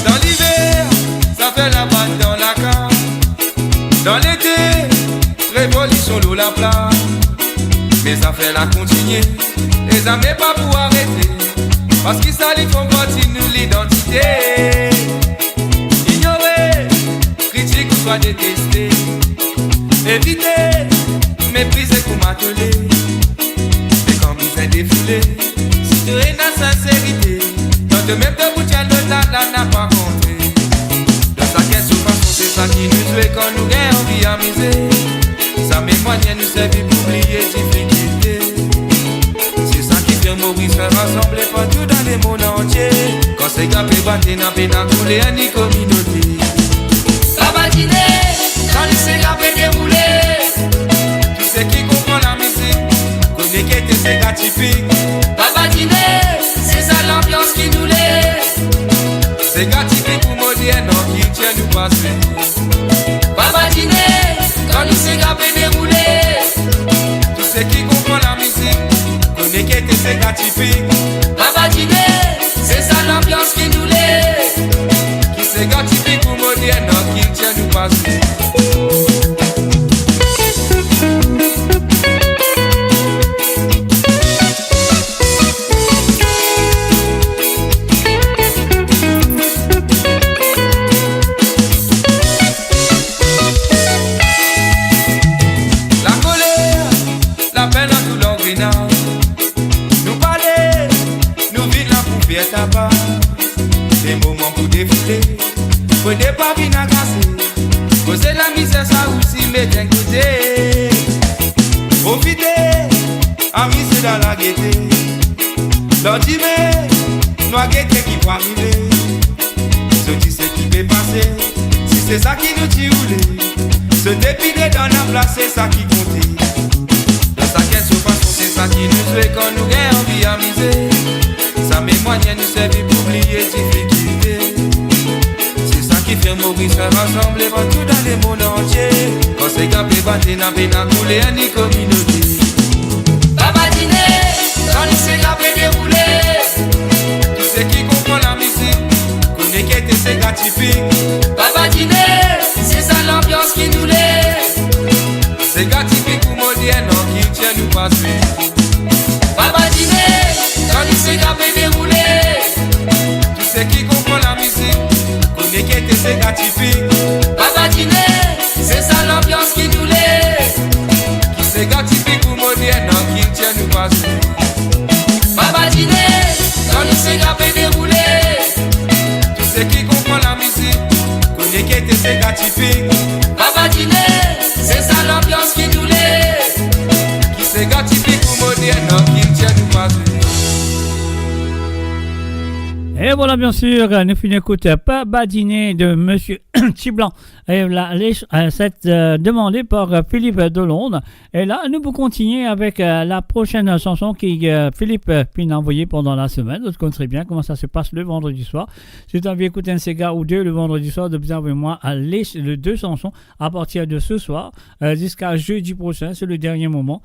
Dan liver, zafer lavann dan lakaz. Dan lete, revolision lor laplaz. Me zafer la kontinie, e zame pa pou arete. Parski sa li finn parti nou lidantite. Inyore, kritik ouswa deteste. Evite, meprize kouma tole. E kan bizin defoule, si to ena sinserite, kan to mem debout, enn lot la, la napa kontre. Dan sakenn so fason, se sa ki nou zwe kan nou gagn anvi amize. Sa mem mwayin nou servi pou bliye difikilte. Se sa ki fer Moris finn rasanble partou dan lemond antie. Kan sega pe bat, ena pena koule, enn kominote. Pa badine, kan li sega pe deroule. Tou seki konpran lamizik, kone ki ete sega tipik. Pa badine, se sa lanbians ki nou le. Sega tipik ou modern, an kiltir nou pase. Pa badine, kan nou sega pe deroule. Tou seki konpran lamizik, kone ki ete sega tipik. Pa badine, se sa lanbians ki nou le. Ki sega tipik ou modern, an kiltir nou pase. Lakoler, lapenn, ladoulor, grena. Nou pale, nou vinn la pou fer taba. Se moman pou defoule, fode pa vinn agase. Koze lamizer sa osi met enn kote. Profite, amize dan lagete. Lor dime, nou a gete ki pou arive. Zot ti se ki pe pase, si se sa ki nou ti oule. Sote pie dedan laplas, se sa ki konte. Dan sakenn so fason, se sa ki nou zwe kan nou gagn anvi amize. Sa mem mwayin nou servi pou bliye difikilte. Se sa ki fer Moris finn rasanble partou dan lemond antie. Kan sega pe bat, ena pena koule, enn kominote. Pa badine, kan nou sega pe deroule. Tou seki konpran lamizik, kone ki ete sega tipik. Pa badine, se sa lanbians ki nou le. Sega tipik ou modern, an kiltir nou pase. Pa badine, kan nou sega pe deroule. Tou seki konpran lamizik, kone ki ete sega tipik. Pa badine, se sa lanbians ki nou le. Ki sega tipik ou modern, an kiltir nou pase. Pa badine, kan nou sega pe deroule. Tou seki konpran lamizik, kone ki ete sega tipik. Pa badine, se sa lanbians ki nou le. Ki sega tipik ou modern, an kiltir nou pase. Et voilà, bien sûr, nous finissons écoute Pa Badine de Monsieur Ti Blan. Et là, les, euh, c'est, euh, demandé par, euh, Philippe Delaune. Et là, nous pouvons continuer avec, euh, la prochaine chanson que, euh, Philippe, euh, puis envoyé pendant la semaine. Vous connaissez bien comment ça se passe le vendredi soir. Si tu as envie d'écouter un séga ou deux le vendredi soir, de bien envoyer moi à les, les deux chansons à partir de ce soir, euh, jusqu'à jeudi prochain. C'est le dernier moment.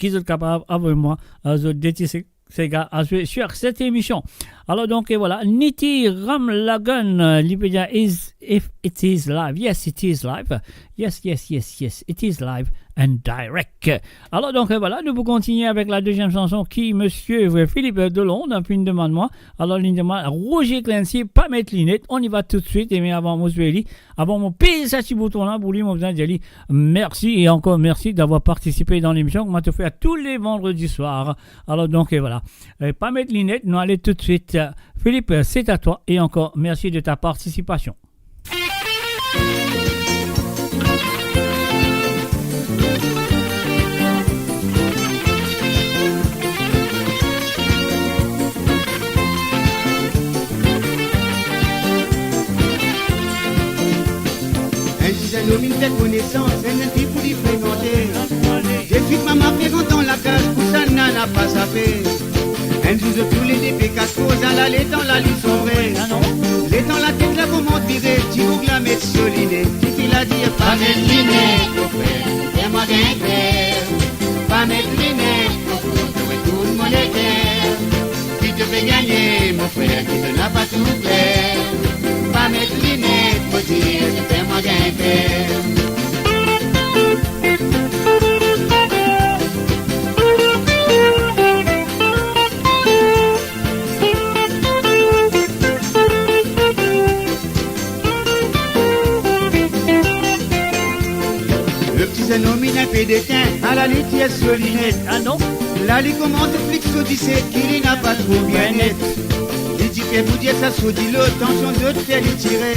Ki zot kapav avoy mwa, euh, zot de ti sé-, séga a zwe sur cette émission. Alor donk, e vwala, Niti Ramlagan, euh, li pe dir, is, if it is live. Yes, it is live. Yes, yes, yes, yes, it is live and direct. Alor donk, e vwala, nou pou kontigne avek la deziem sanson ki misie Philippe Delonde finn demann mwa. Alor, li demann Roger Clancy, Pa met linet. On y va tout de suite. E me avan mo zwe li, avan mo pez sa ti bouton la pou li, mo bizin dir li mersi e ankor mersi d'avoir partisipe dan lemision ki mo fer tou le vandredi swar. Alor donk, e vwala. Euh, Pa met linet, nou ale tout de suite. Philippe, c'est à toi et encore merci de ta participation. Enn ti zennom inn fer konesans, enn, enn fi pou li frekante. Deswit mama fer antan lakaz, koumsa nana pa sape. Enn zour zot toulede pe kas koz, ala letan la li sonre. Letan latet la koumans vire, ti boug la met so linet. Tifi la dir, pa met linet, mo frer, fer mwa gagn per. Pa met linet, mo frer, to etourn mo leker. Ki to pe gagne, mo frer, ki to napa tou kler. Pa met linet, mo dir, to fer mwa gagn per. Lo ti zennom inn enpe detin, ala li tir so linet. Ah non? La li koumans flik so dise ki li napa tro bien net. Li dife pou dir sa so dilo, tansion zot fer li tire.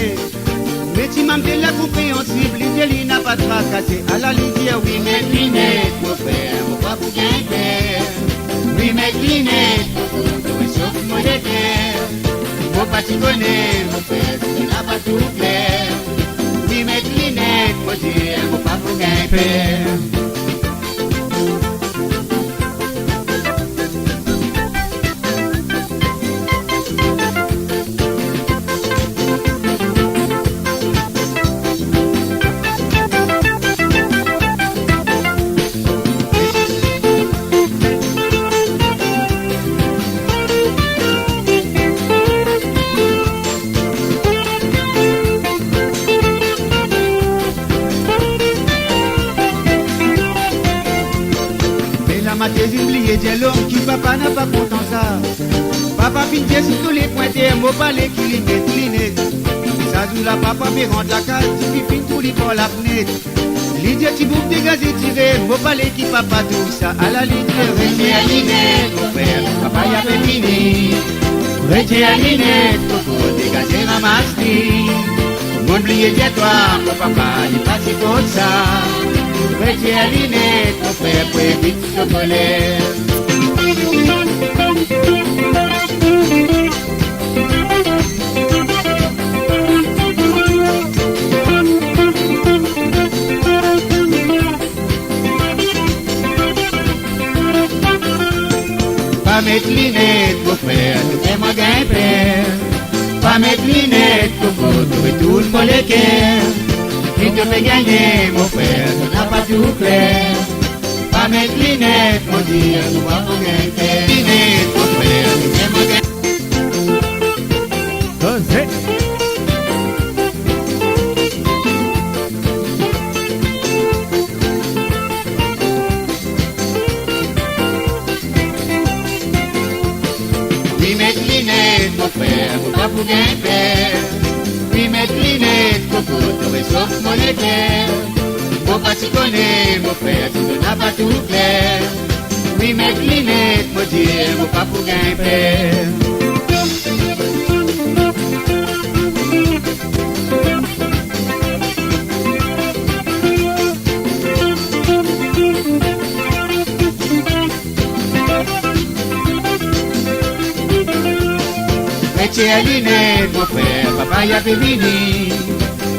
Me ti mamzel la konpreansib, li dir li napa trakase. Ala li dir, wi met linet, mo frer, mo pa pou gagn per. Wi met linet, mo frer, to resof mo leker. Mo pa ti kone, mo frer, si napa tou kler. Wi met linet, mo dir, mo pa pou gagn per. Me lamatin inn bliye dir lom ki papa napa kontan sa. Papa finn dir si to le pwinter, mo pale ki li met linet. Sa zour la papa pe rant lakaz, tifi finn trouv li par lafnet. Li dir ti boug degaze tire, mo pale ki papa trouv sa. Ala li dir, retir linet, mo frer, papa ya pe vini. Retir linet, koko, degaze ramas li. Mo'nn bliye dir twa, mo papa, li pa ti kot sa. Retir linet, mo frer, pou evit so koler. Pa met linet, mo frer, to fer mwa gagn per. Pa met linet, koko, to retourn mo leker. Ki to pe gagne, mo frer, to napa tou kler. Pa met linet, mo dir, to pa pou gagn per. Linet, mo frer, to fer mwa gagn. Koze. Wi met linet, mo frer, mo pa pou gagn per. Wi met linet, koko, to resof mo leker. Mo pa ti kone, mo frer, si to napa tou kler. Wi met linet, mo dir, mo pa pou gagn per. Retir linet, mo frer, papa ya pe vini.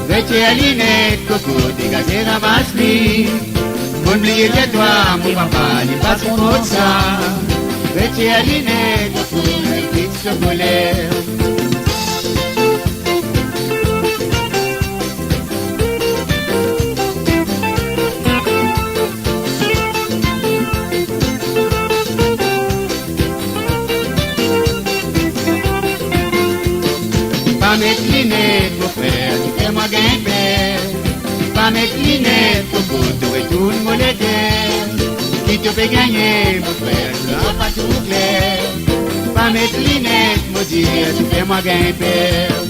Retir linet, koko, degaze ramas li. Mo'nn bliye dir twa, mo papa, li pa ti kot sa. Retir linet, koko, evit so koler. Met linet, mo frer, to fer mwa gagn per. Pa met linet, koko, to retourn mo leker. Ki to pe gagne, mo frer, to la pa tou kler. Pa met linet, mo dir, to fer mwa gagn per.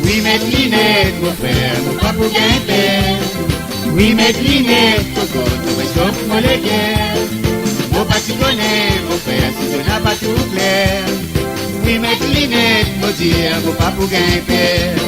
Wi, met linet, mo frer, mo pa pou gagn per. Wi, met linet, koko, to restop mo leker. Mo pa ti kone, mo frer, si to la pa tou kler. Wi, met linet, mo dir, mo pa pou gagn per.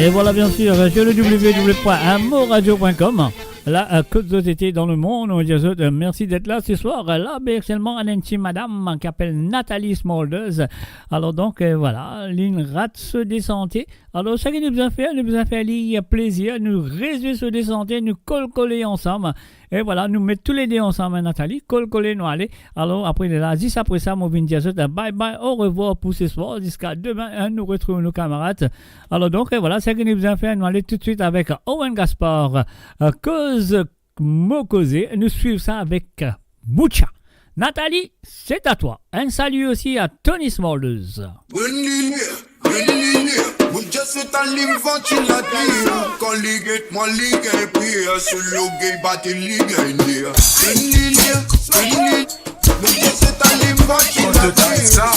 Et voilà, bien sûr, sur le w w w point mo radio point com. La, euh, kot zot ete dan lemond, nou dir zot, euh, mersi d'être là ce soir. Euh, la, ben, aktielman, nou ena enn ti madam ki apel Nathalie Smulders. Alor donk, euh, voilà, li inn rat so desante. Alor, seki nou bizin fer, nou bizin fer li plezir, nou rezwi so desante, nou kol-kole ansam. E voilà, nou met toulede ansam, Nathalie, kol-kole nou ale. Alor, apre lerla, zis apre sa, mo vinn dir zot, bye bye, au revoir pour ce soir, ziska demin, hein, nou retrouv nou kamarad. Alor donk, e voilà, seki nou bizin fer, nou ale toutswit avek Owen Gaspard, euh, Koz mo koze, nou swiv sa avek, euh, Mucha. Nathalie, c'est à toi. Un salut aussi à Tony Smulders. Brenn li ler, brenn li ler, Mucha set alim vantilater. Kan li get mwa, li gagn per, so lorgey bat li gagn ner. Brenn li ler, brenn li ler, Mucha set alim vantilater. Sa,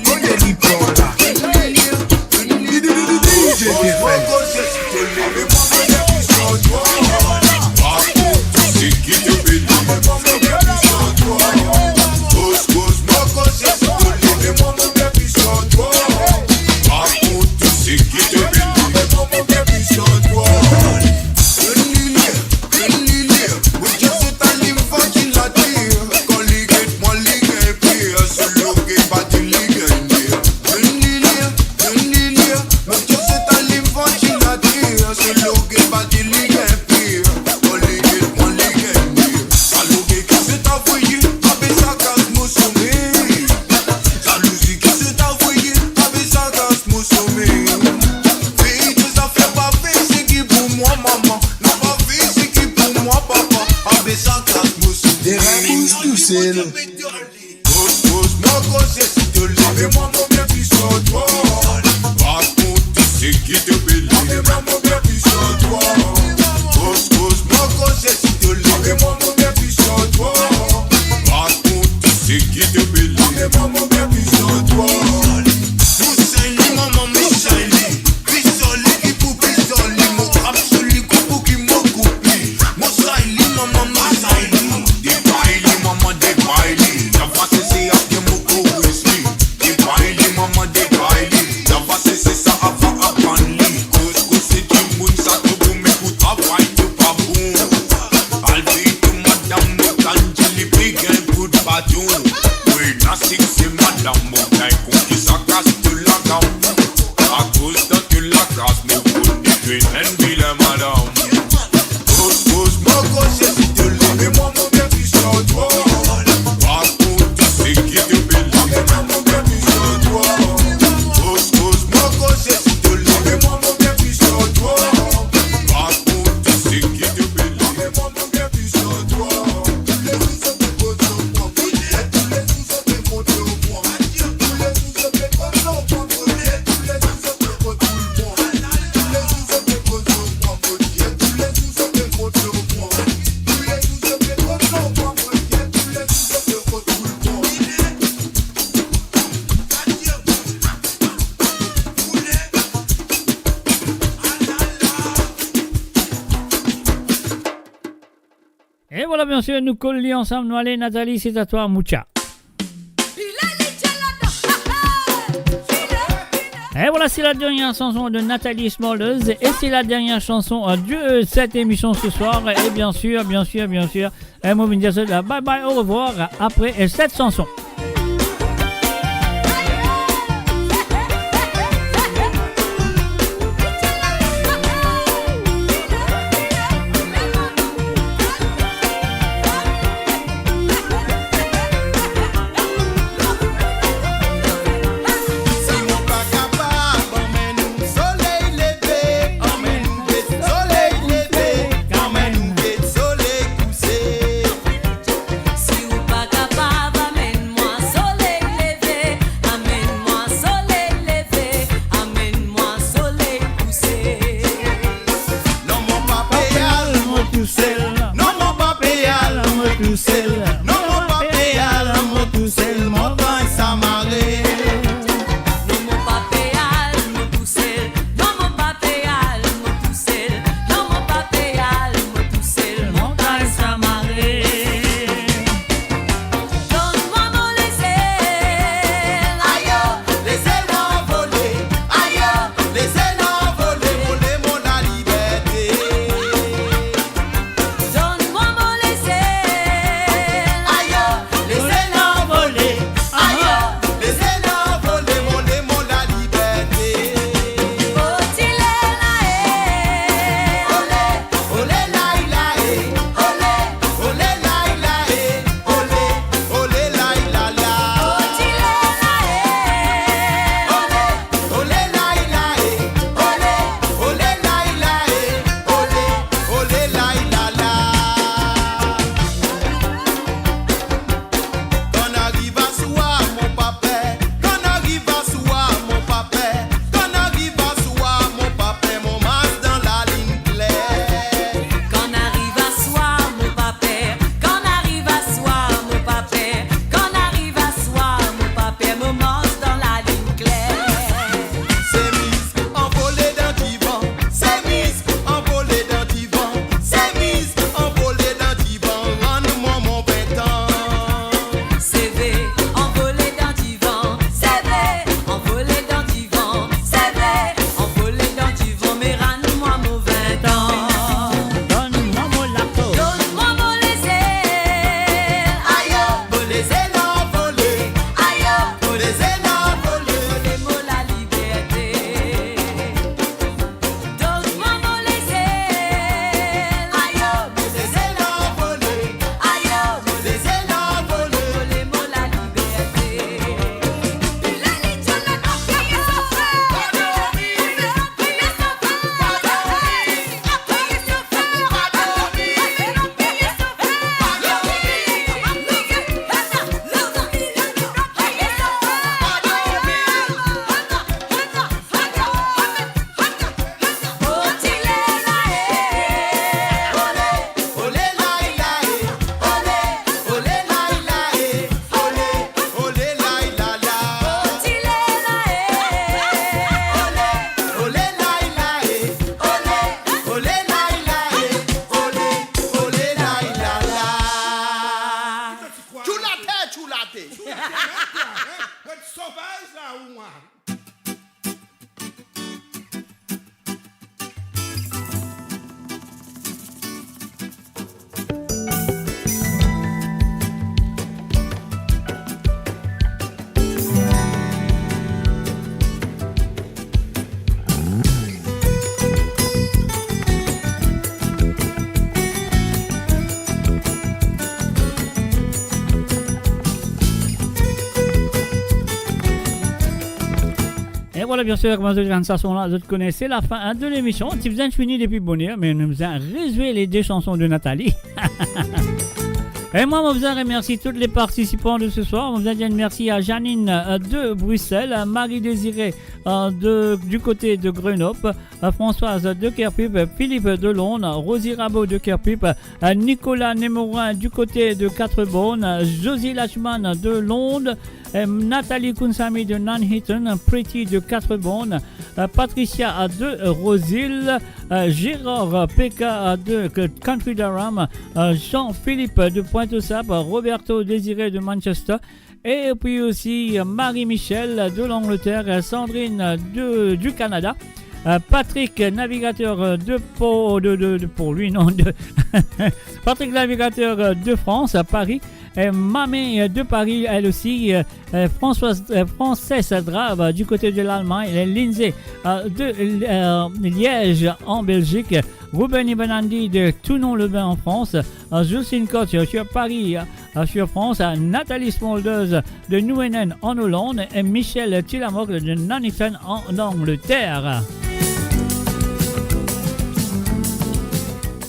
kote li pran la? Brenn li ler, brenn li ler, DJ Defense. Derabous tousel. Koz, koz, mo koze, si to leve mwa, mo bien plis ar twa. Rakont tou seki to pe leve mwa, mo bien plis ar twa. Koz, koz, mo koze, si to leve mwa, mo bien plis ar twa. Rakont tou seki to pe leve mwa, mo bien plis ar twa. Mo say li, mama, mo say li. Pistole ki pou pistole, mo trap so li, kou pou ki mo koup li. Mo say li, mama, mo say li. Debay li, mama, debay li. Sa va sese avek mo koris li. Debay li, mama, debay li. Sa va sese sa ava aprann li. Koz, koz, se dimoun sa to bon, me pou travay to pa bon. Al vey to madam, mo tann di li pe gagn kout baton. Wi, ena sikse madam, mo gagn konki sa kas to lagam. Akoz dan to lakaz, mo kone to ena enn vilen madam. Koz, koz, mo koze, si to leve mwa, mo bien plis ar twa. Rakont tou seki to pe leve mwa, mo bien plis ar twa. Koz, koz, mo koze, si to leve mwa, mo bien plis ar twa. Rakont tou seki to pe leve mwa, mo bien plis ar twa. Et voilà, bien sûr, nou kol li ansam, nou ale, Nathalie, c'est à toi, Mucha. Et voilà, c'est la dernière chanson de Nathalie Smulders et c'est la dernière chanson, euh, de, euh, cette émission ce soir. Et bien sûr, bien sûr, bien sûr, euh, mo vinn dir zot, euh, bye bye, au revoir, euh, après, euh, cette chanson. E vwala, biensir, kouma zot tann sa son la, zot kone, se lafin, hein, de lemision. Ti bizin fini depi boner, me nou bizin rezwe le de sanson de Nathalie. E mwa, mo bizin remersie tout le partisipan de se swar. Mo bizin dir mersi a Janine, euh, de Brisel, a Marie Désirée, euh, de, du kote de Grenoble, a Françoise de Kerpip, Philippe de Lond, Rosie Rabault de Kerpip, a Nicolas Nemorin du kote de Quatre-Bornes, Josie Lachman de Lond, euh, Nathalie Kounsamy de Nuneaton, Pretty de Quatre-Bornes, euh, Patricia de Rose Hill, euh, Gérard Peka de County Durham, euh, Jean-Philippe de Pointe-aux-Sapes, Roberto Désiré de Manchester, et puis aussi, euh, Marie-Michel de l'Angleterre, euh, Sandrine de, du Canada, euh, Patrick, navigateur, euh, de Port, de, de, de, pour lui, non, de Patrick, navigateur, euh, de France, à Paris, et Mamie, euh, de Paris, elle aussi, euh, euh, Françoise, euh, Française Drave, euh, du côté de l'Allemagne, et Lindsay, euh, de, euh, Liège, en Belgique, Ruben Ibanandi de Tournon-le-Bain, en France, euh, Justine Cotte, euh, sur Paris, euh, sur France, euh, Nathalie Smulders de Nouenen, en Hollande, et Michel Tillamook de Nuneaton, en Angleterre.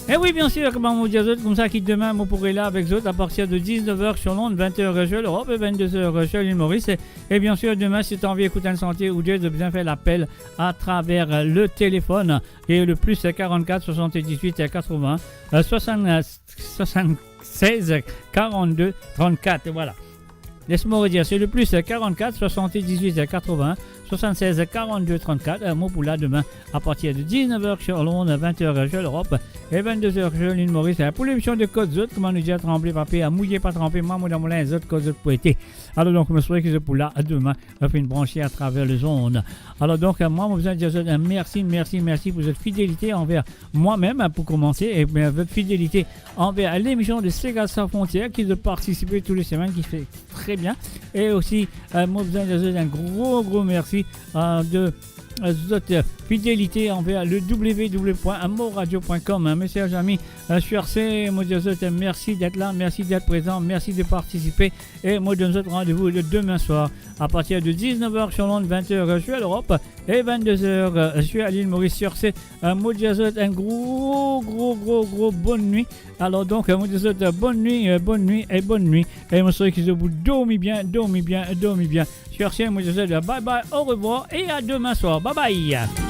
E wi, biensir, kouma mo dir zot, koumsa ki demin, mo pou reste la avek zot a partir de diznef er sur Londres, vent er sur Europe et vennde er sur l'île Maurice. E, e biensir, demin, si zot anvi ekout enn sante ou de, zot bizin fer lapel atraver le telefonn, ki le plus karant-kat swasant-diz-wit katrovin, euh, swasant, euh, swasant-sez karant-de trant-kat. Vwala. Les mo redir, se le plus karant-kat swasant-diz-wit katrovin swasant-sez karant-de trant-kat. Euh, mo pou la demin a partir de diznef er sur Londres, vent er sur Europe et vennde er sur l'île Maurice. Euh, pou lemision de Kot Zot, kouma nou dir, tranble pa per, mouye pa tranpe, mwa mo dan mo linz, zot kot zot pou ete. Alor donk, mo swete ki zot pou la demin, euh, finn branse atraver lezond. Alor donk, euh, mwa mo bizin dir zot, euh, mersi, mersi, mersi pou zot fidelite anver mwa mem, euh, pou koumanse, e, euh, zot fidelite anver lemision de Sega San Frontières, ki zot partisipe tou le semenn, ki fer tre bien. E osi, euh, mo bizin dir zot enn gro, gro mersi, euh, de, euh, zot, euh, fidelite anver le w w w point moradio point com, hein. Mes chers amis, euh, sur ce, mo dir zot, euh, mersi d'être là, mersi d'être présent, mersi de participer. E mo donn zot randevou le demin swar a partir de diznef er sur Londres, vent er sur Europe et vennde er, euh, sur l'île Maurice. Sur ce, euh, mo dir zot enn gro, gro, gro, gro bonn nwi. Alor donk, euh, mo dir zot, euh, bonn nwi, euh, bonn nwi e bonn nwi. E mo swete ki zot pou dormi bien, dormi bien, dormi bien. Sur ce, mo dir zot, euh, bye bye, au revoir et à demain soir. Bye bye.